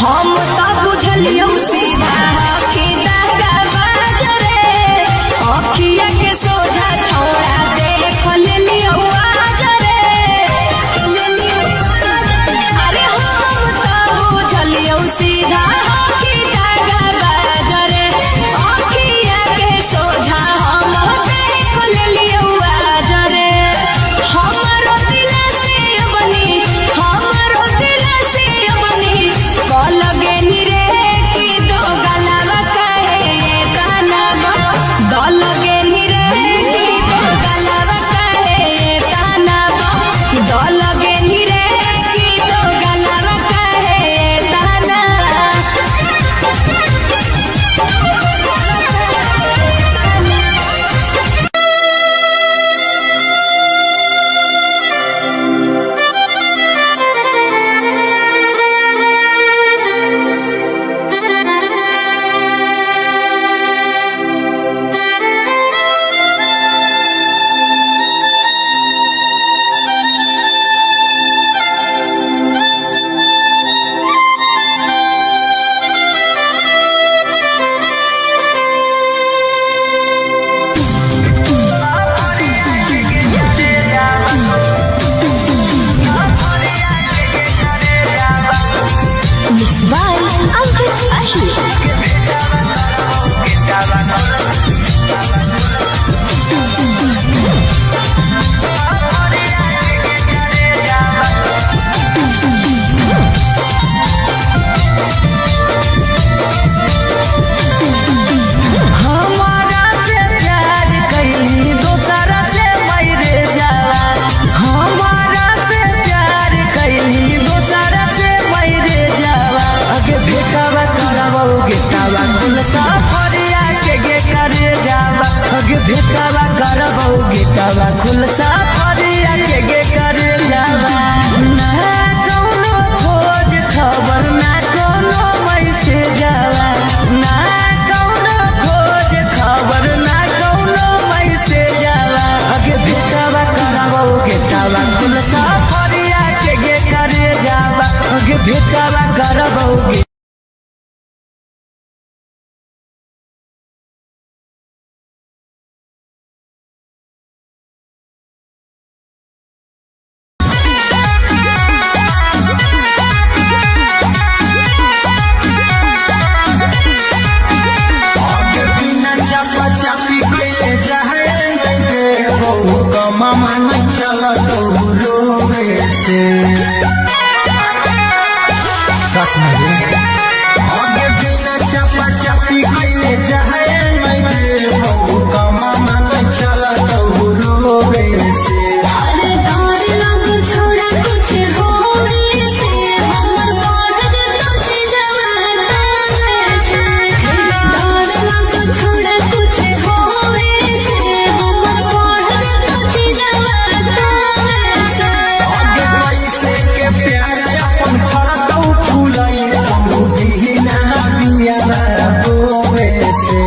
हम त बुझलियौ सीधा कि दागा बाजरे अखिया के सोझा छोड़ा देख लेलियौ आज रे अरे हम त बुझलियौ सीधा कि दागा बाजरे अखिया के सोझा हम देख लेलियौ आज रे हमरो दिल से बनी हमरो दिल से बनी कल गेनी रे की दो गलावा काहे ताना दल गेनी रे की दो गलावा काहे ताना दल गेनी रे की दो गलावा काहे ताना। Mixed by Ankit Ahir. हमारा से प्यार कैली दोसरा से मरे जावा हमारा से प्यार कैली दोसरा से मरे जावा अगे भेटावा करबोगे सावा कुल साफरिया के गे करे जावा अगे भेटावा करबोगे तावा कुल साफरिया के गे करे जावा ना कौनो खोज खबर ना कौनो मैसेज आवा ना कौनो खोज खबर ना कौनो मैसेज आवा अगे भेटावा करबोगे तावा कुल साफरिया के गे करे जावा अगे भेटावा करबोगे। बिना चापा चापी कइले जाए रे बहु कमामा नहीं चलत रोवे से साथ में रे आगे बिना चापा चापी कइले जाए रे बहु कमामा नहीं चलत रोवे से अरे डर लग छोड़ा कुछ होवे से हमर बढ़ जेतो छे जवाना से डर लग छोड़ा कुछ होवे से हमर बढ़ जेतो छे जवाना से आगे पैसे के प्यार अपन फरतौ फुलई तू बिना बिया बोवे से।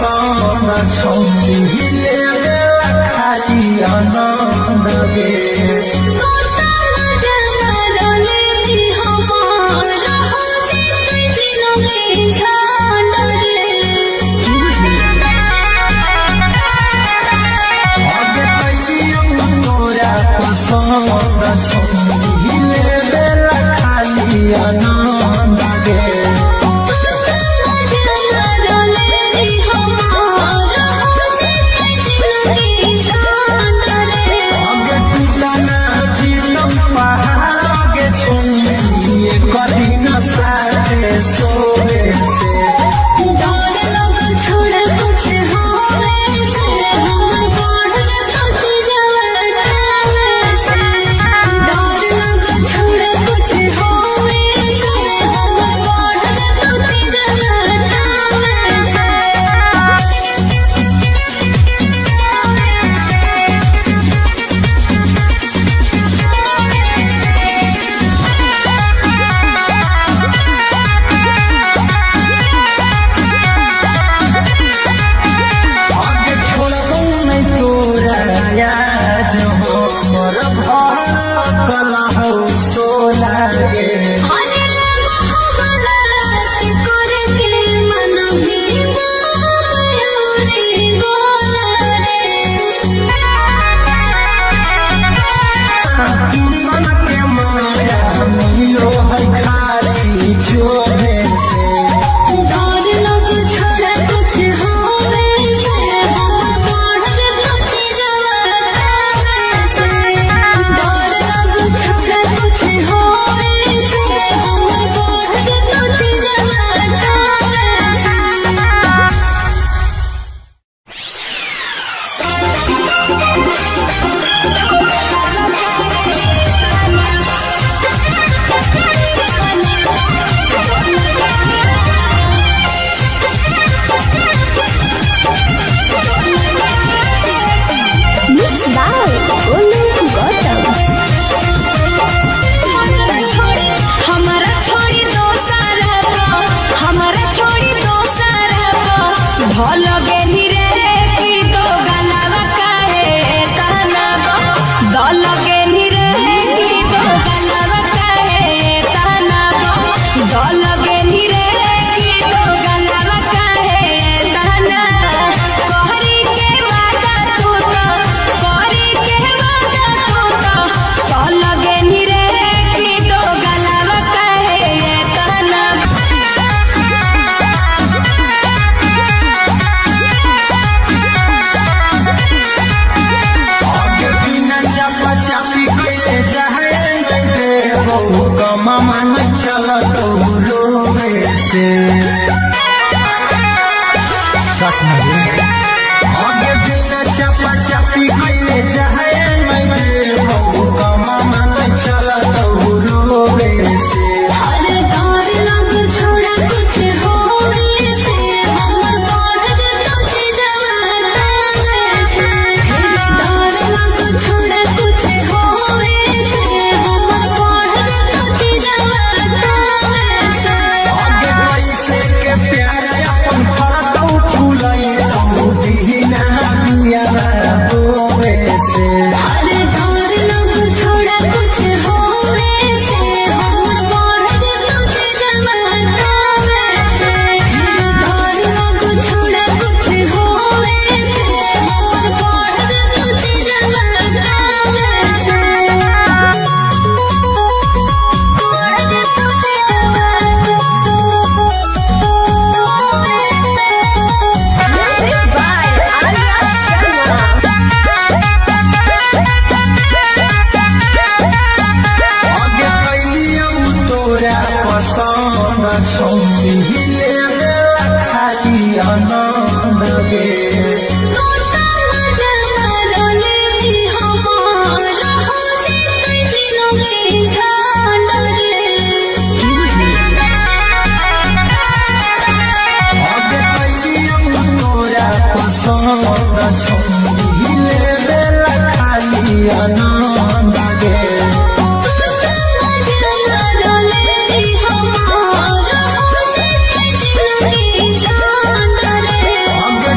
पसन्द छौरी लेवेला खाली आनन्द गे। तू तो मजा मारले भी हमार हो जितै जिनगी झांड रे। आगे कहियो तोरा पसन्द छौरी लेवेला खाली आनन्द गे। तू तो मजा मारले भी हमार हो जितै जिनगी झांड रे। आगे टूटना जीतम पहाड़ गे छौरी कदी न साथे सोवे से। डर लग छोड़ कुछ होवे से हमर बढ़ कुछ जवावे से। डर लग छोड़ कुछ होवे से हमर बढ़ कुछ जवावे से। आगे छोड़बौ नै तोरा आज हमर भड़कल हौ सोला गे। अरे लगो बलास्ट करके मन भी मयूरी गोला रे। मन के माया मिलो है खाली चोभे से। डर लग छोड़ कुछ होवे से हमर बढ़ कुछ जवावे से। डर लग छोड़ कुछ होवे से हमर बढ़ कुछ जवावे से। Mixed by Olu Gautam. हमारा छोड़ी दोसर हमारा छोड़ी दोसर भल गेनी रे की दो गलावा काहे ताना दल गेनी रे की दो गलावा काहे ताना दल गेनी रे की दो गलावा काहे ताना कहरी के वादा तू तो कहरी के वादा तू तो दल गेनी रे की दो गलावा काहे ताना। आगे बिना चापा चापी कैले जाए नै देबौ कमामा नै चलतौ रोवे से। साथ में रे। आगे बिना चापा चापी कैले जाए नै देबौ कमामा नै चलतौ रोवे से। अरे डर लग छोड़ कुछ होवे से हमर बढ़ कुछ जवावे से। डर लग छोड़ कुछ होवे से हमर बढ़ कुछ जवावे से। आगे कैसे के प्यार अपन फरतौ फुलैतौ बिना बिया बोवे से। अरे डर लग छोड़ कुछ होवे से हमर बढ़ कुछ जवावे से। डर लग छोड़ कुछ होवे से हमर बढ़ कुछ जवावे से। Music by Arya Sharma. आगे कैलियौ तोरा पसन्द छौरी लेवेला खाली आनन्द गे। तू तो मजा मारले भी हमार हो जितै जिनगी झांड रे। आगे कैलियौ तोरा पसन्द छौरी लेवेला खाली आनन्द गे। तू तो मजा मारले भी हमार हो जितै जिनगी झांड रे। आगे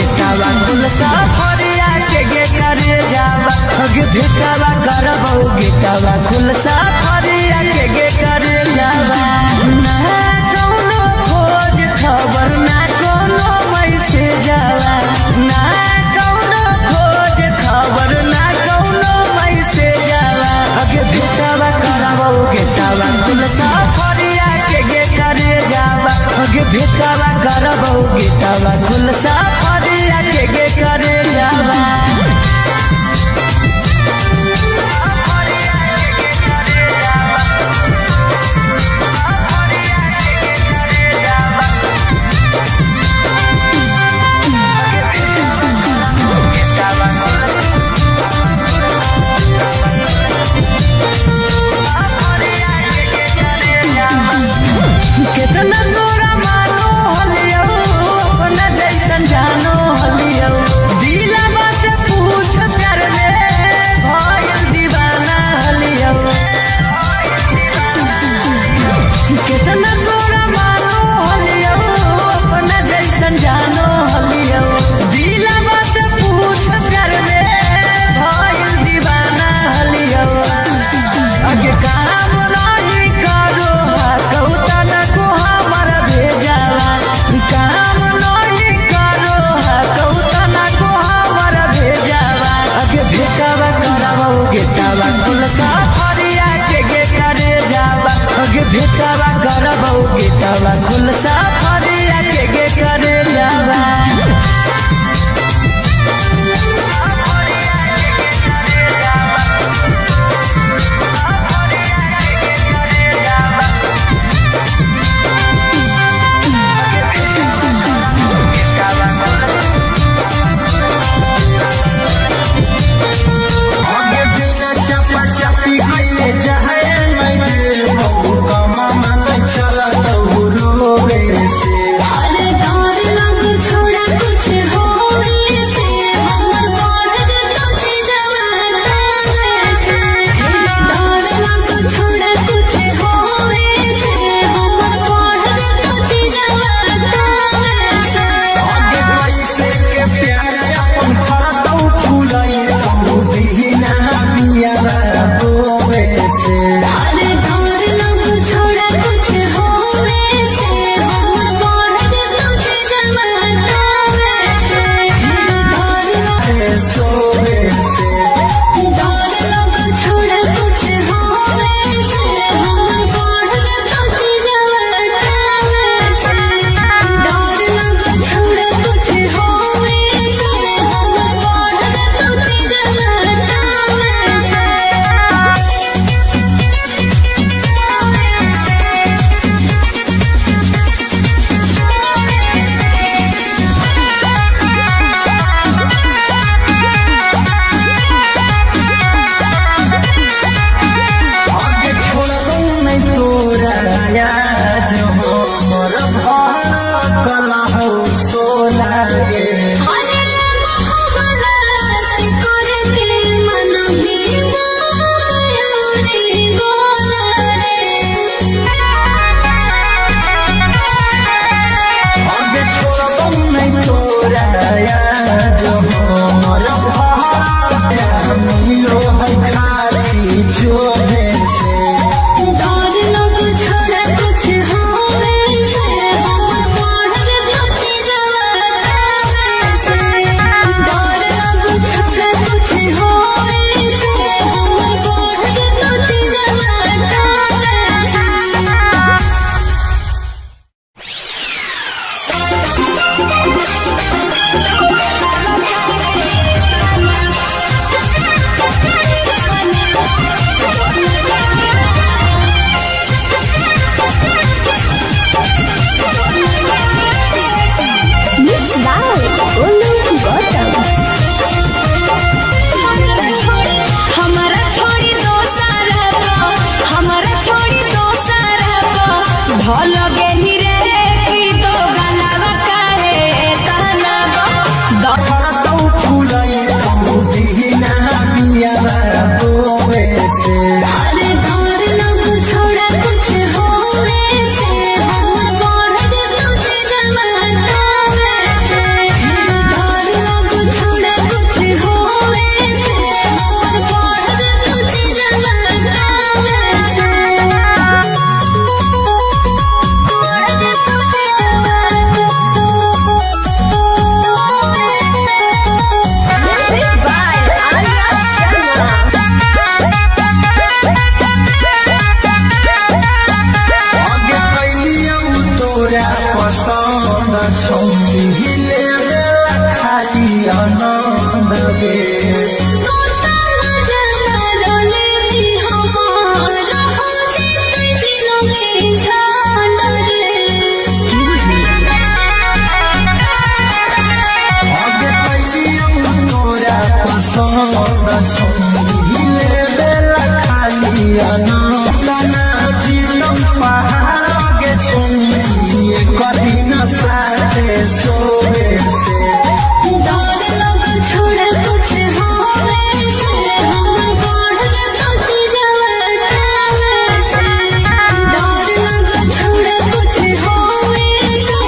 गेटावा खुलसा फरिया के गे करे जावा अगे भेटावा करबौ गेटावा खुलसा फरिया के गे करे जावा। ना कौनो खोज खबर ना कोनो मैसेज आवा, ना कौनो खोज खबर ना कौनो मैसेज आवा। अगे भेटावा करबौ गेटावा खुलसा फरिया के गे करे जावा अगे भेटावा करबौ गेटावा खुलसा फरिया के गे करे जावा। आनंद गे। आगे कहियो तोरा पसंद छौरी लेबेला खाली आनंद ना जीतम पहाड़ गे छौरी कदी न साथे सोवे से। कुछ होवे से।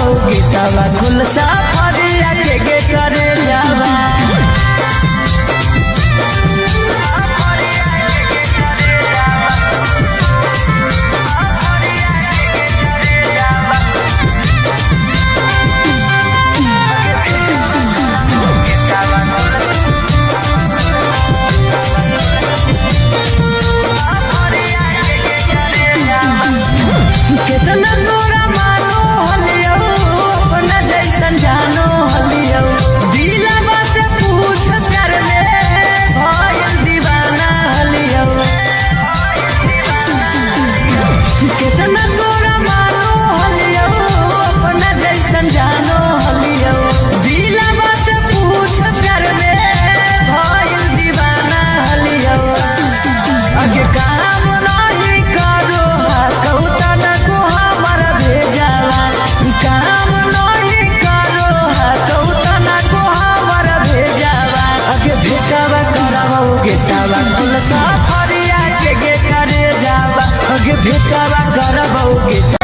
करबौ गेटवा खुल सफरिया के गे करे जावा। कितना तोरा मानो हलियौ अपना जैसन जानो हलियौ दिलवा से पूछ प्यार में भइल दीवाना हलियौ। कितना तोरा मानो हलियौ अपना जैसन जानो हलियौ दिलवा से पूछ प्यार में भइल दीवाना हलियौ। अगे काम नाही करो कौतन को हमर भेजावा काम नाही करो कौतन को हमर भेजावा। अगे भेटावा करबौ गेटावा कुल सफरिया के गे करे जावा अगे भेटावा करबौ गेटा।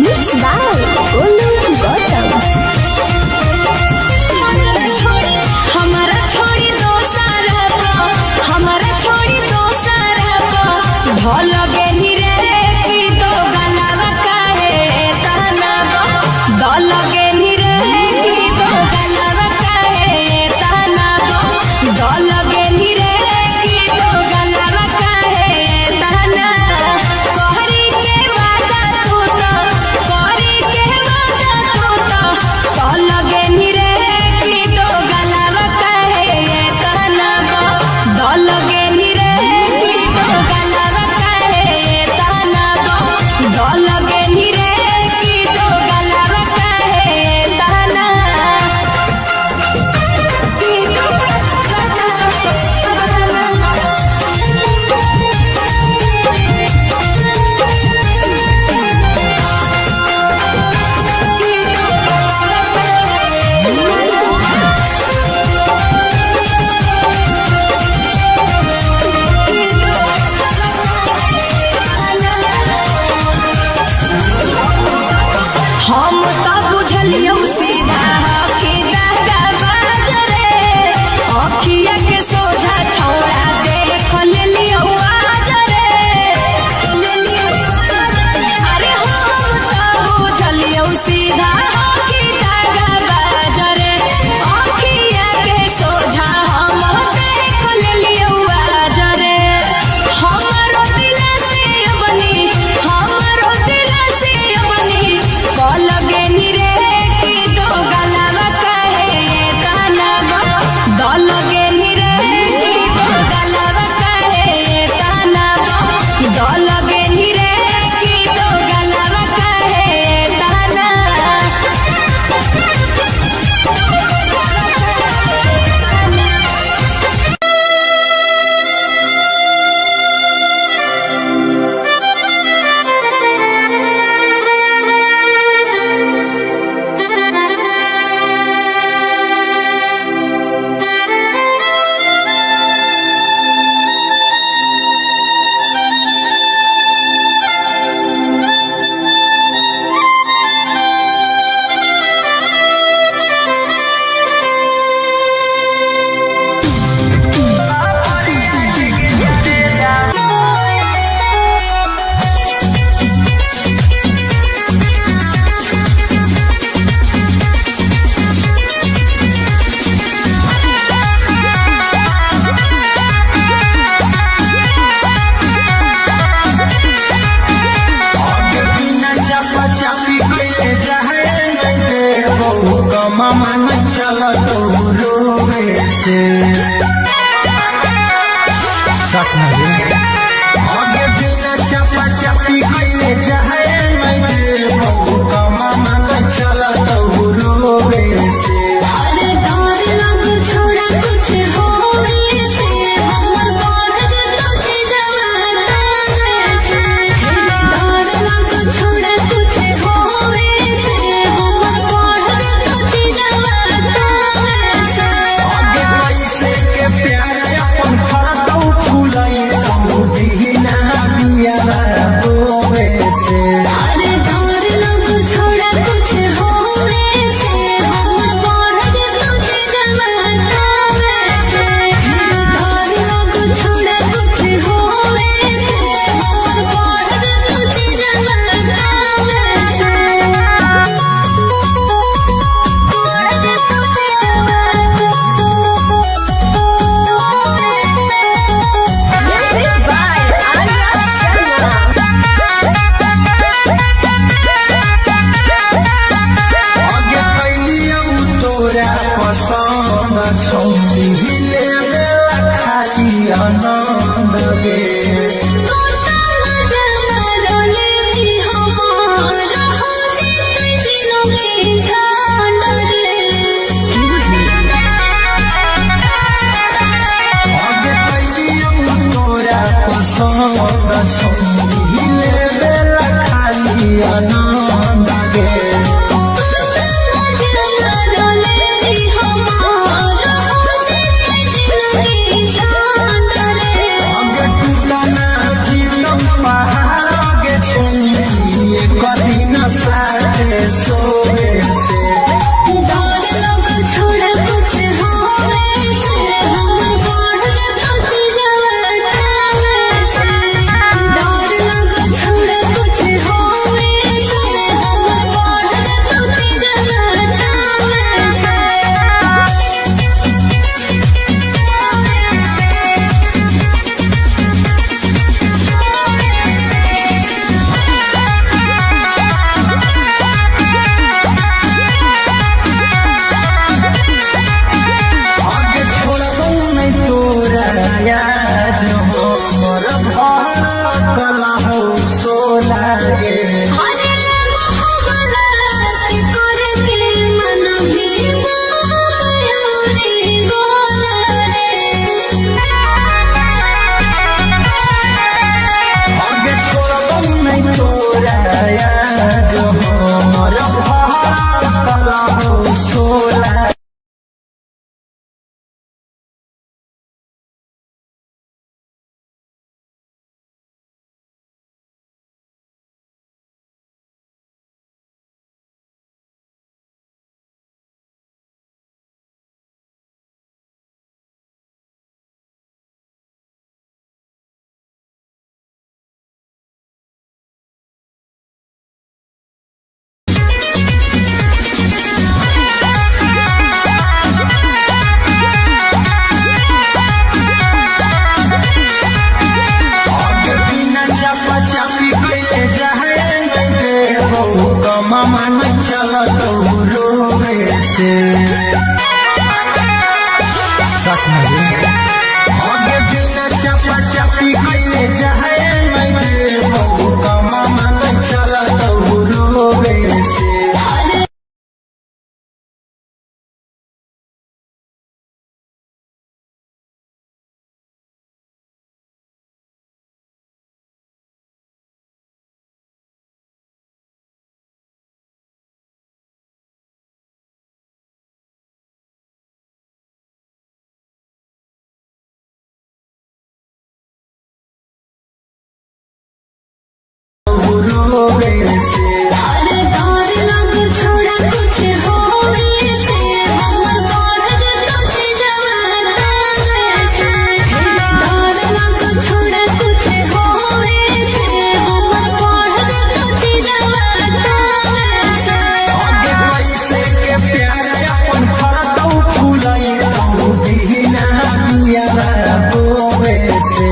Mixed by Golu Gautam. हमारा छोड़ी दो सारा को, हमारा छोड़ी दो सारा को, ढोल गेनी रे की दो गलावा काहे ताना गो, दल गेनी रे की दो गलावा काहे ताना गो, दल गेनी रे की दो गलावा काहे ताना, कहरी के वादा तू तो, कहरी के वादा तू तो, दल गेनी रे की दो गलावा काहे ताना गो, दल गेनी रे की दो गलावा काहे ताना गो, दल गेनी रे की दो गलावा काहे ताना, की दो गलावा काहे ताना। हम त बुझलियौ सीधा कि दादा बाजरे अखिया के सोझा छौड़ा देख लेलियौ आज रे। अरे हम त बुझलियौ सीधा कि दादा बाजरे अखिया के सोझा हम देख लेलियौ आज रे। हमरो दिल से बनी हमरो दिल से बनी कल गेनी रे की दो गलावा काहे ताना गो, दल गेनी रे की दो गलावा काहे ताना गो, दल गेनी रे की दो गलावा काहे ताना। बिना चापा चापी कइले जाए नहीं देबौ कमामा न चलत रोवे से। सपना रे आगे बिना चापा चापी कइले जाए नहीं देबौ कमामा न चलत रोवे से। अरे डर लग छोड़ा कुछ होवे से हमर बढ़ तुझे जवाना से। पसंद छौरी लेवेला खाली आनंद गे। अगे टूटना जीतम पहाड़ गे छौरी एक दिन साथे सोवे से। आगे छोड़बौ नहीं तोरा याद हो मोर भड़कल हौ सोला गे। आगे छोड़बौ नहीं तोरा याद हो मोर भड़कल हौ सोला। आगे बिना चापा चापी कइले जाए नहीं देबौ कमामा नहीं चलतौ रोवे से। साथ में रे। आगे बिना चापा चापी कइले जाए नहीं देबौ कमामा नहीं चलतौ रोवे से। रोवे से। आगे पैसे के प्यार अपन फरतौ फुलैतौ बिना बिया बोवे से।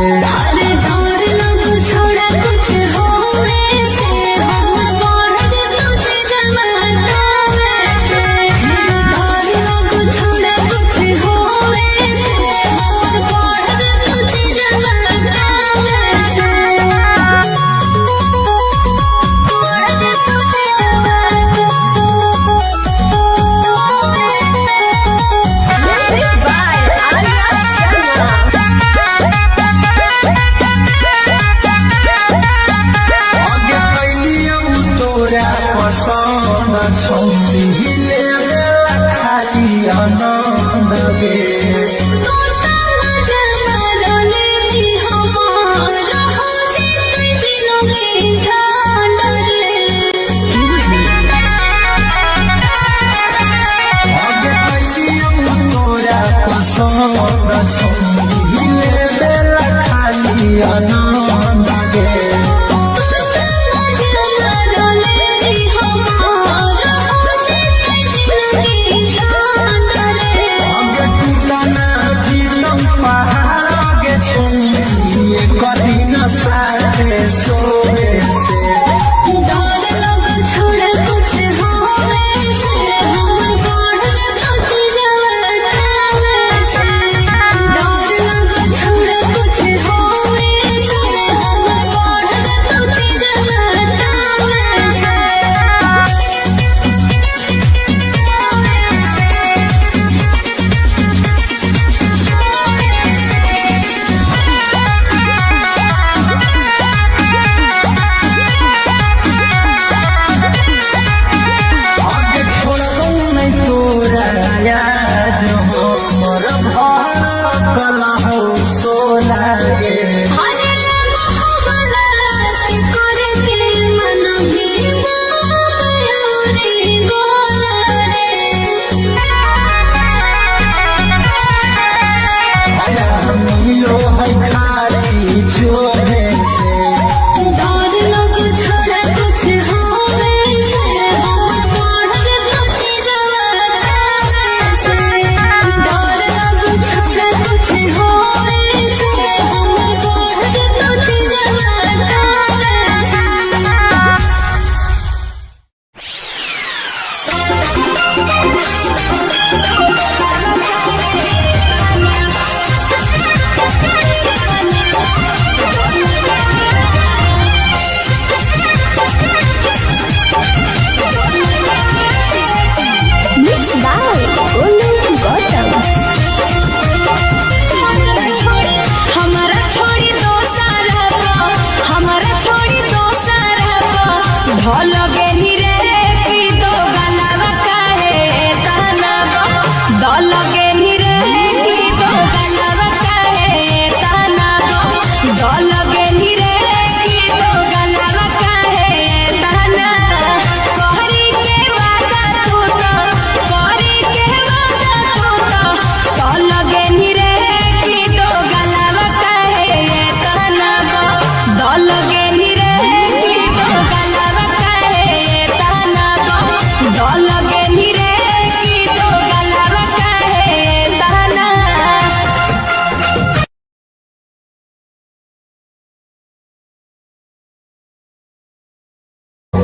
Music by Arya Sharma. आगे कैलियौ तोरा पसंद छौरी लेवेला खाली आनंद गे। आगे कैलियौ तोरा पसंद छौरी लेवेला खाली आनंद गे। आगे टूटना जीतम पहाड़ गे छौरी एक दिन साथे सोवे से। Oh,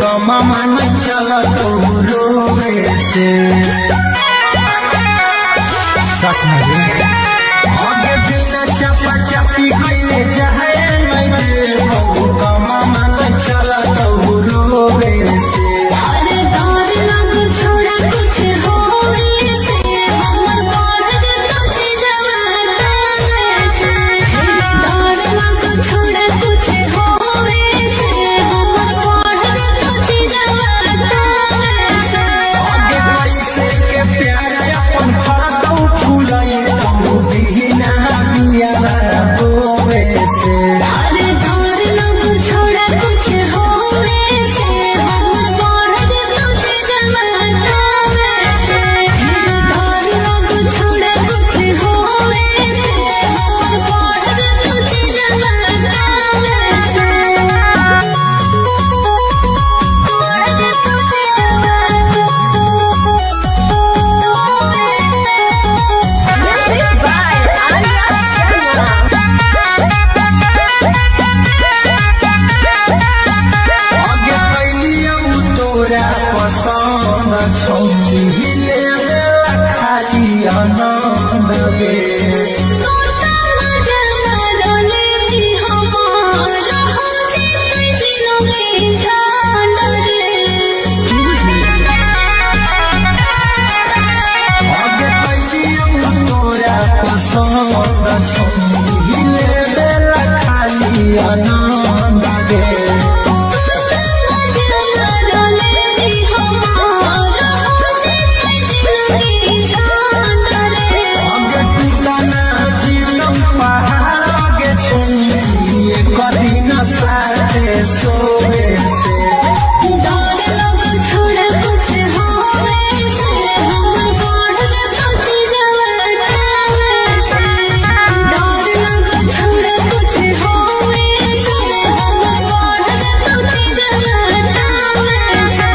कमा न चलत रोवे से। सक न रे। आगे बिना चपा चपी कइले जाए नहीं दे कमा न चलत रोवे से। अरे डर लग छोड़ा कुछ होवे से हमर बढ़ जेतो जीजवा से। डर लग छोड़ा कुछ होवे से हमर बढ़ जेतो जीजवा से। आगे पैसे के प्यार अपन फरतौ फुलई तू बिना बिया बोवे से। अरे डर लग छोड़ा कुछ होवे से हमर बढ़ जेतो जीजवा से। डर लग छोड़ा कुछ होवे से हमर बढ़ जेतो जीजवा से। बढ़ जेतो जीजवा। Music by Arya Sharma. आगे कैलियौ तोरा पसंद छौली लेला खाली आनंद गे। तोता मजा ले हमार हो जीते जिनगी छान रे। आगे कैलियौ तोरा पसंद छौली लेला खाली आनंद गे। तोता मजा ले हमार हो जीते जिनगी छान रे। आगे टूटना जीवन पहाड़ आगे छौली एक दिन साथे सोवे से। डर लग छोड़ा कुछ होवे से हमर बढ़ जेतो जीजवा से। डर लग छोड़ा कुछ होवे से हमर बढ़ जेतो जीजवा से।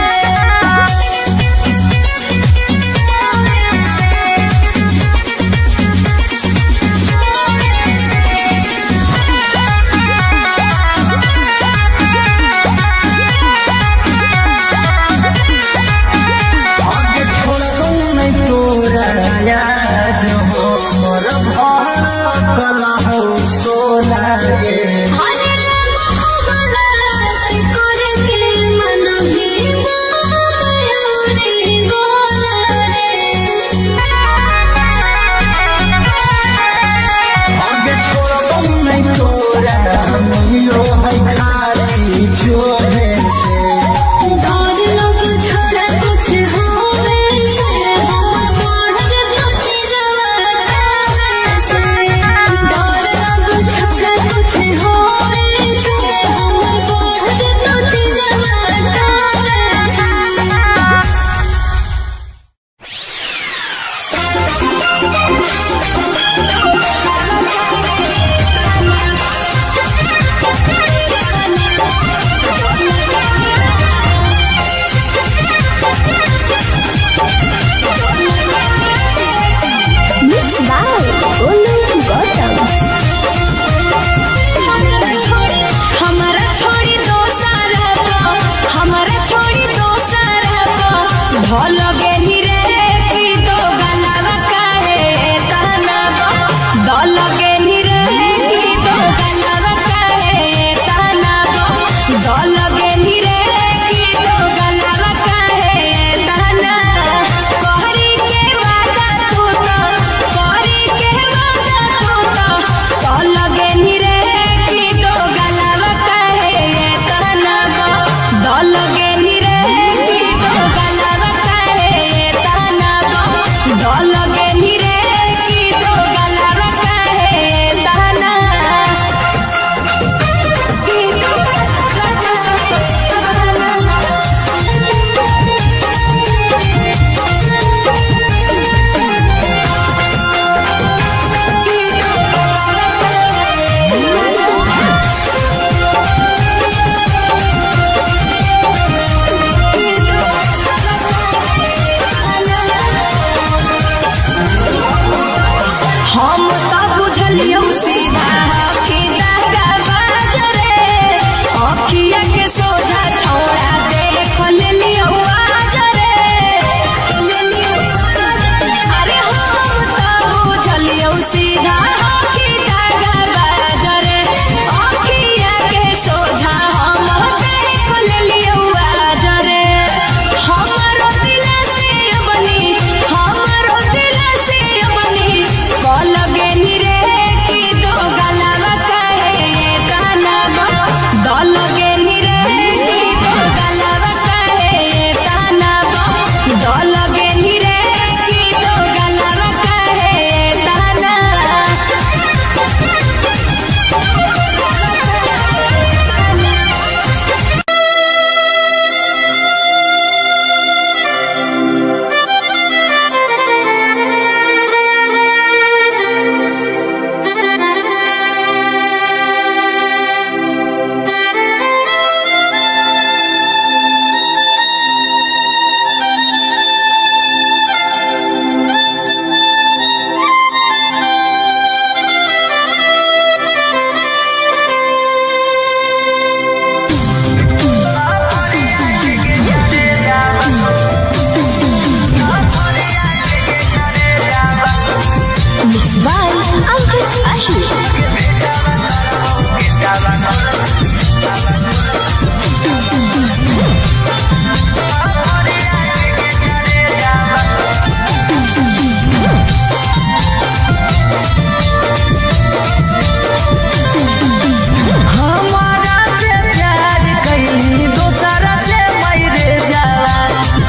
हमारा से प्यार कैली दोसरा से मरे जाला।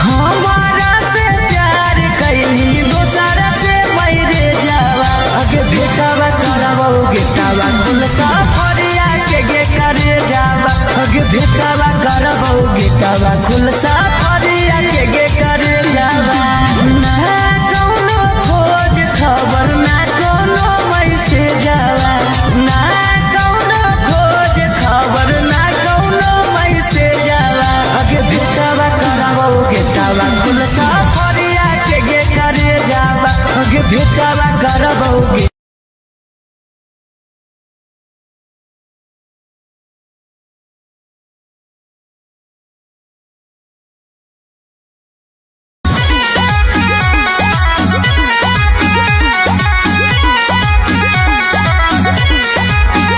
हमारा से प्यार कैली दोसरा से मरे जाला। अगे भेटावा करावो गेटावा कुल सफरिया के गे करे जावा। अगे भेटावा करावो गेटावा कुल सफरिया के गे करे जावा। ना कौनो खोज खबर ना कौनो मैसेज आवा। ना कौनो खोज खबर ना कौनो मैसेज आवा। अगे भेटावा करावो गेटावा कुल सफरिया के गे करे जावा। अगे भेटावा करावो गे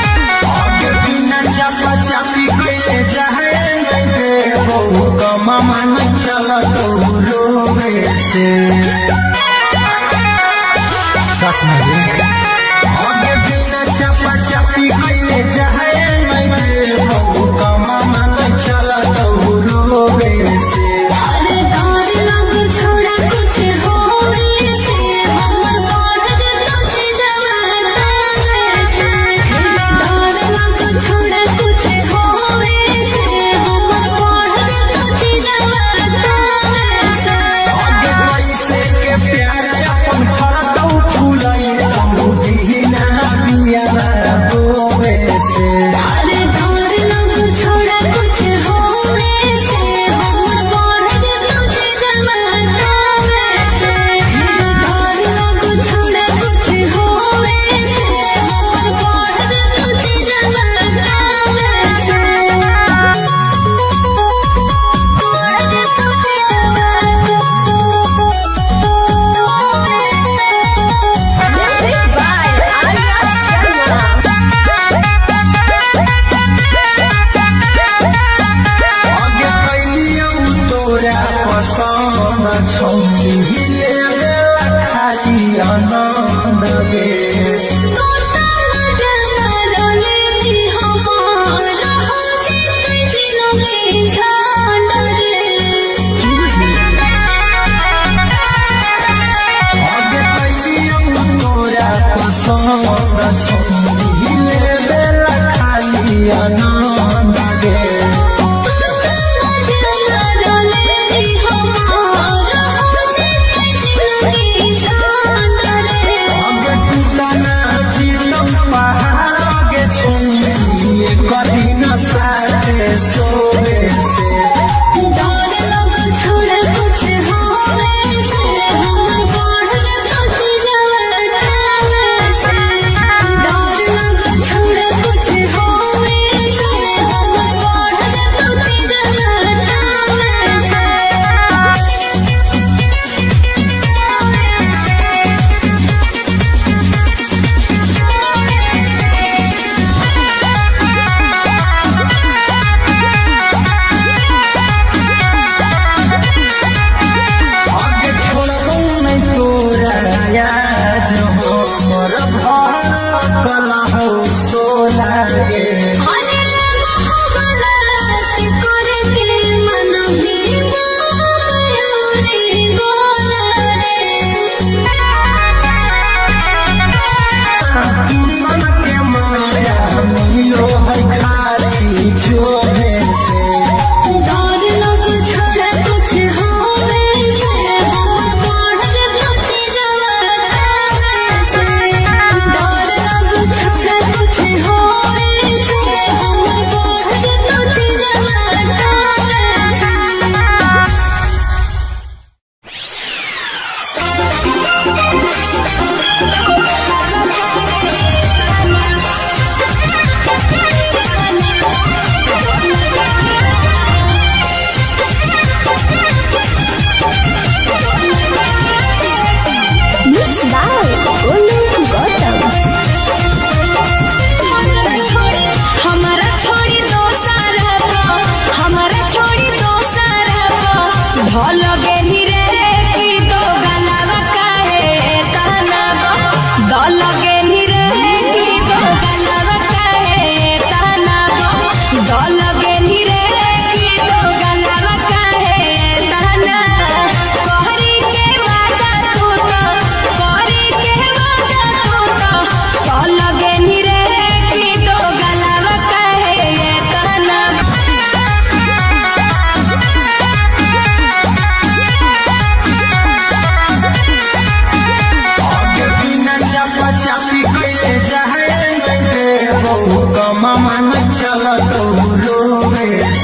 बिना चापा चापी कइले जाए नहीं दे बहु कमामा नहीं चलत रोवे से। सट ना रे। आगे बिना चापा चापी कइले जाए नहीं दे बहु कमामा नहीं चलत रोवे से। अरे डर लग छोड़ा कुछ होवे से हमर बढ़ जेतो जवाना से। डर लग छोड़ा कुछ होवे से हमर बढ़ जेतो जवाना से। आगे पैसे के प्यार अपन फरतौ फुलई तू बिना बिया बोवे से। अरे डर लग छोड़ा कुछ होवे से हमर बढ़ जेतो जवाना से। डर लग छोड़ा कुछ होवे से हमर बढ़ जेतो जवाना से। Music by Arya Sharma. आगे कैलियौ तोरा पसंद छौनी लेला खाली आनंद गे। आगे कैलियौ तोरा पसंद छौनी लेला खाली आनंद गे। आगे टूटना जीतम पहाड़ आगे छौनी कभी न साथे सोवे से। कुछ होवे से हमर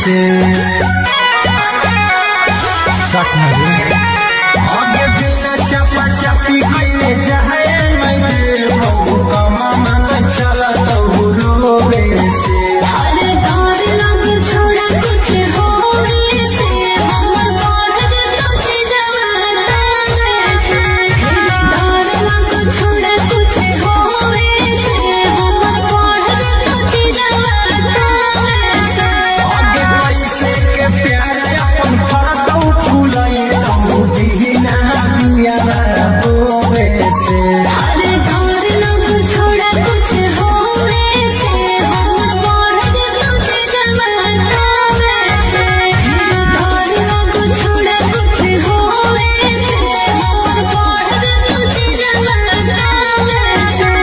से। सट न रे। आगे बिना चापा चापी कइले जाए नहीं देबो, कमा मन चलत रोवे से। अरे डर लग छोड़ा कुछ होवे से, हमर बढ़ जेतौ चीजवा तावे से। डर लग छोड़ा कुछ होवे से, हमर बढ़ जेतौ चीजवा तावे से। आगे पैसे के प्यार अपन फरतौ फुलई तौ बिना बिया बोवे से। अरे डर लग छोड़ा कुछ होवे से, हमर बढ़ जेतौ चीजवा तावे से। डर लग छोड़ा कुछ होवे से, हमर बढ़ जेतौ चीजवा तावे से।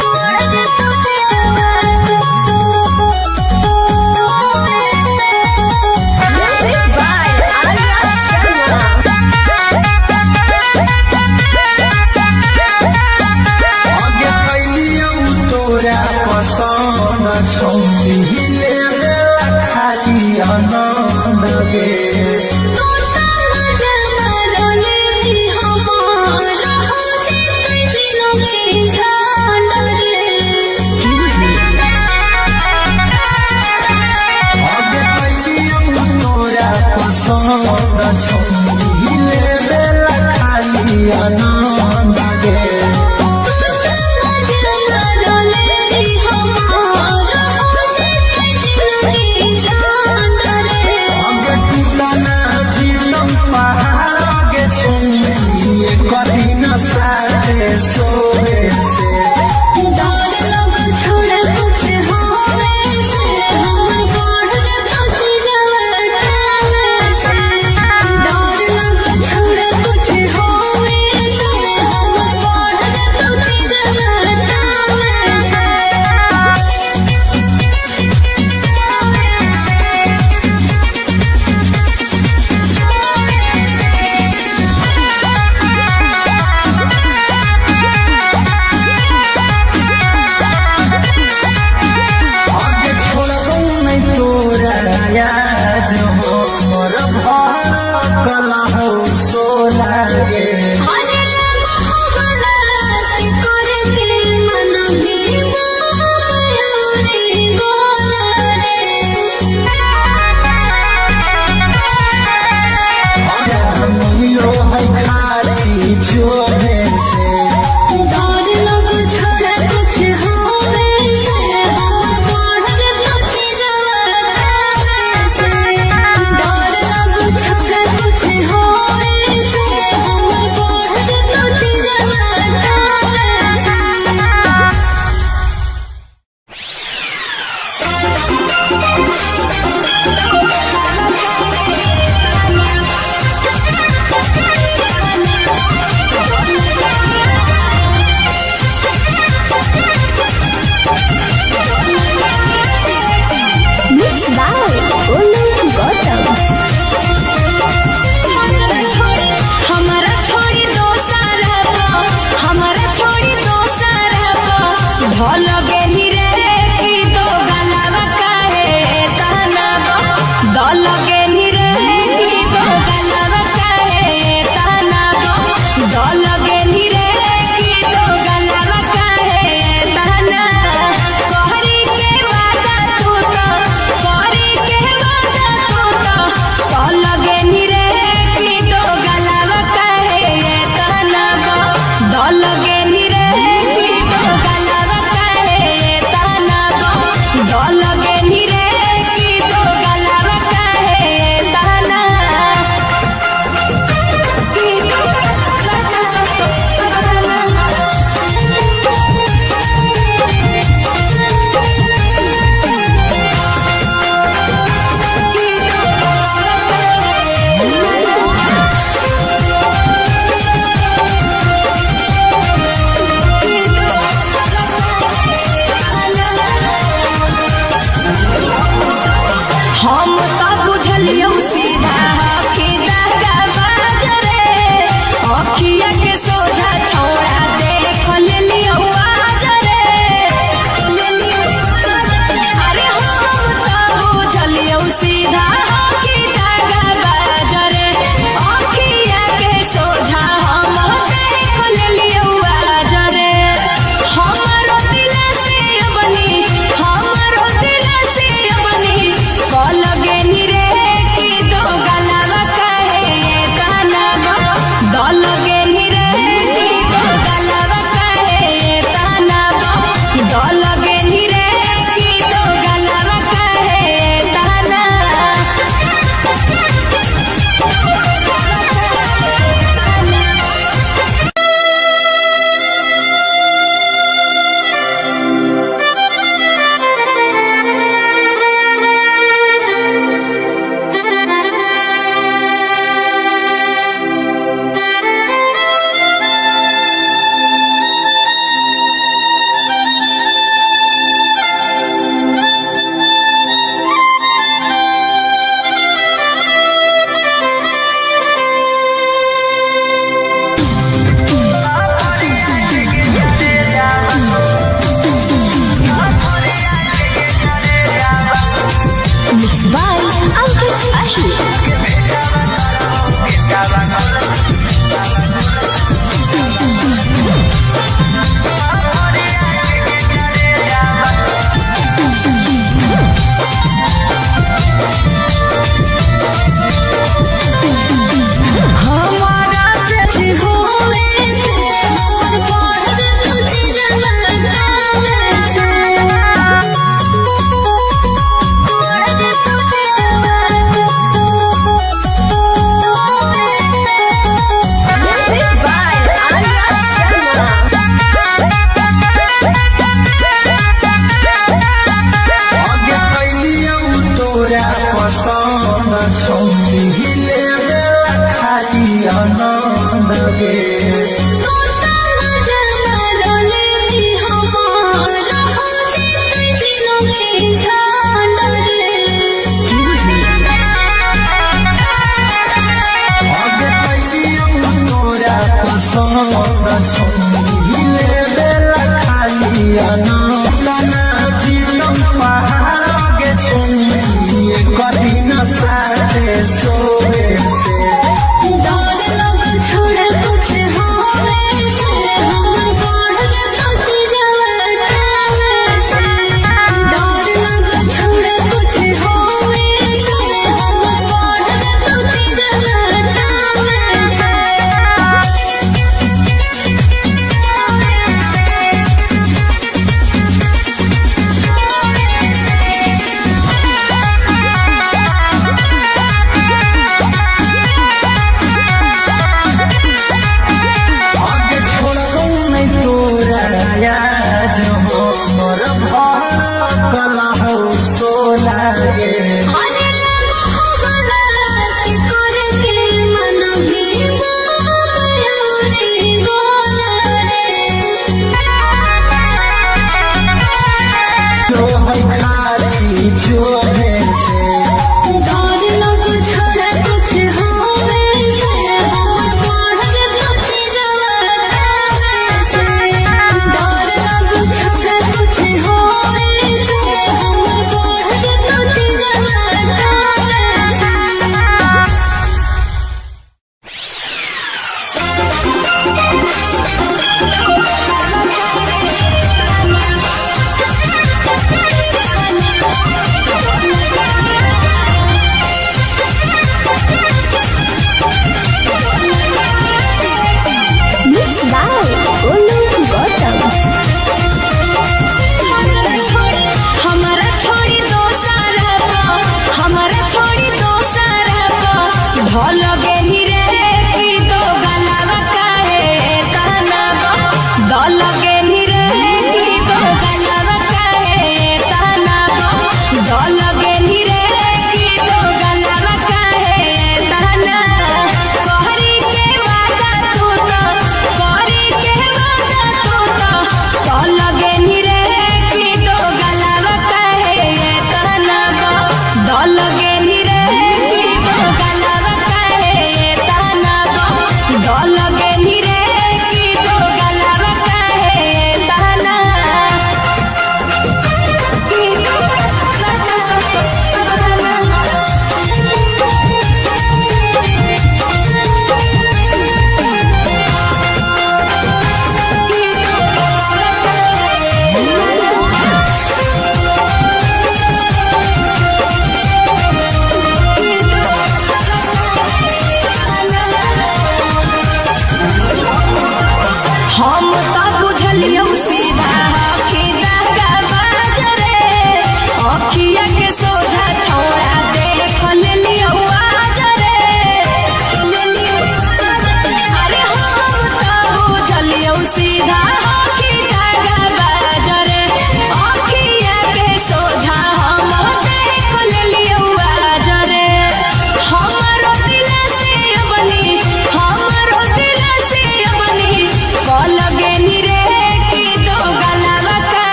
बढ़ जेतौ चीजवा Music by Arya Sharma. आगे कैलियौ तोरा पसंद छौली लेवेला खाली आनंद गे। आगे कैलियौ तोरा पसंद छौली लेवेला खाली आनंद गे। आगे टूटा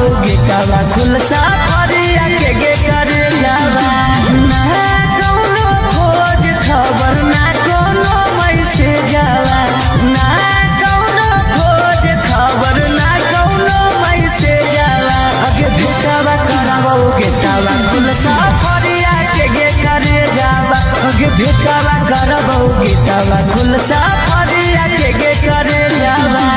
करबौ गेटवा खुल सफरिया के गे करे जावा। ना कौनो खोज खबर ना कोनो मैसेज आवा, ना कौनो खोज खबर ना कौनो मैसेज आवा। अगे भेटवा करबौ गेटवा खुल सफरिया के गे करे जावा। अगे भेटवा करबौ गेटवा खुल सफरिया के गे करे जावा।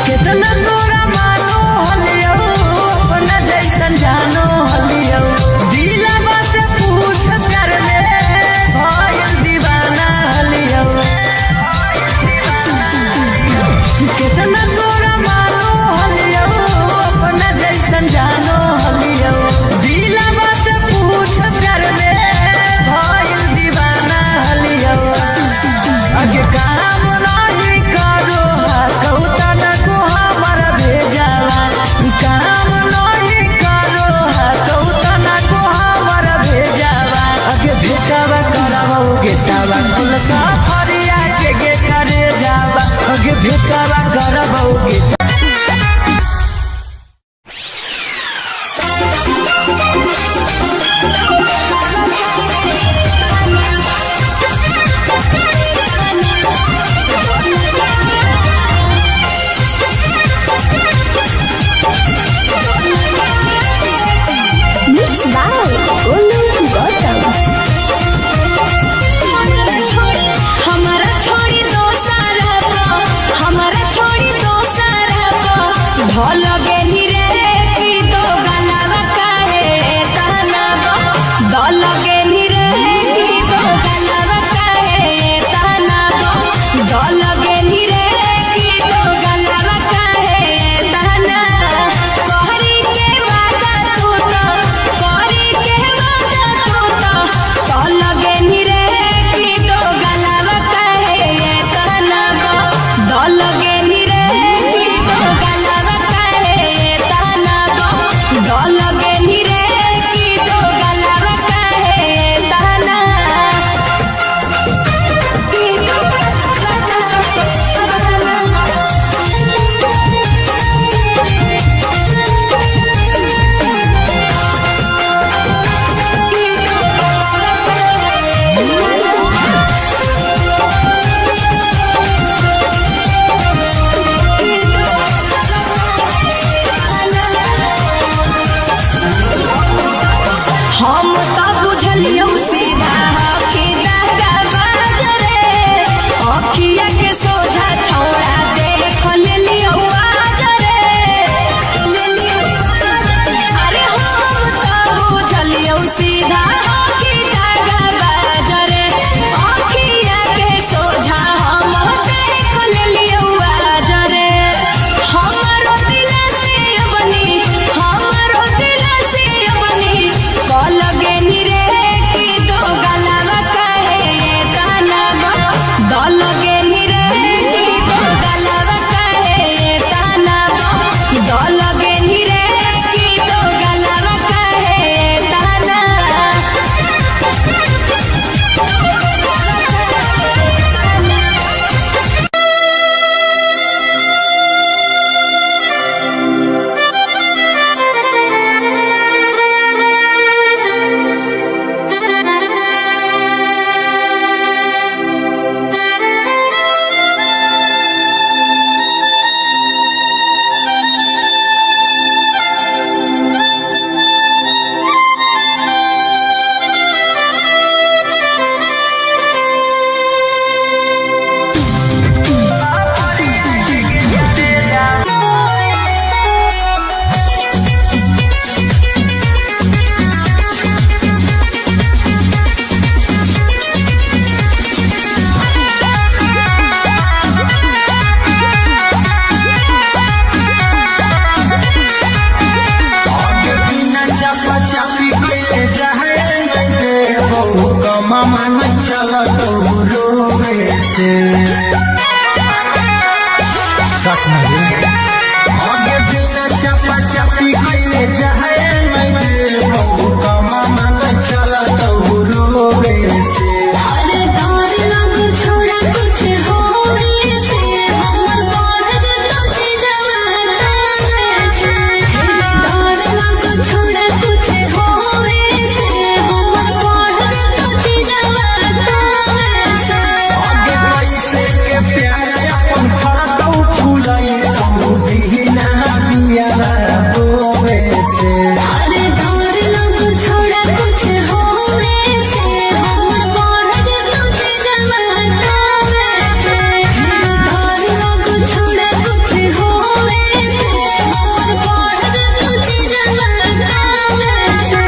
कितना तोरा मानो हलियो अपना जैसन जानो हलियो, दिलवा से पूछ प्यार में भइल दीवाना हलियो। कितना तोरा मानो हलियो अपना जैसन जानो हलियो, दिलवा से पूछ प्यार में भइल दीवाना हलियो। अगे काम नाही करो कौता न को हमर भेजावा, काम नाही करो कौता न को हमर भेजावा। अगे भेटावा करबौ गेटावा कुल सफरिया के गे करे जावा। अगे भेटावा करबौ गेटा। Mixed by Olu Gautam. हमारा छोड़ी दोसर को, हमारा छोड़ी दोसर को, ढोल गेनी रे की दो गलवा काहे तहनाबो, दल गेनी रे की दो गलवा काहे तहनाबो, दल गेनी रे की दो गलवा काहे तहना। कोहरी के वादा तू तो, कोहरी के वादा तू तो, दल गेनी रे की दो गलवा काहे तहनाबो, दल गेनी रे की दो गलवा काहे तहनाबो, दल गेनी रे की दो गलवा काहे तहना। की दो गलवा काहे तहना। हम त बुझलियौ सीधा के दागा बाजरे, अखिया के सोझा छौड़ा देख लेलियौ आजरे। अरे हम त बुझलियौ सीधा के दागा बाजरे, अखिया के सोझा हम देख लेलियौ आजरे। हमरो दिल से बनी, हमरो दिल से बनी, कल गेनी रे की दो गलवा काहे तहनाबो, दल गेनी रे की दो गलवा काहे तहनाबो, दल गेनी रे की दो गलवा काहे तहना। बिना चापा चापी कइले जाए नहीं दे बहु कमा मन चलत। से। सट न रे। आगे बिना चापा चापी कइले जाए नहीं देबो, कमा मन चलत रोवे से। अरे डर लग छोड़ा कुछ होवे से, हमर बढ़ जेतो जीजवा तावे से। डर लग छोड़ा कुछ होवे से, हमर बढ़ जेतो जीजवा तावे से। आगे पैसे के प्यार अपन फरतौ फुलई तू बिना बिया बोवे से। अरे डर लग छोड़ा कुछ होवे से, हमर बढ़ जेतो जीजवा तावे से। डर लग छोड़ा कुछ होवे से, हमर बढ़ जेतो जीजवा तावे से।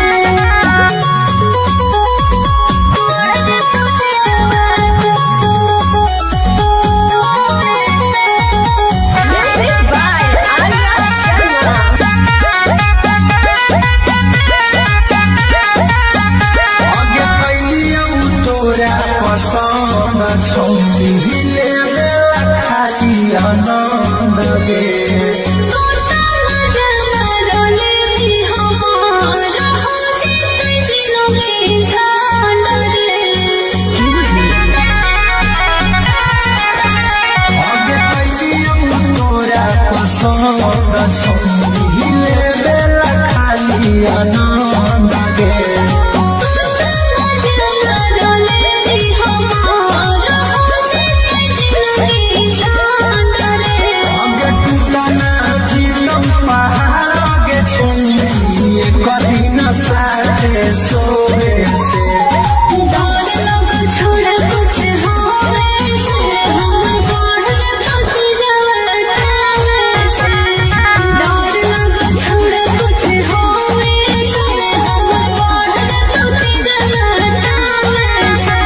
बढ़ जेतो जीजवा Music by Arya Sharma. आगे कैलियौ तोरा पसंद छौली लेवेला खाली आनंद गे। तोता मजा रोले भी हमारा हो जीते जिलोगे जान रे। आगे कैलियौ तोरा पसंद छौली लेवेला खाली आनंद गे। तोता मजा रोले भी हमारा हो जीते जिलोगे जान रे। आगे टूटना जीतम पहाड़ आगे छौली कदी न साथे सोवे से। डर लग छोड़ा कुछ होवे से, हमर बढ़ जेतो जीजवा तावे से। डर लग छोड़ा कुछ होवे से, हमर बढ़ जेतो जीजवा तावे से।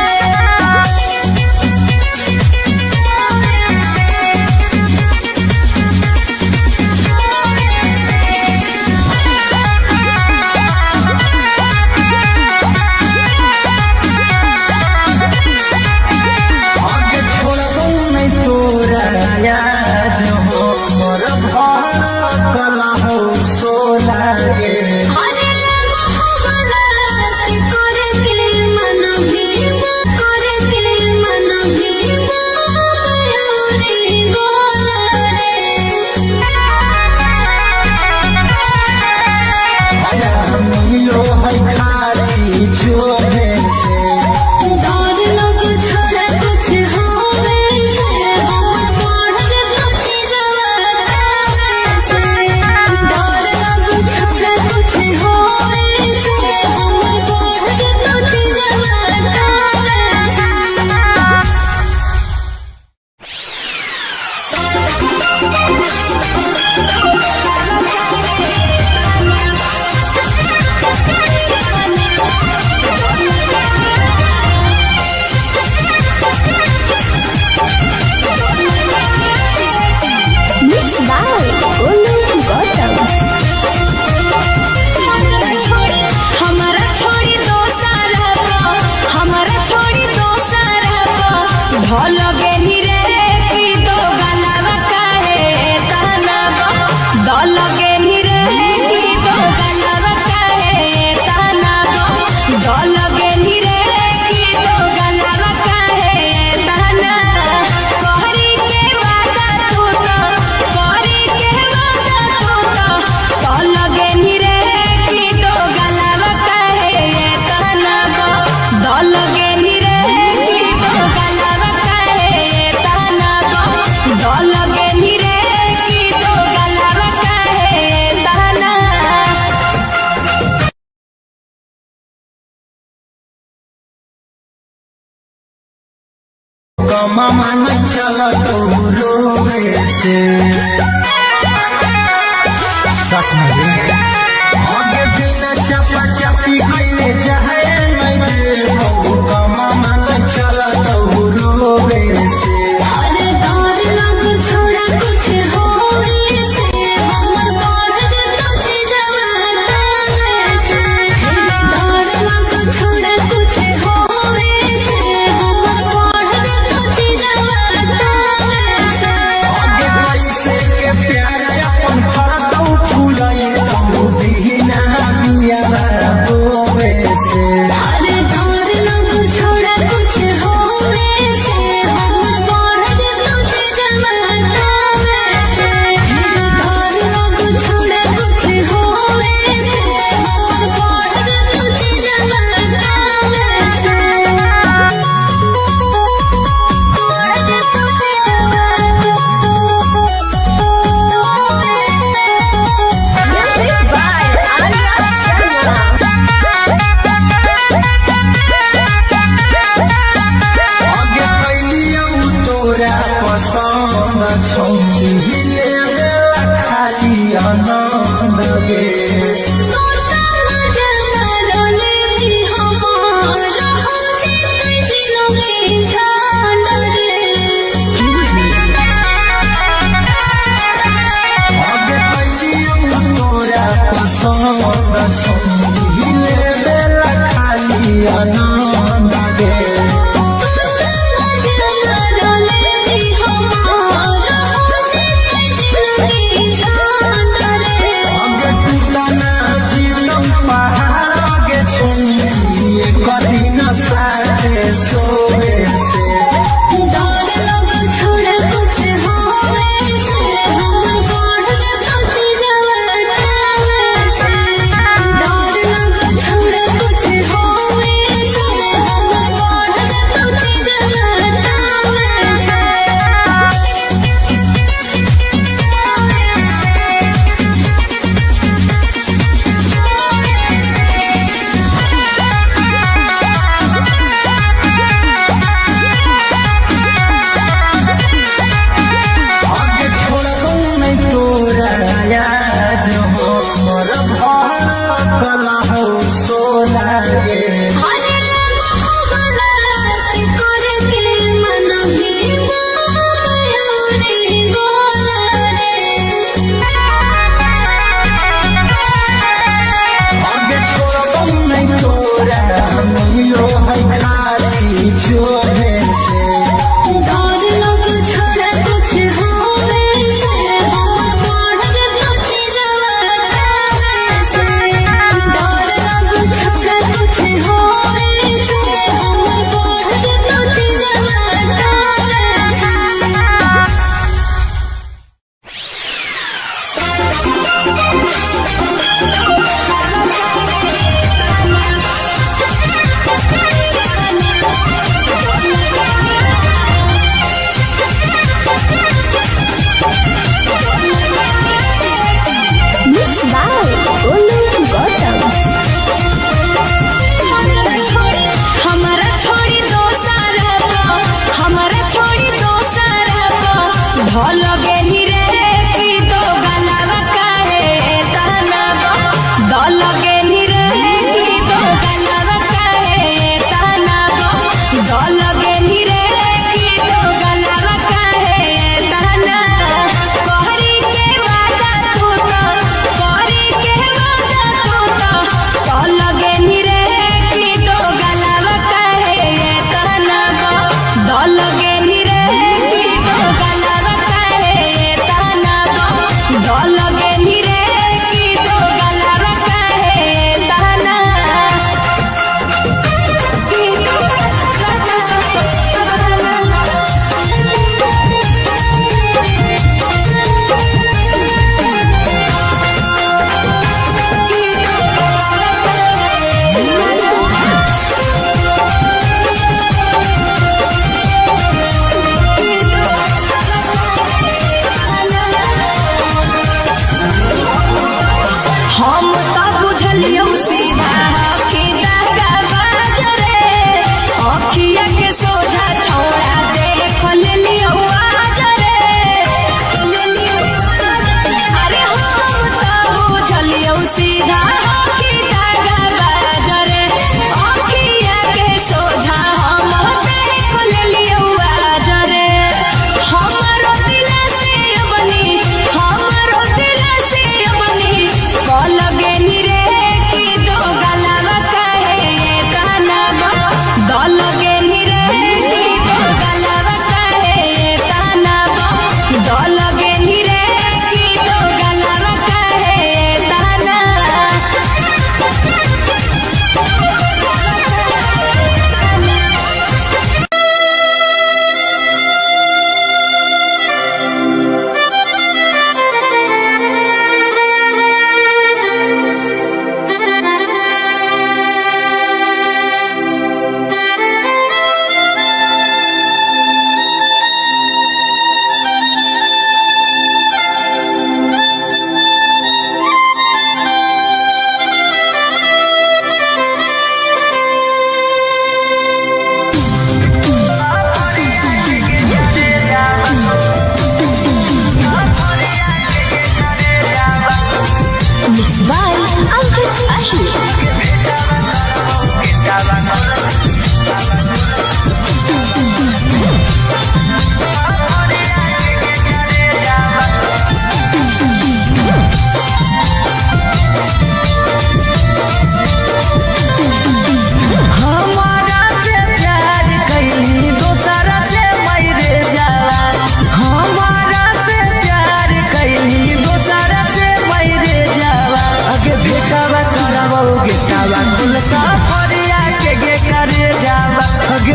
आगे छोड़बौ नहीं तोरा आज हो मोर भर हो सोला गे। अरे लगो हमारा करे के मन भी, करे के मन भी मयूरी गोला रे। मिलो है खाली चोरे से। डर लग छोड़ा कुछ होवे से, हमर बढ़ जेतो जीजवा तावे से। डर लग छोड़ा कुछ होवे से, हमर बढ़ जेतो जीजवा तावे से। Mix by Golu Gautam. हमारा छोड़ी दोसारा को, हमारा छोड़ी दोसारा को, ढोल गेनी रे की दो गलावा काहे ताना गो, दल गेनी रे की दो गलावा काहे ताना गो, दल गेनी रे की दो गलावा काहे ताना। कहरी के वादा तू तो, कहरी के वादा तू तो, दल गेनी रे की दो गलावा काहे ताना गो, दल गेनी रे की दो गलावा काहे ताना गो, दल गेनी रे की दो गलावा काहे ताना। कमा मन चलत रोवे से। सट न रे। आगे बिना चापा चापी कइले जाए नहीं देबो, कमा मन चलत रोवे से। अरे डर लग छोड़ा कुछ होवे से, हमर बढ़ जेतो जीजवा तावे से। डर लग छोड़ा कुछ होवे से, हमर बढ़ जेतो जीजवा सोवे से। डर लगो छोड़ा कुछ होवे से, हमर बढ़ जेतौ जीजवा तावे से। डर लगो छोड़ा कुछ होवे से, हमर बढ़ जेतौ जीजवा तावे से।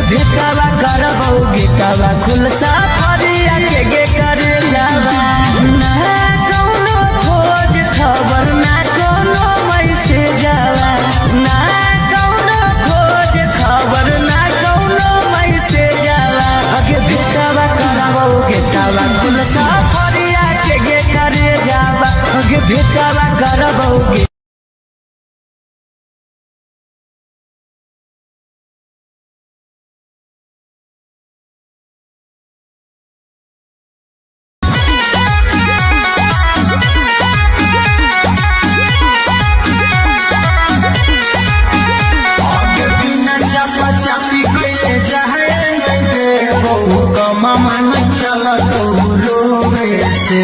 भेटावा करबौ गेटावा खुल सफरिया के गे करे जावा। ना कौनो खोज खबर ना कौनो मैसेज आवा, ना कौनो खोज खबर ना कौनो मैसेज आवा। आगे भेटावा करबौ गेटावा खुल सफरिया के गे करे जावा। आगे भेटावा करबौ गे आगे बिना चापा चापी कइले जाए नहीं दे बहु कमा नहीं चलत रोवे से।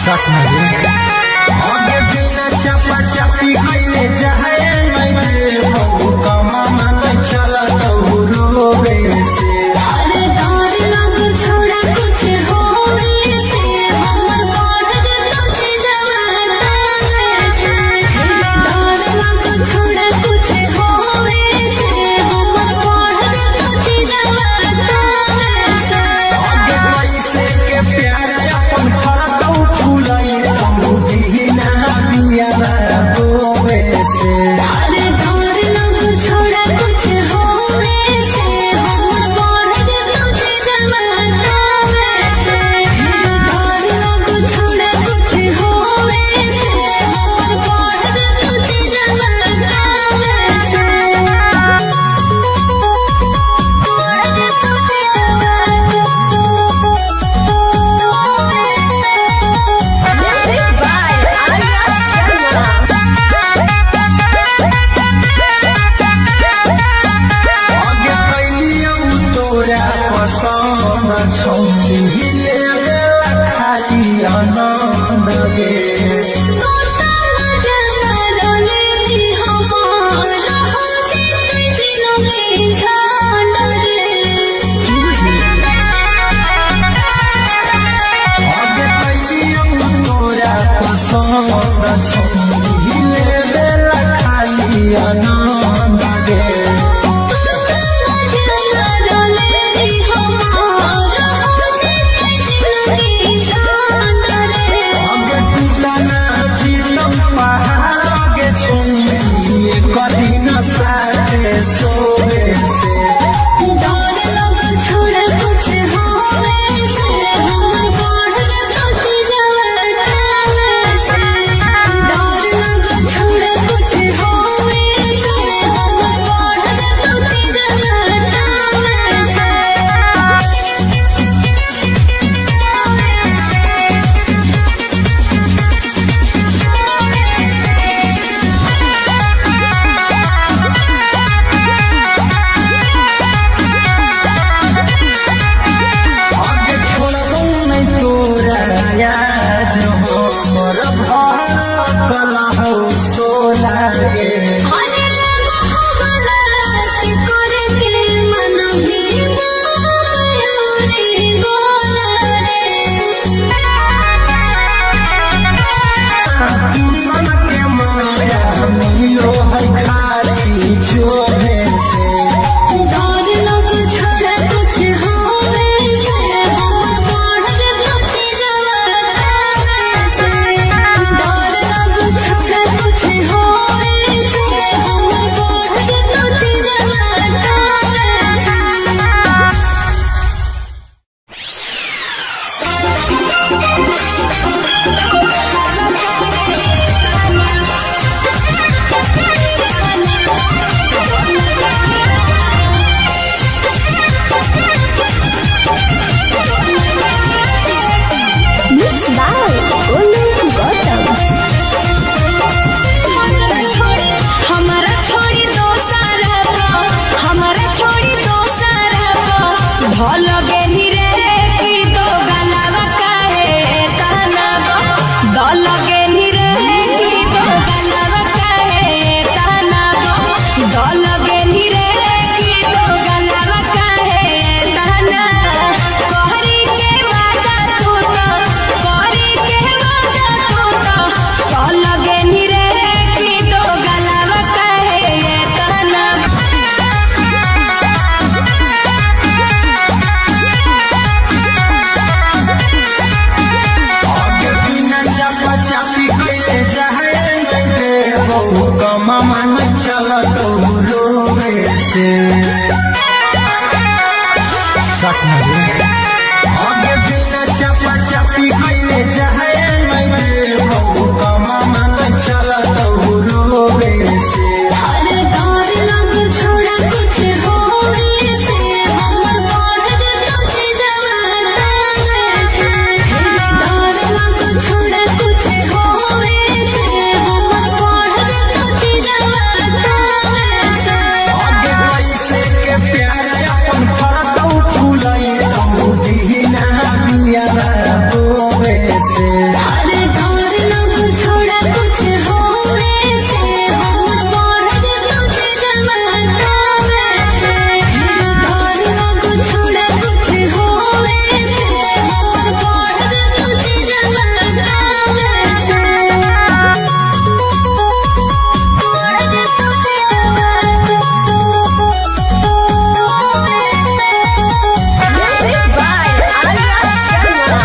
सट ना रे। आगे बिना चापा चापी कइले जाए नहीं दे बहु कमा नहीं चलत रोवे से। अरे डर लग छोड़ा कुछ होवे से, हमर बढ़ जेतो चीजवा से। डर लग छोड़ा कुछ होवे से, हमर बढ़ जेतो चीजवा से। आगे पैसे के प्यार अपन फरतौ फुलई तू बिना बिया बोवे से। अरे डर लग छोड़ा कुछ होवे से, हमर बढ़ जेतो चीजवा से। डर लग छोड़ा कुछ होवे से, हमर बढ़ जेतो चीजवा से। Music by Arya Sharma. आगे कैलियौ तोरा पसंद छौली लेवेला खाली आनंद गे। आगे कैलियौ तोरा पसंद छौली लेवेला खाली आनंद गे। आगे टूटना जीतम पहाड़ आगे छौली कदी न साथे सोवे से। Thank you. से। सट ना रे। आगे बिना चापा चापी कइले जाए नहीं देबो कमा मन चलत रोवे से। अरे डर लग छोड़ा कुछ होवे से हमर बढ़ जेतौ चीजवा से। डर लग छोड़ा कुछ होवे से हमर बढ़ जेतौ चीजवा से। आगे कैसे के प्यार अपन फरतौ फुलई तौ दीना बिया बोवे से। अरे डर लग छोड़ा कुछ होवे से हमर बढ़ जेतौ चीजवा से। डर लग छोड़ा कुछ होवे से हमर बढ़ जेतौ चीजवा से। बढ़ जेतौ Music by Arya Sharma.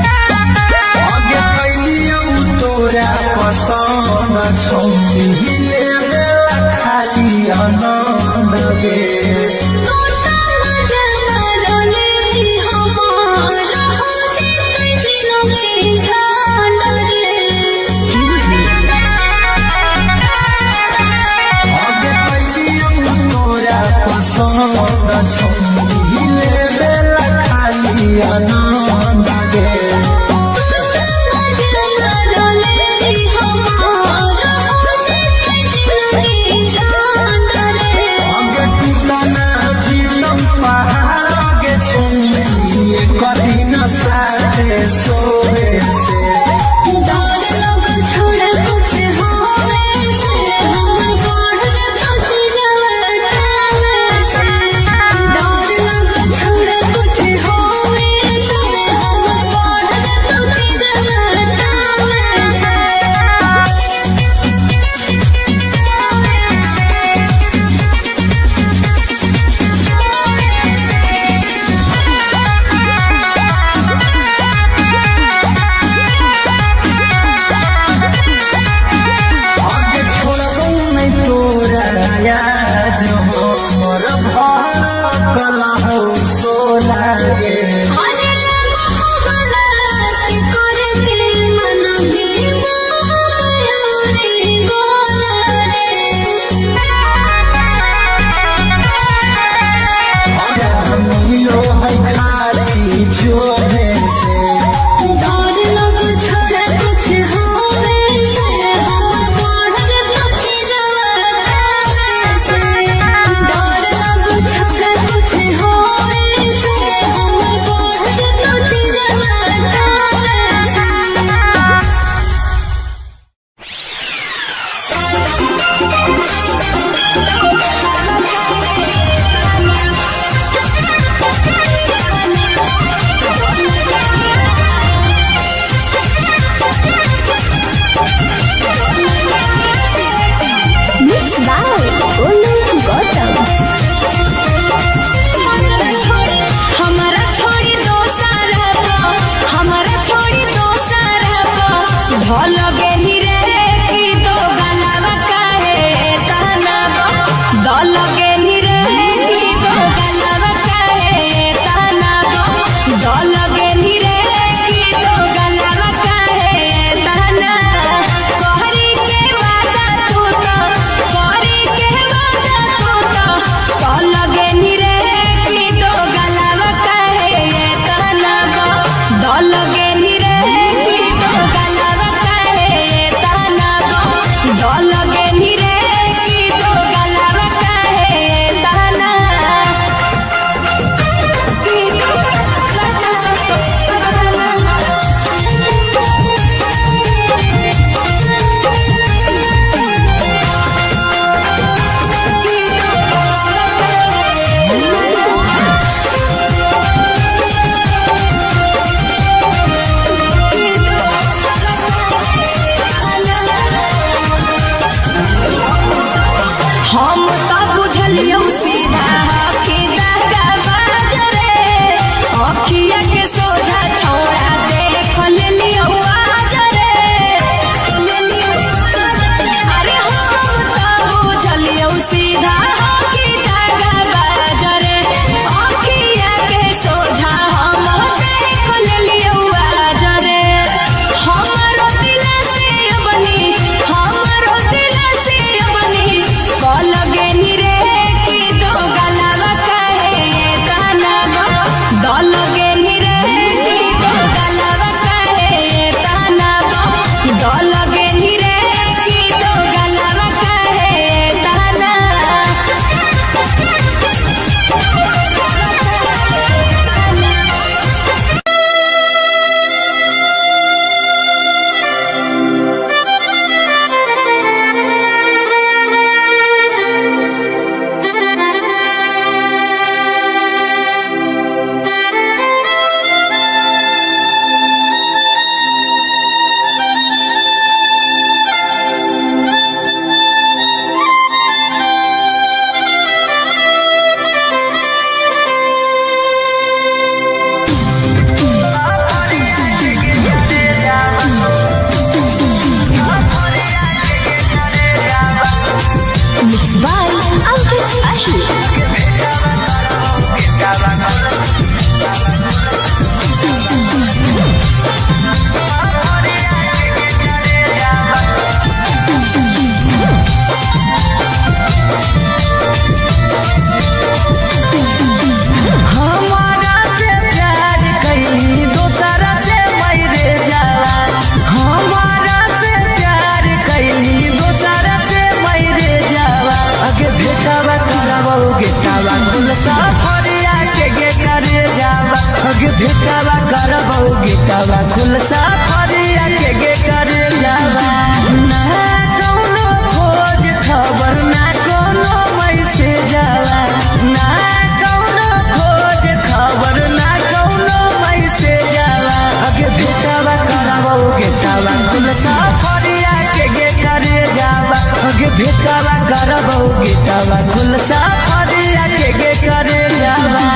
आगे कैलियौ तोरा पसंद छौ लेवेला खाली आनंद गे। आगे कैलियौ तोरा पसंद छौ लेवेला खाली आनंद गे। आगे टूटना जीतम पहाड़ आगे छौ कदी न साथे सोवे से। आगे छोड़बौ नहीं तोरा आज हो मोर भड़कल हौ सोला गे। मिलो है खाली चोभे से। Mixed by Olu Gautam. हमारा छोड़ी दोसरा को, हमारा छोड़ी दोसरा को, भल गेली रे की दो गलावा काहे ताना गेटवा खुल सा फरिया के गे करे जावा।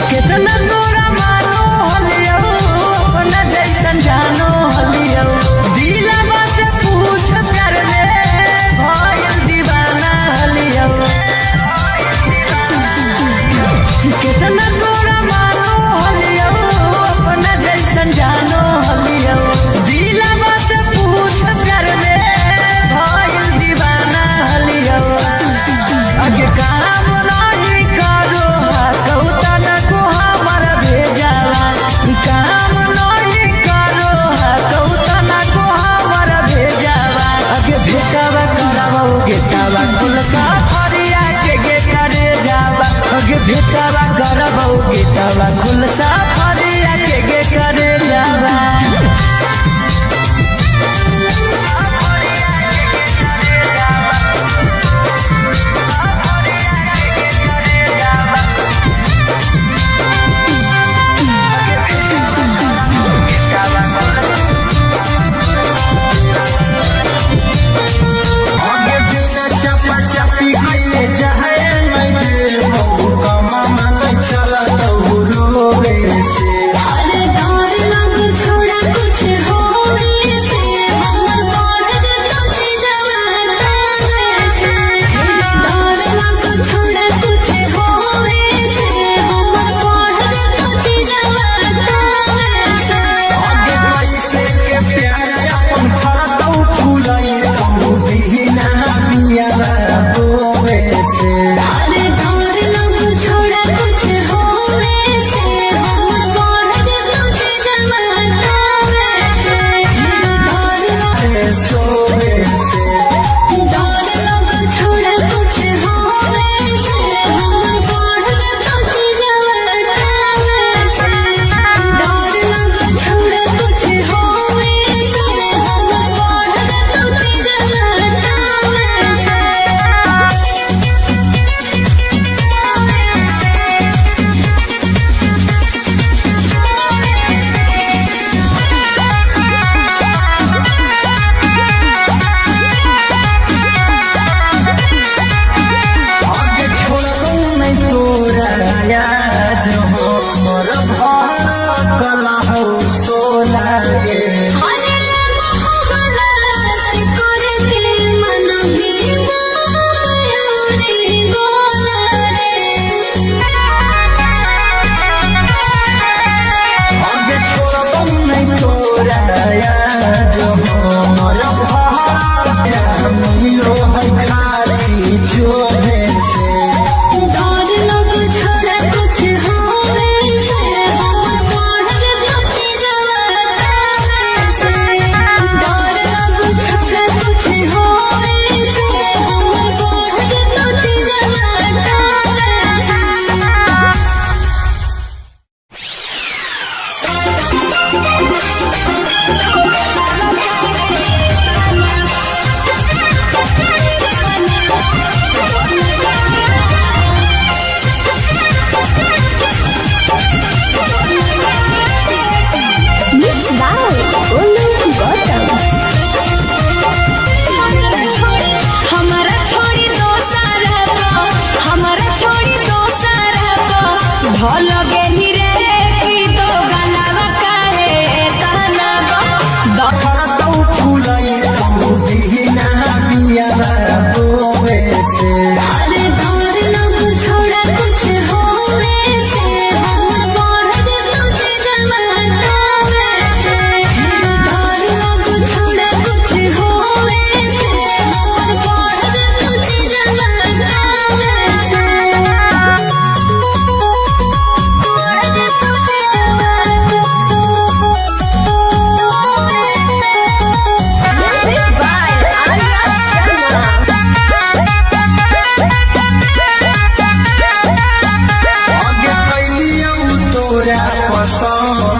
कितना तोरा मानो होलियो अपना जैसन जान।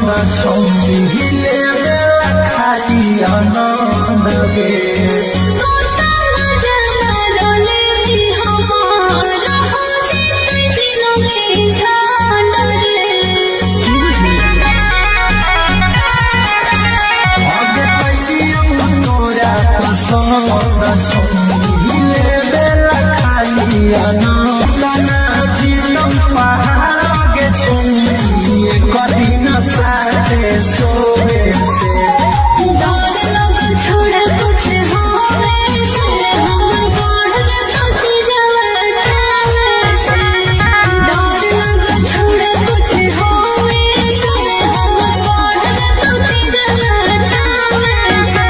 पसंद छौरी लेवेला खाली आनंद गे। तोता मजा रोले भी हमारा हो जीते जिलोगे झांड रे। आगे कैलियौ तोरा पसंद छौरी लेवेला खाली आनंद ना जीतम पहाड़ गे छौरी कदी न साथे सोवे से। डर लग छोड़ा कुछ होवे से, हमर बढ़ जतो चीजवा से। डर लग छोड़ा कुछ होवे से, हमर बढ़ जतो चीजवा से।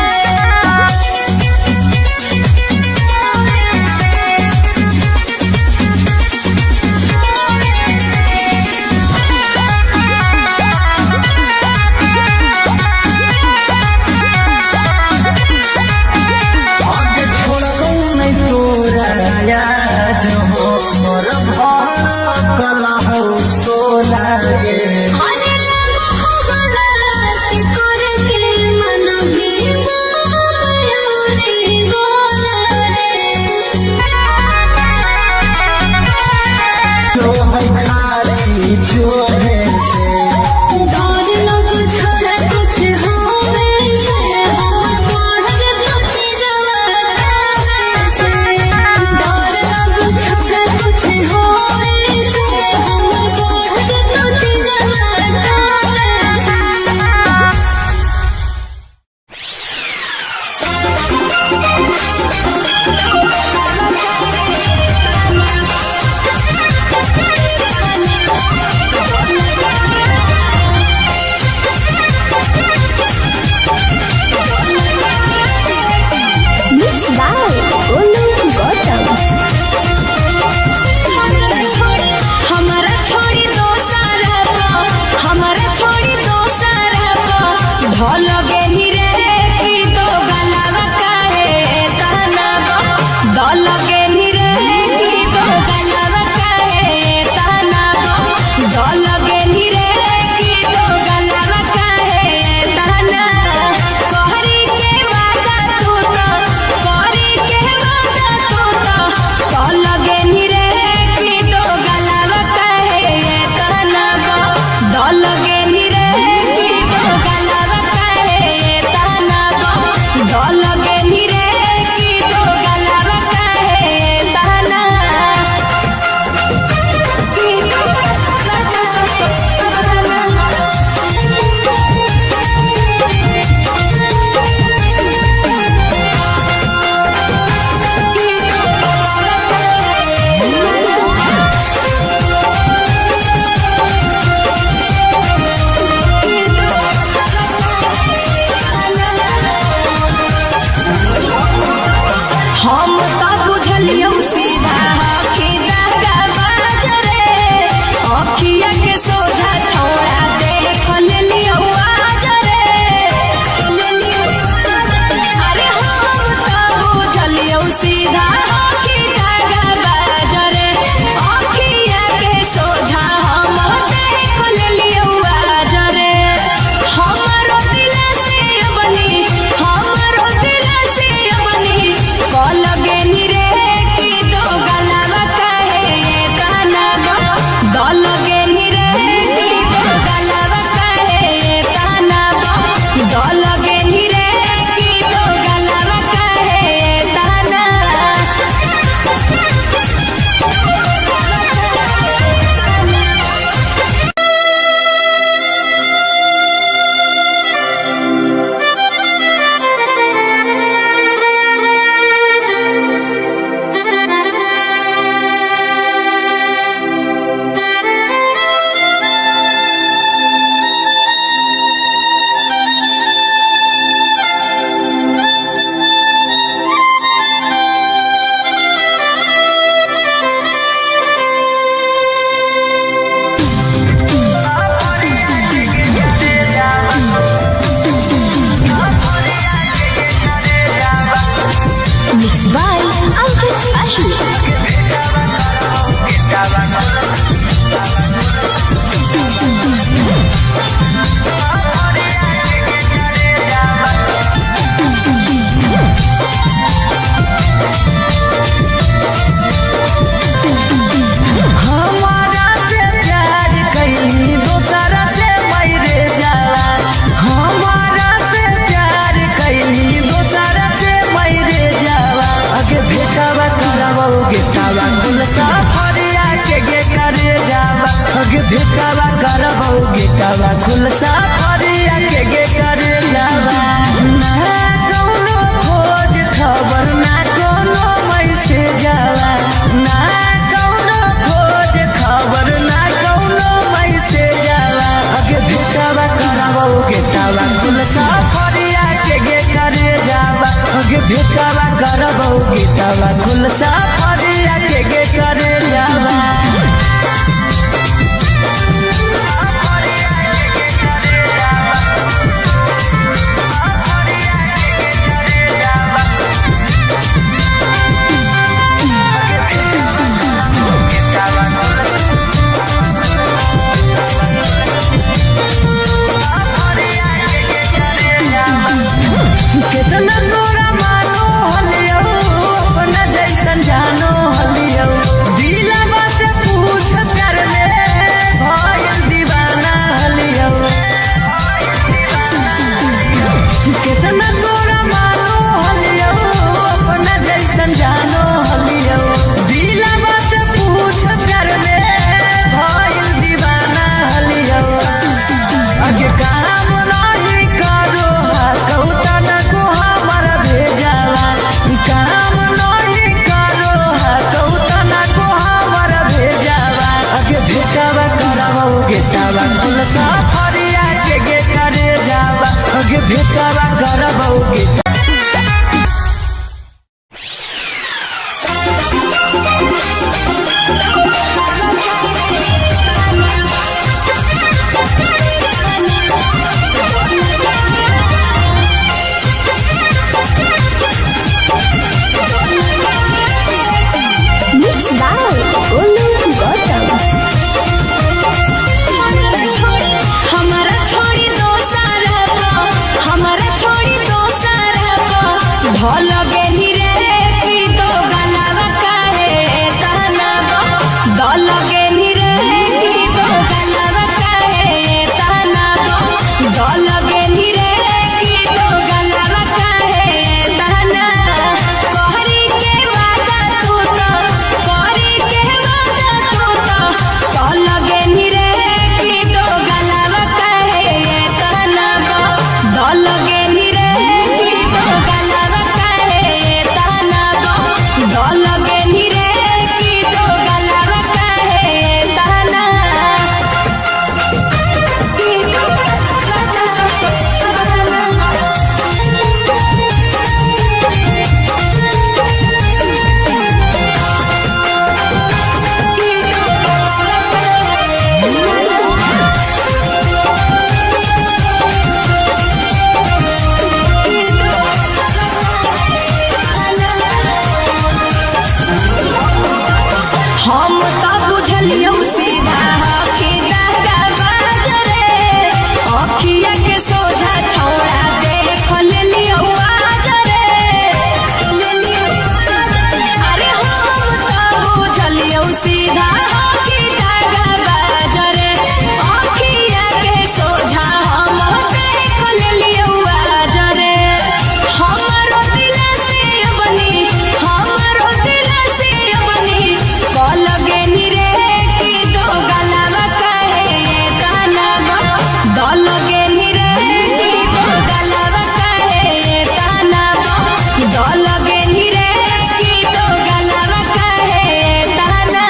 भेटवा करबौ गीतवा खुल सा फरिया के गे करे जावा। कितना तोरा मानो हलियो अपना जैसन जानो हलियो दिलवा से पूछ प्यार में भइल दीवाना हलियो। कितना तोरा मानो हलियो अपना जैसन जानो हलियो दिलवा से पूछ प्यार में भइल दीवाना हलियो। अगे काम नाही करो कौता न को हमारा भेजावा काम नहीं करो कौता न को हमारा भेजावा। अगे भेटावा करबौ गेटावा कुल सफरिया के गे करे जावा अगे भेटावा करबौ गेटावा। Mixed by Olu Gautam. हमारा छोड़ी दोसर को, हमारा छोड़ी दोसर को, ढोल गेनी रे की दो गलावा काहे ताना बो, दल गेनी रे की दो गलावा काहे ताना बो, दल गेनी रे की दो गलावा काहे ताना। कहरी के वादा तू तो, कहरी के वादा तू तो, दल गेनी रे की दो गलावा काहे ताना बो, दल गेनी रे की दो गलावा काहे ताना बो, दल गेनी रे की दो गलावा काहे ताना। की दो गलावा काहे ताना। हम त बुझलियौ सीधा हकी दागा बाजरे अखिया के सोझा छौड़ा देख लेलियौ आजरे। अरे हम त बुझलियौ सीधा हकी दागा बाजरे अखिया के सोझा हम देख लेलियौ आजरे। हमरो दिल से बनी, हमरो दिल से बनी, कल गेनी रे की दो गलावा काहे ताना बो, दल गेनी रे की दो गलावा काहे ताना बो, दल गेनी रे की दो गलावा काहे ताना।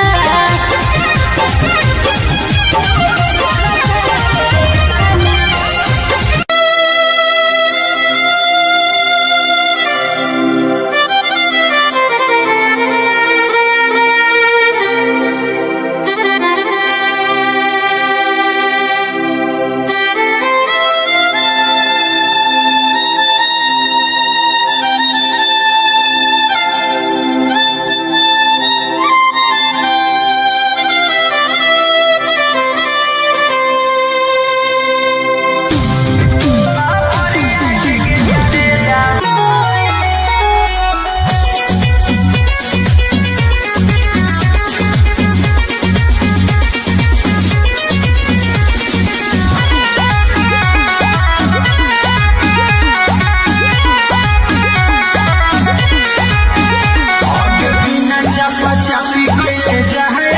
बिना चापा चापी कइले जाए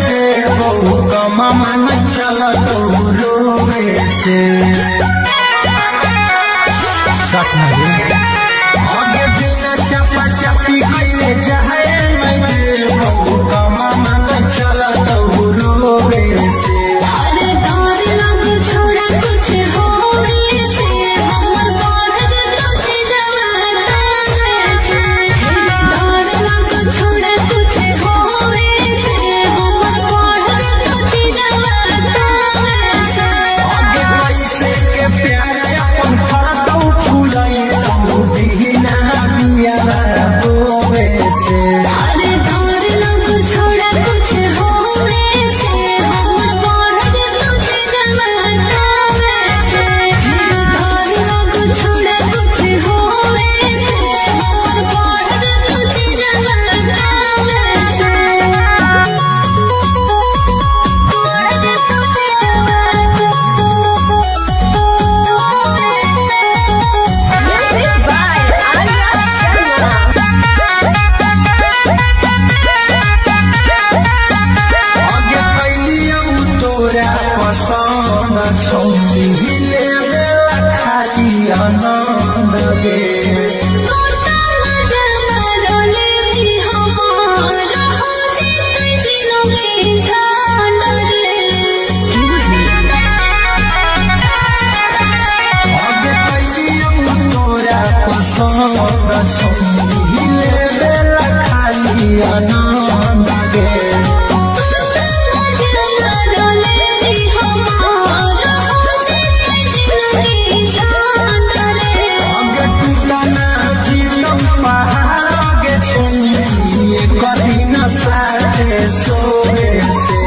दे बहु कमा मन चलत रोवे से। साथ में रे आगे बिना चापा चापी कइले जाए दे बहु कमा मन चलत रोवे से। अरे डर लग छोड़ा कुछ होवे से हमर बढ़ तुझे जवाना। छौरी लेवेला खाली आनंद गे। मजा मारले भी हमारा हो जित जिनगी झाल रे। आगे कैलियौ तोरा पसंद छौरी लेवेला खाली आनंद गे। मजा मारले भी हमारा हो जित जिनगी झाल रे। आगे टूटना जीतौ पहाड़ गे छौरी एक दिन साथे सोवे से।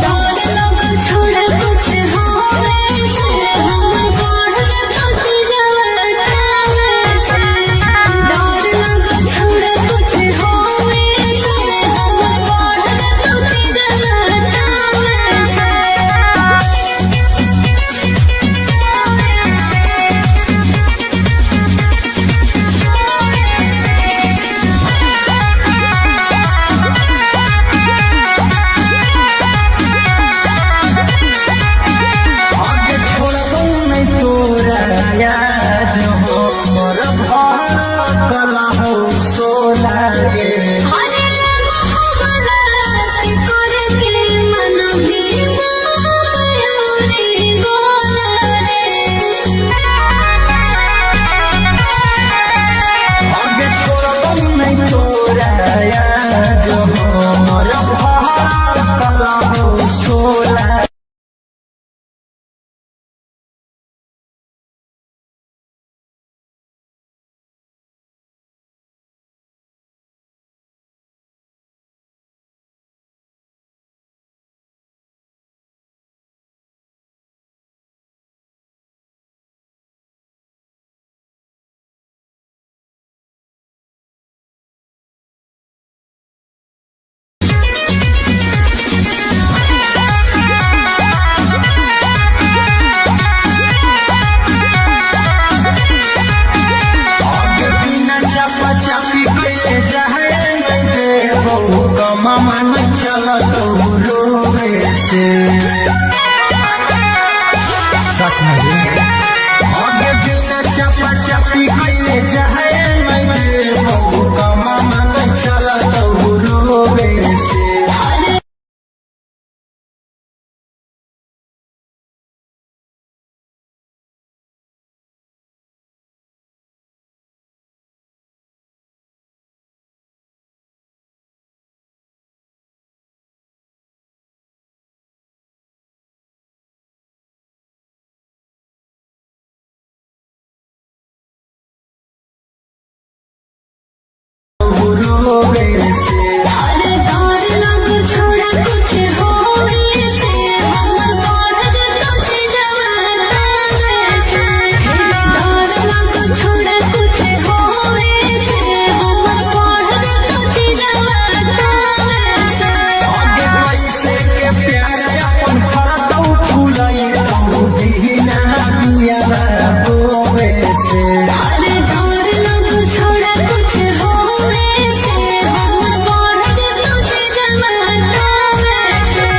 डर लग छोड़ कुछ होवे से हम बढ़ कुछ जवावे से। डर लग छोड़ कुछ होवे से हम बढ़ कुछ जवावे से। आगे छोड़बौ नै तोरा याद हो मोर भड़कल हौ सोला गे। अरे लगो बलास करके मन भी मायूरी गोला रे। आगे छोड़बौ नै तोरा याद हो मोर भड़कल हौ सोला। आगे बिना चापा चापी कैले जाए नै देबौ कमामा नै चलतौ रोवे से। सट न रे। आगे बिना चापा चापी कैले जाए नै देबौ कमामा नै चलतौ रोवे से। रोवे से। अरे डर लग छोड़ कुछ होवे से हम बढ़ कुछ जवावे से। डर लग छोड़ कुछ होवे से हम बढ़ कुछ जवावे से। आगे कैसे के प्यार अपन फरतौ फुलैतौ बिना बिया बोवे से। अरे डर लग छोड़ कुछ होवे से हम बढ़ कुछ जवावे से।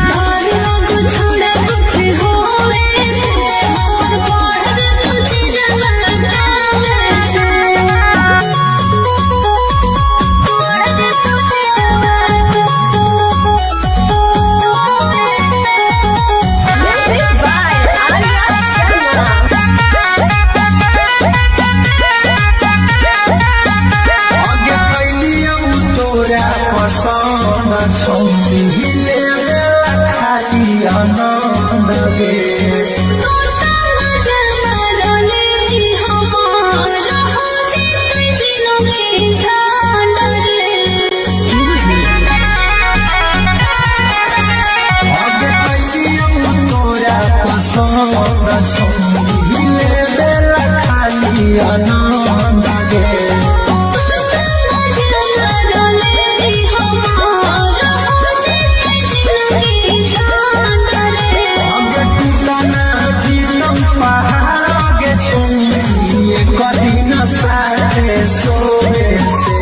डर लग छोड़ कुछ होवे से हम बढ़ कुछ जवावे से। Music by Arya Sharma. आगे कैलियौ तोरा पसंद छौरी लेवेला खाली आनंद गे। मजा मारले भी हमारा हो जित जिनगी झाल रे। आगे कैलियौ तोरा पसंद छौरी लेवेला खाली आनंद गे। मजा मारले भी हमारा हो जित जिनगी झाल रे। आगे टूटना जीतौ पहाड़ गे छौरी एक दिन साथे सोवे से।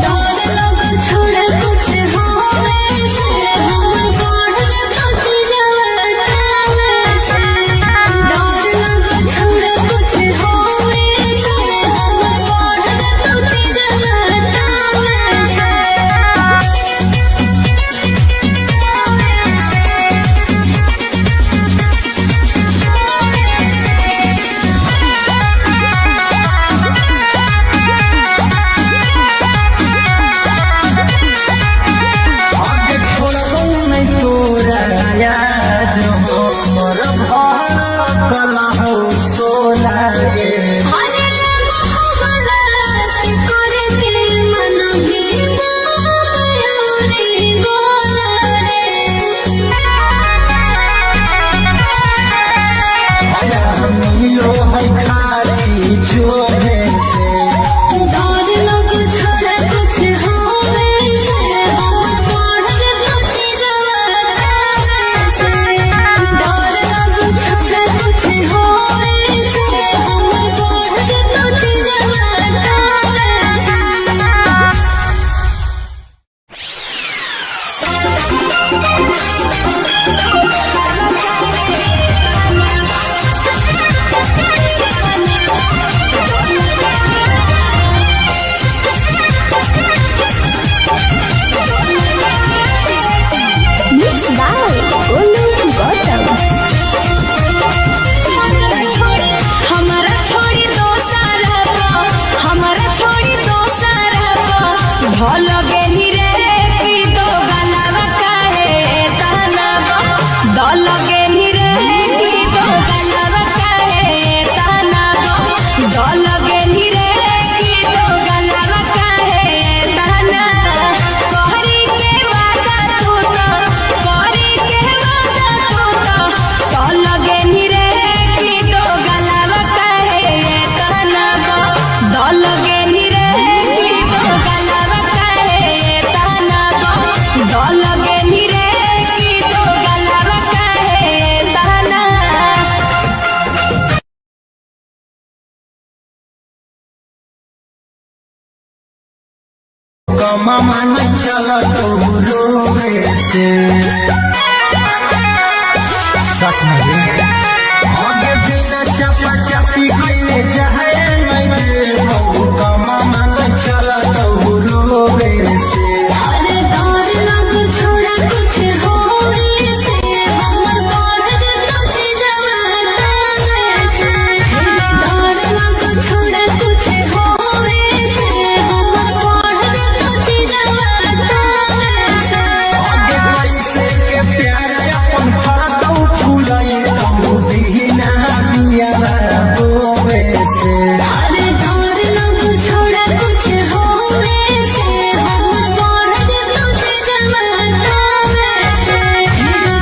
डर लग छोड़ कुछ होवे से हम बढ़ कुछ जवावे भड़कल हौ सोला गे। अरे लगो बलास्ट करे दिल मन भी मयूरी गोला रे। मिलो है खाली चोरे से। डर लग छोड़ा कुछ होवे से, हमर पढ़ जेतो चीजवा से। डर लग छोड़ा कुछ होवे से, हमर पढ़ जेतो चीजवा से। Mixed by Olu Gautam. हमारा छोड़ी दो सारा हमारा छोड़ी दो सारा भल गेनी रे की दो गलावा काहे ताना दल गेनी रे की दो गलावा काहे ताना दल गेनी रे की दो गलावा काहे ताना कहरी के वादा तू तो कहरी के वादा तू तो दल गेनी रे की दो गलावा काहे ताना दल गेनी रे की दो गलावा काहे ताना दल गेनी रे की दो गलावा काहे ताना। कमा मन चलत रोवे से। सक नहीं। आगे बिना चपा चपी कइले जाए मैं बहु कमा मन चलत रोवे से। अरे डर लग छोड़ा कुछ होवे से, हमर पढ़ जेतो चीजवा से। डर लग छोड़ा कुछ होवे से, हमर पढ़ जेतो चीजवा से। आगे पैसे के प्यार अपन फरतौ फुलई तौ बिना बिया बोवे से। अरे डर लग छोड़ा कुछ होवे से, हमर पढ़ जेतो चीजवा से।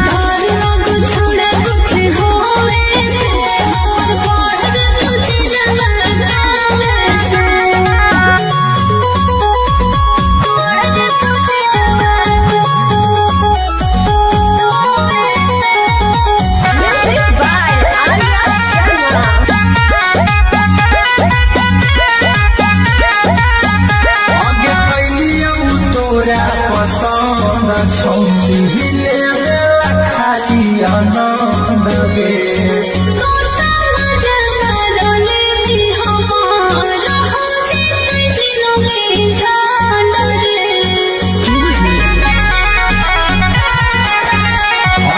डर लग छोड़ा कुछ होवे से, हमर पढ़ जेतो चीजवा से। पढ़ जेतो चीजवा। Music by Arya Sharma. आगे कैलियौ तोरा पसंद छौ लेवेला खाली आनंद गे।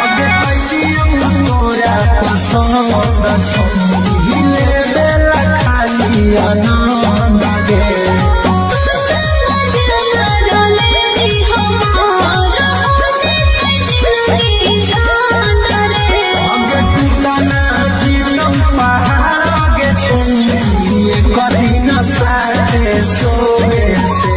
आगे कैलियौ तोरा पसंद छौ लेवेला खाली आनंद गे। आगे टूटना जीवन पहाड़ आगे छुइए कभी न साथे सोवे से।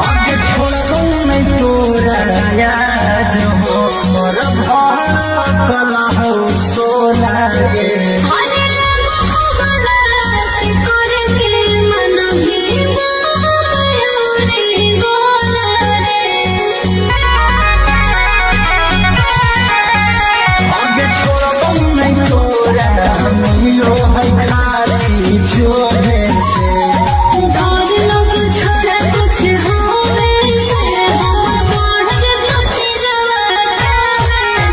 आगे छोड़बौ नै तोरा आज हो मोर भड़कल हौ सोला गे। अरे लगो बलास्ट करे दिल मन भी मयूरी गोला रे। आगे छोड़बौ नै तोरा मिलो है खाली चोरे से। डर लग छोड़ा कुछ होवे से, हमर पढ़ जेतो चीजवा से।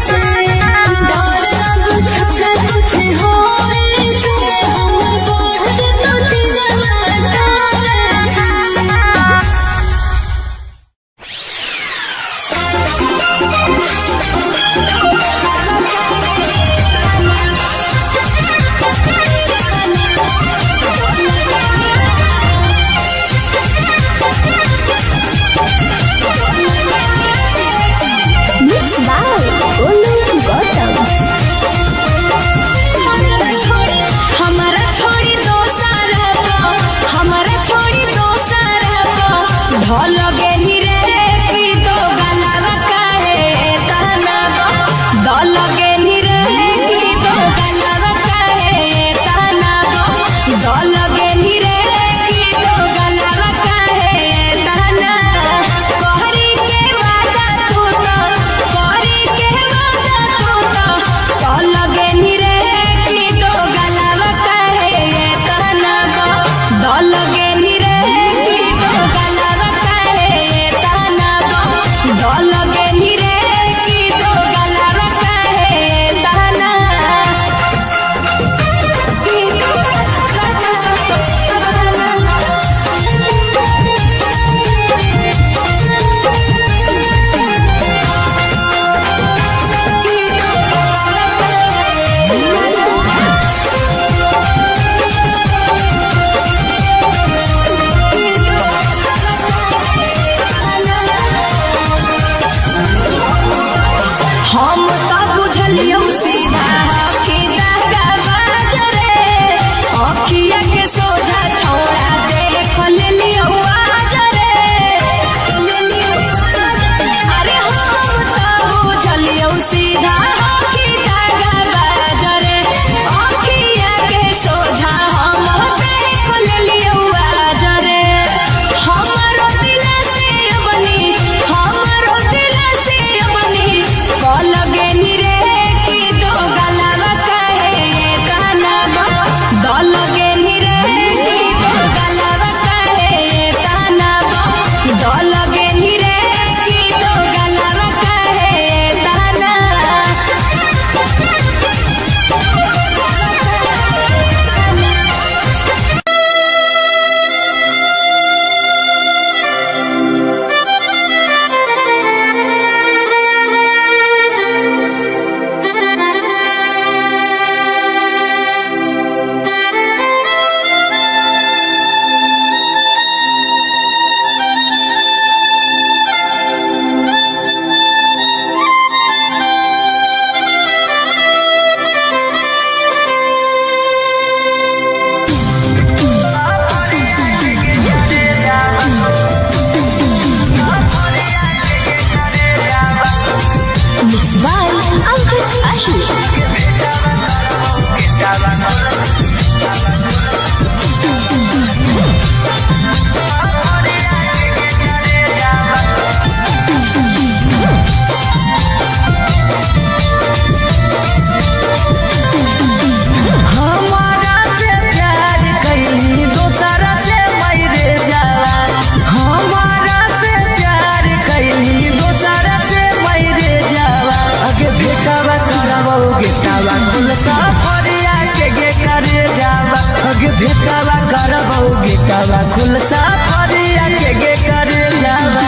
सफरिया के गे करे जावा अगे भेटावा करबौ गेटावा खुल सफरिया के गे करे जावा।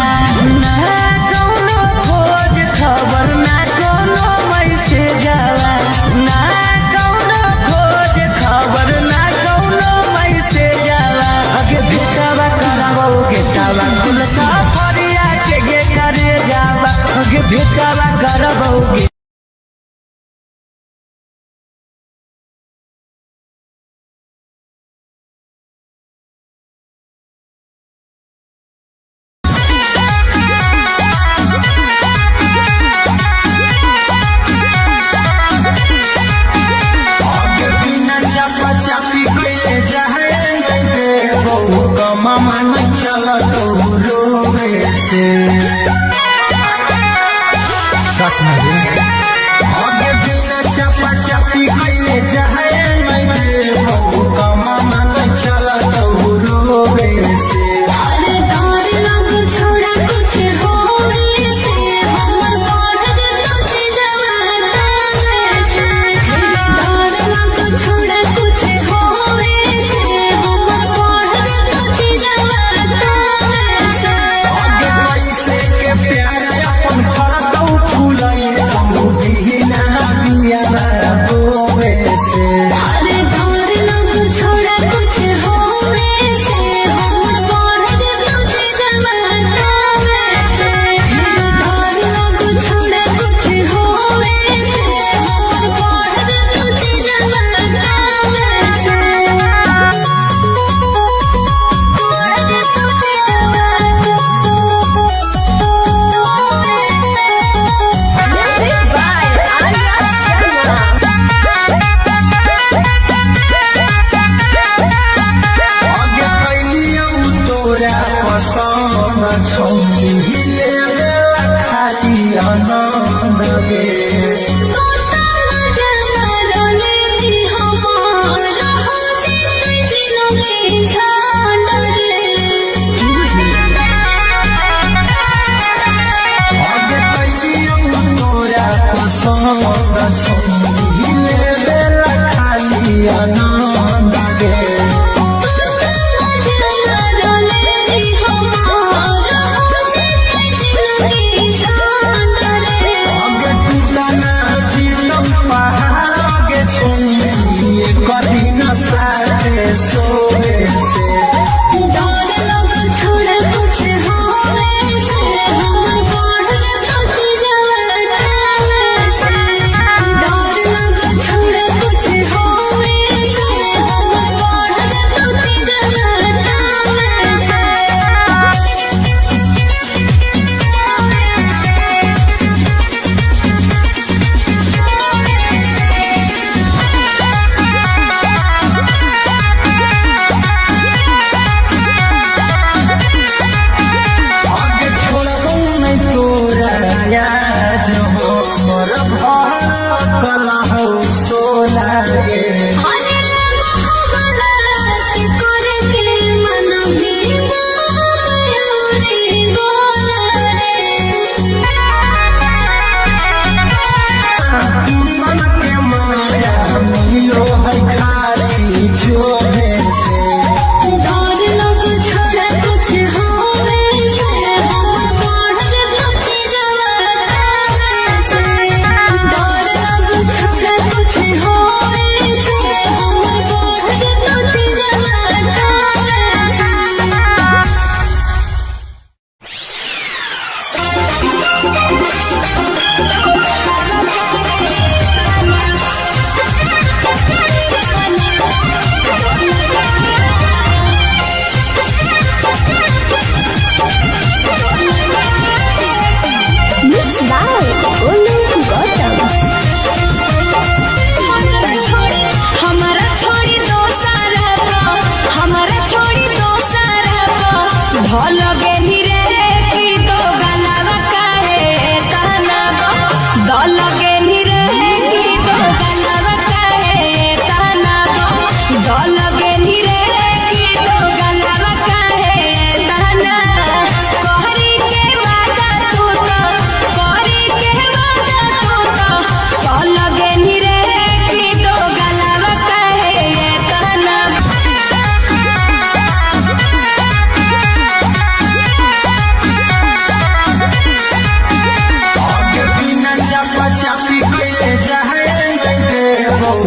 ना कौनो खोज खबर ना कौनो मैसेज आवा, ना कौनो खोज खबर ना कौनो मैसेज आवा। अगे भेटावा करबौ गेटावा खुल सफरिया के गे करे जावा अगे भेटावा करबौ गे। आगे बिना चापा चापी कइले जाए नहीं दे बहु कमा नहीं चलत रोवे से। साथ में रे। आगे बिना चापा चापी कइले जाए नहीं दे बहु कमा नहीं चलत रोवे से। अरे डर लग छोड़ा कुछ होवे से, हमर बढ़ जेतो जवाना से। डर लग छोड़ा कुछ होवे से, हमर बढ़ जेतो जवाना से। आगे पैसे के प्यार अपन फरतौ फूलई बहु बिना बिया बोवे से। अरे डर लग छोड़ा कुछ होवे से, हमर बढ़ जेतो जवाना से। डर लग छोड़ा कुछ होवे से, हमर बढ़ जेतो जवाना से। Music by Arya Sharma. आगे कैलियौ तोरा पसंद छौली बेला खाली आनंद गे। आगे कैलियौ तोरा पसंद छौली बेला खाली आनंद गे। आगे टूटना जीतम पहाड़ आगे छौली कदी न साथे सोवे से। आगे छोड़बौ नहीं तोरा आज हो मोर भर कला हो सोला गे। मन के माया मिलो है खाली चोभे से। Oh,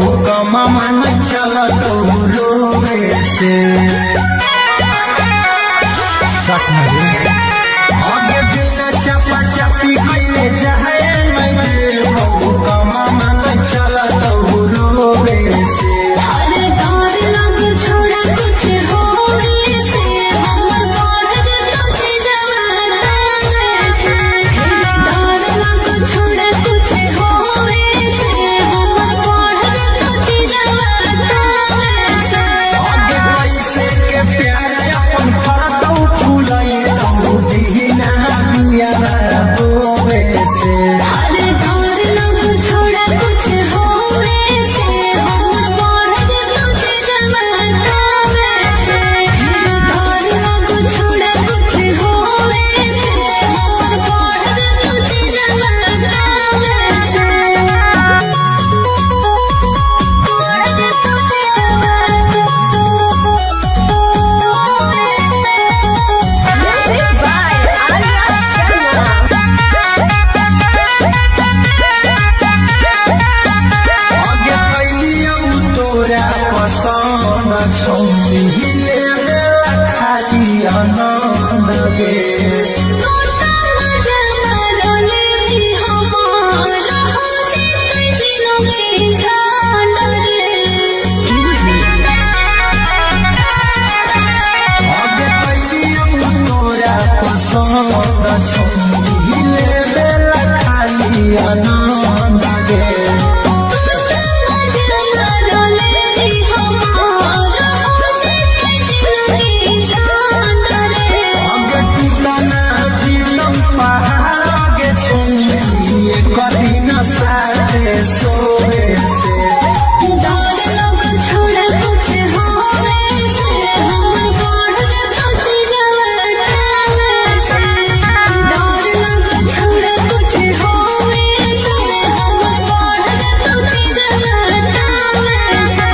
कमा मन चलत रोवे से। सक न रे। आगे बिना चापा चापी कइले जाए नहीं देबो, कमा मन चलत रोवे से। अरे डर लग छोड़ा कुछ होवे से, हमर बढ़ जेतो चीजवा से। डर लग छोड़ा कुछ होवे से, हमर बढ़ जेतो चीजवा से। आगे कैसे के प्यार अपन फरतौ फुलई तौ दीना बिया बोवे से। अरे डर लग छोड़ा कुछ होवे से, हमर बढ़ जेतो चीजवा से। डर लग छोड़ा कुछ होवे से, हमर बढ़ जेतो चीजवा से। बढ़ जेतो Music by Arya Sharma. आगे कैलियौ तोरा पसंद छौ, लेवेला खाली आनंद गे। तोता मजा मारले भी हमारा हो जितै जिनगी झांड रे। आगे कैलियौ तोरा पसंद छौ, लेवेला खाली आनंद गे। तोता मजा मारले भी हमारा हो जितै जिनगी झांड रे। आगे टूटना जीवन पहाड़ आगे छौ, एक दिन साथे सोवे से। डर लग छोड़ा कुछ होवे से, हमर बढ़ जेतो चीजवा से। डर लग छोड़ा कुछ होवे से, हमर बढ़ जेतो चीजवा से।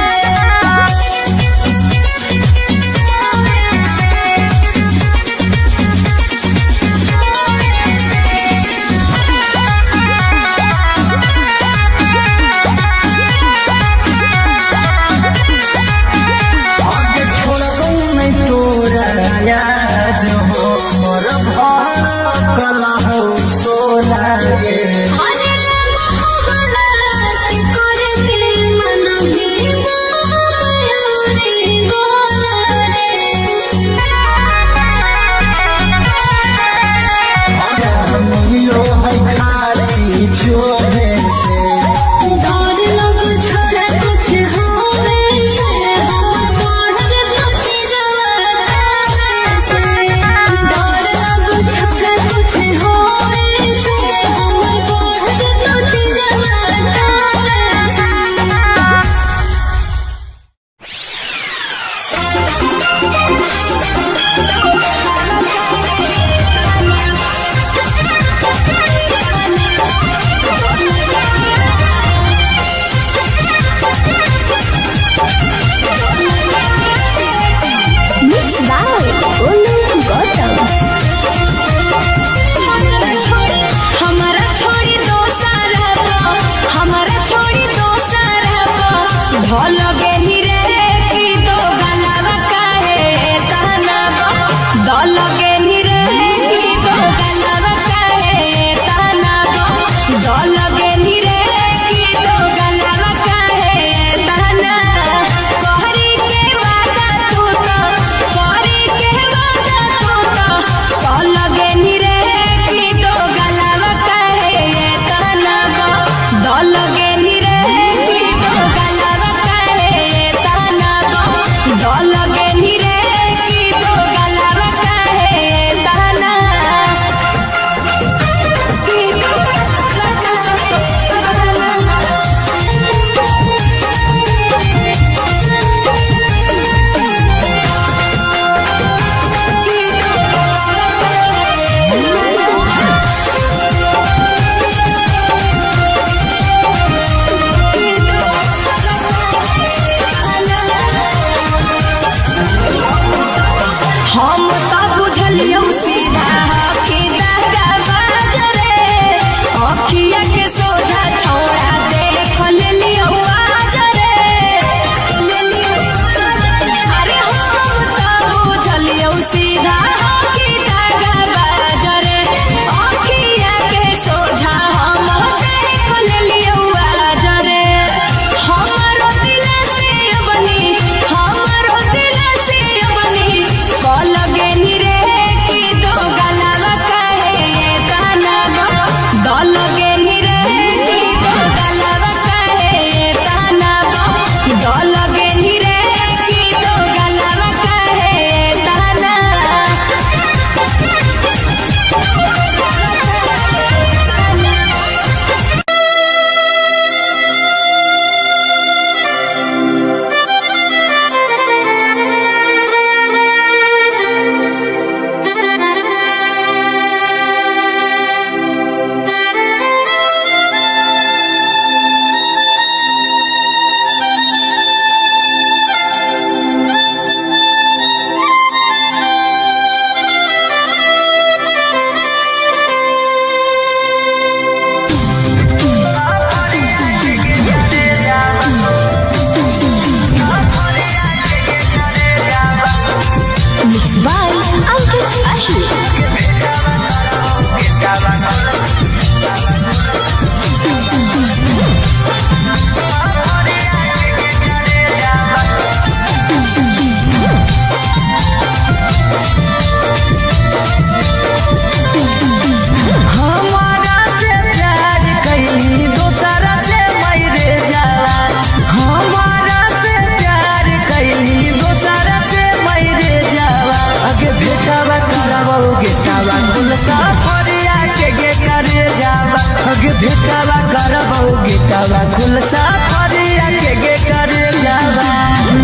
खुल सफरिया के गे करे जावा।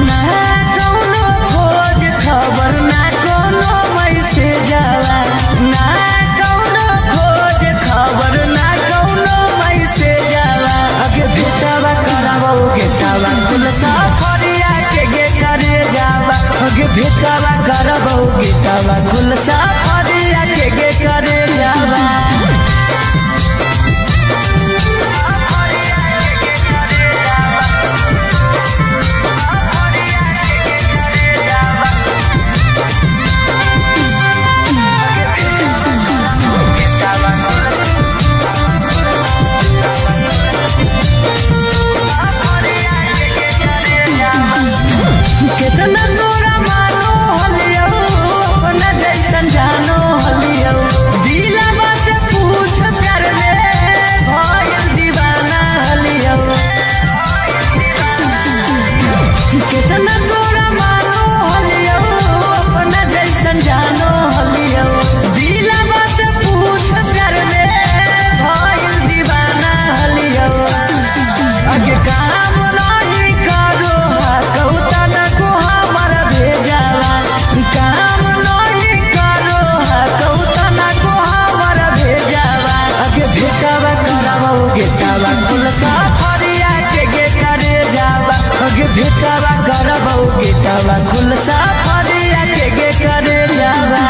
ना कौनो खोज खबर ना कौनो मैसेज आवा, ना कौनो खोज खबर ना कौनो मैसेज आवा। अगे भेटावा करावो गेटावा खुल सफरिया के गे करे जावा। अगे भेटावा करावो गेटावा खुल सफरिया के गे करे जावा। कितना तोरा मानो हलियो, अपना जैसन जानो हलियो। दिलवा से पूछ प्यार में भइल दीवाना हलियो। कितना तोरा मानो हलियो, अपना जैसन जानो हलियो। दिलवा से पूछ प्यार में भइल दीवाना हलियो। अगे काम नाही करो हा कौता न को हमर भेजावा। काम नाही करो हा कौता न को हमर भेजावा। अगे भेटावा करावो गेटावा कुल सफरिया के गे करे जावा। अगे भेटावा करावो गेटावा कुल सफरिया के गे करे जावा।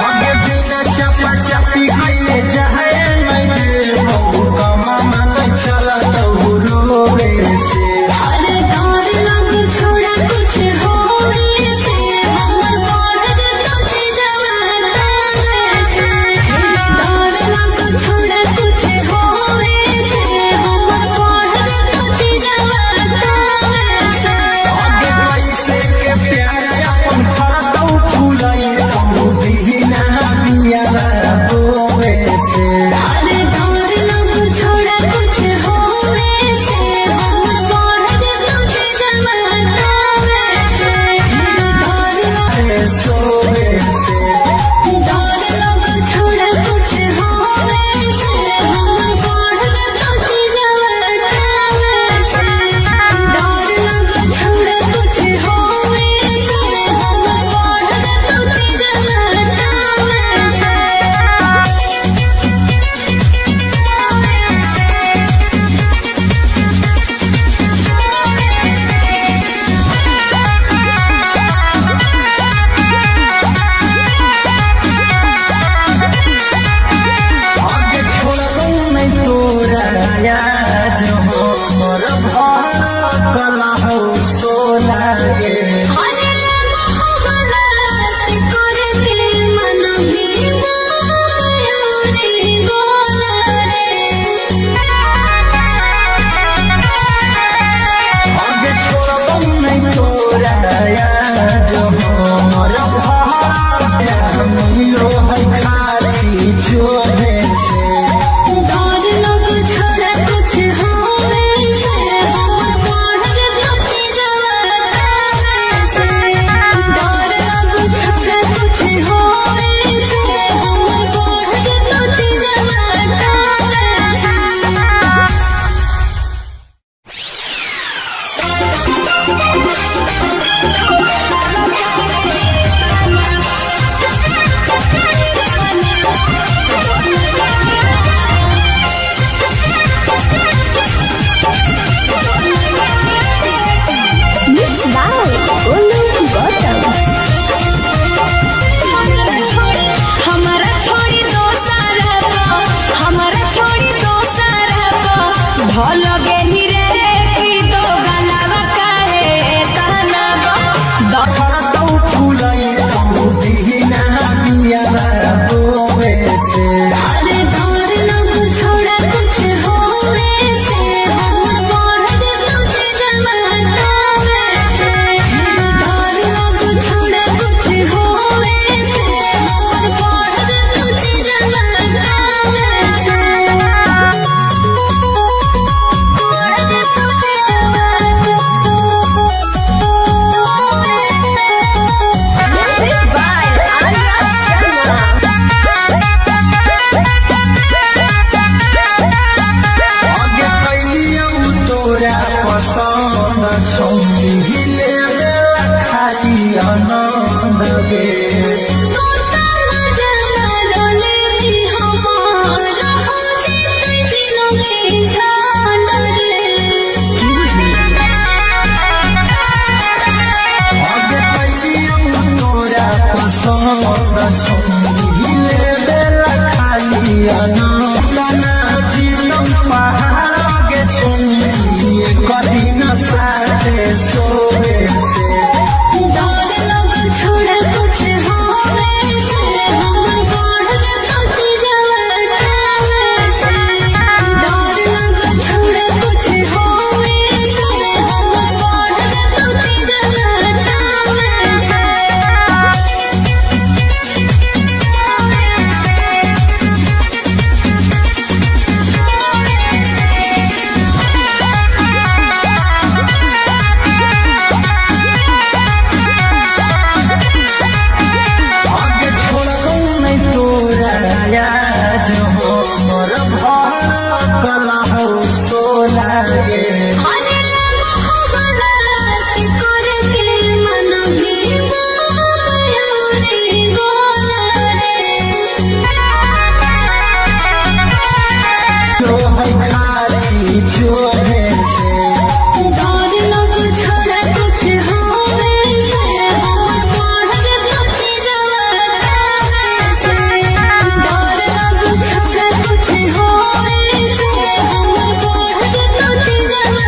आगे बिना चपा चपी कइले जाए मैं देव कमा मन चलत रोवे से। अनंतना जीतम पहाड़ के छोड़ी कभी न साथे सोवे से। डर लग छोड़ा कुछ होवे से, हमर बढ़ जतो चीजवा से। डर लग छोड़ा कुछ होवे से, हमर बढ़ जतो चीजवा से। आगे छोड़ो नहीं तोरा आज हो मोर भर कला हो सोला गे। अरे लगो हो बलास्ट करके मन भी माया रे गोला रे। जो है खाली चोरे से। डर लग छोड़ा कुछ होवे से, हमर बढ़ जतो चीजवा से। डर लग छोड़ा कुछ होवे से, हमर बढ़ जतो चीजवा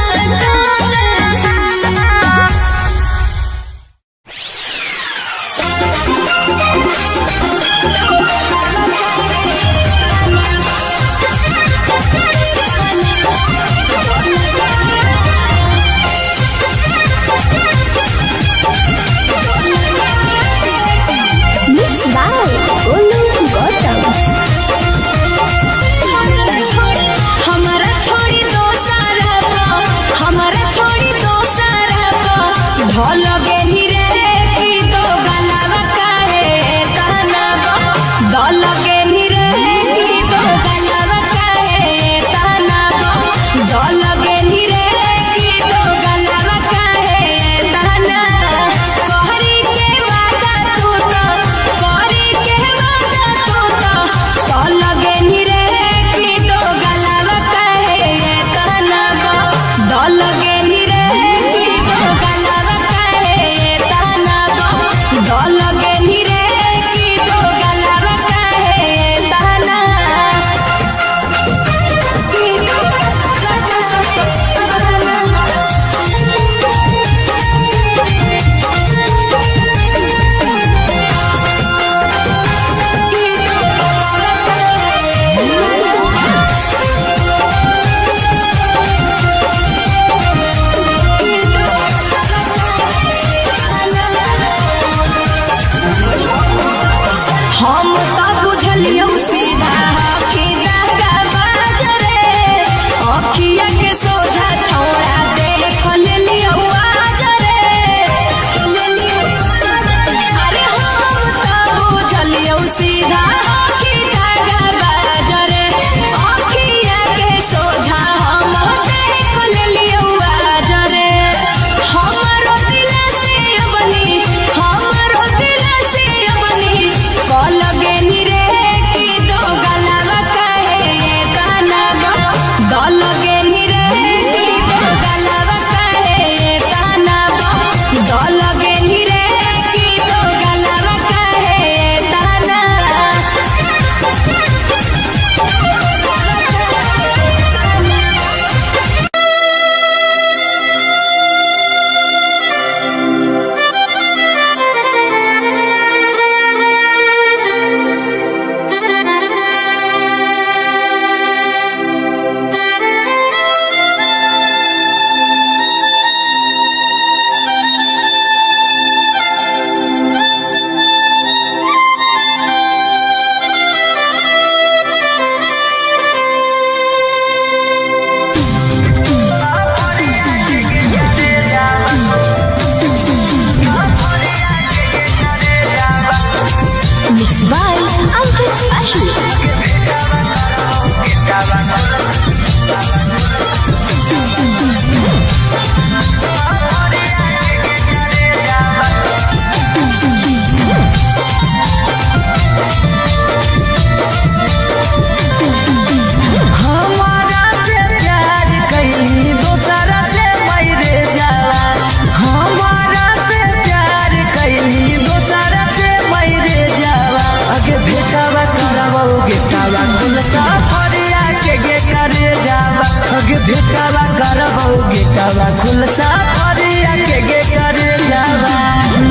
कुल सफरिया के गे करे जावा अगे भेटावा करबौ गेटावा कुल सफरिया के गे करे जावा।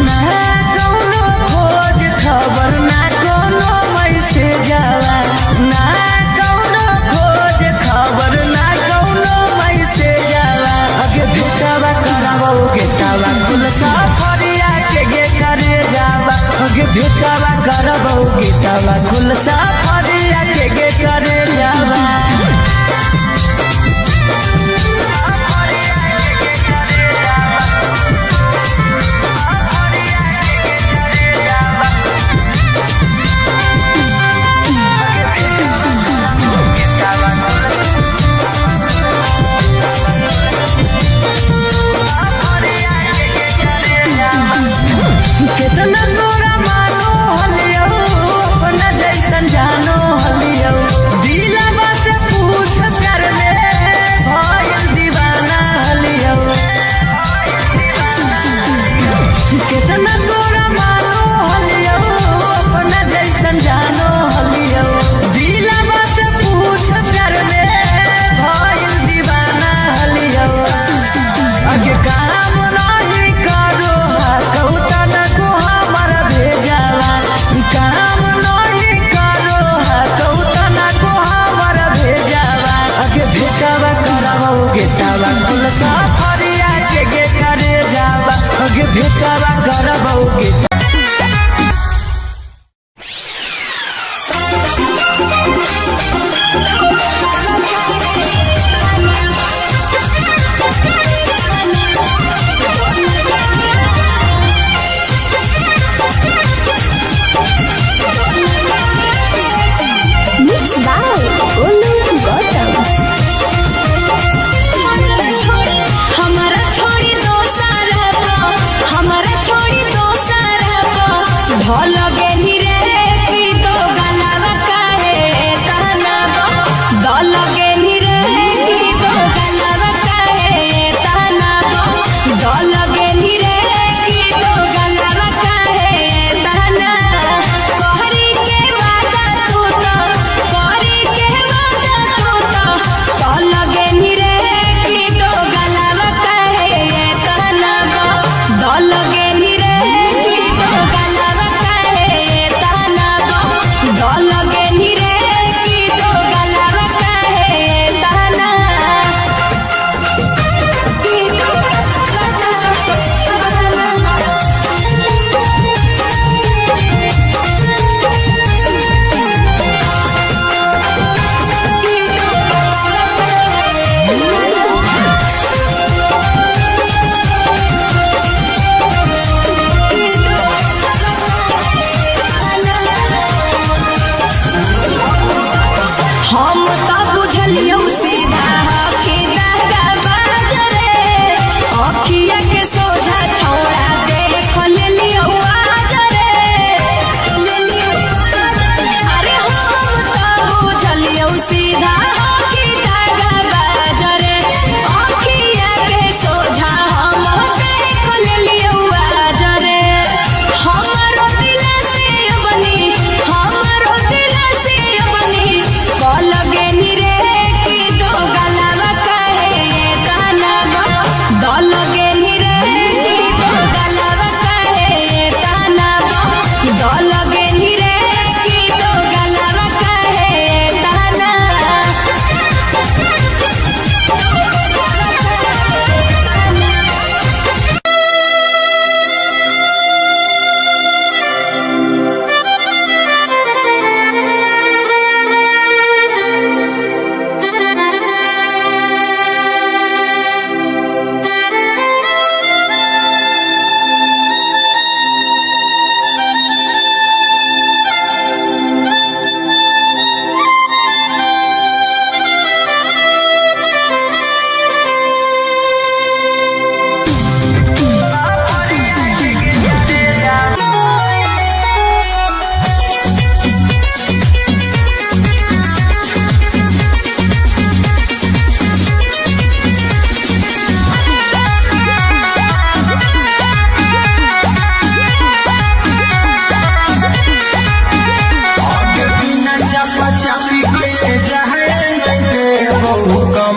ना कौनो खोज खबर ना कोनो मैसेज आवा, ना कौनो खोज खबर ना कौनो मैसेज आवा। अगे भेटावा करबौ गेटावा कुल सफरिया के गे करे जावा अगे भेटावा करबौ गेटावा कुल सफरिया के गे करे जावा। केतना तोरा मानो हलियो अपना।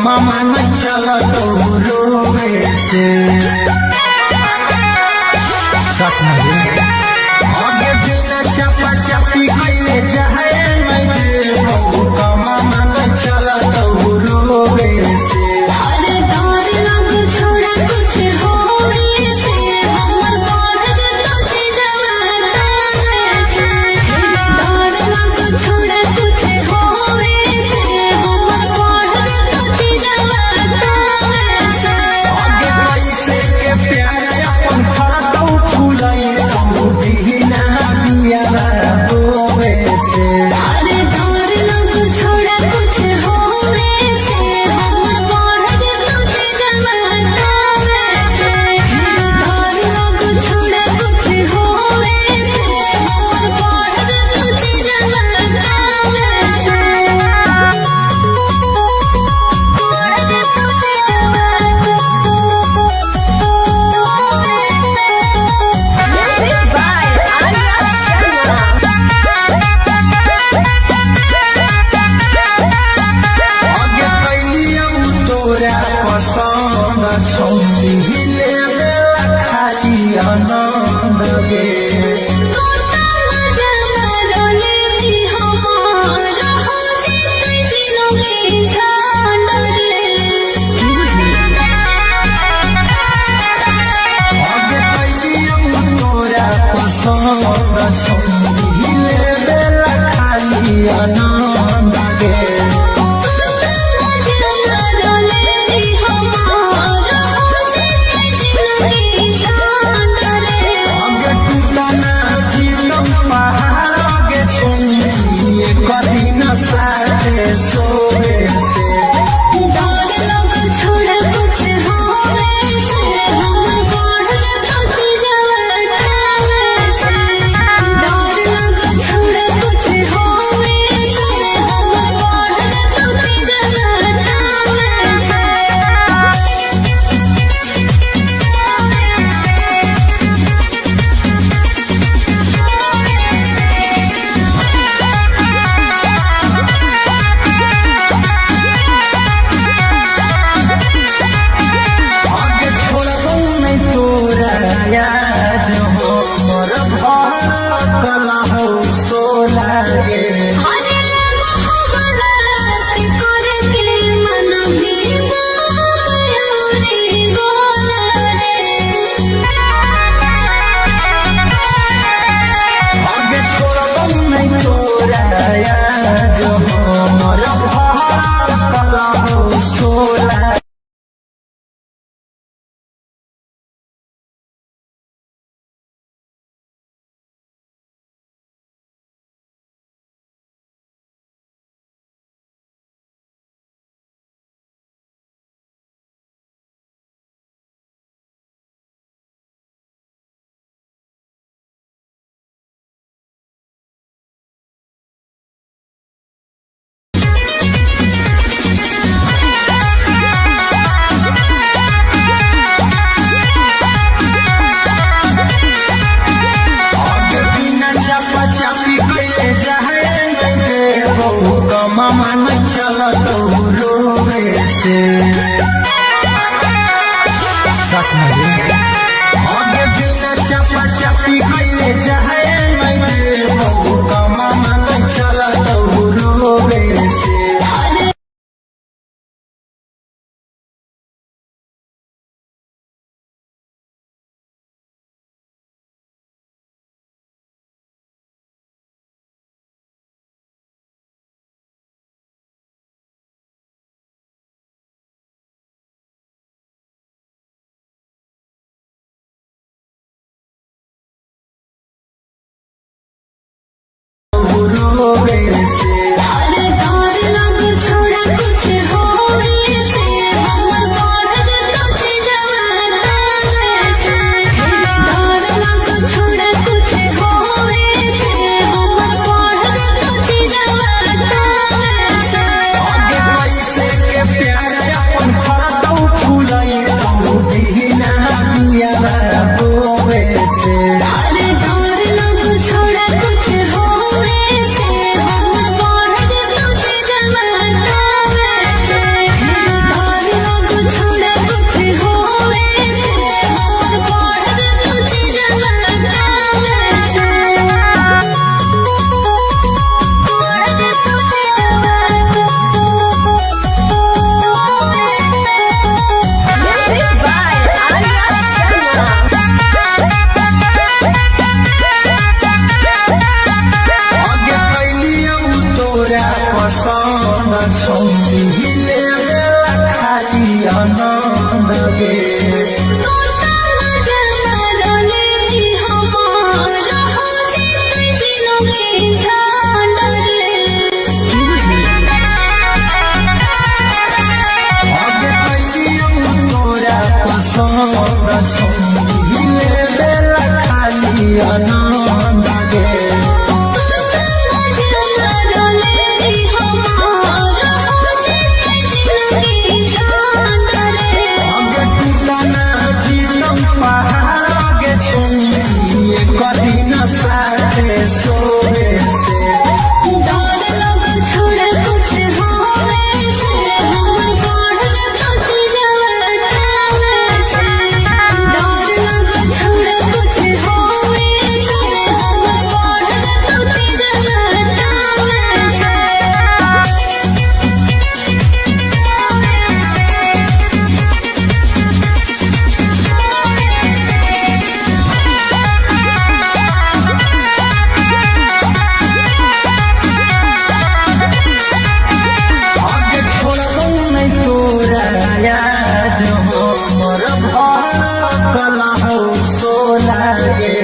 कमा मन चलत रोवे से। सट न रे। आगे बिना चापा चापी कइले जाए नहीं देबो, कमा मन चलत रोवे से। अरे डर लग छोड़ा कुछ होवे से, हमर बढ़ जतो चीजवा से। डर लग छोड़ा कुछ होवे से, हमर बढ़ जतो चीजवा से। आगे कैसे के प्यार अपन फरतौ फुलई तू बिना बिया होवे से। अरे डर लग छोड़ा कुछ होवे से, हमर बढ़ जतो चीजवा से। डर लग छोड़ा कुछ होवे से, हमर बढ़ जतो चीजवा से। बढ़ जतो Music by Arya Sharma. आगे कैलियौ तोरा पसंद छौली लेवेला खाली आनंद गे। आगे कैलियौ तोरा पसंद छौली लेवेला खाली आनंद गे। आगे टूटना जीतम पहाड़ आगे छौली एक दिन साथे सोवे से। आगे छोड़बौ नहीं तोरा आज हो मोर भड़कल हौ सोला गे। आगे छोड़बौ नहीं तोरा आज हो मोर भड़कल हौ सोला। आगे बिना चापा चापी कइले जाए नहीं देबो, कमा मन चलत रोवे से। सट न रे। आगे बिना चापा चापी कइले जाए नहीं देबो, कमा मन चलत रोवे से। छौरी लेवेला खाली आनंद गे। आगे कैलियौ तोरा पसंद छौरी लेवेला खाली आनंद गे। आगे टूटना जीतम पहाड़ गे छौरी एक दिन साथे सोवे से। आगे छोड़बौ नै तोरा आज हमर भड़कल हौ सोला गे।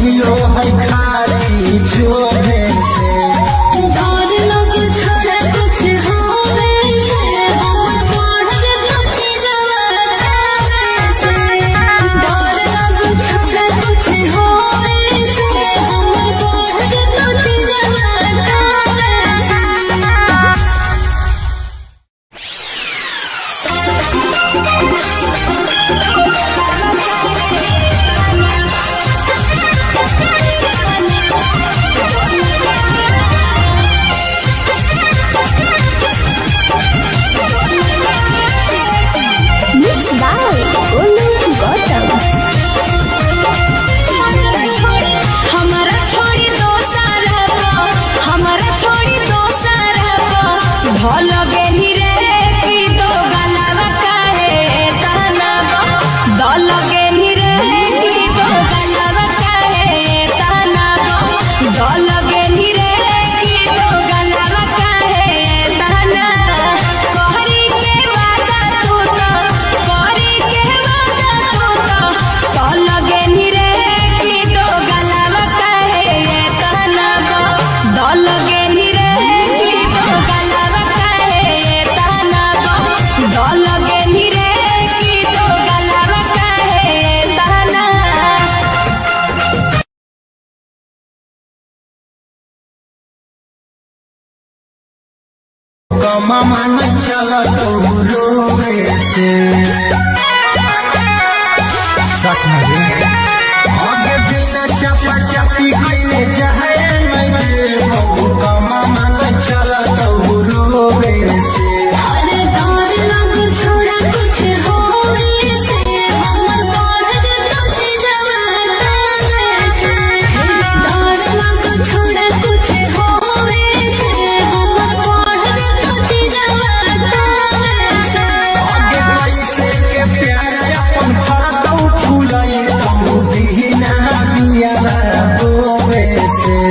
मिलो है खाली चोभे से। Mixed by Olu Gautam. हमारा छोड़ी दोसरा को, हमारा छोड़ी दोसरा को, भल गेनी रे की दो गलावा काहे ताना बो, दल गेनी रे की दो गलावा काहे ताना बो, दल गेनी रे की दो गलावा काहे ताना, कहरी के वादा तू तो, कहरी के वादा तू तो, तल गेनी रे की दो गलावा काहे ताना बो, दल गेनी रे की दो गलावा काहे ताना बो, दल गेनी रे की दो गलावा काहे ताना। कमा मन चलत रोवे से। सपना रे। आगे बिना चपा चपी कैले जाए मैं बहु कमा मन चलत रोवे से। आगे कैसे के प्यार अपन फरतौ फुलई तू बिना बिया बोवे से।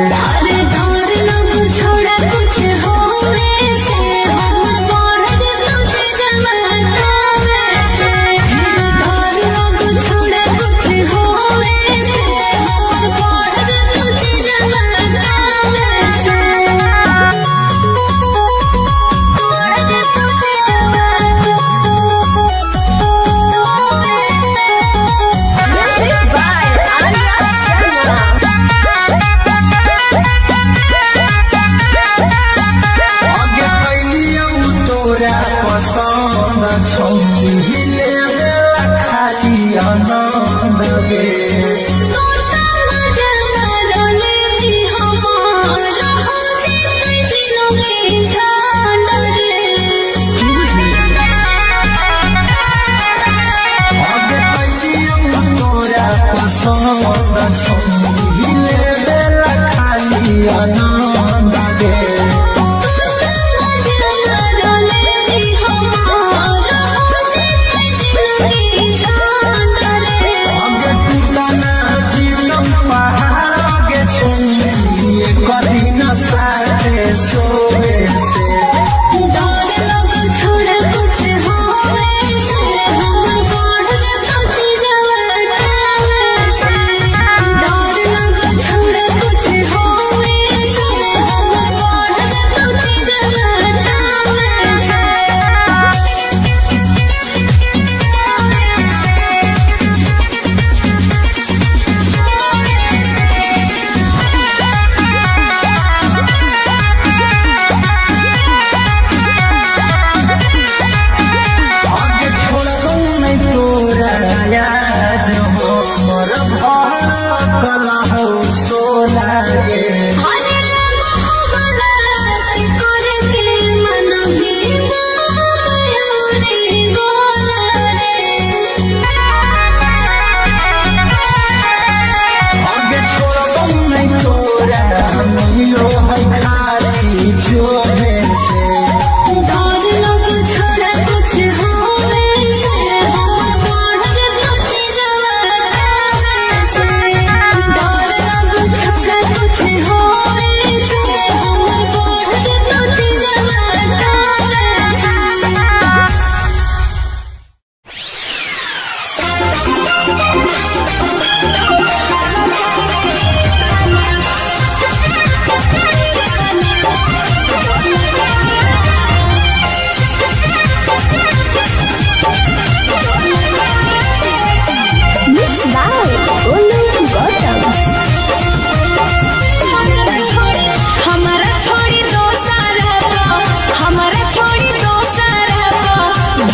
Music by Arya Sharma. आगे कैलियौ तोरा पसंद छौरी लेवेला खाली आनंद गे। आगे कैलियौ तोरा पसंद छौरी लेवेला खाली आनंद गे। हमार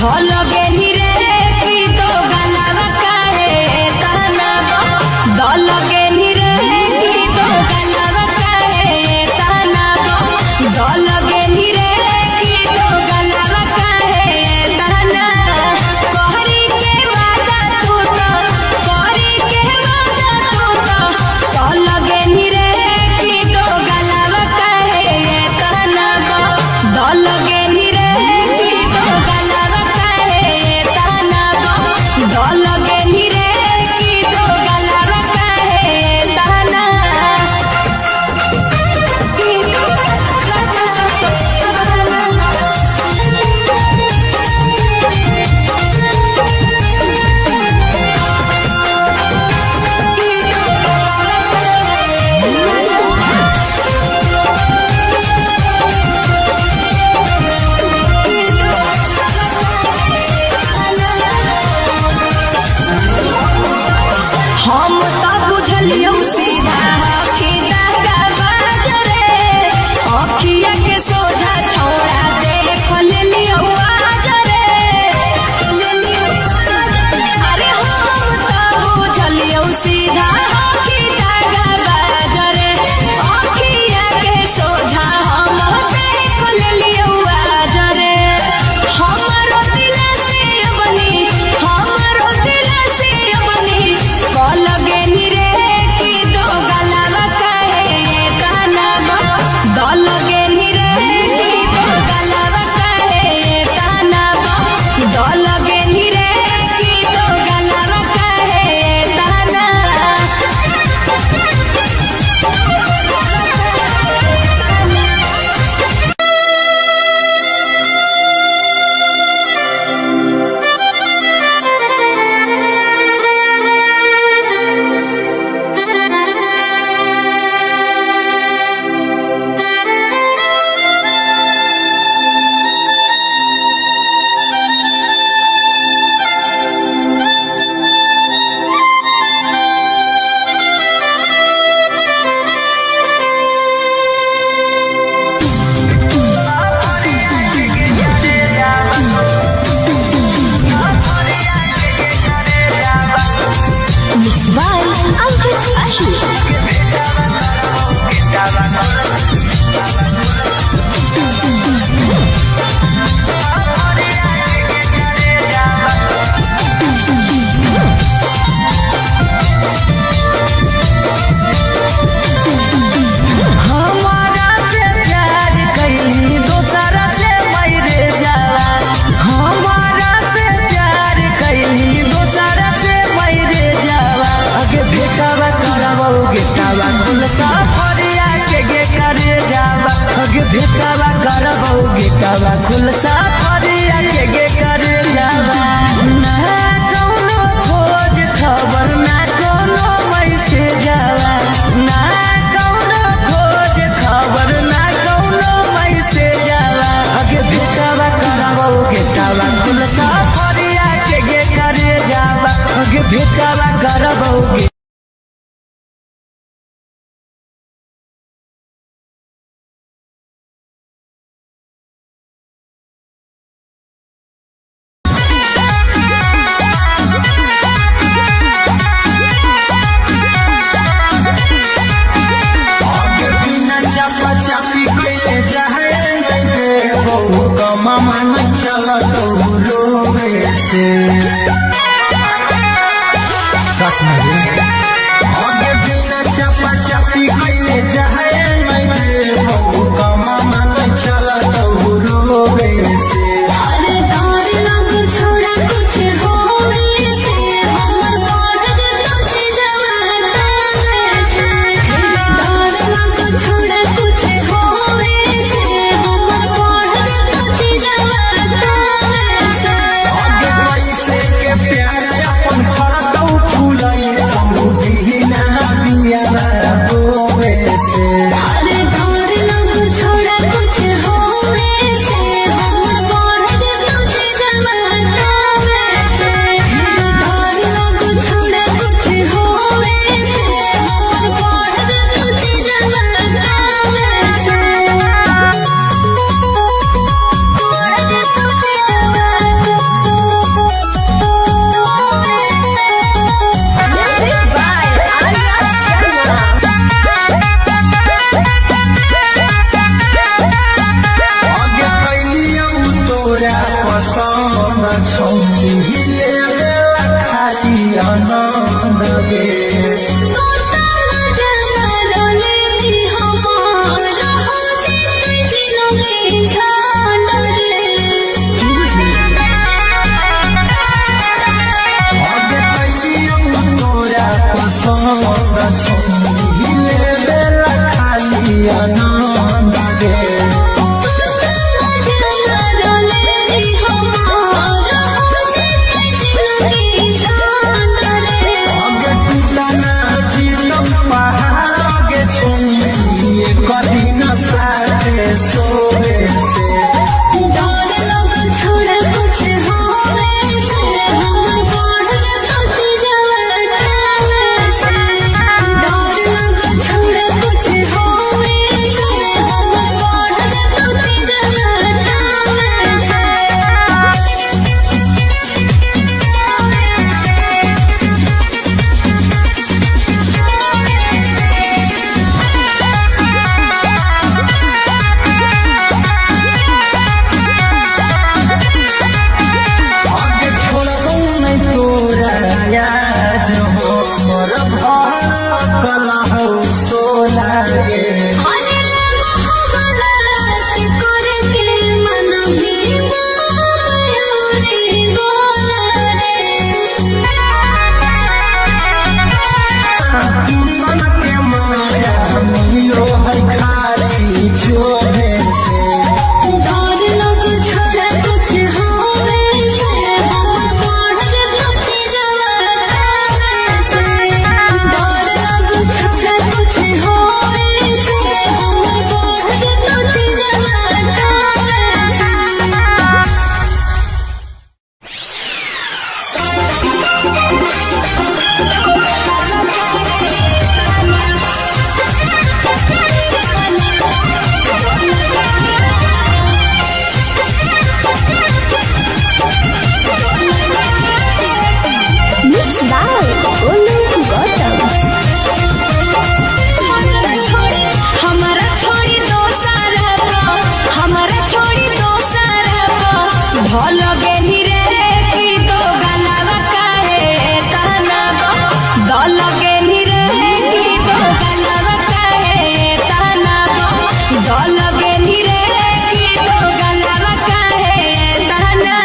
धल गेनी रे की दो गलावा काहे ताना दल गेनी रे की दो गलावा काहे ताना दल गेनी रे की दो गलावा काहे ताना कहरी के वादा तू तो कहरी के वादा तू तो दल गेनी रे की दो गलावा काहे ताना दल गेनी रे की दो गलावा काहे ताना दल गेनी रे की दो गलावा काहे ताना की दो हम त बुझलियौ सीधा कि दागा बाजरे अखिया के सोझा छोड़ा देख लेलियौ आजरे अरे हम त बुझलियौ सीधा कि दागा बाजरे अखिया के सोझा हम देख लेलियौ आजरे हमरो दिल से बनी हमरो दिल से बनी कल गेनी रे की दो गलावा काहे ताना दल गेनी रे की दो गलावा काहे ताना दल गेनी रे की दो गलावा काहे ताना। Mixed by Ankit Ahir. हमारा से प्यार कैली दोसरा से मरे जाला। हमारा से प्यार कैली दोसरा से मरे जाला। अगे भेटावा करावोगे सावा कुल साफरिया के गे करे जावा। अगे भेटावा करावोगे कावा कुल साफरिया के गे करे जावा। ना कौनो खोज खबर ना कौनो मैसेज आवा। ना कौनो खोज खबर ना कौनो मैसेज आवा। अगे भेटावा करावोगे सावा कुल साफरिया के गे करे जावा। अगे भेटावा करावोगे। बिना चापा चापी कइले जाए दे बहु कमामा न चलत रोवे से। साथ में रे। आगे बिना चापा चापी कइले जाए दे बहु कमामा न चलत रोवे से। अरे डर लग छोड़ा कुछ होवे से हमर बढ़ तुझे जवाना से। डर लग छोड़ा कुछ होवे से हमर बढ़ तुझे जवाना से। आगे पैसे के पसंद छौरी लेवेला खाली आनंद गे। आगे कैलियौ तोरा पसंद छौरी लेवेला खाली आनंद गे। आगे टूटना जीतम पहाड़ गे छौरी एक दिन साथे सोवे से। आगे छोड़बौ नै तोरा आज हो मोर भड़कल हौ सोला गे। मन के माया मिलो है खाली चोभे से। Mixed by Olu Gautam. हमारा छोड़ी दोसर को, हमारा छोड़ी दोसर को, भल गेनी रे की दो गलावा काहे ताना बो, दल गेनी रे की दो गलावा काहे ताना बो, दल गेनी रे की दो गलावा काहे ताना,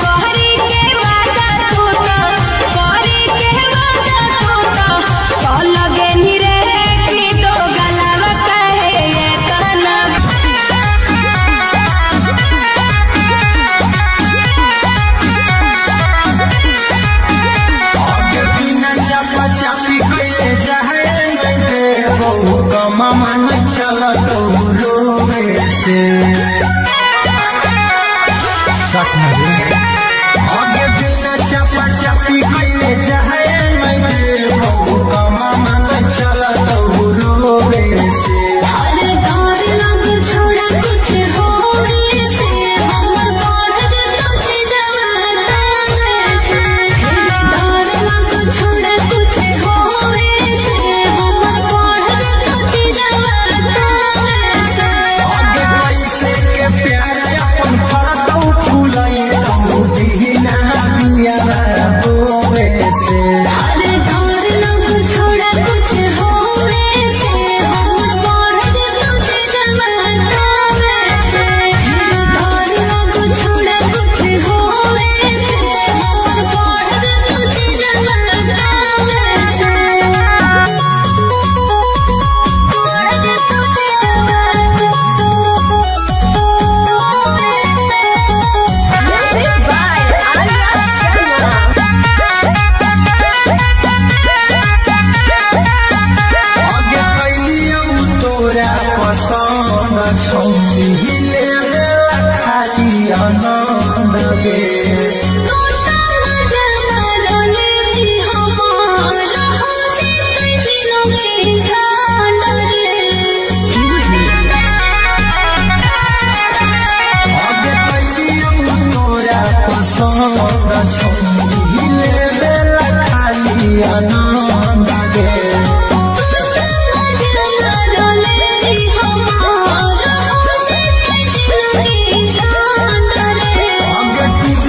कहरी के वादा तू तो, कहरी के वादा तू तो, दल गेनी रे की दो गलावा काहे ताना। आगे बिना चापा चापी कैले जाए नहीं देबौ कमामा नहीं चलत रोवे से। आगे बिना चापा चापी कैले जाए नहीं देबौ कमामा नहीं चलत रोवे से। आगे कैसे के प्यार अपन फरतौ फुलै तौ बिना बिया बोवे से। Music by Arya Sharma. आगे कैलियौ तोरा पसंद छौरी लेवेला खाली आनंद गे। आगे कैलियौ तोरा पसंद छौरी लेवेला खाली आनंद गे। हमारा आगे टूटना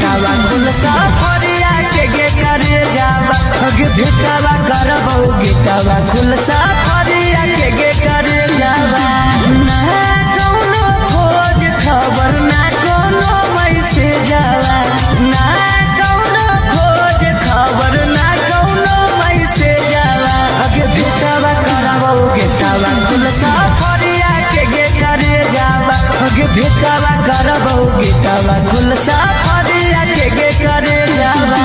गेटावा खुल सफरिया के गे करे जावा। अगे भेटावा करबौ गेटावा खुल सफरिया के गे करे जावा। ना कौनो खोज खबर ना कोनो मैसेज आवा, ना कौनो खोज खबर ना कौनो मैसेज आवा। अगे भेटावा करबौ गेटावा खुल सफरिया के गे करे जावा। अगे भेटावा करबौ गेटावा खुल सफरिया के गे करे जावा।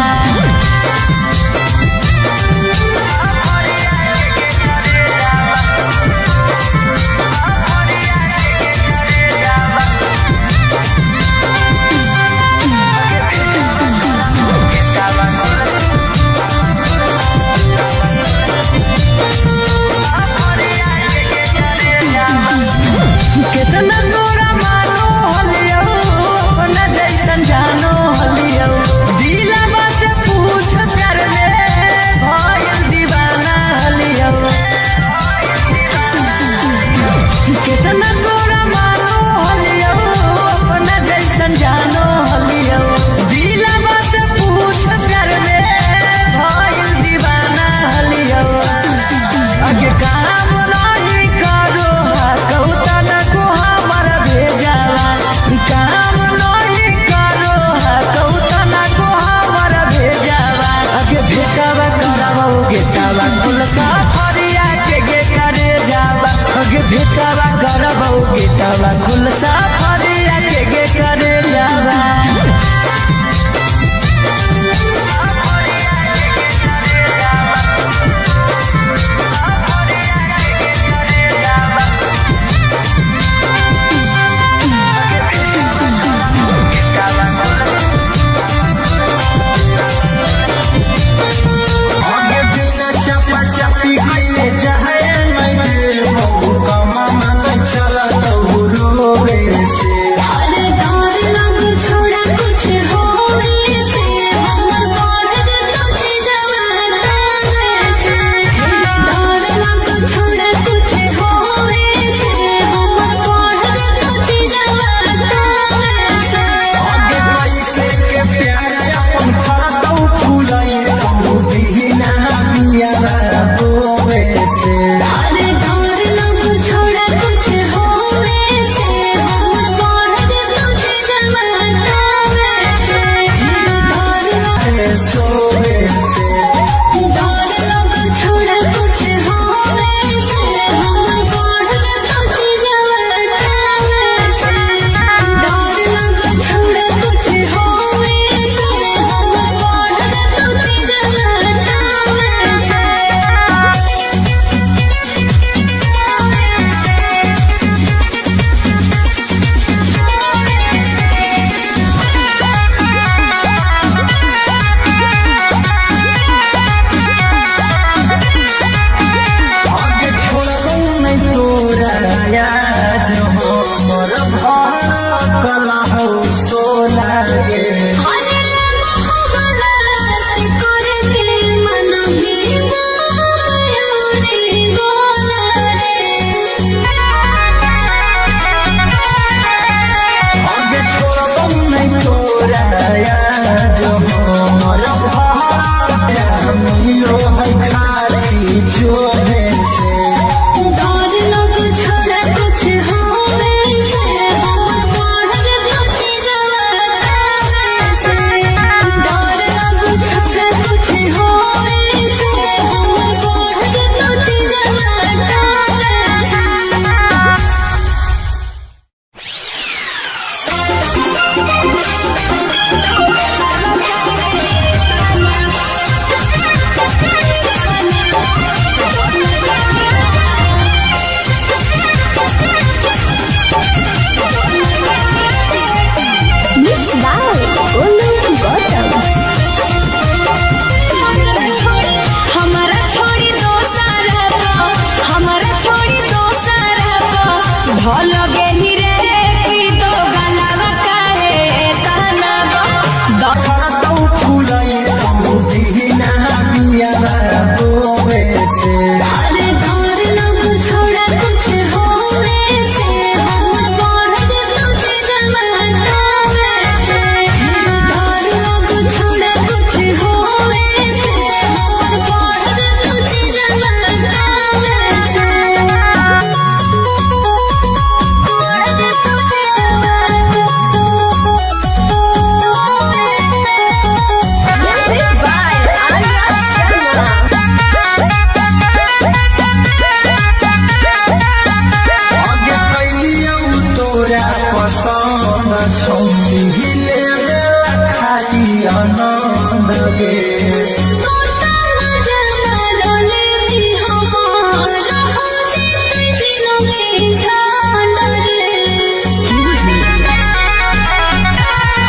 लगे।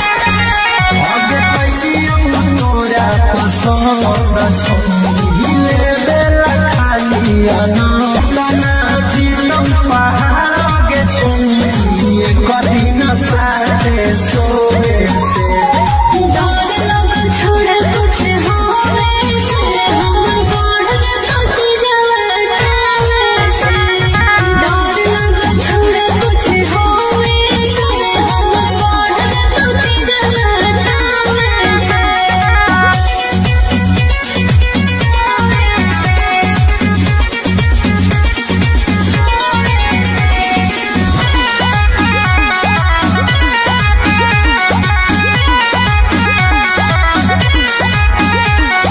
आगे कैलियौ तोरा पसंद छौ लेबेला खाली अनाना जीतम पहाड़ गे छौ कदी न साथे सोवे से।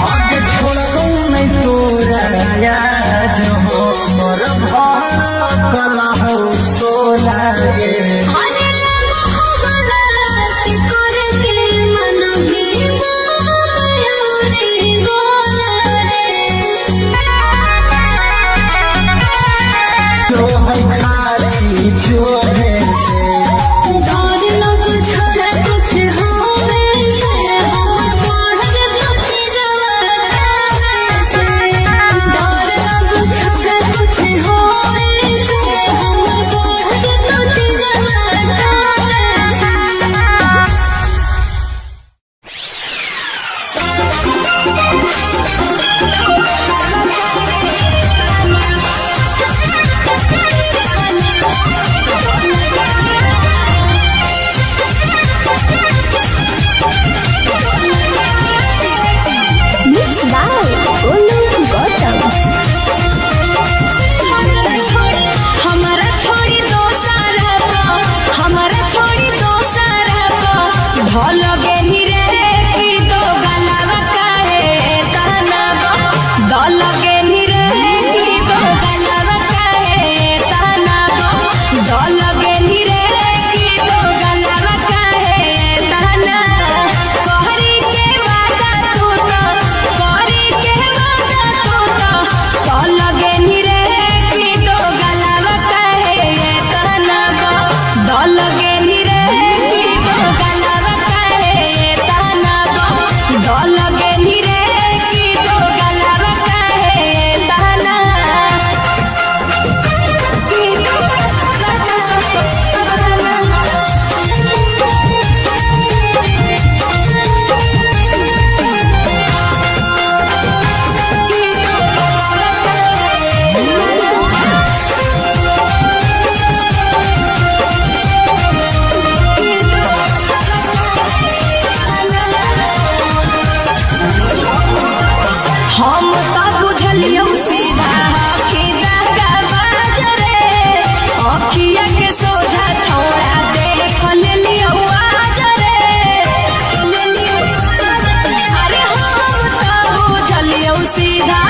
आगे छोड़बौ नै तोरा आज हो मोर भड़कल हौ सोला गे। जो है खाली चोरे से। Mix by Golu Gautam. हमारा छोड़ी दोसारा को, हमारा छोड़ी दोसारा को, ढोल गेनी रे की दो गलावा काहे ताना बो, दल गेनी रे की दो गलावा काहे ताना बो, दल गेनी रे की दो गलावा काहे ताना, कहरी के वादा तू तो, कहरी के वादा तू तो, दल गेनी रे की दो गलावा काहे ताना बो, दल गेनी रे की दो गलावा काहे ताना बो, दल गेनी रे की दो गलावा काहे ताना, की दो गलावा ताना। हम त बुझलियौ सीधा कि दागा बाजरे, अखिया के सोझा छौड़ा देख लेलियौ आज रे। अरे हम त बुझलियौ सीधा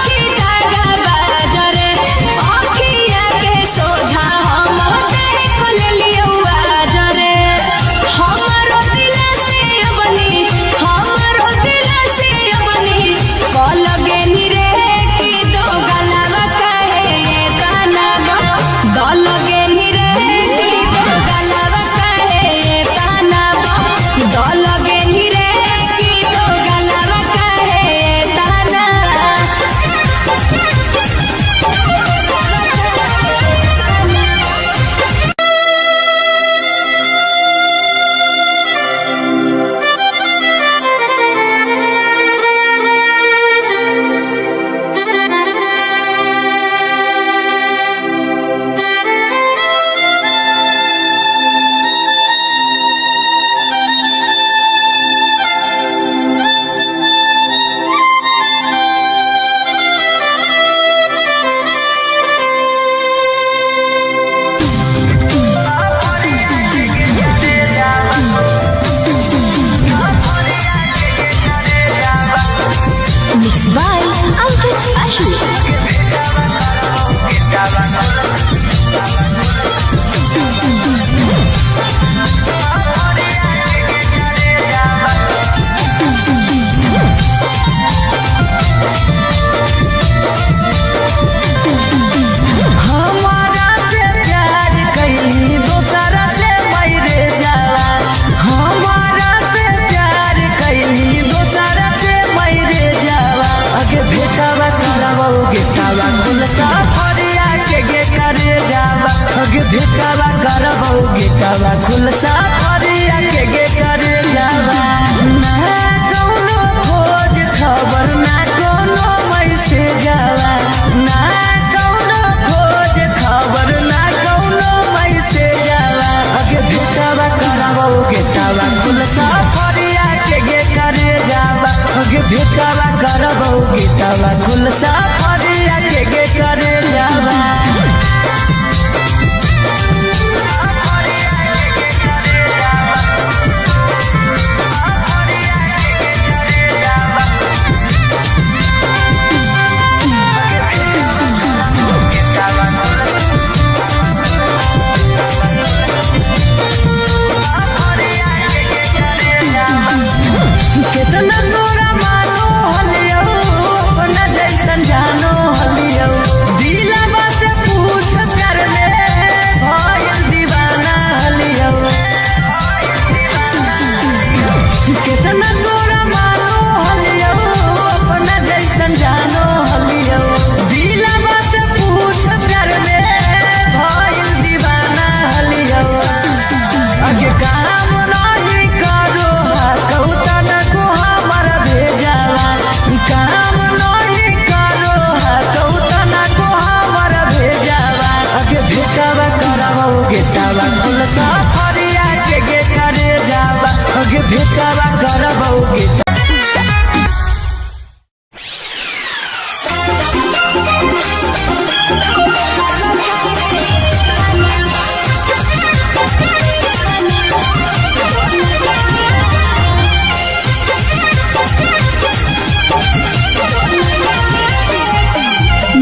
कि दागा बाजरे, अखिया के सोझा हम देख लेलियौ आज रे। हमरो दिल से बनी, हमरो दिल से बनी, कल भेटवा करबौ गेटवा खुल सफरिया के गे करे जावा। ना कौनो खोज खबर ना कौनो मैसेज आवा, ना कौनो खोज खबर ना कौनो मैसेज आवा। अगे भेटवा करबौ गेटवा खुल सफरिया के गे करे जावा। अगे भेटवा करबौ गेटवा खुल सफरिया के गे करे जावा। कितना तोरा मानो हलियौ, अपना जैसन जानो हलियौ। दिलवा से पूछ प्यार में भइल दीवाना हलियौ। कितना तोरा मानो हलियौ, अपना जैसन जानो हलियौ। दिलवा से पूछ प्यार में भइल दीवाना हलियौ। आगे काम नाही करो कौता न को हमर भेजावा। काम नाही करो कौता न को हमर भेजावा। आगे भेटावा करबौ गेटावा कुल सफरिया के गे करे जावा। आगे भेटावा करबौ गेटा।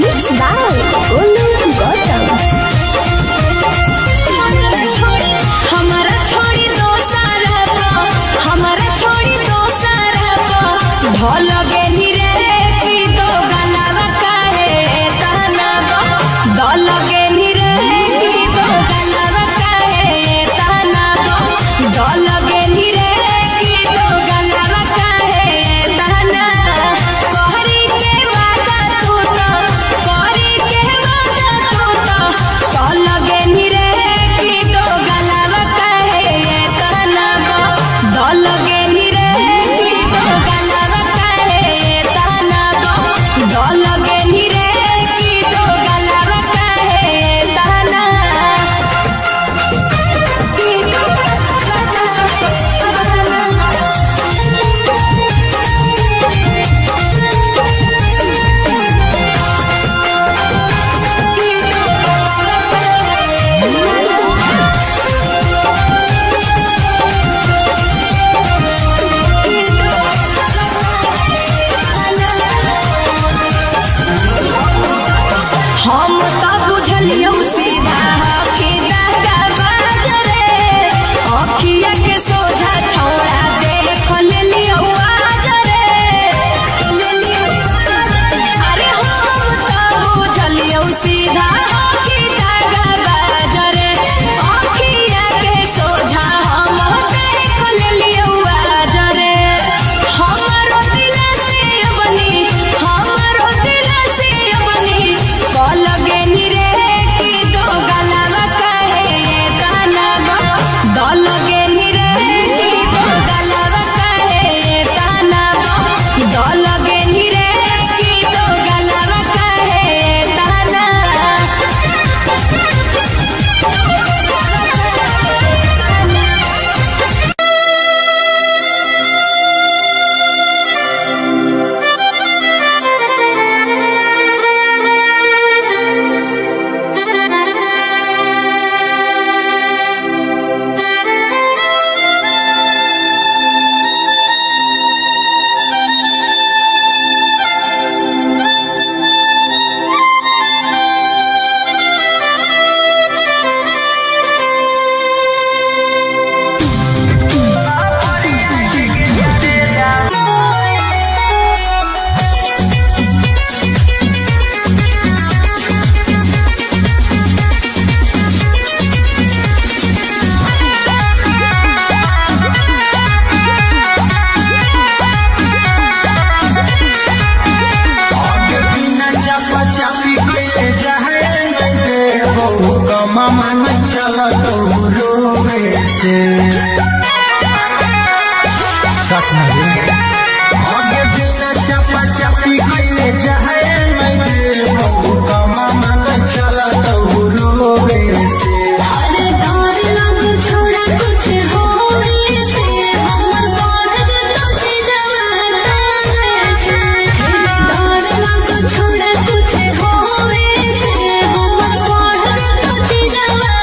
Mix by Golu Gautam. हमारा छोड़ी दोसर को, हमारा छोड़ी दोसर को, ढोल गेनी रे की दो गलावा काहे ताना बो। दल गेनी रे की दो गलावा काहे ताना बो। दल गेनी रे की दो गलावा काहे ताना। कहरी के वादा तू तो, कहरी के वादा तू तो, कल गेनी रे की दो गलावा काहे ताना बो। दल गेनी रे की दो गलावा काहे चापा चापी कइले जाए नहीं देबो कमा मन चलत रोवे से। अरे डर लग छोड़ा कुछ होवे से हमर बढ़ जतो चीजवा से। डर लग छोड़ा कुछ होवे से हमर बढ़ जतो चीजवा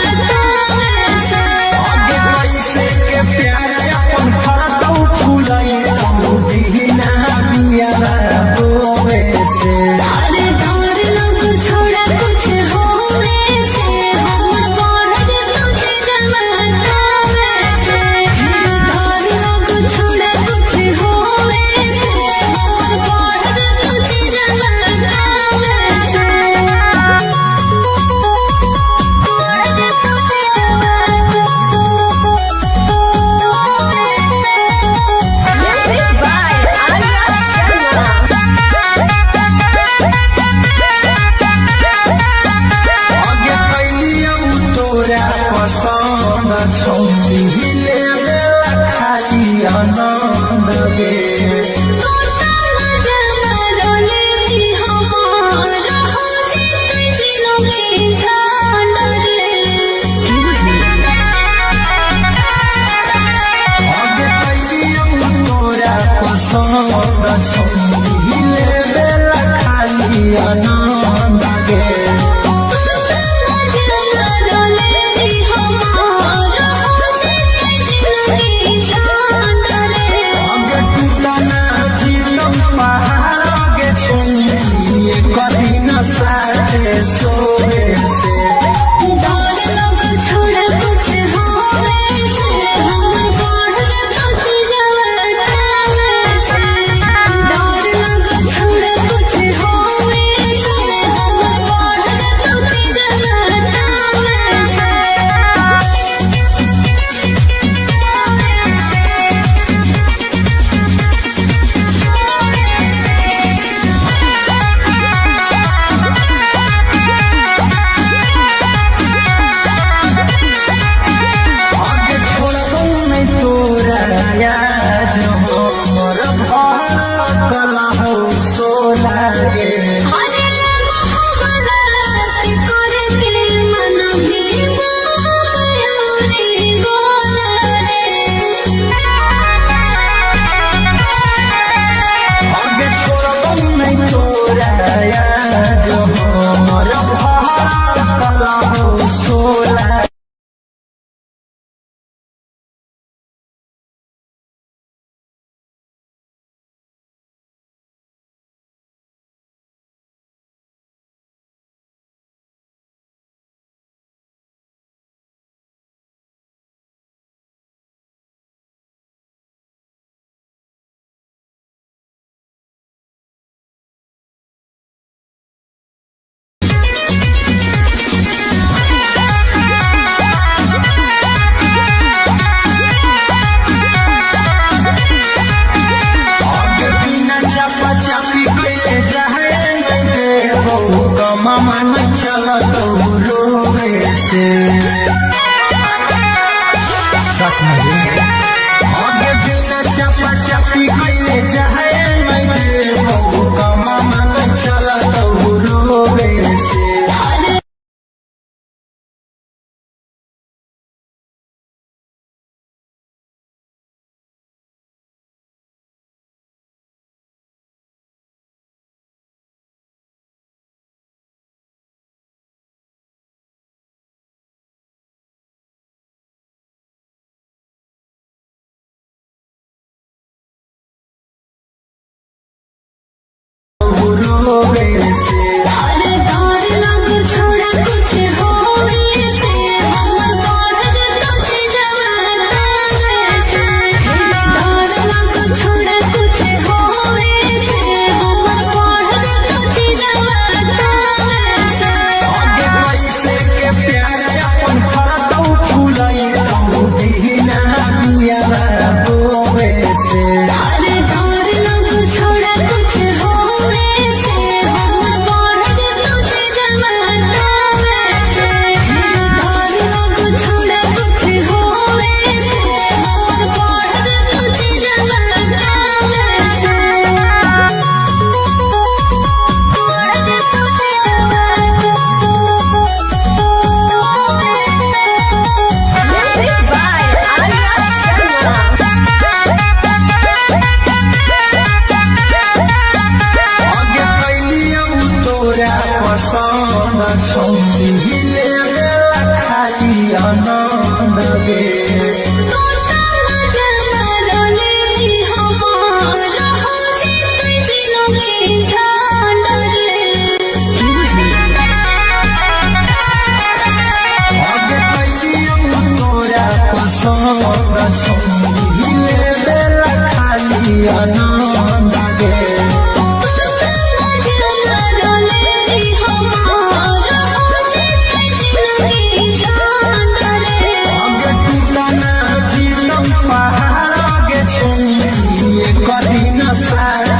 से। आगे कैसे के प्यार अपन फरतौ फुलई तू बिना बिया बोवे से। अरे डर लग छोड़ा कुछ होवे से हमर बढ़ जतो चीजवा से। डर लग छोड़ा कुछ होवे से हमर बढ़ जतो चीजवा से। Music by Arya Sharma. आगे कैलियौ तोरा पसंद छौ हिले बेला खाली आनंद गे। आगे कैलियौ तोरा पसंद छौ हिले बेला खाली आनंद गे। आगे टूटना जीतम पहाड़ आगे छौ कभी न साथे सोवे से। आगे छोड़बौ नहीं तोरा याद हो मोर भड़कल हौ सो लागे। आगे छोड़बौ नहीं तोरा याद हो मोर भड़कल हौ सो लागे। आगे बिना चापा चापी कइले जाए नहीं देबो कमा मन चलत रोवे से। साथ में आगे बिना चापा चापी कइले जाए नहीं देबो कमा मन चलत रोवे से।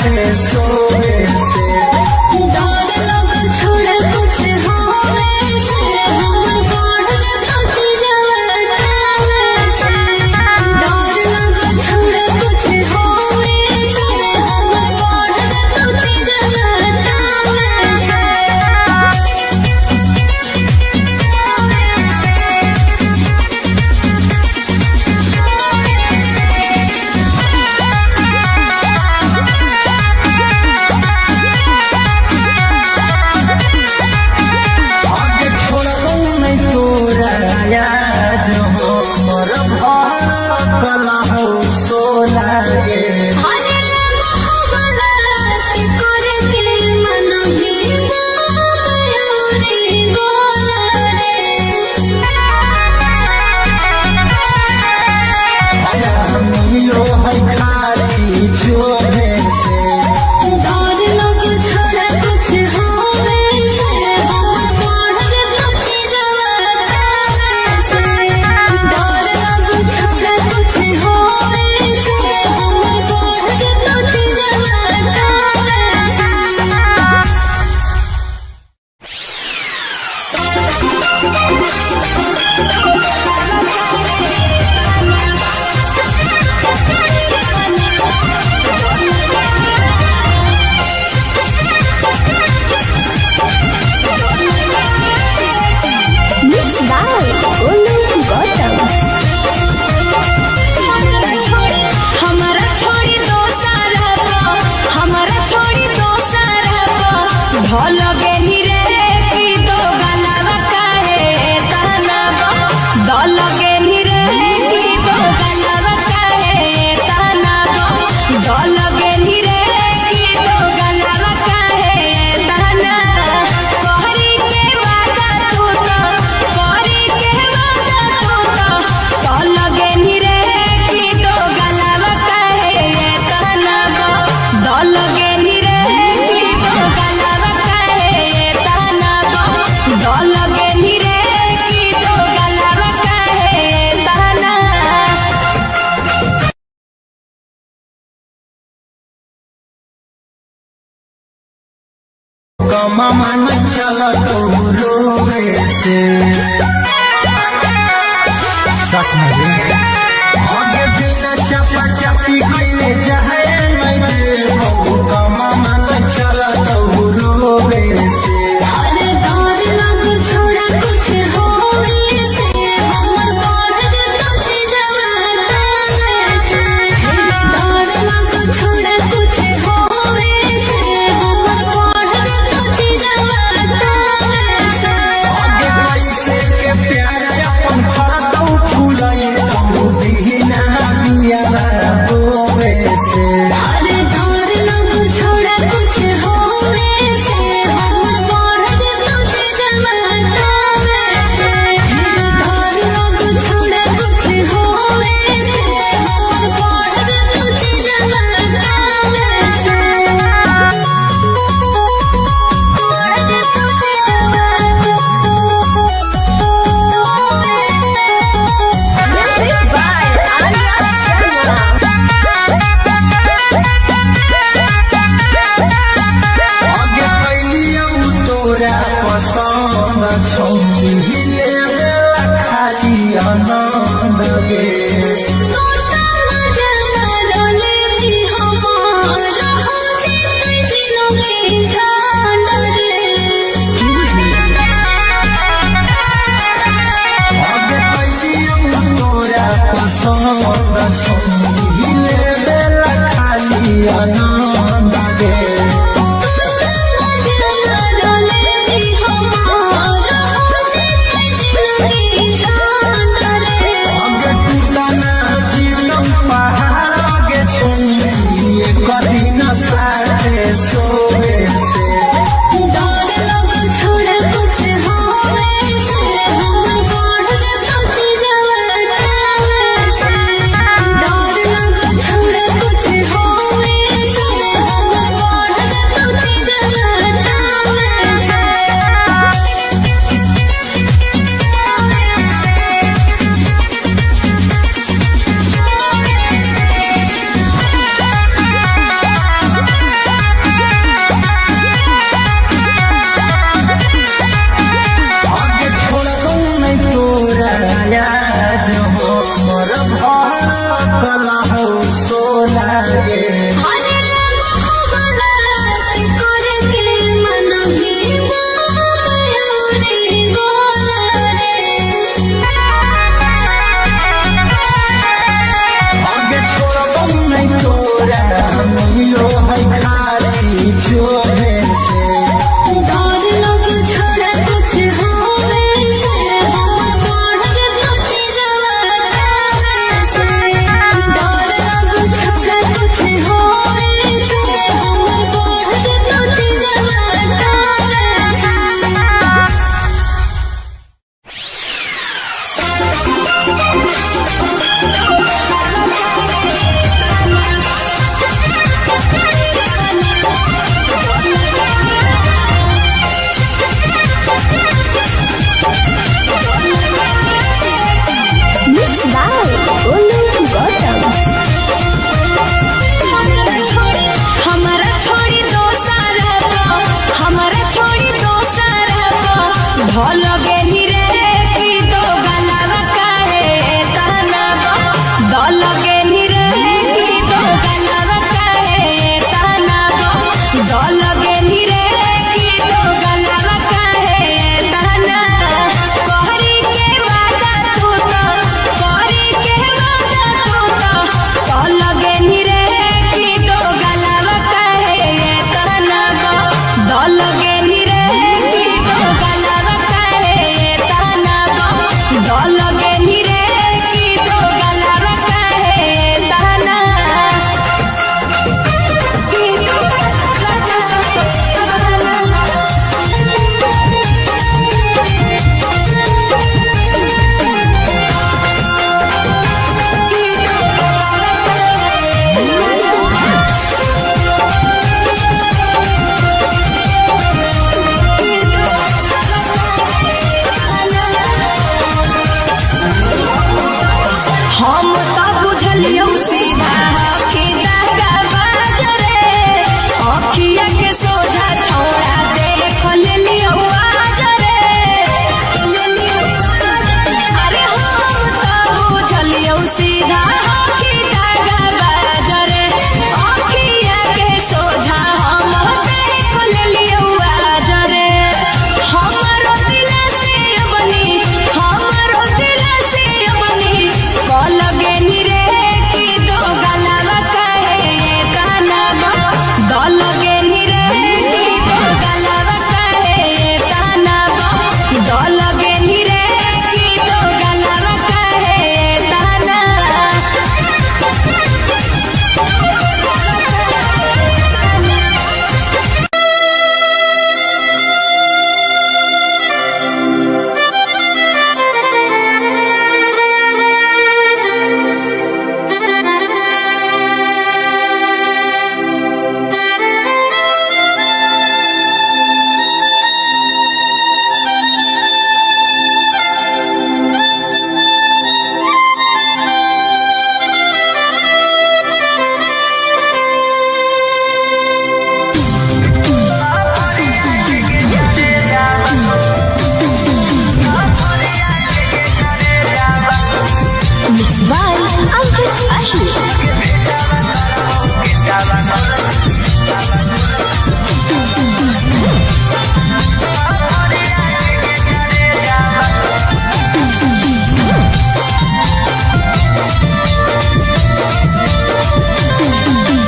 साथे सोए से। डर लग छोड़ा कुछ होवे से, हमर बढ़ जतो चीजवा से। डर लग छोड़ा कुछ होवे से, हमर बढ़ जतो चीजवा से। आगे छोड़बौ नहीं तोरा आज हो मोर भर हो सो लागे। अरे लगो बलास्ट करके मन भी मयूरी गोला रे। मिलो है खाली चोरे से। डर लग छोड़ा कुछ होवे से, हमर बढ़ जतो चीजवा से। डर लग छोड़ा कुछ होवे से, हमर बढ़ जतो चीजवा से। Mixed by Olu Gautam. हमारा छोड़ी दोसारा को, हमारा छोड़ी दोसारा को, भल गेनी रे की दो गलावा काहे ताना बो, दल गेनी रे की दो गलावा काहे ताना बो, दल गेनी रे की दो गलावा काहे ताना। कहरी के वादा तू तो, कहरी के वादा तू तो, दल गेनी रे की दो गलावा काहे ताना बो, दल गेनी रे की दो गलावा काहे ताना बो, दल गेनी रे की दो गलावा काहे ताना। कमा मन चलत रोवे से। साथ में रे। आगे बिना चपा चपी कइले जाए नहीं देबौ, कमा मन चलत रोवे से। अरे डर लग छोड़ा कुछ होवे से, हमर बढ़ जतो चीजवा से। डर लग छोड़ा कुछ होवे से, हमर बढ़ जतो चीजवा से। आगे पैसे के प्यार अपन फरतौ फुलई तौ बिना बिया बोवे।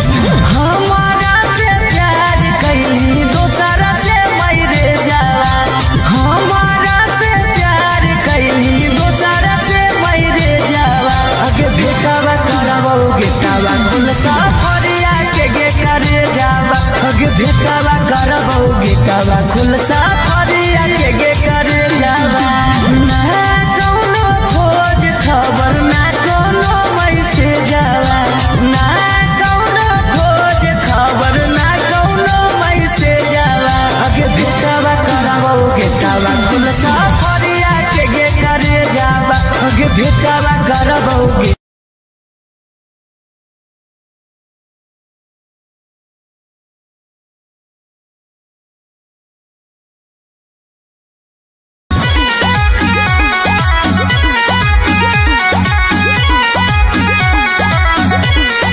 हमारा से प्यार कैली दोसरा से मरे जावा। हमारा से प्यार कैली दोसरा से मरे जावा। अगे भेटावा करावोगे सावा कुल साफरिया के गे करे जावा। अगे भेटावा करावोगे कावा कुल साफरिया के गे करे जावा। ना कौनो खोज खबर ना कौनो मैसेज आवा। ना कौनो खोज खबर ना कौनो मैसेज आवा। अगे भेटावा करावोगे सावा कुल साफरिया के गे करे जावा। अगे भेटावा करावोगे।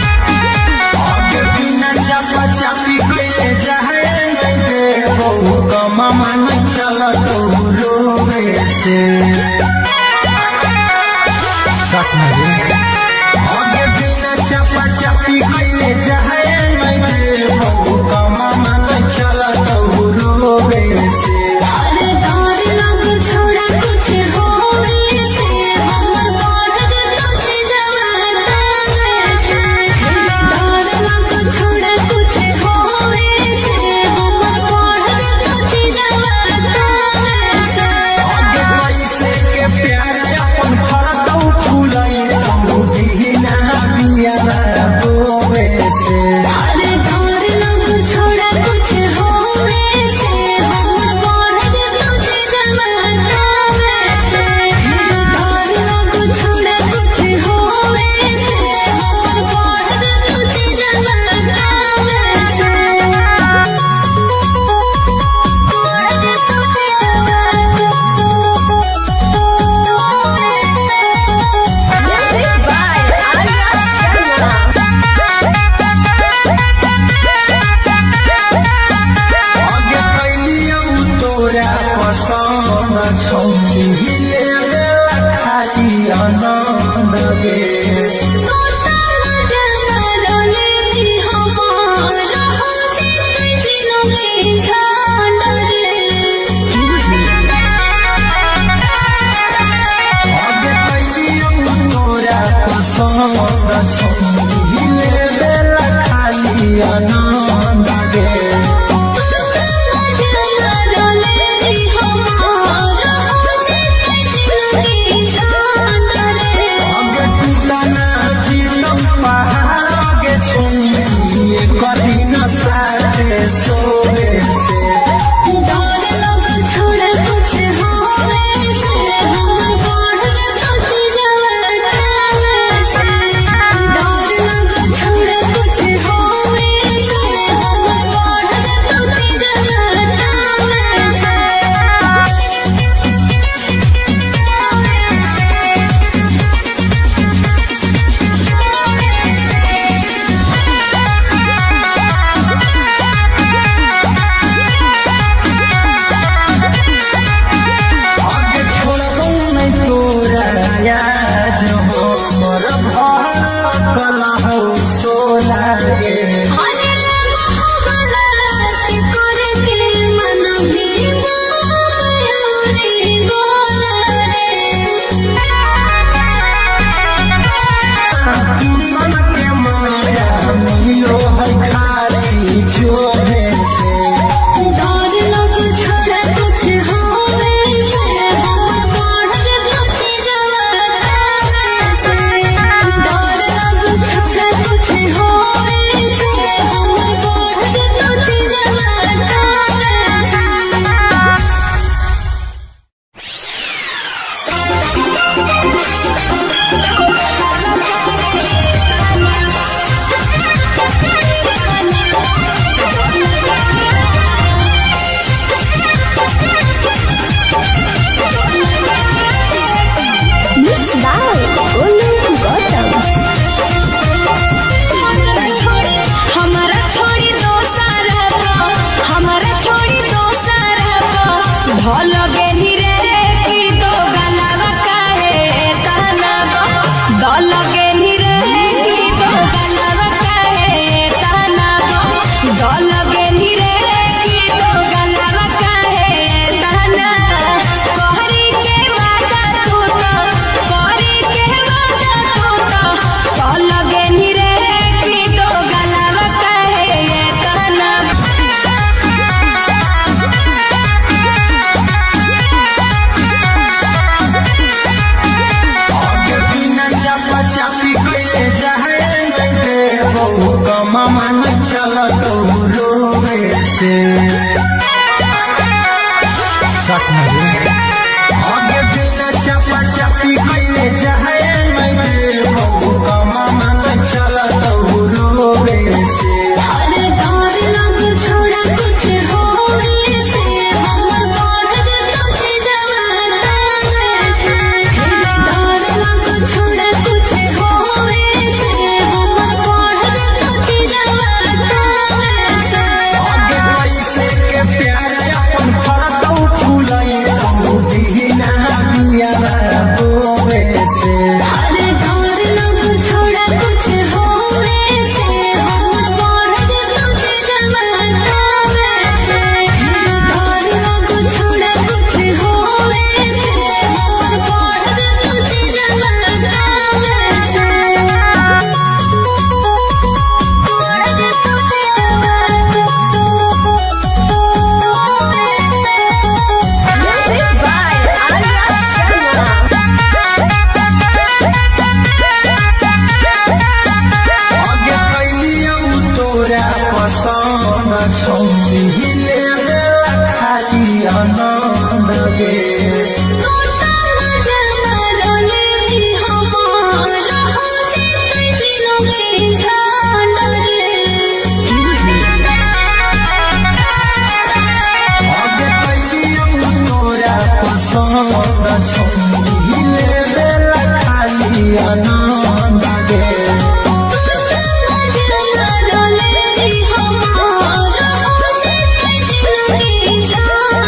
आगे बिना चापा चापी कइले जाए नहीं बहु कमा मन चलत रोवे से। साथ में रे। आगे बिना चापा चापी कइले जाए नहीं बहु कमा मन चलत रोवे से। अरे डर लग छोड़ा कुछ होवे से हमर बढ़ तुझे जवाना से। डर लग छोड़ा कुछ होवे से हमर बढ़ तुझे जवाना से। सट न रे। आगे बिना चपा चपी कइले जाए मैं बहु कमा मन चलत रोवे से। अरे डर लग छोड़ा कुछ होवे से, हमर बढ़ जेतो जीजवा तावे से। डर लग छोड़ा कुछ होवे से, हमर बढ़ जेतो जीजवा तावे से। आगे पैसे के प्यार अपन फरतौ फुलई तू दीना बिया बोवे से। अरे डर लग छोड़ा कुछ होवे से, हमर बढ़ जेतो जीजवा तावे से। डर लग छोड़ा कुछ होवे से, हमर बढ़ जेतो जीजवा तावे से। बढ़ जेतो जीजवा Music by Arya Sharma. आगे कैलियौ तोरा पसंद छौली लेवेला खाली आनंद गे। आगे कैलियौ तोरा पसंद छौली लेवेला खाली आनंद गे।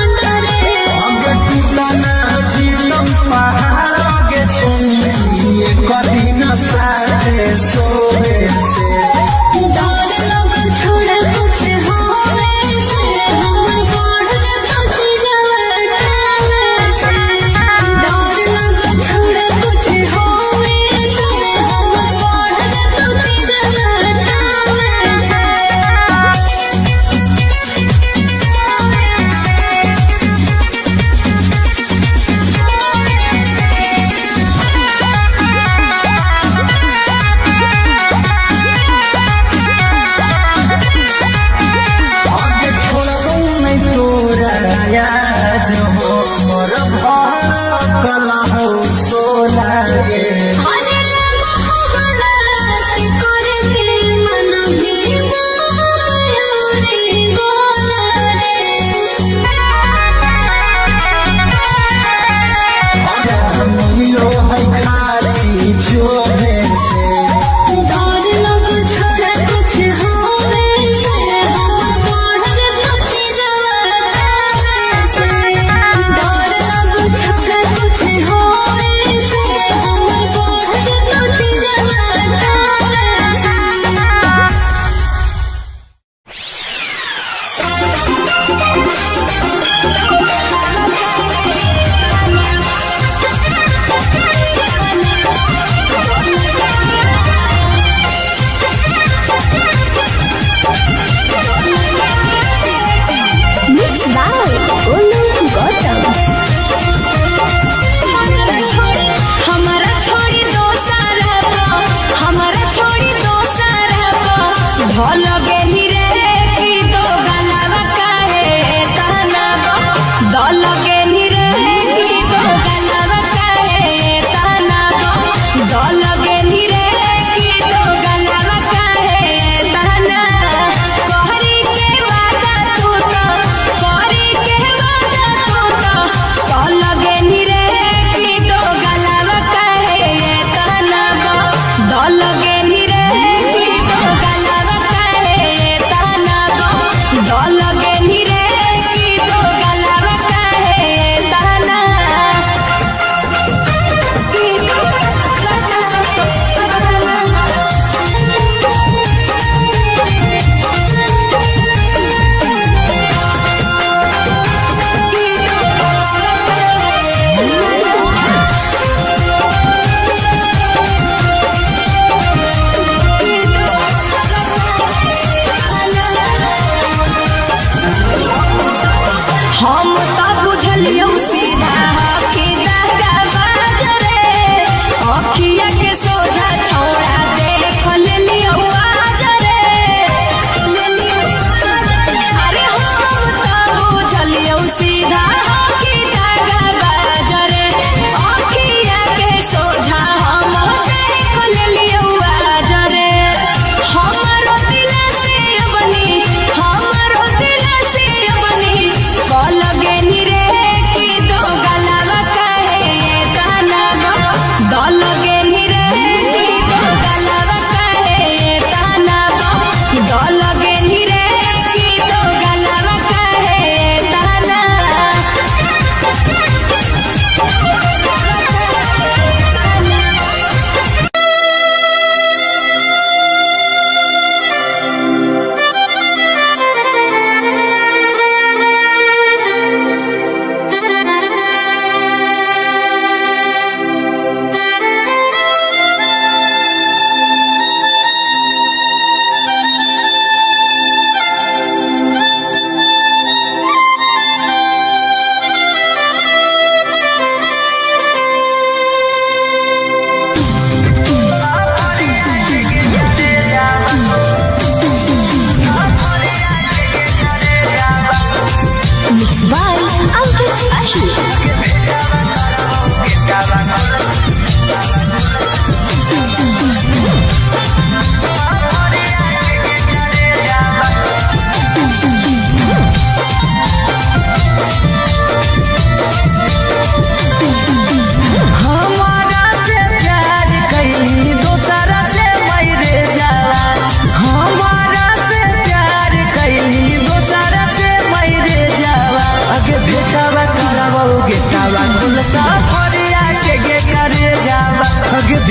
आगे टूटना जीतम पहाड़ आगे छौली एक दिन साथे सोवे से। डर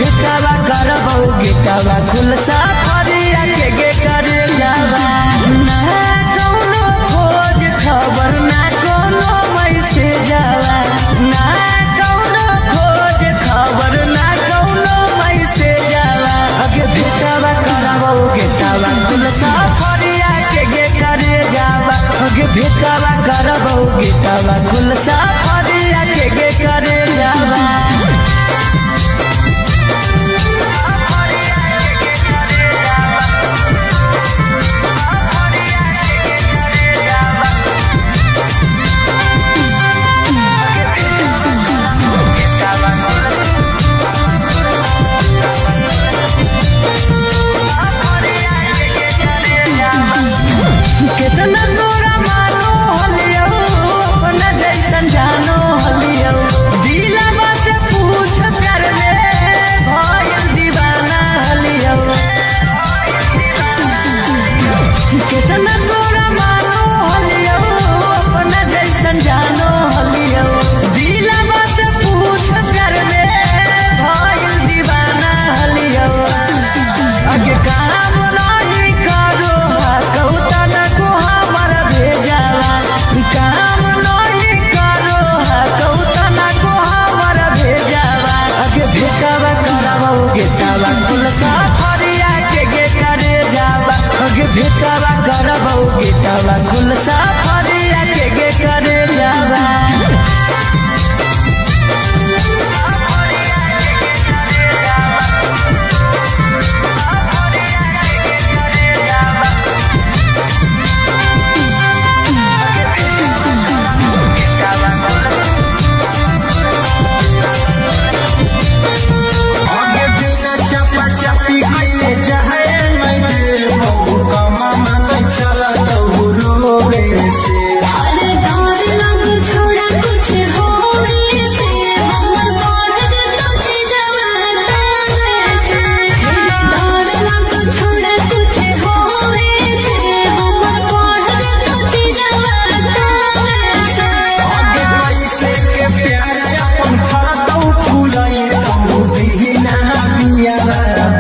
भेटावा करबौ गेटावा खुल सफरिया के गे करे जावा। ना कौनो खोज खबर ना कोनो मैसेज आवा, ना कौनो खोज खबर ना कौनो मैसेज आवा। अगे भेटावा करबौ गेटावा खुल सफरिया के गे करे जावा। अगे भेटावा करबौ गेटावा खुल सफरिया के गे करे जावा। कितना तोरा मानो हलियौ, अपना जैसन जानो हलियौ। दिलवा से पूछ प्यार में भइल दीवाना हलियौ। कितना तोरा मानो हलियौ, अपना जैसन जानो हलियौ। दिलवा से पूछ प्यार में भइल दीवाना हलियौ। आगे काम नाही करो कौता न को हमर भेजावा। काम नाही करो कौता न को हमर भेजावा। आगे भेटावा करबौ गेटावा कुल सफरिया के गे करे जावा। आगे भेटावा करबौ गेटावा कुल सफरिया के गे करे जावा। आगे बिना चापा चापी कइले जाए मैं बहु कमा मन चलत रोवे से। अरे डर लग छोड़ा कुछ होवे से, हमर बढ़ जतो जवाना से। डर लग छोड़ा कुछ होवे से, हमर बढ़ जतो जवाना से। आगे पैसे के प्यार अपन फरतौ फुलई तू बिना बिया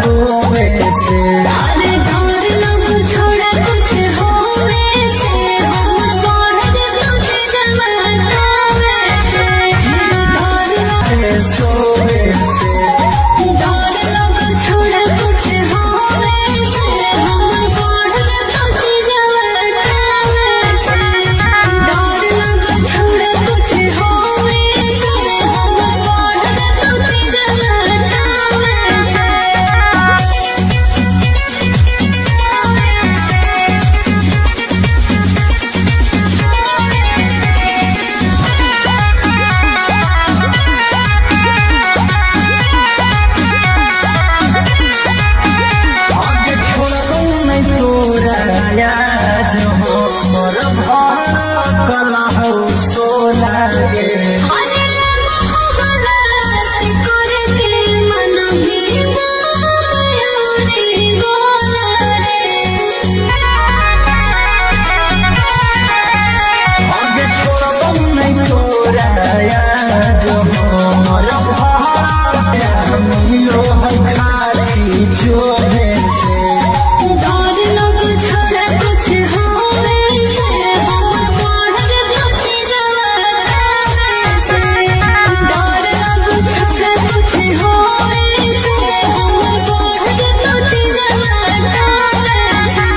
बोवे से। अरे डर लग छोड़ा कुछ होवे से, हमर बढ़ जतो जवाना से। डर लग सोवे से। डर लग छोड़ा कुछ होवे से, हमर बढ़ जतो जवाना से। डर लग छोड़ा कुछ होवे से, हमर बढ़ जतो जवाना से। आगे छोड़बौ नहीं तोरा आज हो मोर कला हो सोला गे। अरे लगो बलास्ट करके मन भी मायूरी गोला रे। आगे छोड़बौ नहीं तोरा आज हो मोर मिलो है खाली चोरे से। डर लग छोड़ा कुछ होवे से, हमर बढ़ जतो जवाना से। डर लग छोड़ा कुछ होवे से, हमर बढ़ जतो जवाना से।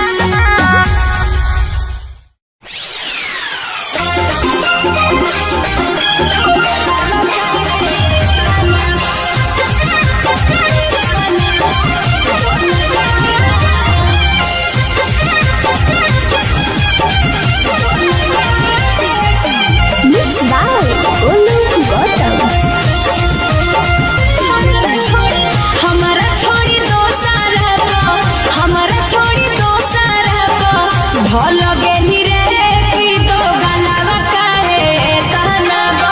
Mix by Olu Gautam. हमारा छोड़ी दोसरा को, हमारा छोड़ी दोसरा को, भल गेनी रे की दो गलावा काहे ताना बा।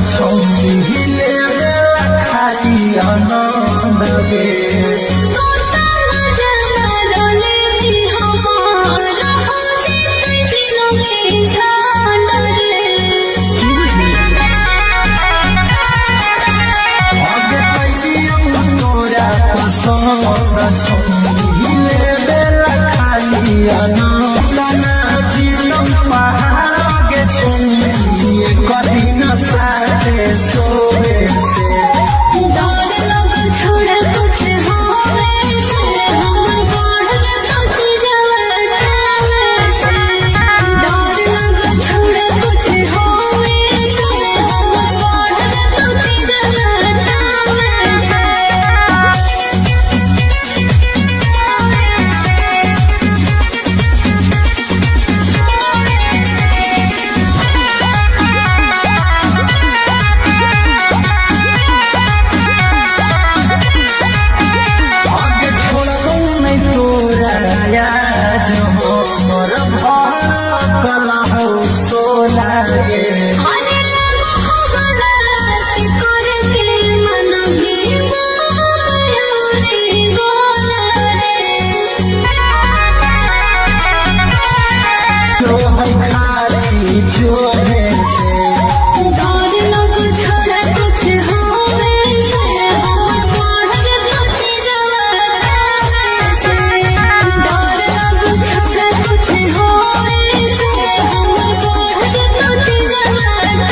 छौनी लेवेला खाली आनंद गे। तोता मजा रोले भी हमारा हो जीते जिलोगे छान रे। आगे कैलियौ तोरा पसंद छौनी लेवेला खाली आनंद ना जीतम पहाड़ गे छौनी कदिन साथे सोवे से। डर लग छोड़ा कुछ होवे से हमर बढ़ जतो चीजवा से। डर लग छोड़ा कुछ होवे से हमर बढ़ जतो चीजवा से। आगे छोड़बौ नै तोरा आज हो मोर भड़कल हौ सोला गे। अरे लगो हो गलत करके मन भी माया रे गोला रे। जो है खाली चोरे से। डर लग छोड़ा कुछ होवे से हमर बढ़ जतो चीजवा से। डर लग छोड़ा कुछ होवे से हमर बढ़ जतो चीजवा से।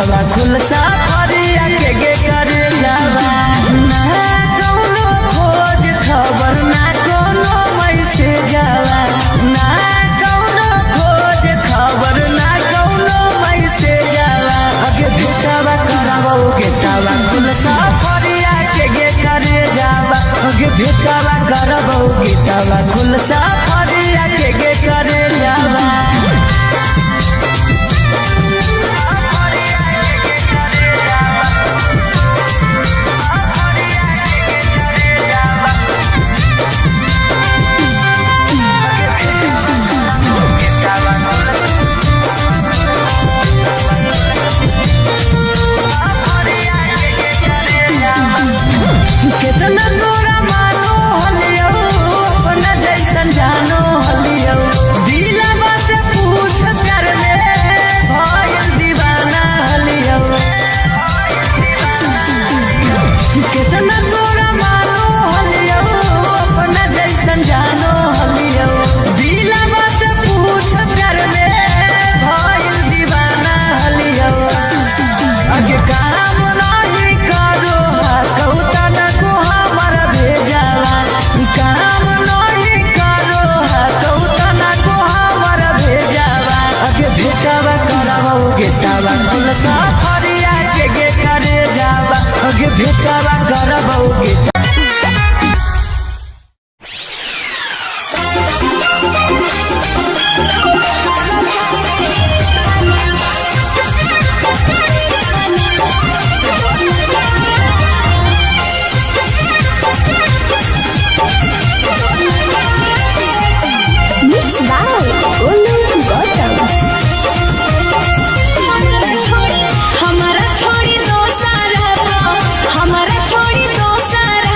भेटावा खुलसा फरिया के गे करे जावा। ना कौनो खोज खबर ना कोनो मैसेज आवा, ना कौनो खोज खबर ना कौनो मैसेज आवा। अगे भेटावा करावो गेटावा खुलसा फरिया के गे करे जावा। अगे भेटावा करावो गेटावा खुलसा फरिया के गे करे जावा। कितना तोरा मानो हलियो, अपना जैसन जानो हलियो। दिलवा से पूछ प्यार में भइल दीवाना हलियो। कितना तोरा मानो हलियो, अपना जैसन जानो हलियो। दिलवा से पूछ प्यार में भइल दीवाना हलियो। आगे काम नहीं करो कौता न को हमर भेजावा। काम नहीं करो कौता न को हमर भेजावा। आगे भेटावा करावो गेटावा खुलसा फरिया के गे करे जावा। आगे भेटावा करावो गेटावा। Mix by Golu Gautam. हमारा छोड़ी दो सारा पो, हमारा छोड़ी दो सारा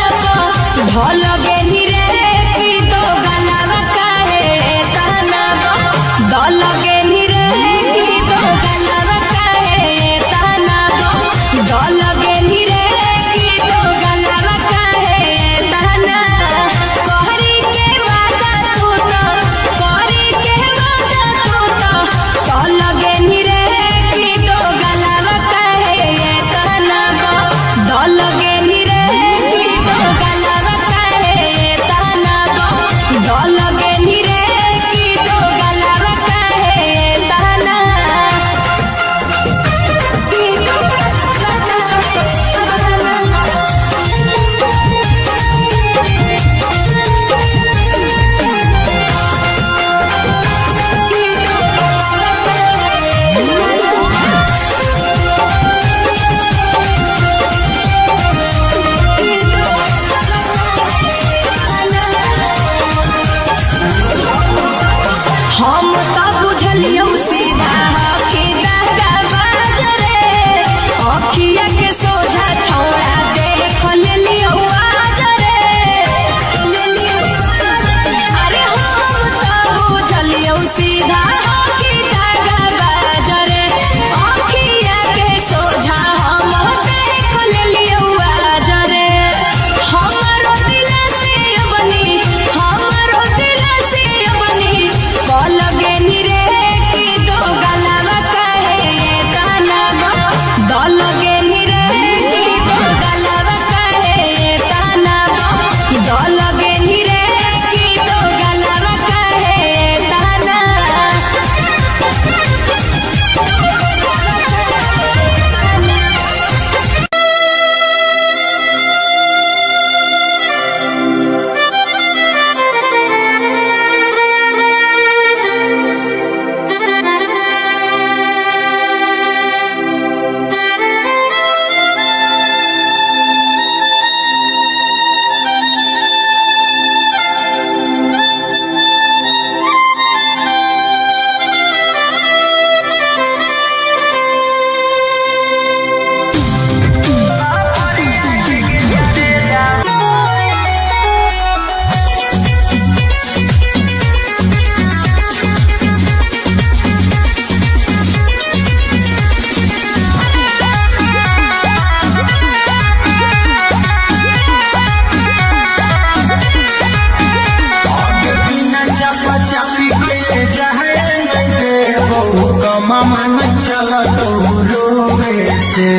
से।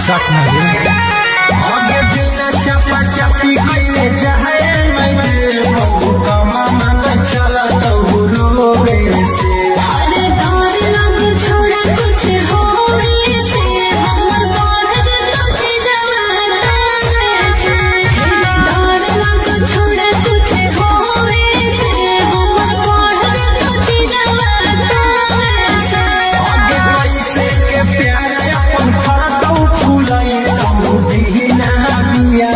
सट ना रे। आगे बिना चापा चापी कइले जाए नहीं देबो, कमा मन चलत रोवे से। अरे डर लग छोड़ा कुछ होवे से, हमर बढ़ जेतौ जीजवा तावे से। डर लग छोड़ा कुछ होवे से, हमर बढ़ जेतौ जीजवा तावे से। आगे पैसे के प्यार अपन फरतौ फुलई तौ बिना बिया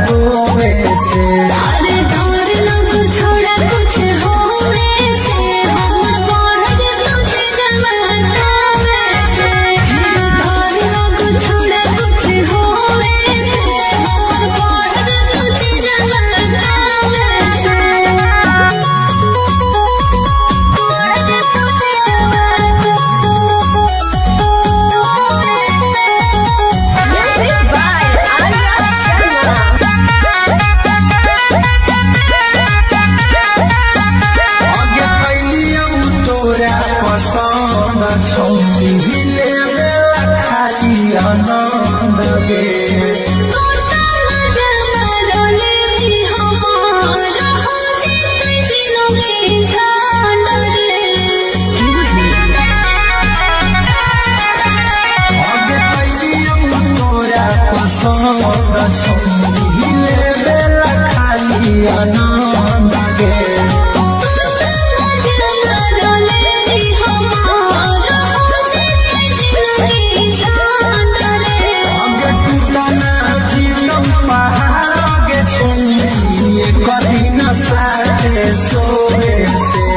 बोवे से। अरे डर लग छोड़ा कुछ होवे से, हमर बढ़ जेतौ जीजवा तावे से। डर लग छोड़ा कुछ होवे से, हमर बढ़ जेतौ जीजवा तावे से। बढ़ जेतौ जीजवा। Music by Arya Sharma. आगे कैलियौ तोरा पसंद छौ, हिले बेला खाली आनंद गे। तोता मजा ले हमारा हो जीते जिनगी जान रे। आगे कैलियौ तोरा पसंद छौ, हिले बेला खाली आनंद गे। तोता मजा ले हमारा हो जीते जिनगी जान रे। आगे टूटना जीतौ पहाड़ गे छौरी, कभी न साथे सोवे से।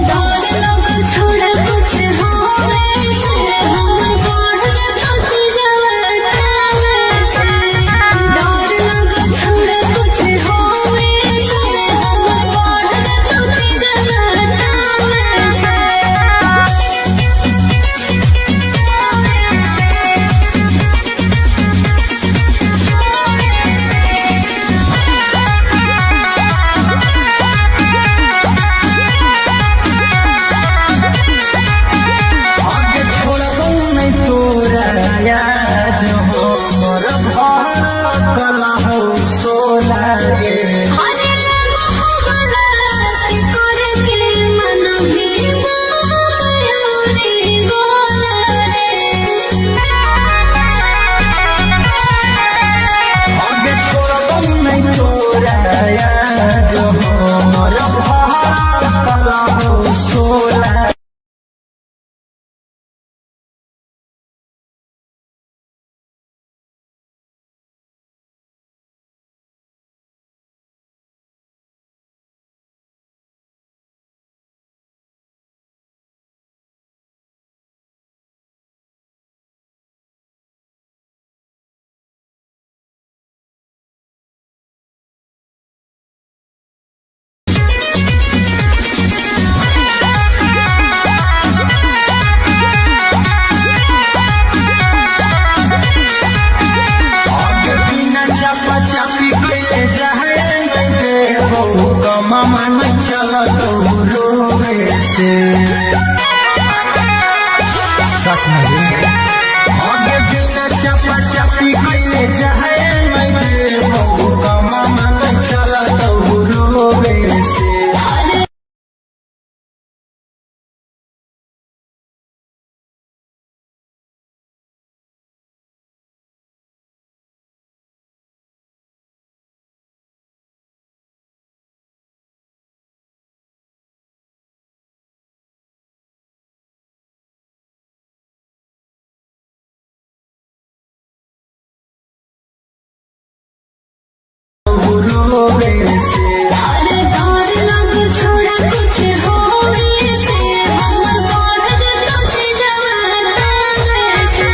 डर लग छोड़ा कुछ होवे से, हमर बढ़ जेतौ जीजवा तावे से। डर लग छोड़ा कुछ होवे से, हमर बढ़ जेतौ जीजवा तावे से। आगे छोड़बौ नहीं तोरा आज हो, मोर भड़कल हौ सोला गे। अरे लगो बलास्ट करके मन भी मयूरी गोला रे। आगे छोड़बौ नहीं तोरा आज हो, मोर भड़कल हौ सोला। आगे बिना चापा चापी कइले जाए नहीं देबो, कमा मन चलत रोवे से। सट ना रे। आगे बिना चापा चापी कइले जाए नहीं देबो, कमा मन चलत रोवे से। रोवे से। अरे डर लग छोड़ा कुछ होवे से, हमर बढ़ जेतौ जीजवा तावे से।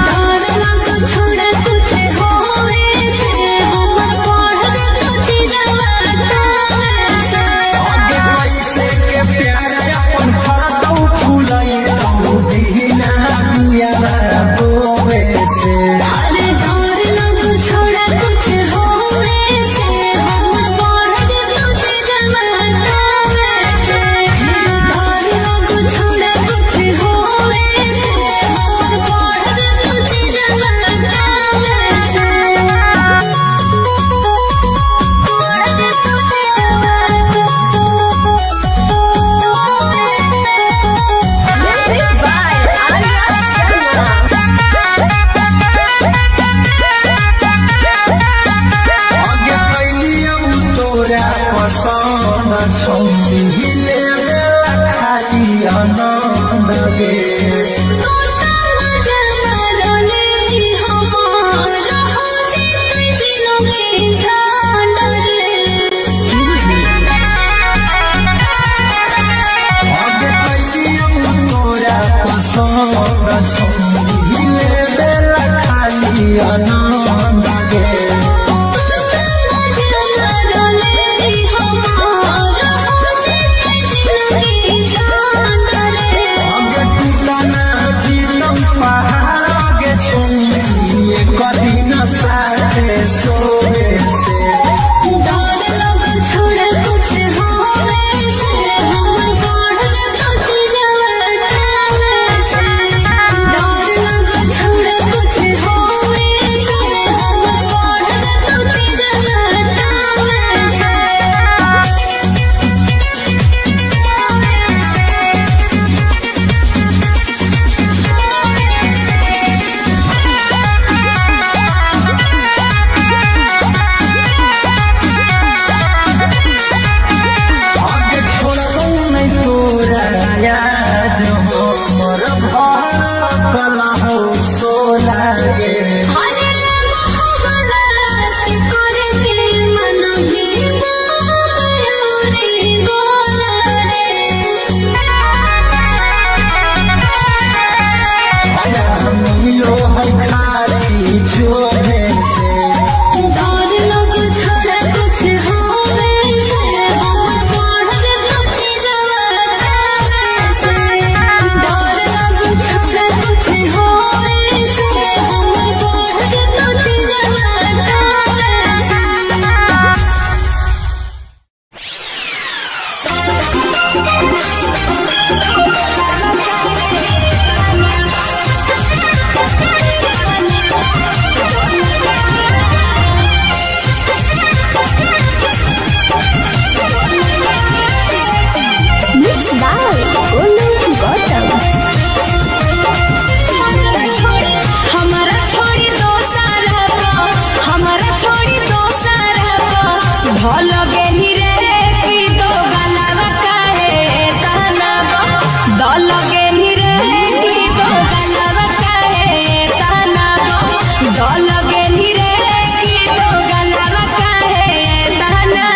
डर लग छोड़ा कुछ होवे से, हमर बढ़ जेतौ जीजवा तावे से। आगे पैसे के प्यार अपन फरतौ फुलई तौ बिना बिया बोवे से। अरे डर लग छोड़ा कुछ होवे से, हमर आनंद गे। आगे कैलियौ तोरा पसंद छौरी लेबेला खाली आनंद गे। आगे टूटना जीतम पहाड़ गे छौरी एक दिन साथे सोवे से। आगे छोड़बौ नै तोरा आज हमर भर कलहौ सोला गे। मिलो है खाली चोरे से। Mixed by Olu Gautam. हमारा छोड़ी दोसारा को, हमारा छोड़ी दोसारा को, भल गेनी रे की दो गलावा काहे ताना बो, दल गेनी रे की दो गलावा काहे ताना बो, दल गेनी रे की दो गलावा काहे ताना,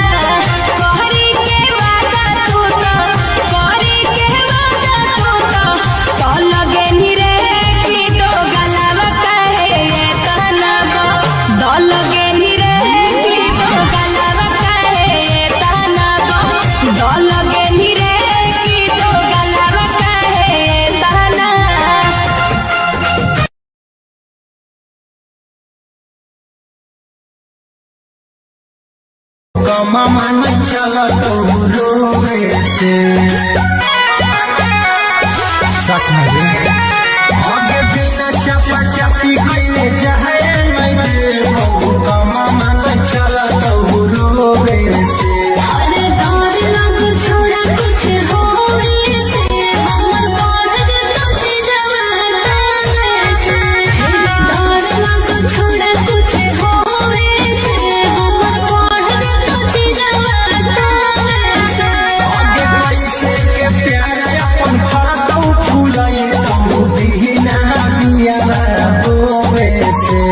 कहरी के वादा तू तो, कहरी के वादा तू तो, तल गेनी रे की दो गलावा काहे ताना बो, दल गेनी रे की दो गलावा काहे ताना बो, दल गेनी रे की दो गलावा काहे ताना। कमा मन चलत रोवे से। साथ में रे। आगे बिना चपा चपी कैले जाए नहीं देबौ कमा मन चलत रोवे से। आगे कैसे के प्यार अपन फरतौ फुलै तौ बिना बिया होवे से।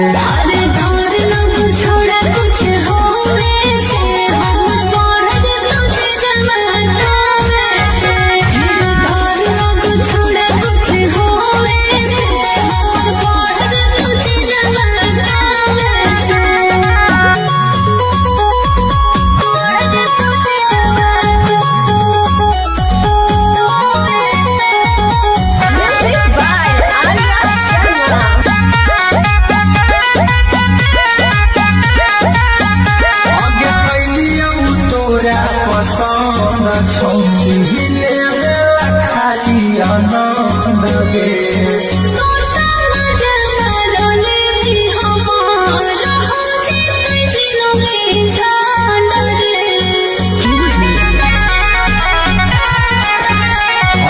Music by Arya Sharma. आगे कैलियौ तोरा पसंद छौरी लेबेला खाली आनंद गे।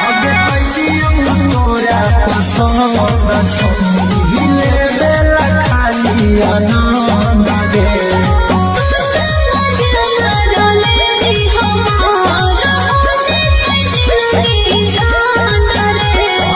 आगे कैलियौ तोरा पसंद छौरी लेबेला खाली आनंद गे। हमारा हो जिंदगी जान रे।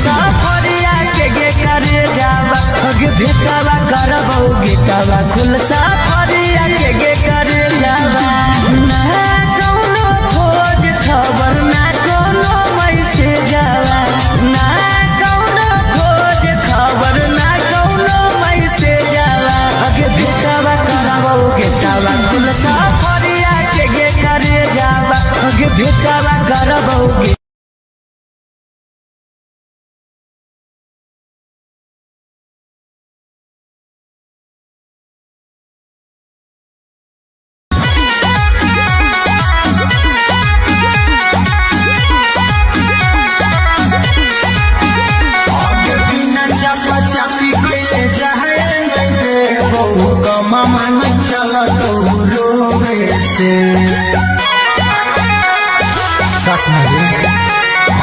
सफरिया के गे करे जावा अगे भेटावा करबौ गेटावा खुल सफरिया के गे करे जावा। ना कौनो खोज खबर ना कौनो मैसेज आवा, ना कौनो खोज खबर ना कौनो मैसेज आवा। अगे भेटावा करबौ गेटावा खुल सफरिया के गे करे जावा अगे भेटावा करबौ गे। आगे बिना चापा चापी कइले जाए नहीं देबो कमामा नहीं चलत रोवे से। साथ में रे।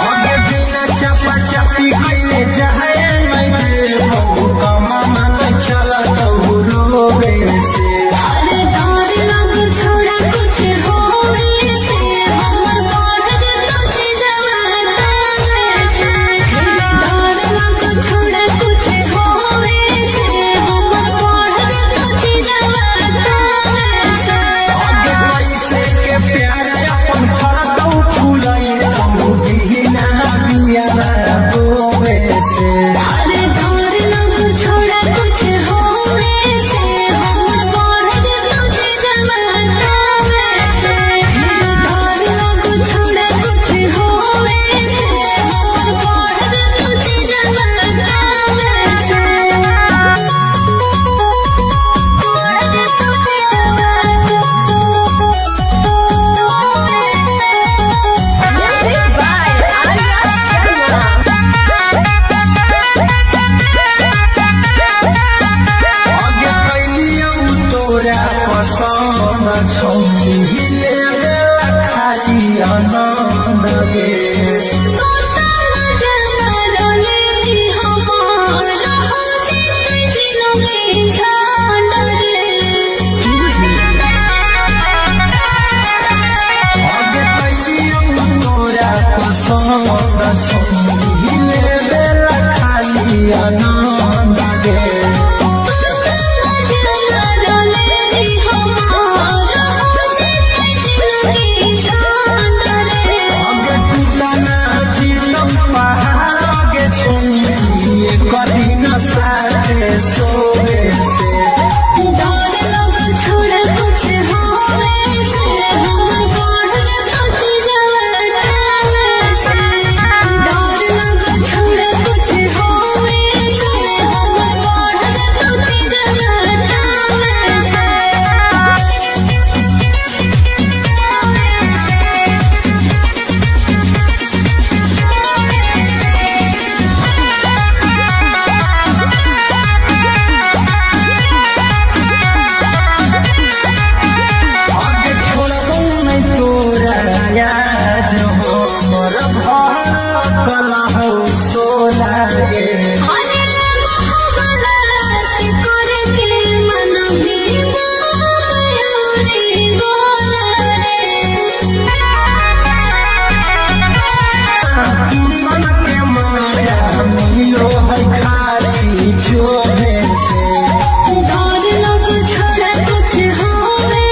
आगे बिना चापा चापी कइले जाए नहीं देबो कमामा नहीं चलत रोवे से। अरे डर लग छोड़ा कुछ होवे से हमर बढ़ जेतो चीजवा से। डर लग छोड़ा कुछ होवे से हमर बढ़ जेतो चीजवा से। आगे पैसे के प्यार अपन फरतौ फुलई तू बिना बिया गोवे से। अरे डर लग छोड़ा कुछ होवे से हमर बढ़ जेतो चीजवा से। डर लग छोड़ा कुछ होवे से हमर बढ़ जेतो चीजवा से। Music by Arya Sharma. आगे कैलियौ तोरा पसंद छौ लेला खाली आनंद गे। आगे कैलियौ तोरा पसंद छौ लेला खाली आनंद गे। आगे टूटना जीतम पहाड़ आगे छुइए कदी न साथे सोवे से। आगे छोड़बौ नहीं तोरा आज हो मोर भड़कल हौ सोला गे। मन के माया मिलो है खाली चोभे से। कुछ होवे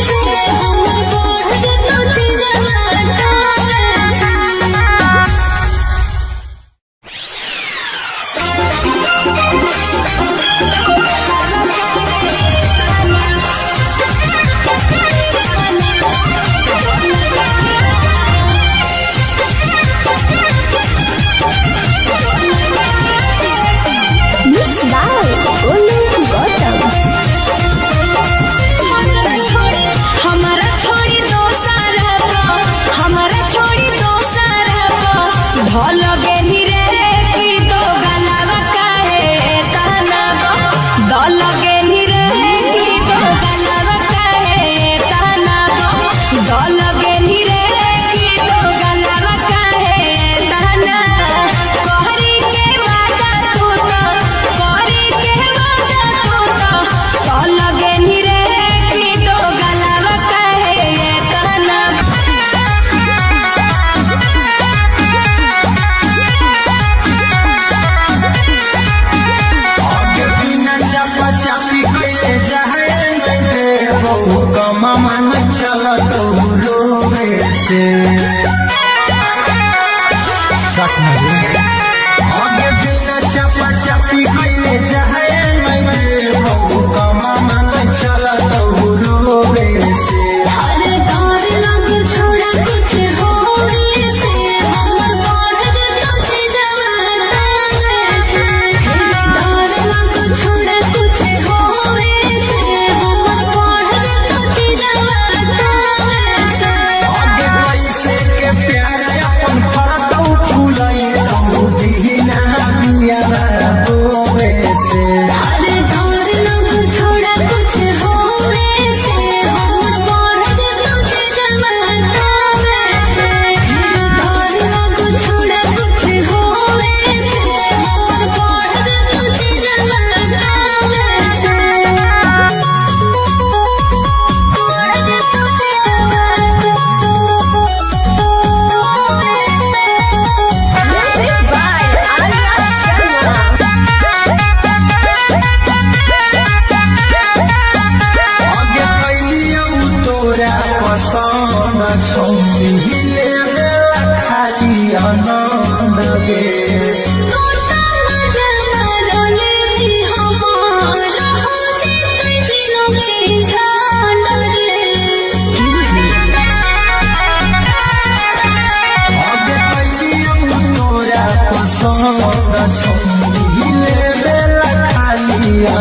से।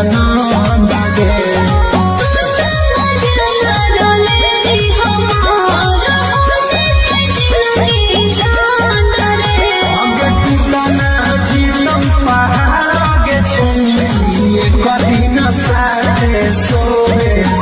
आनंद गे। अगे टूटना जीतम पहाड़ गे छौरी, एक दिन साथे सोवेला।